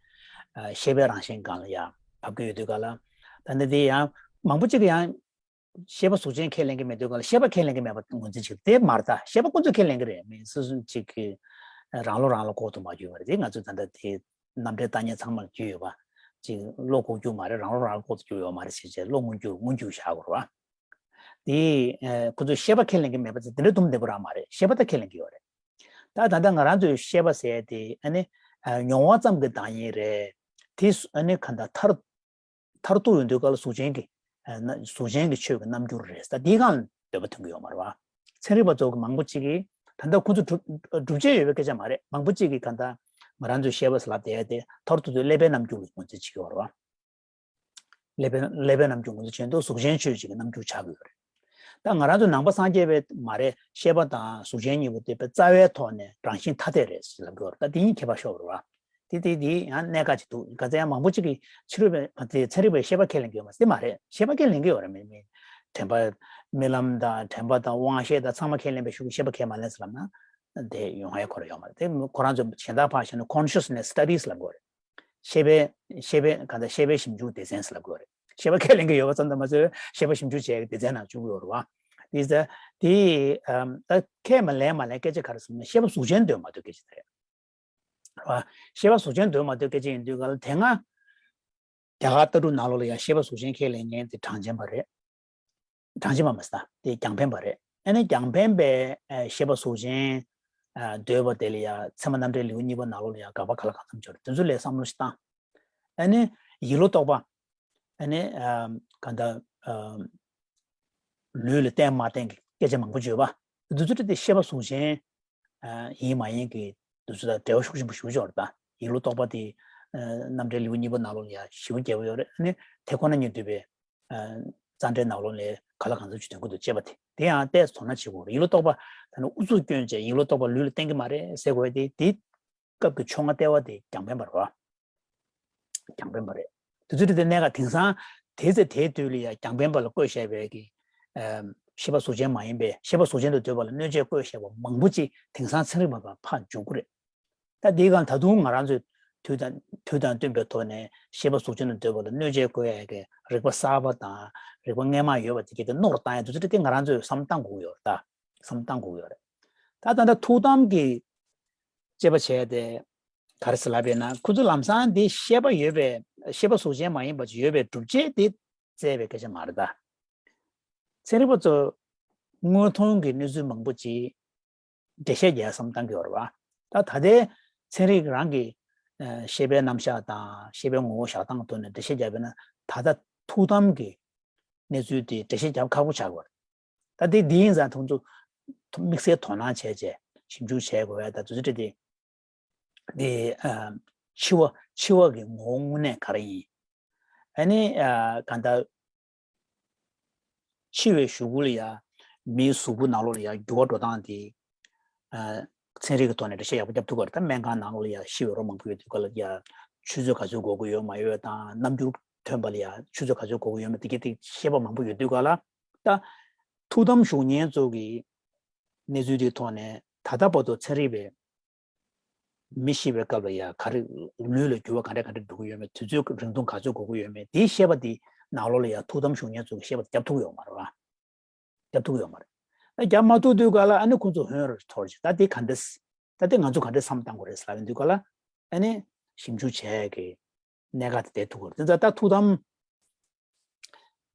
ཨ་ཤེས་པའི་རང་བཞིན་སྒང་ལ་ཡང་བབས་ཀྱི་ཡོད་དུས་ག་ལ། ད་འདི་འདི་ཡང་མང་པོ་ཅིག་གིས་ཡང་ཤེས་པ་གཟུགས་ཅན་ཁས་ལེན་གྱི་མེད་དུས་ག་ལ་ཤེས་པ་ཁས་ལེན་གྱི་མེད་པ་ངོས་འཛིན་བྱེད་དེ་མ་རེད། ད་ཤེས་པ་ཁོ་ཚོས་ཁས་ལེན་གྱི་རེད། མི་སོ་སོ་ཅིག་གིས་རང་བློ་རང་བློ་ལྐོག་ཏུ་མ་གྱུར་བ་རེད། དེ་ང་ཚོས་ད་ལྟ་དེ། རྣམ་འགྲེལ་ལྟ་མཁན་ཚང་མར་རྒྱུས་ཡོད་པ། ཅིག་བློ་ལྐོག་གྱུར་མ་རེད། རང་བློ་རང་ལྐོག་ཏུ་གྱུར་ཡོད་མ་རེད་ཟེར་བྱས་བློ་མངོན་གྱུར་མངོན་གྱུར་བཞག་དགོས་རེད་བ། དེ་ཨ་ཁོ་ཚོས་ཤེས་པ་ཁས་ལེན་གྱི་མེད་པ་ཚོ་དེ་འདྲ་དུམ་བདེ་པོ་རང་མ་རེད། ཤེས་པ་ད་ཁས་ལེན་གྱི་ཡོད་རེད། ད་ད་ལྟ་ང་རང་ཚོའི་ཤེས་པ་ཟེར་དེ་ཨ་ནི་ཨ་མྱོང་བ་ཙམ་གྱི་བདག་ཉིད་རེད། དེ་སུ་ཨ་ནི་ག་འདྲ་མཐར་མཐར་ཐུག་ཡོང་དུས་སྐབས་ལ་གཟུགས་ཅན་གྱི་ཨ་ན་གཟུགས་ཅན་གྱི་ཆོས་ཀྱི་རྣམ་འགྱུར་རེད་ཟེར། དེའི་སྒང་ལ་འདོད་པ་ཐོན་གྱི་ཡོད་མ་རེད་བ། ཚན་རིག་པ་ཚོ་གི་མང་པོ་ཅིག་གིས་ད་ལྟ་ཁོ་ཚོ་སྒྲུབ་སྒྲུབ་བྱེད་ཡོད་པའི་སྐད་ཆ་མ་རེད། མང་པོ་ཅིག་གིས་གང་ལྟར་ང་རང་ཚོའི་ཤེས་པ་ཟེར་ལབ་བསྡད་དེ་མཐར་ཐུག་ཏུ་ཀླད་པའི་རྣམ་འགྱུར་ལ་ངོས་འཛིན་བྱེད་ཀྱི་ཡོད་རེད་བ། ཀླད་པའི་ཀླད་པའི་རྣམ་འགྱུར་ངོས་འཛིན་བྱེད་དུས་གཟུགས་ཅན་ཆོས་ཅིག་གི་རྣམ་འགྱུར་ཆགས་ཀྱི་ཡོད་རེད། ད་ང་རང་ཚོ་ནང་པ་སངས་རྒྱས་པའི་མ་རེད། ཤེས་པ་དང་གཟུགས་ཅན་གཉིས་པོ་དེ་རྩ་བའི་ཐོག་ནས་རང་བཞིན་ཐ་དད་རེད་ཟེར་ལབ་ཀྱི་ཡོད་རེད། ད་དེ་གཉིས་ཁྱད་པར་ཤོར་བ་རེད་བ། དེ་དེ་དེ་ཡང་གནད་འགག་ཅིག་འདུག་ག་ཚད་ཡང་མང་པོ་ཅིག་གིས་ཕྱི་རོལ་པའི་དེ་ཚན་རིག་པའི་ཤེས་པ་ཁས་ལེན་གྱི་ཡོད་མ་རེད། དེ་མ་རེད། ཤེས་པ་ཁས་ལེན་གྱི་ཡོད་རེད། མི་མི་དྲན་པ་རྨི་ལམ་དང་དྲན་པ་དང་དབང་ཤེས་དང་ཚང་མ་ཁས་ལེན་པའི་གཞུག་གི་ཤེས་པ་ཁས་མ་ལེན་ཟེར་ལབ་ན་དེ་ཡོང་ཡ་ཁོ་རང་ཡོད་མ་རེད། དེ་ཁོ་རང་ཚོ་གཞན་དག་ཕར་བཞག་ན་consciousness studies ལབ་དགོས་རེད། ཤེས་པའི་ཤེས་པའི་ག་འདྲ་ཤེས་པའི་ཞིབ་འཇུག་སྡེ་ཚན་ཟེར་ལབ་དགོས་རེད། ཤེས་པ་ཁས་ལེན་གྱི་ཡོད་པ་ཙམ་དུ་མ་ཟད་ཤེས་པ་ཞིབ་འཇུག་བྱེད་ཡ་གི་སྡེ་ཚན་ནང་བཅུག་གི་ཡོད་རེད་བ། དེ་ད་དེ་ཨམ་ད་ཁས་མ་ལེན་མ་ལེན་སྐད་ཆ་ག་རེ་ཟེར་ན་ཤེས་པ་གཟུགས་ཅན་འདོད་མ་འདོད་སྐད་ཆ་དེ་རེད། རེད་བ། ཤེས་པ་གཟུགས་ཅན་འདོད་མ་འདོད་སྐད་ཆ་ཡིན་དུས་ག་ལ་དེ་སྔ་རྒྱ་གར་ལྟ་གྲུབ་ནང་ལོགས་ལ་ཡང་ཤེས་པ་གཟུགས་ཅན་ཁས་ལེན་མཁན་དེ་གྲངས་ཅན་པ་རེད། གྲངས་ཅན་པ་མ་ཟད་དེ་རྒྱང་འཕེན་པ་རེད། ཨ་ནི་རྒྱང་འཕེན་པའི་ཨ་ཤེས་པ་གཟུགས་ཅན་ཨ་འདོད་པ་དེ་ལ་ཡང་ཚད་མ་རྣམ་འགྲེལ་ལེའུ་གཉིས་པ་ནང་ལོགས་ལ་ཡང་དགག་པ་ག་ལ་གང་འཚམ་ཡོད་རེད། དེ་ཚོ་ལ་བསམ་བློ་ཞིག་བཏང་། ཨ་ནི་ཡིད་བློ་རྟོག་པ། ཨ་ནི་ཨ་གང་ལྟར་ཨ་ལུས་ལ་བརྟེན་མ་བརྟེན་གྱི་སྐད་ཆ་མང་པོ་བརྗོད་པ། འདི་ཚོ་དེ་ཤེས་པ་གཟུགས་ཅན་ཨ་ཡིན་མ་ཡིན་གྱི་འདི་ཚོ་དང་འབྲེལ་བ་ཤུགས་ཆེན་པོ་ཞིག་ཡོད་རེད། ད་ཡིད་བློ་རྟོག་པ་དེ་ཨ་རྣམ་འགྲེལ་ལེའུ་གཉིས་པ་ནང་ལོགས་ལ་ཡང་ཞེ་པོ་རྒྱས་པོ་ཡོད་རེད། ཨ་ནི་དེ་ཁོ་ན་ཉིད་འདུས་པའི་ཨ་རྩ་འགྲེལ་ནང་ལོགས་ལ་ག་ལ་གང་འཚམ་ཅིག་དོན་ཁུལ་དུ་དཔྱད་པ་དེ་དེ་ཡང་ཏོག་ཙམ་དོ་སྣང་བྱེད་དགོས་རེད། ཡིད་བློ་རྟོག་པ་ད་ནི་ཨུ་ཚུགས་སྐྱོན་བྱས་ཡིད་བློ་རྟོག་པ་ལུས་ལ་བརྟེན་གྱི་མ་རེད་ཟེར་དགོས་དེ་དེ་སྐབས་ཀྱི་ཕྱོགས་སྔ་ལྟེ་བ་དེ་རྒྱང་འཕེན་པ་རེད་བ། རྒྱང་འཕེན་པ་རེད། དེ་ཚོ་དེ་གནད་འགག་དེང་སང་དེ་ཚེ་དེའི་དུས་ལ་ཡང་རྒྱང་འཕེན་པ་ལ་བཀོད་བཞག་པའི་གི་ཨམ་ཤེས་པ་གཟུགས་ཅན་མ་ཡིན་པའི་ཤེས་པ་གཟུགས་ཅན་དུ་འདོད་པ་ལ་གནོད་བྱེད་བཀོད་བཞག་པ་མང་པོ་ཅིག་དེང་སང་ཚན་རིག་པ་ལ་ཕར་འཇུག་གི་རེད། ད་དེའི་སྒང་ད་དུང་ང་རང་ཚོའི་དུས་དང་དུས་དང་བསྟུན་པའི་ཐོག་ནས་ཤེས་པ་གཟུགས་ཅན་དུ་འདོད་པ་ལ་གནོད་བྱེད་བཀོད་ཡ་གི་རིག་པ་གསར་པ་དང་རིག་པ་སྔས་མ་ཡོད་པ་དེ་གི་དེ་རྣོ་རུ་བཏང་ཡ་དེ་ཚོ་དེ་ང་རང་ཚོས་བསམ་བཏང་དགོས་ཀྱི་ཡོད་རེད། ད་བསམ་བཏང་དགོས་ཀྱི་ཡོད་རེད། ད་ད་ལྟ་ཐུགས་དམ་གྱི་དཔྱད་པ་བྱས་ཏེ་ག་རེ་ཟེར་ལབ་པས་ན་ཁོ་ཚོ་ལམ་སང་འདི་ཤེས་པ་ཡོད་པའི་ཤེས་པ་གཟུགས་ཅན་མ་ཡིན་པ་ཅིག་ཡོད་པའི་སྒྲུབ་བྱེད་དེ་བཙལ་བའི་སྐད་ཆ་མ་རེད་ད། ཚན་རིག་པ་ཚོ་དངོས་མཐོང་གི་གནས་ཚུལ་མང་པོ་ཅིག་འགྲེལ་བཤད་རྒྱག་བསམ་བཏང་གི་ཡོད་རེད་བ། ད་ད་ལྟའི་ཚན་རིག་རང་གི་ཨ་ཤེས་པའི་རྣམ་གཞག་དང་ཤེས་པའི་ངོ་བོ་བཞག་སྟངས་ཐོག་ནས་འགྲེལ་བཤད་རྒྱག་པས་ན་ད་ལྟ་ཐུགས་དམ་གྱི་གནས་ཚུལ་དེ་འགྲེལ་བཤད་རྒྱག་ཁག་པོ་ཆགས་ཀྱི་ཡོད་རེད། ད་དེ་འདི་ཡིན་ཙང་ཁོང་ཚོ་དམིགས་བསལ་དོ་སྣང་བྱས་བྱས་ཞིབ་འཇུག་བྱས་དགོས་ཡ་ད་དུས་ཚོད་དེ་དེ་ཨ་འཆི་བ་འཆི་བ་གི་ངོ་བོ་དངོས་གནས་ག་རེ་ཡིན། ཨ་ནི་ཨ་གང་ལྟར་འཆི་བའི་གཞུག་གུ་ལ་ཡ་མིའི་གཟུགས་པོ་ནང་ལོགས་ལ་ཡ་འགྱུར་བ་འགྲོ་སྟངས་དེ་ཨ་ཚན་རིག་གི་ཐོག་ནས་འགྲེལ་བཤད་ཡག་པོ་བརྒྱབ་ཐུབ་ཀྱི་རེད། ད་སྨན་ཁང་ནང་ལོགས་ལ་ཡ་ཤི་བའི་རོ་མང་པོ་ཡོད་དུས་སྐབས་ལ་ཡ་ཆུ་ཚོད་ག་ཚོད་འགོར་གྱི་ཡོད་མ་ཡོད་དང་རྣམ་འགྱུར་ཐོན་པ་ལ་ཡ་ཆུ་ཚོད་ག་ཚོད་འགོར་གྱི་ཡོད་མེད་དེ་གའི་དེ་ཤེས་པ་མང་པོ་ཡོད་དུས་སྐབས་ལ་ད་ཐུགས་དམ་བཞུགས་མཁན་ཚོ་གི་གནས་ཚུལ་དེའི་ཐོག་ནས་ད་ལྟ་བར་དུ་ཚན་རིག་པས་མི་ཤི་བའི་སྐབས་ལ་ཡ་ག་རེ་ལུས་ལ་འགྱུར་བ་ག་འདྲ་ག་འདྲ་འགྲོ་གི་ཡོད་མེད་དུས་ཚོད་རིང་ཐུང་ག་ཚོད་འགོར་གི་ཡོད་མེད་དེའི་ཤེས་པ་དེ་ ནང་ལོགས་ལ་ཡང་ཐུགས་དམ་བཞུགས་མཁན་ཚོ་གི་བཤད་པ་རྒྱབ་ཐུབ་ཡོད་མ་རེད་བ། རྒྱབ་ཐུབ་ཡོད་མ་རེད། ཨ་རྒྱབ་མ་ཐུབ་དུས་ག་ལ་ཨ་ནི་ཁོང་ཚོ་ཧོན་རུ་འཐོར་ཅིག་ད་དེ་ག་འདྲས། ད་དེ་ང་ཚོ་ག་འདྲས་བསམ་བཏང་དགོས་རེད་ལབ་ཡོང་དུས་ག་ལ་ཨ་ནི་ཞིབ་འཇུག་བྱས་ཀྱི་གནད་འགག་དེ་བསྡད་ཐུབ་དགོས་རེད། དེ་ད་ད་ཐུགས་དམ།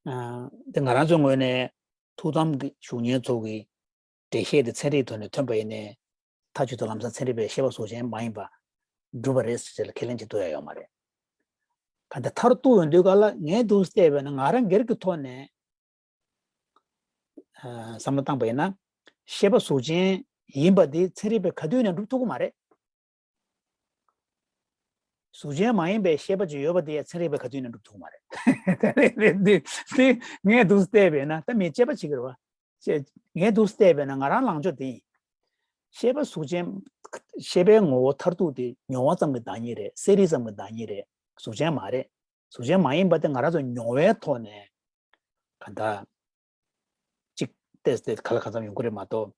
ཨ་དེ་ང་རང་ཚོའི་ངོས་ནས་ཐུགས་དམ་གྱི་བཞུགས་མཁན་ཚོ་གི་འགྲེལ་བཤད་དེ་ཚན་རིག་ཐོག་ནས་ཐོན་པ་ཡིན་ནའི་མཐའ་མཇུག་ཏུ་ལམ་སང་ཚན་རིག་པས་བཤད་པ་གཟུགས་ཅན་མ་ཡིན་པ་གྲུབ་པ་རེད་ཟེར་ལ་ཁས་ལེན་བྱེད་ཐུབ་ཡ་ཡོད་མ་རེད། ག་འདྲ་མཐར་གཏུགས་ཡོང་དུས་ག་ལ་ངས་འདུག་བལྟས་པས་ན་ང་རང་སྒེར་གྱི་ཐོག་ནས་ཨ་བསམ་བློ་བཏང་པ་ཡིན་ན་བཤད་པ་གཟུགས་ཅན་ཡིན་པ་དེ་ཚན་རིག་པས་ག་དུས་ནས་སྒྲུབ་ཐུབ་ཀྱི་མ་རེད། གཟུགས་ཅན་མ་ཡིན་པའི་ཤེས་པ་ཅིག་ཡོད་པ་དེ་ཡང་ཚན་རིག་པས་ག་དུས་ནས་སྒྲུབ་ཐུབ་མ་རེད། དེ་ངས་འདུག་བལྟས་པས་ན་ད་མི་དཔྱད་པ་བྱེད་ཀྱི་རེད་བ། ཅེས་ངས་འདུག་བལྟས་པས་ན་ང་རང་ལངས་ཕྱོགས་དེ་ཡིན། ཤེས་པ་གཟུགས་ཅན། ཤེས་པའི་ངོ་བོ་མཐར་ཐུག་དེ་མྱོང་བ་ཙམ་གྱི་བདག་ཉིད་རེད། གསལ་རིག་ཙམ་གྱི་བདག་ཉིད་རེད། གཟུགས་ཅན་མ་རེད། གཟུགས་ཅན་མ་ཡིན་པ་དེ་ང་རང་ཚོ་མྱོང་བའི་ཐོག་ནས་ག་འདྲ། གཅིག་བལྟས་ཏེ་ག་ལ་གང་འཚམ་ཡོང་གི་རེད་མ་གཏོགས།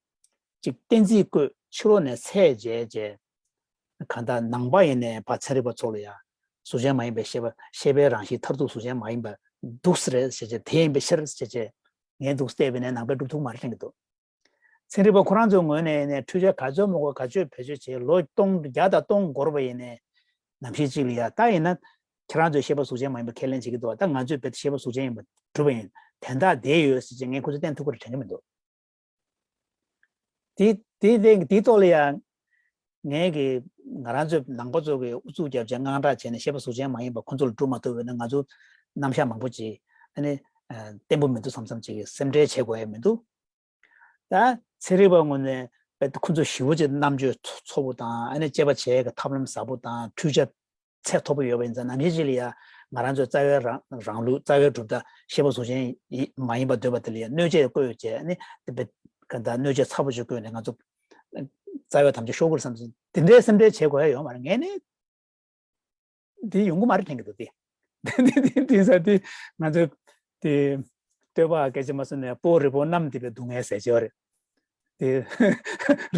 གཅིག་གཏན་ཚིགས་བཀོད་ཕྱི་ལོགས་ནས་ཚད་འཇལ་བྱས། གང་ལྟར་ནང་པ་ཡིན་ནའི་ཕར་ཚན་རིག་པ་ཚོ་ལ་ཡང་གཟུགས་ཅན་མ་ཡིན་པའི་ཤེས་པ་ཤེས་པའི་རང་བཞིན་མཐར་ཐུག་གཟུགས་ཅན་མ་ཡིན་པ་འདུག་ས་རེད་ཟེར་བྱས་དེ་ཡིན་པའི་ཕྱིར་ཟེར་བྱས་ངས་འདུག་བལྟས་པས་ནས་ནང་པས་སྒྲུབ་ཐུབ་མ་རེད་དྲན་གྱི་འདུག་ཚན་རིག་པ་ཁོ་རང་ཚོའི་ངོས་ནས་ནས་འཕྲུལ་ཆས་ག་ཚོད་མང་པོ་ག་ཚོད་བེད་སྤྱོད་བྱས་ལོ་སྟོང་བརྒྱ་དང་སྟོང་འགོར་བ་ཡིན་ནའི་ནམ་ཞིག་ཅིག་ལ་ཡ་ད་ཡིན་ན་ཁྱེད་རང་ཚོས་ཤེས་པ་གཟུགས་ཅན་མ་ཡིན་པ་ཁས་ལེན་བྱེད་ཀྱི་འདུག་ད་ང་ཚོས་བེད་ཤེས་པ་གཟུགས་ཅན་ཡིན་པ་གྲུབ་པ་ཡིན་དན་རྟགས་དེ་ཡོད་ཟེར་བྱས་ངས་ཁོ་ཚོ་བསྟན་ཐུབ་ཀྱི་རེད་དྲན་གྱི་མི་འདུག་དེ་དེ་དེ་དེ་ཐོག་ལ་ཡང་ངས་ཀྱི་ང་རང་ཚོའི་ནང་པ་ཚོ་གི་ཨུ་ཚུགས་རྒྱབ་བྱས་དངངས་སྐྲག་བྱས་ནས་ཤེས་པ་གཟུགས་ཅན་མ་ཡིན་པ་ཁོ་ཚོ་ལ་སྒྲུབ་མ་ཐུབ་པ་ཡིན་ན་ང་ཚོ་རྣམ་གཞག་མང་པོ་ཅིག་ཨ་ནི་བརྟན་པོ་མི་འདུག་བསམ་བསམ་ཅིག་གི་སེམས་ཁྲལ་བྱེད་དགོས་ཡ་མི་འདུག་ད་ཚན་རིག་པ་ངོས་ནས་ཁོ་ཚོ་ཞེ་པོ་ཅིག་རྣམ་དཔྱོད་འཚོ་པོ་དང་ཨ་ནི་དཔྱད་པ་བྱེད་ཡ་གི་ཐབས་ལམ་ཟབ་པོ་དང་འཕྲུལ་ཆ་ཚད་མཐོ་པོ་ཡོད་པ་ཡིན་ཙང་ནམ་ཞིག་ཅིག་ལ་ཡ་ང་རང་ཚོའི་རྩ་བའི་རང་རང་ལུགས་རྩ་བའི་གྲུབ་མཐའ་ཤེས་པ་གཟུགས་ཅན་ཡི་མ་ཡིན་པར་འདོད་པ་དེ་ལ་ཡ་གནོད་བྱེད་བཀོད་བྱས་ནས་དེ་བས་ག་འདྲ་གནོད་བྱེད་ཚ་པོ་ཞིག་བཀོད་ནས་ང་ཚོ་རྩ་བའི་དམ་བཅའ་ཤོར་དགོས་བསམ་ཚེ་དེ་འདྲའི་སེམས་ཁྲལ་བྱེད་དགོས་ཡ་ཡོད་མ་རེད། ངས་ནི་དེ་ཡོང་གི་མ་རེད་དྲན་གྱི་འདུག་དེ་དེ་དེ་དེ་ས་དེ་ང་ཚོ་དེ་སྟོད་པ་སྐད་ཆ་མ་གསུངས་ནས་སྤོ་རི་བོ་གནམ་དེ་བས་སྡུག་བསྔལ་ཟེར་བྱས་པ་རེད། དེ་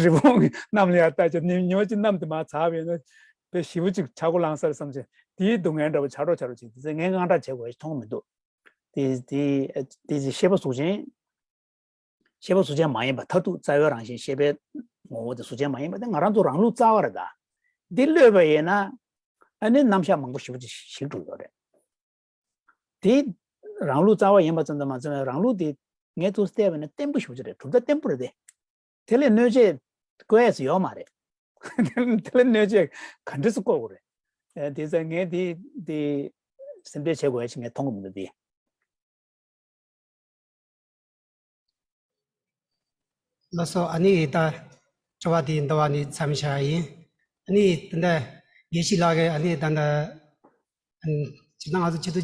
རི་བོང་གི་གནམ་ལ་ཡར་ལྟ་བྱས་ནི་ཉོ་ཅི་གནམ་དེ་མར་ཚ་བས་ན་དཔེ་ཞེ་པོ་ཅིག་ཆག་སྒོ་ལངས་ས་རེད་བསམ་བྱས་དེའི་སྡུག་བསྔལ་འདྲ་བོ་ཆག་རོགས་ཆག་རོགས་བྱས་དེ་ཚེ་ངས་དངངས་སྐྲག་བྱེད་དགོས་མཐོང་མི་འདུག་དེ་དེ་དེ་ཚེ་ཤེས་པ་གཟུགས་ཅན་ཤེས་པ་གཟུགས་ཅན་མ་ཡིན་པ་མཐར་ཐུག་རྩ་བའི་རང་བཞིན་ཤེས་པའི་ངོ་བོ་དེ་གཟུགས་ཅན་མ་ཡིན་པ་དེ་ང་རང་ཚོ་རང་ལུགས་རྩ་བ་རེད་ད། འདི་གློད་པ་ཡིན་ན་ཨ་ནི་རྣམ་གཞག་མང་པོ་ཞེ་པོ་ཅིག་ཞིག་འགྲོ་ཡོད་རེད། དེ་རང་ལུགས་རྩ་བ་ཡིན་པ་ཙམ་དུ་མ་ཚད་རང་ལུགས་དེ་ངས་ཚུར་བལྟས་པ་ན་བརྟན་པོ་ཞེ་པོ་ཅིག་རེད། གྲུབ་མཐའ་བརྟན་པོ་རེད་དེ། དེ་ལས་གནོད་བྱེད་བཀོད་ཡས་ཡོད་མ་རེད། དེ་ལས་གནོད་བྱེད་ག་འདྲས་སུ་བཀོད་དགོས་རེད། ཨ་དེ་ཚེ་ངས་དེ་དེ་སེམས་ཁྲལ་བྱེད་དགོས་ཡ་ཞིག་ངས་མཐོང་གི་མི་འདུག་དེ། ལགས་སོ། ཨ་ནི་ད་དྲི་བ་དེ་འདི་བ་ནས་མཚམས་བཞག་ཡིན། ཨ་ནི་ད་ལྟ་དགེ་བཤེས་ལགས་ཀྱིས་ཨ་ནི་ད་ལྟ་ཨ་ནི་སྤྱིར་བཏང་ང་ཚོ་སྤྱི་འཐུས་